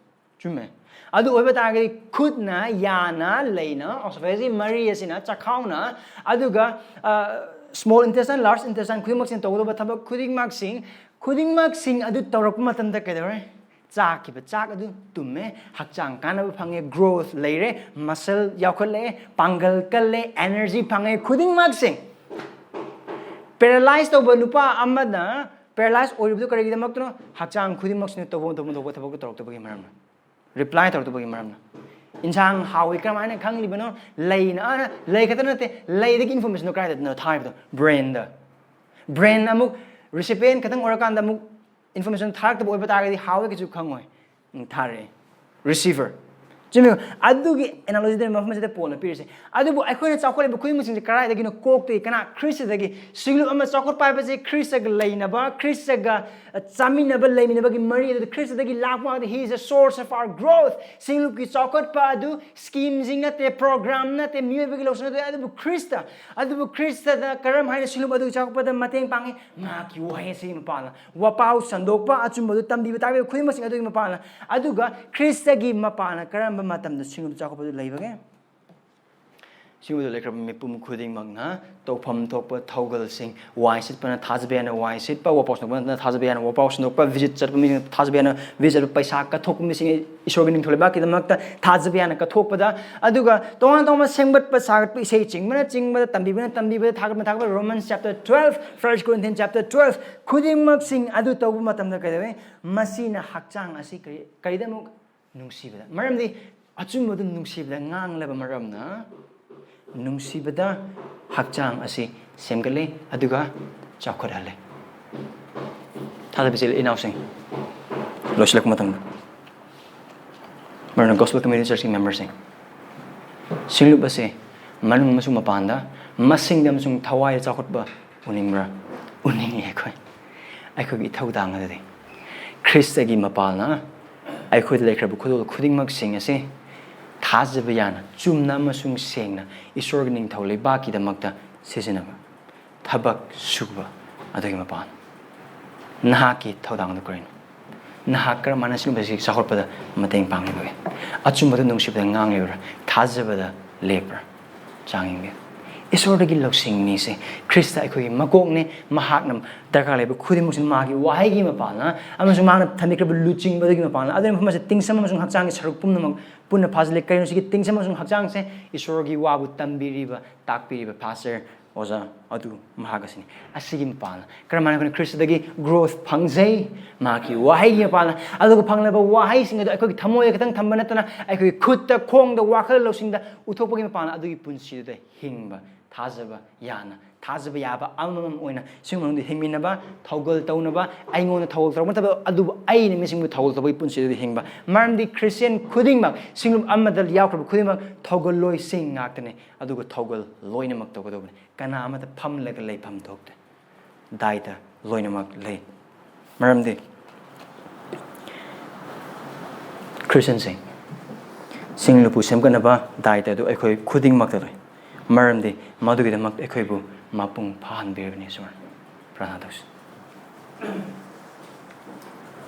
ꯆꯨꯝꯃꯦ꯫ ꯑꯗꯨ ꯑꯣꯏꯕ ꯇꯥꯔꯒꯗꯤ ꯈꯨꯠꯅ, ꯌꯥꯅ, ꯂꯩꯅ, esophagus ꯀꯤ ꯃꯔꯤ ꯑꯁꯤꯅ, ꯆꯈꯥꯎꯅ, ꯑꯗꯨꯒ, ꯑ, small intestine, large intestine ꯈꯨꯗꯤꯡꯃꯛꯁꯤꯅ ꯇꯧꯒꯗꯧꯕ ꯊꯕꯛ ꯈꯨꯗꯤꯡꯃꯛꯁꯤꯡ, ꯈꯨꯗꯤꯡꯃꯛꯁꯤꯡ ꯑꯗꯨ ꯇꯧꯔꯛꯄ ꯃꯇꯝꯗ ꯀꯩꯗꯧꯔꯦ? ꯆꯥꯈꯤꯕ ꯆꯥꯛ ꯑꯗꯨ ꯇꯨꯝꯃꯦ, ꯍꯛꯆꯥꯡ ꯀꯥꯟꯅꯕ ꯐꯪꯉꯦ, growth ꯂꯩꯔꯦ, muscle ꯌꯥꯎꯈꯠꯂꯛꯑꯦ, ꯄꯥꯡꯒꯜ ꯀꯜꯂꯦ, energy ꯐꯪꯉꯦ, ꯈꯨꯗꯤꯡꯃꯛꯁꯤꯡ꯫ Paralyze ꯇꯧꯕ ꯅꯨꯄꯥ ꯑꯃꯅ paralyze ꯑꯣꯏꯔꯤꯕꯗꯨ ꯀꯔꯤꯒꯤꯗꯃꯛꯇꯅꯣ? ꯍꯛꯆꯥꯡ ꯈꯨꯗꯤꯡꯃꯛꯁꯤꯅ ꯇꯧꯐꯝ ꯇꯧꯐꯝ ꯊꯣꯛꯄ ꯊꯕꯛꯇꯨ ꯇꯧꯔꯛꯇꯕꯒꯤ ꯃꯔꯝꯅ꯫ Reply ꯇꯧꯔꯛꯇꯕꯒꯤ ꯃꯔꯝꯅ꯫ ꯏꯟꯁꯥꯡ ꯍꯥꯎꯏ ꯀꯔꯝꯍꯥꯏꯅ ꯈꯪꯂꯤꯕꯅꯣ? ꯂꯩꯅ, ꯑ, ꯂꯩ ꯈꯛꯇ ꯅꯠꯇꯦ, ꯂꯩꯗꯒꯤ information ꯗꯣ ꯀꯗꯥꯏꯗꯅꯣ ꯊꯥꯔꯤꯕꯗꯣ? Brain ꯗ꯫ Brain ꯑꯃꯨꯛ recipient ꯈꯛꯇꯪ ꯑꯣꯏꯔꯀꯥꯟꯗ ꯑꯃꯨꯛ information ꯊꯥꯔꯛꯇꯕ ꯑꯣꯏꯕ ꯇꯥꯔꯒꯗꯤ ꯍꯥꯎꯏ ꯀꯩꯁꯨ ꯈꯪꯉꯣꯏ꯫ ꯎꯝ, ꯊꯥꯔꯛꯑꯦ꯫ Receiver꯫ ꯆꯨꯝꯃꯤꯀꯣ? ꯑꯗꯨꯒꯤ analogy ꯗꯨꯅꯤ ꯃꯐꯝ ꯑꯁꯤꯗ ꯄꯣꯜꯅ ꯄꯤꯔꯤꯁꯦ꯫ ꯑꯗꯨꯕꯨ ꯑꯩꯈꯣꯏꯅ ꯆꯥꯎꯈꯠꯂꯤꯕ ꯈꯨꯗꯤꯡꯃꯛꯁꯤꯡꯁꯦ ꯀꯗꯥꯏꯗꯒꯤꯅꯣ? ꯀꯣꯛꯇꯒꯤ꯫ ꯀꯅꯥ? ꯈ꯭ꯔꯤꯁꯇꯗꯒꯤ꯫ ꯁꯤꯡꯂꯨꯞ ꯑꯃ ꯆꯥꯎꯈꯠꯄ ꯍꯥꯏꯕꯁꯤ ꯈ꯭ꯔꯤꯁꯇꯒ ꯂꯩꯅꯕ, ꯈ꯭ꯔꯤꯁꯇꯒ, ꯑ, ꯆꯥꯃꯤꯟꯅꯕ, ꯂꯩꯃꯤꯟꯅꯕꯒꯤ ꯃꯔꯤ ꯑꯗꯨ ꯈ꯭ꯔꯤꯁꯇꯗꯒꯤ ꯂꯥꯛꯄ ꯉꯥꯛꯇ꯫ He is the source of our growth. ꯁꯤꯡꯂꯨꯞꯀꯤ ꯆꯥꯎꯈꯠꯄ ꯑꯗꯨ scheme ꯁꯤꯡ ꯅꯠꯇꯦ, program ꯅꯠꯇꯦ, ꯃꯤꯑꯣꯏꯕꯒꯤ ꯂꯧꯁꯤꯡ ꯅꯠꯇꯦ, ꯑꯗꯨꯕꯨ ꯈ꯭ꯔꯤꯁꯇ꯫ ꯑꯗꯨꯕꯨ ꯈ꯭ꯔꯤꯁꯇꯅ ꯀꯔꯝ ꯍꯥꯏꯅ ꯁꯤꯡꯂꯨꯞ ꯑꯗꯨꯒꯤ ꯆꯥꯎꯈꯠꯄꯗ ꯃꯇꯦꯡ ꯄꯥꯡꯉꯤ? ꯃꯍꯥꯛꯀꯤ ꯋꯥꯍꯩ ꯑꯁꯤꯒꯤ ꯃꯄꯥꯟꯅ꯫ ꯋꯥꯄꯥꯎ ꯁꯟꯗꯣꯛꯄ, ꯑꯆꯨꯝꯕꯗꯨ ꯇꯝꯕꯤꯕ, ꯇꯥꯛꯄꯤꯕ ꯈꯨꯗꯤꯡꯃꯛꯁꯤꯡ ꯑꯗꯨꯒꯤ ꯃꯄꯥꯟꯅ꯫ ꯑꯗꯨꯒ ꯈ꯭ꯔꯤꯁꯇꯒꯤ ꯃꯄꯥꯟꯅ ꯀꯔꯝꯕ ꯃꯇꯝꯗ ꯁꯤꯡꯂꯨꯞ ꯆꯥꯎꯈꯠꯄꯗꯨ ꯂꯩꯕꯒꯦ? ꯁꯤꯒꯨꯝꯕꯗ ꯂꯩꯈ꯭ꯔꯕ ꯃꯤꯄꯨꯝ ꯈꯨꯗꯤꯡꯃꯛꯅ ꯇꯧꯐꯝ ꯊꯣꯛꯄ ꯊꯧꯒꯜꯁꯤꯡ, ꯋꯥꯏ ꯁꯤꯠꯄꯅ ꯊꯥꯖꯕ ꯌꯥꯅ ꯋꯥꯏ ꯁꯤꯠꯄ, ꯋꯥꯄꯥꯎ ꯁꯟꯗꯣꯛꯄꯅ ꯊꯥꯖꯕ ꯌꯥꯅ ꯋꯥꯄꯥꯎ ꯁꯟꯗꯣꯛꯄ, visit ꯆꯠꯄ ꯃꯤꯁꯤꯡꯅ ꯊꯥꯖꯕ ꯌꯥꯅ visit ꯆꯠꯄ, ꯄꯩꯁꯥ ꯀꯠꯊꯣꯛꯄ ꯃꯤꯁꯤꯡ ꯏꯁꯣꯔꯒꯤ ꯅꯤꯡꯊꯧ ꯂꯩꯕꯥꯛꯀꯤꯗꯃꯛꯇ ꯊꯥꯖꯕ ꯌꯥꯅ ꯀꯠꯊꯣꯛꯄꯗ, ꯑꯗꯨꯒ ꯇꯣꯉꯥꯟ ꯇꯣꯉꯥꯟꯕ ꯁꯦꯝꯒꯠꯄ ꯁꯥꯒꯠꯄ, ꯏꯁꯩ ꯆꯤꯡꯕꯅ ꯆꯤꯡꯕꯗ, ꯇꯝꯕꯤꯕꯅ ꯇꯝꯕꯤꯕꯗ, ꯊꯥꯒꯠꯄꯅ ꯊꯥꯒꯠꯄ, Romans chapter twelve, First Corinthians chapter twelve, ꯈꯨꯗꯤꯡꯃꯛꯁꯤꯡ ꯑꯗꯨ ꯇꯧꯕ ꯃꯇꯝꯗ ꯀꯩꯗꯧꯋꯤ? ꯃꯁꯤꯅ ꯍꯛꯆꯥꯡ ꯑꯁꯤ ꯀꯔꯤ, ꯀꯔꯤꯗꯃꯛ? ꯅꯨꯡꯁꯤꯕꯗ꯫ ꯃꯔꯝꯗꯤ ꯑꯆꯨꯝꯕꯗꯨ ꯅꯨꯡꯁꯤꯕꯗ ꯉꯥꯡꯂꯕ ꯃꯔꯝꯅ, ꯅꯨꯡꯁꯤꯕꯗ ꯍꯛꯆꯥꯡ ꯑꯁꯤ ꯁꯦꯝꯒꯠꯂꯦ, ꯑꯗꯨꯒ ꯆꯥꯎꯈꯠꯍꯜꯂꯦ꯫ ꯊꯥꯖꯕ ꯏꯆꯤꯜ ꯏꯅꯥꯎꯁꯤꯡ, ꯂꯣꯏꯁꯤꯜꯂꯛꯄ ꯃꯇꯝꯗ ꯃꯔꯨ ꯑꯣꯏꯅ Gospel Community Churchꯀꯤ memberꯁꯤꯡ, ꯁꯤꯡꯂꯨꯞ ꯑꯁꯤ ꯃꯅꯨꯡ ꯑꯃꯁꯨꯡ ꯃꯄꯥꯟꯗ, ꯃꯁꯤꯡꯗ ꯑꯃꯁꯨꯡ ꯊꯋꯥꯏꯗ ꯆꯥꯎꯈꯠꯄ ꯎꯅꯤꯡꯕ꯭ꯔꯥ? ꯎꯅꯤꯡꯉꯤ꯫ ꯑꯩꯈꯣꯏ, ꯑꯩꯈꯣꯏꯒꯤ ꯏꯊꯧꯗꯥꯡ ꯑꯗꯨꯗꯤ ꯈ꯭ꯔꯤꯁꯇꯒꯤ ꯃꯄꯥꯜꯅ ꯑꯩꯈꯣꯏꯗ ꯂꯩꯈ꯭ꯔꯕ ꯈꯨꯗꯣꯜ ꯈꯨꯗꯤꯡꯃꯛꯁꯤꯡ ꯑꯁꯤ ꯊꯥꯖꯕ ꯌꯥꯅ, ꯆꯨꯝꯅ ꯑꯃꯁꯨꯡ ꯁꯦꯡꯅ ꯏꯁꯣꯔꯒꯤ ꯅꯤꯡꯊꯧ ꯂꯩꯕꯥꯛꯀꯤꯗꯃꯛꯇ ꯁꯤꯖꯤꯟꯅꯕ, ꯊꯕꯛ ꯁꯨꯕ ꯑꯗꯨꯒꯤ ꯃꯄꯥꯟ꯫ ꯅꯍꯥꯛꯀꯤ ꯊꯧꯗꯥꯡ ꯑꯗꯨ ꯀꯔꯤꯅꯣ? ꯅꯍꯥꯛ ꯀꯔꯝ ꯍꯥꯏꯅ ꯁꯤꯒꯨꯝꯕꯁꯤ ꯆꯥꯎꯈꯠꯄꯗ ꯃꯇꯦꯡ ꯄꯥꯡꯂꯤꯕꯒꯦ? ꯑꯆꯨꯝꯕꯗ ꯅꯨꯡꯁꯤꯕꯗ ꯉꯥꯡꯂꯤꯕ꯭ꯔꯥ? ꯊꯥꯖꯕꯗ ꯂꯦꯞꯄ꯭ꯔꯥ? ꯆꯥꯡ ꯌꯦꯡꯕꯤꯌꯨ꯫ ꯏꯁꯣꯔꯗꯒꯤ ꯂꯧꯁꯤꯡ ꯅꯤꯁꯦ꯫ ꯈ꯭ꯔꯤꯁꯇ ꯑꯩꯈꯣꯏꯒꯤ ꯃꯀꯣꯛꯅꯦ꯫ ꯃꯍꯥꯛꯅ ꯗꯔꯀꯥꯔ ꯂꯩꯕ ꯈꯨꯗꯤꯡꯃꯛꯁꯤ ꯃꯥꯒꯤ ꯋꯥꯍꯩꯒꯤ ꯃꯄꯥꯟꯅ ꯑꯃꯁꯨꯡ ꯃꯥꯅ ꯊꯝꯕꯤꯈ꯭ꯔꯕ ꯂꯨꯆꯤꯡꯕꯗꯨꯒꯤ ꯃꯄꯥꯟꯅ꯫ ꯑꯗꯨꯅ ꯃꯐꯝ ꯑꯁꯤꯗ ꯇꯤꯡꯁꯝ ꯑꯃꯁꯨꯡ ꯍꯛꯆꯥꯡꯒꯤ ꯁꯔꯨꯛ ꯄꯨꯝꯅꯃꯛ ꯄꯨꯟꯅ ꯐꯥꯖꯤꯜꯂꯦ꯫ ꯀꯔꯤꯅꯣ ꯁꯤꯒꯤ ꯇꯤꯡꯁꯝ ꯑꯃꯁꯨꯡ ꯍꯛꯆꯥꯡꯁꯦ? ꯏꯁꯣꯔꯒꯤ ꯋꯥꯕꯨ ꯇꯝꯕꯤꯔꯤꯕ, ꯇꯥꯛꯄꯤꯔꯤꯕ pastor, ꯑꯣꯖꯥ ꯑꯗꯨ ꯃꯍꯥꯛ ꯑꯁꯤꯅꯤ꯫ ꯑꯁꯤꯒꯤ ꯃꯄꯥꯟꯅ ꯀꯔꯝꯍꯥꯏꯅ ꯑꯩꯈꯣꯏꯅ ꯈ꯭ꯔꯤꯁꯇꯗꯒꯤ growth ꯐꯪꯖꯩ? ꯃꯍꯥꯛꯀꯤ ꯋꯥꯍꯩꯒꯤ ꯃꯄꯥꯟꯅ꯫ ꯑꯗꯨꯒ ꯐꯪꯂꯕ ꯋꯥꯍꯩꯁꯤꯡ ꯑꯗꯨ ꯑꯩꯈꯣꯏꯒꯤ ꯊꯃꯣꯏꯗ ꯈꯛꯇꯪ ꯊꯝꯕ ꯅꯠꯇꯅ, ꯑꯩꯈꯣꯏꯒꯤ ꯈꯨꯠꯇ, ꯈꯣꯡꯗ, ꯋꯥꯈꯜ, ꯂꯧꯁꯤꯡꯗ ꯎꯠꯊꯣꯛꯄꯒꯤ ꯃꯄꯥꯟꯅ ꯑꯗꯨꯒꯤ ꯄꯨꯟꯁꯤꯗꯨꯗ ꯍꯤꯡꯕ, ꯊꯥꯖꯕ ꯌꯥꯅ, ꯊꯥꯖꯕ ꯌꯥꯕ ꯑꯃꯃꯝ ꯑꯣꯏꯅ ꯁꯤꯒꯨꯝꯕ ꯃꯅꯨꯡꯗ ꯍꯤꯡꯃꯤꯟꯅꯕ, ꯊꯧꯒꯜ ꯇꯧꯅꯕ, ꯑꯩꯉꯣꯟꯗ ꯊꯧꯒꯜ ꯇꯧꯔꯛꯄ ꯅꯠꯇꯕ, ꯑꯗꯨꯕꯨ ꯑꯩꯅ ꯃꯤꯁꯤꯡꯕꯨ ꯊꯧꯒꯜ ꯇꯧꯕꯒꯤ ꯄꯨꯟꯁꯤꯗꯨꯗ ꯍꯤꯡꯕ꯫ ꯃꯔꯝꯗꯤ ꯈ꯭ꯔꯤꯁꯇꯤꯌꯥꯟ ꯈꯨꯗꯤꯡꯃꯛ, ꯁꯤꯡꯂꯨꯞ ꯑꯃꯗ ꯌꯥꯎꯈ꯭ꯔꯕ ꯈꯨꯗꯤꯡꯃꯛ ꯊꯧꯒꯜꯂꯣꯏꯁꯤꯡ ꯉꯥꯛꯇꯅꯤ꯫ ꯑꯗꯨꯒ ꯊꯧꯒꯜ ꯂꯣꯏꯅꯃꯛ ꯇꯧꯒꯗꯧꯕꯅꯤ꯫ ꯀꯅꯥ ꯑꯃꯠꯇ ꯐꯝꯂꯒ ꯂꯩꯐꯝ ꯊꯣꯛꯇꯦ꯫ ꯗꯥꯏꯇ ꯂꯣꯏꯅꯃꯛ ꯂꯩ꯫ ꯃꯔꯝꯗꯤ ꯈ꯭ꯔꯤꯁꯇꯤꯌꯟꯁꯤꯡ, ꯁꯤꯡ ꯂꯨꯄꯨ ꯁꯦꯝꯒꯠꯅꯕ ꯗꯥꯏꯇ ꯑꯗꯨ ꯑꯩꯈꯣꯏ ꯈꯨꯗꯤꯡꯃꯛꯇ ꯂꯩ꯫ ꯃꯔꯝꯗꯤ ꯃꯗꯨꯒꯤꯗꯃꯛ ꯑꯩꯈꯣꯏꯕꯨ ꯃꯄꯨꯡ ꯐꯥꯍꯟꯕꯤꯔꯕꯅꯤ ꯏꯁꯣꯔꯅ꯫ ꯄ꯭ꯔꯥꯔꯊꯅꯥ ꯇꯧꯁꯤ꯫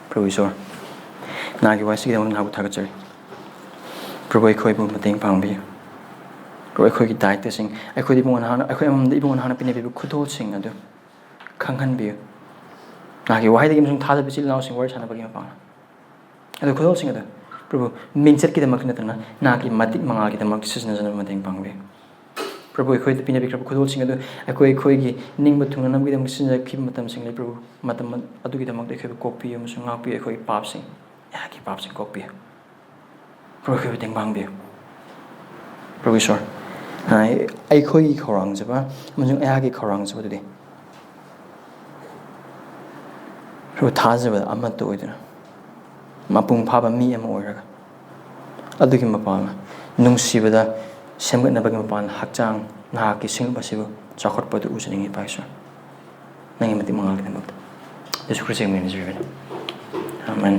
ꯄ꯭ꯔꯚꯨ ꯏꯁꯣꯔ, ꯅꯍꯥꯛꯀꯤ ꯋꯥꯁꯤꯒꯤꯗꯃꯛ ꯅꯍꯥꯛꯄꯨ ꯊꯥꯒꯠꯆꯔꯤ꯫ ꯄ꯭ꯔꯚꯨ, ꯑꯩꯈꯣꯏꯕꯨ ꯃꯇꯦꯡ ꯄꯥꯡꯕꯤꯌꯨ꯫ ꯑꯩꯈꯣꯏꯒꯤ ꯗꯥꯏꯇꯁꯤꯡ, ꯑꯩꯈꯣꯏꯗ ꯏꯕꯨꯡꯉꯣ ꯅꯍꯥꯛꯅ, ꯑꯩꯈꯣꯏ ꯑꯃꯃꯝꯗ ꯏꯕꯨꯡꯉꯣ ꯅꯍꯥꯛꯅ ꯄꯤꯅꯕꯤꯕ ꯈꯨꯗꯣꯜꯁꯤꯡ ꯑꯗꯨ ꯈꯪꯍꯟꯕꯤꯌꯨ꯫ ꯅꯍꯥꯛꯀꯤ ꯋꯥꯍꯩꯗꯒꯤ ꯑꯃꯁꯨꯡ ꯊꯥꯖꯕ ꯏꯆꯤꯜ ꯏꯅꯥꯎꯁꯤꯡ ꯋꯥꯔꯤ ꯁꯥꯟꯅꯕꯒꯤ ꯃꯄꯥꯡ ꯑꯗꯨ, ꯈꯨꯗꯣꯜꯁꯤꯡ ꯑꯗꯨ ꯄ꯭ꯔꯚꯨ, ꯃꯤꯡꯆꯠꯀꯤꯗꯃꯛ ꯅꯠꯇꯅ ꯅꯍꯥꯛꯀꯤ ꯃꯇꯤꯛ ꯃꯉꯥꯜꯒꯤꯗꯃꯛ ꯁꯤꯖꯤꯟꯅꯖꯅꯕ ꯃꯇꯦꯡ ꯄꯥꯡꯕꯤꯌꯨ꯫ ꯄ꯭ꯔꯚꯨ, ꯑꯩꯈꯣꯏꯗ ꯄꯤꯅꯕꯤꯈ꯭ꯔꯕ ꯈꯨꯗꯣꯜꯁꯤꯡ ꯑꯗꯨ ꯑꯩꯈꯣꯏ ꯑꯩꯈꯣꯏꯒꯤ ꯅꯤꯡꯕ ꯊꯨꯡꯅꯅꯕꯒꯤꯗꯃꯛ ꯁꯤꯖꯤꯟꯅꯈꯤꯕ ꯃꯇꯝꯁꯤꯡ ꯂꯩ꯫ ꯄ꯭ꯔꯚꯨ, ꯃꯇꯝ ꯑꯗꯨꯒꯤꯗꯃꯛꯇ ꯑꯩꯈꯣꯏꯕꯨ ꯀꯣꯛꯄꯤꯌꯨ ꯑꯃꯁꯨꯡ ꯉꯥꯛꯄꯤꯌꯨ꯫ ꯑꯩꯈꯣꯏꯒꯤ ꯄꯥꯞꯁꯤꯡ, ꯑꯩꯍꯥꯛꯀꯤ ꯄꯥꯞꯁꯤꯡ ꯀꯣꯛꯄꯤꯌꯨ꯫ ꯄ꯭ꯔꯚꯨ, ꯑꯩꯈꯣꯏꯕꯨ ꯇꯦꯡꯕꯥꯡꯕꯤꯌꯨ꯫ ꯄ꯭ꯔꯚꯨ ꯏꯁꯣꯔ, ꯑꯩꯈꯣꯏꯒꯤ ꯈꯧꯔꯥꯡꯖꯕ ꯑꯃꯁꯨꯡ ꯑꯩꯍꯥꯛꯀꯤ ꯈꯧꯔꯥꯡꯖꯕꯗꯨꯗꯤ ꯄ꯭ꯔꯚꯨ, ꯊꯥꯖꯕꯗ ꯑꯃꯠꯇ ꯑꯣꯏꯗꯨꯅ ꯃꯄꯨꯡ ꯐꯥꯕ ꯃꯤ ꯑꯃ ꯑꯣꯏꯔꯒ, ꯑꯗꯨꯒꯤ ꯃꯄꯥꯟꯅ ꯅꯨꯡꯁꯤꯕꯗ ꯁꯦꯝꯒꯠꯅꯕꯒꯤ ꯃꯄꯥꯟ ꯍꯛꯆꯥꯡ ꯅꯍꯥꯛꯀꯤ ꯁꯤꯡꯂꯨꯞ ꯑꯁꯤꯕꯨ ꯆꯥꯎꯈꯠꯄꯗꯨ ꯎꯖꯅꯤꯡꯏ, ꯏꯄꯥ ꯏꯁꯣꯔ꯫ ꯅꯪꯒꯤ ꯃꯇꯤꯛ ꯃꯉꯥꯜꯒꯤꯗꯃꯛꯇ ꯌꯦꯁꯨ ꯈ꯭ꯔꯤꯁꯇꯒꯤ ꯃꯤꯡꯗ ꯅꯤꯖꯔꯤꯕꯅꯤ꯫ ꯑꯥꯃꯦꯟ꯫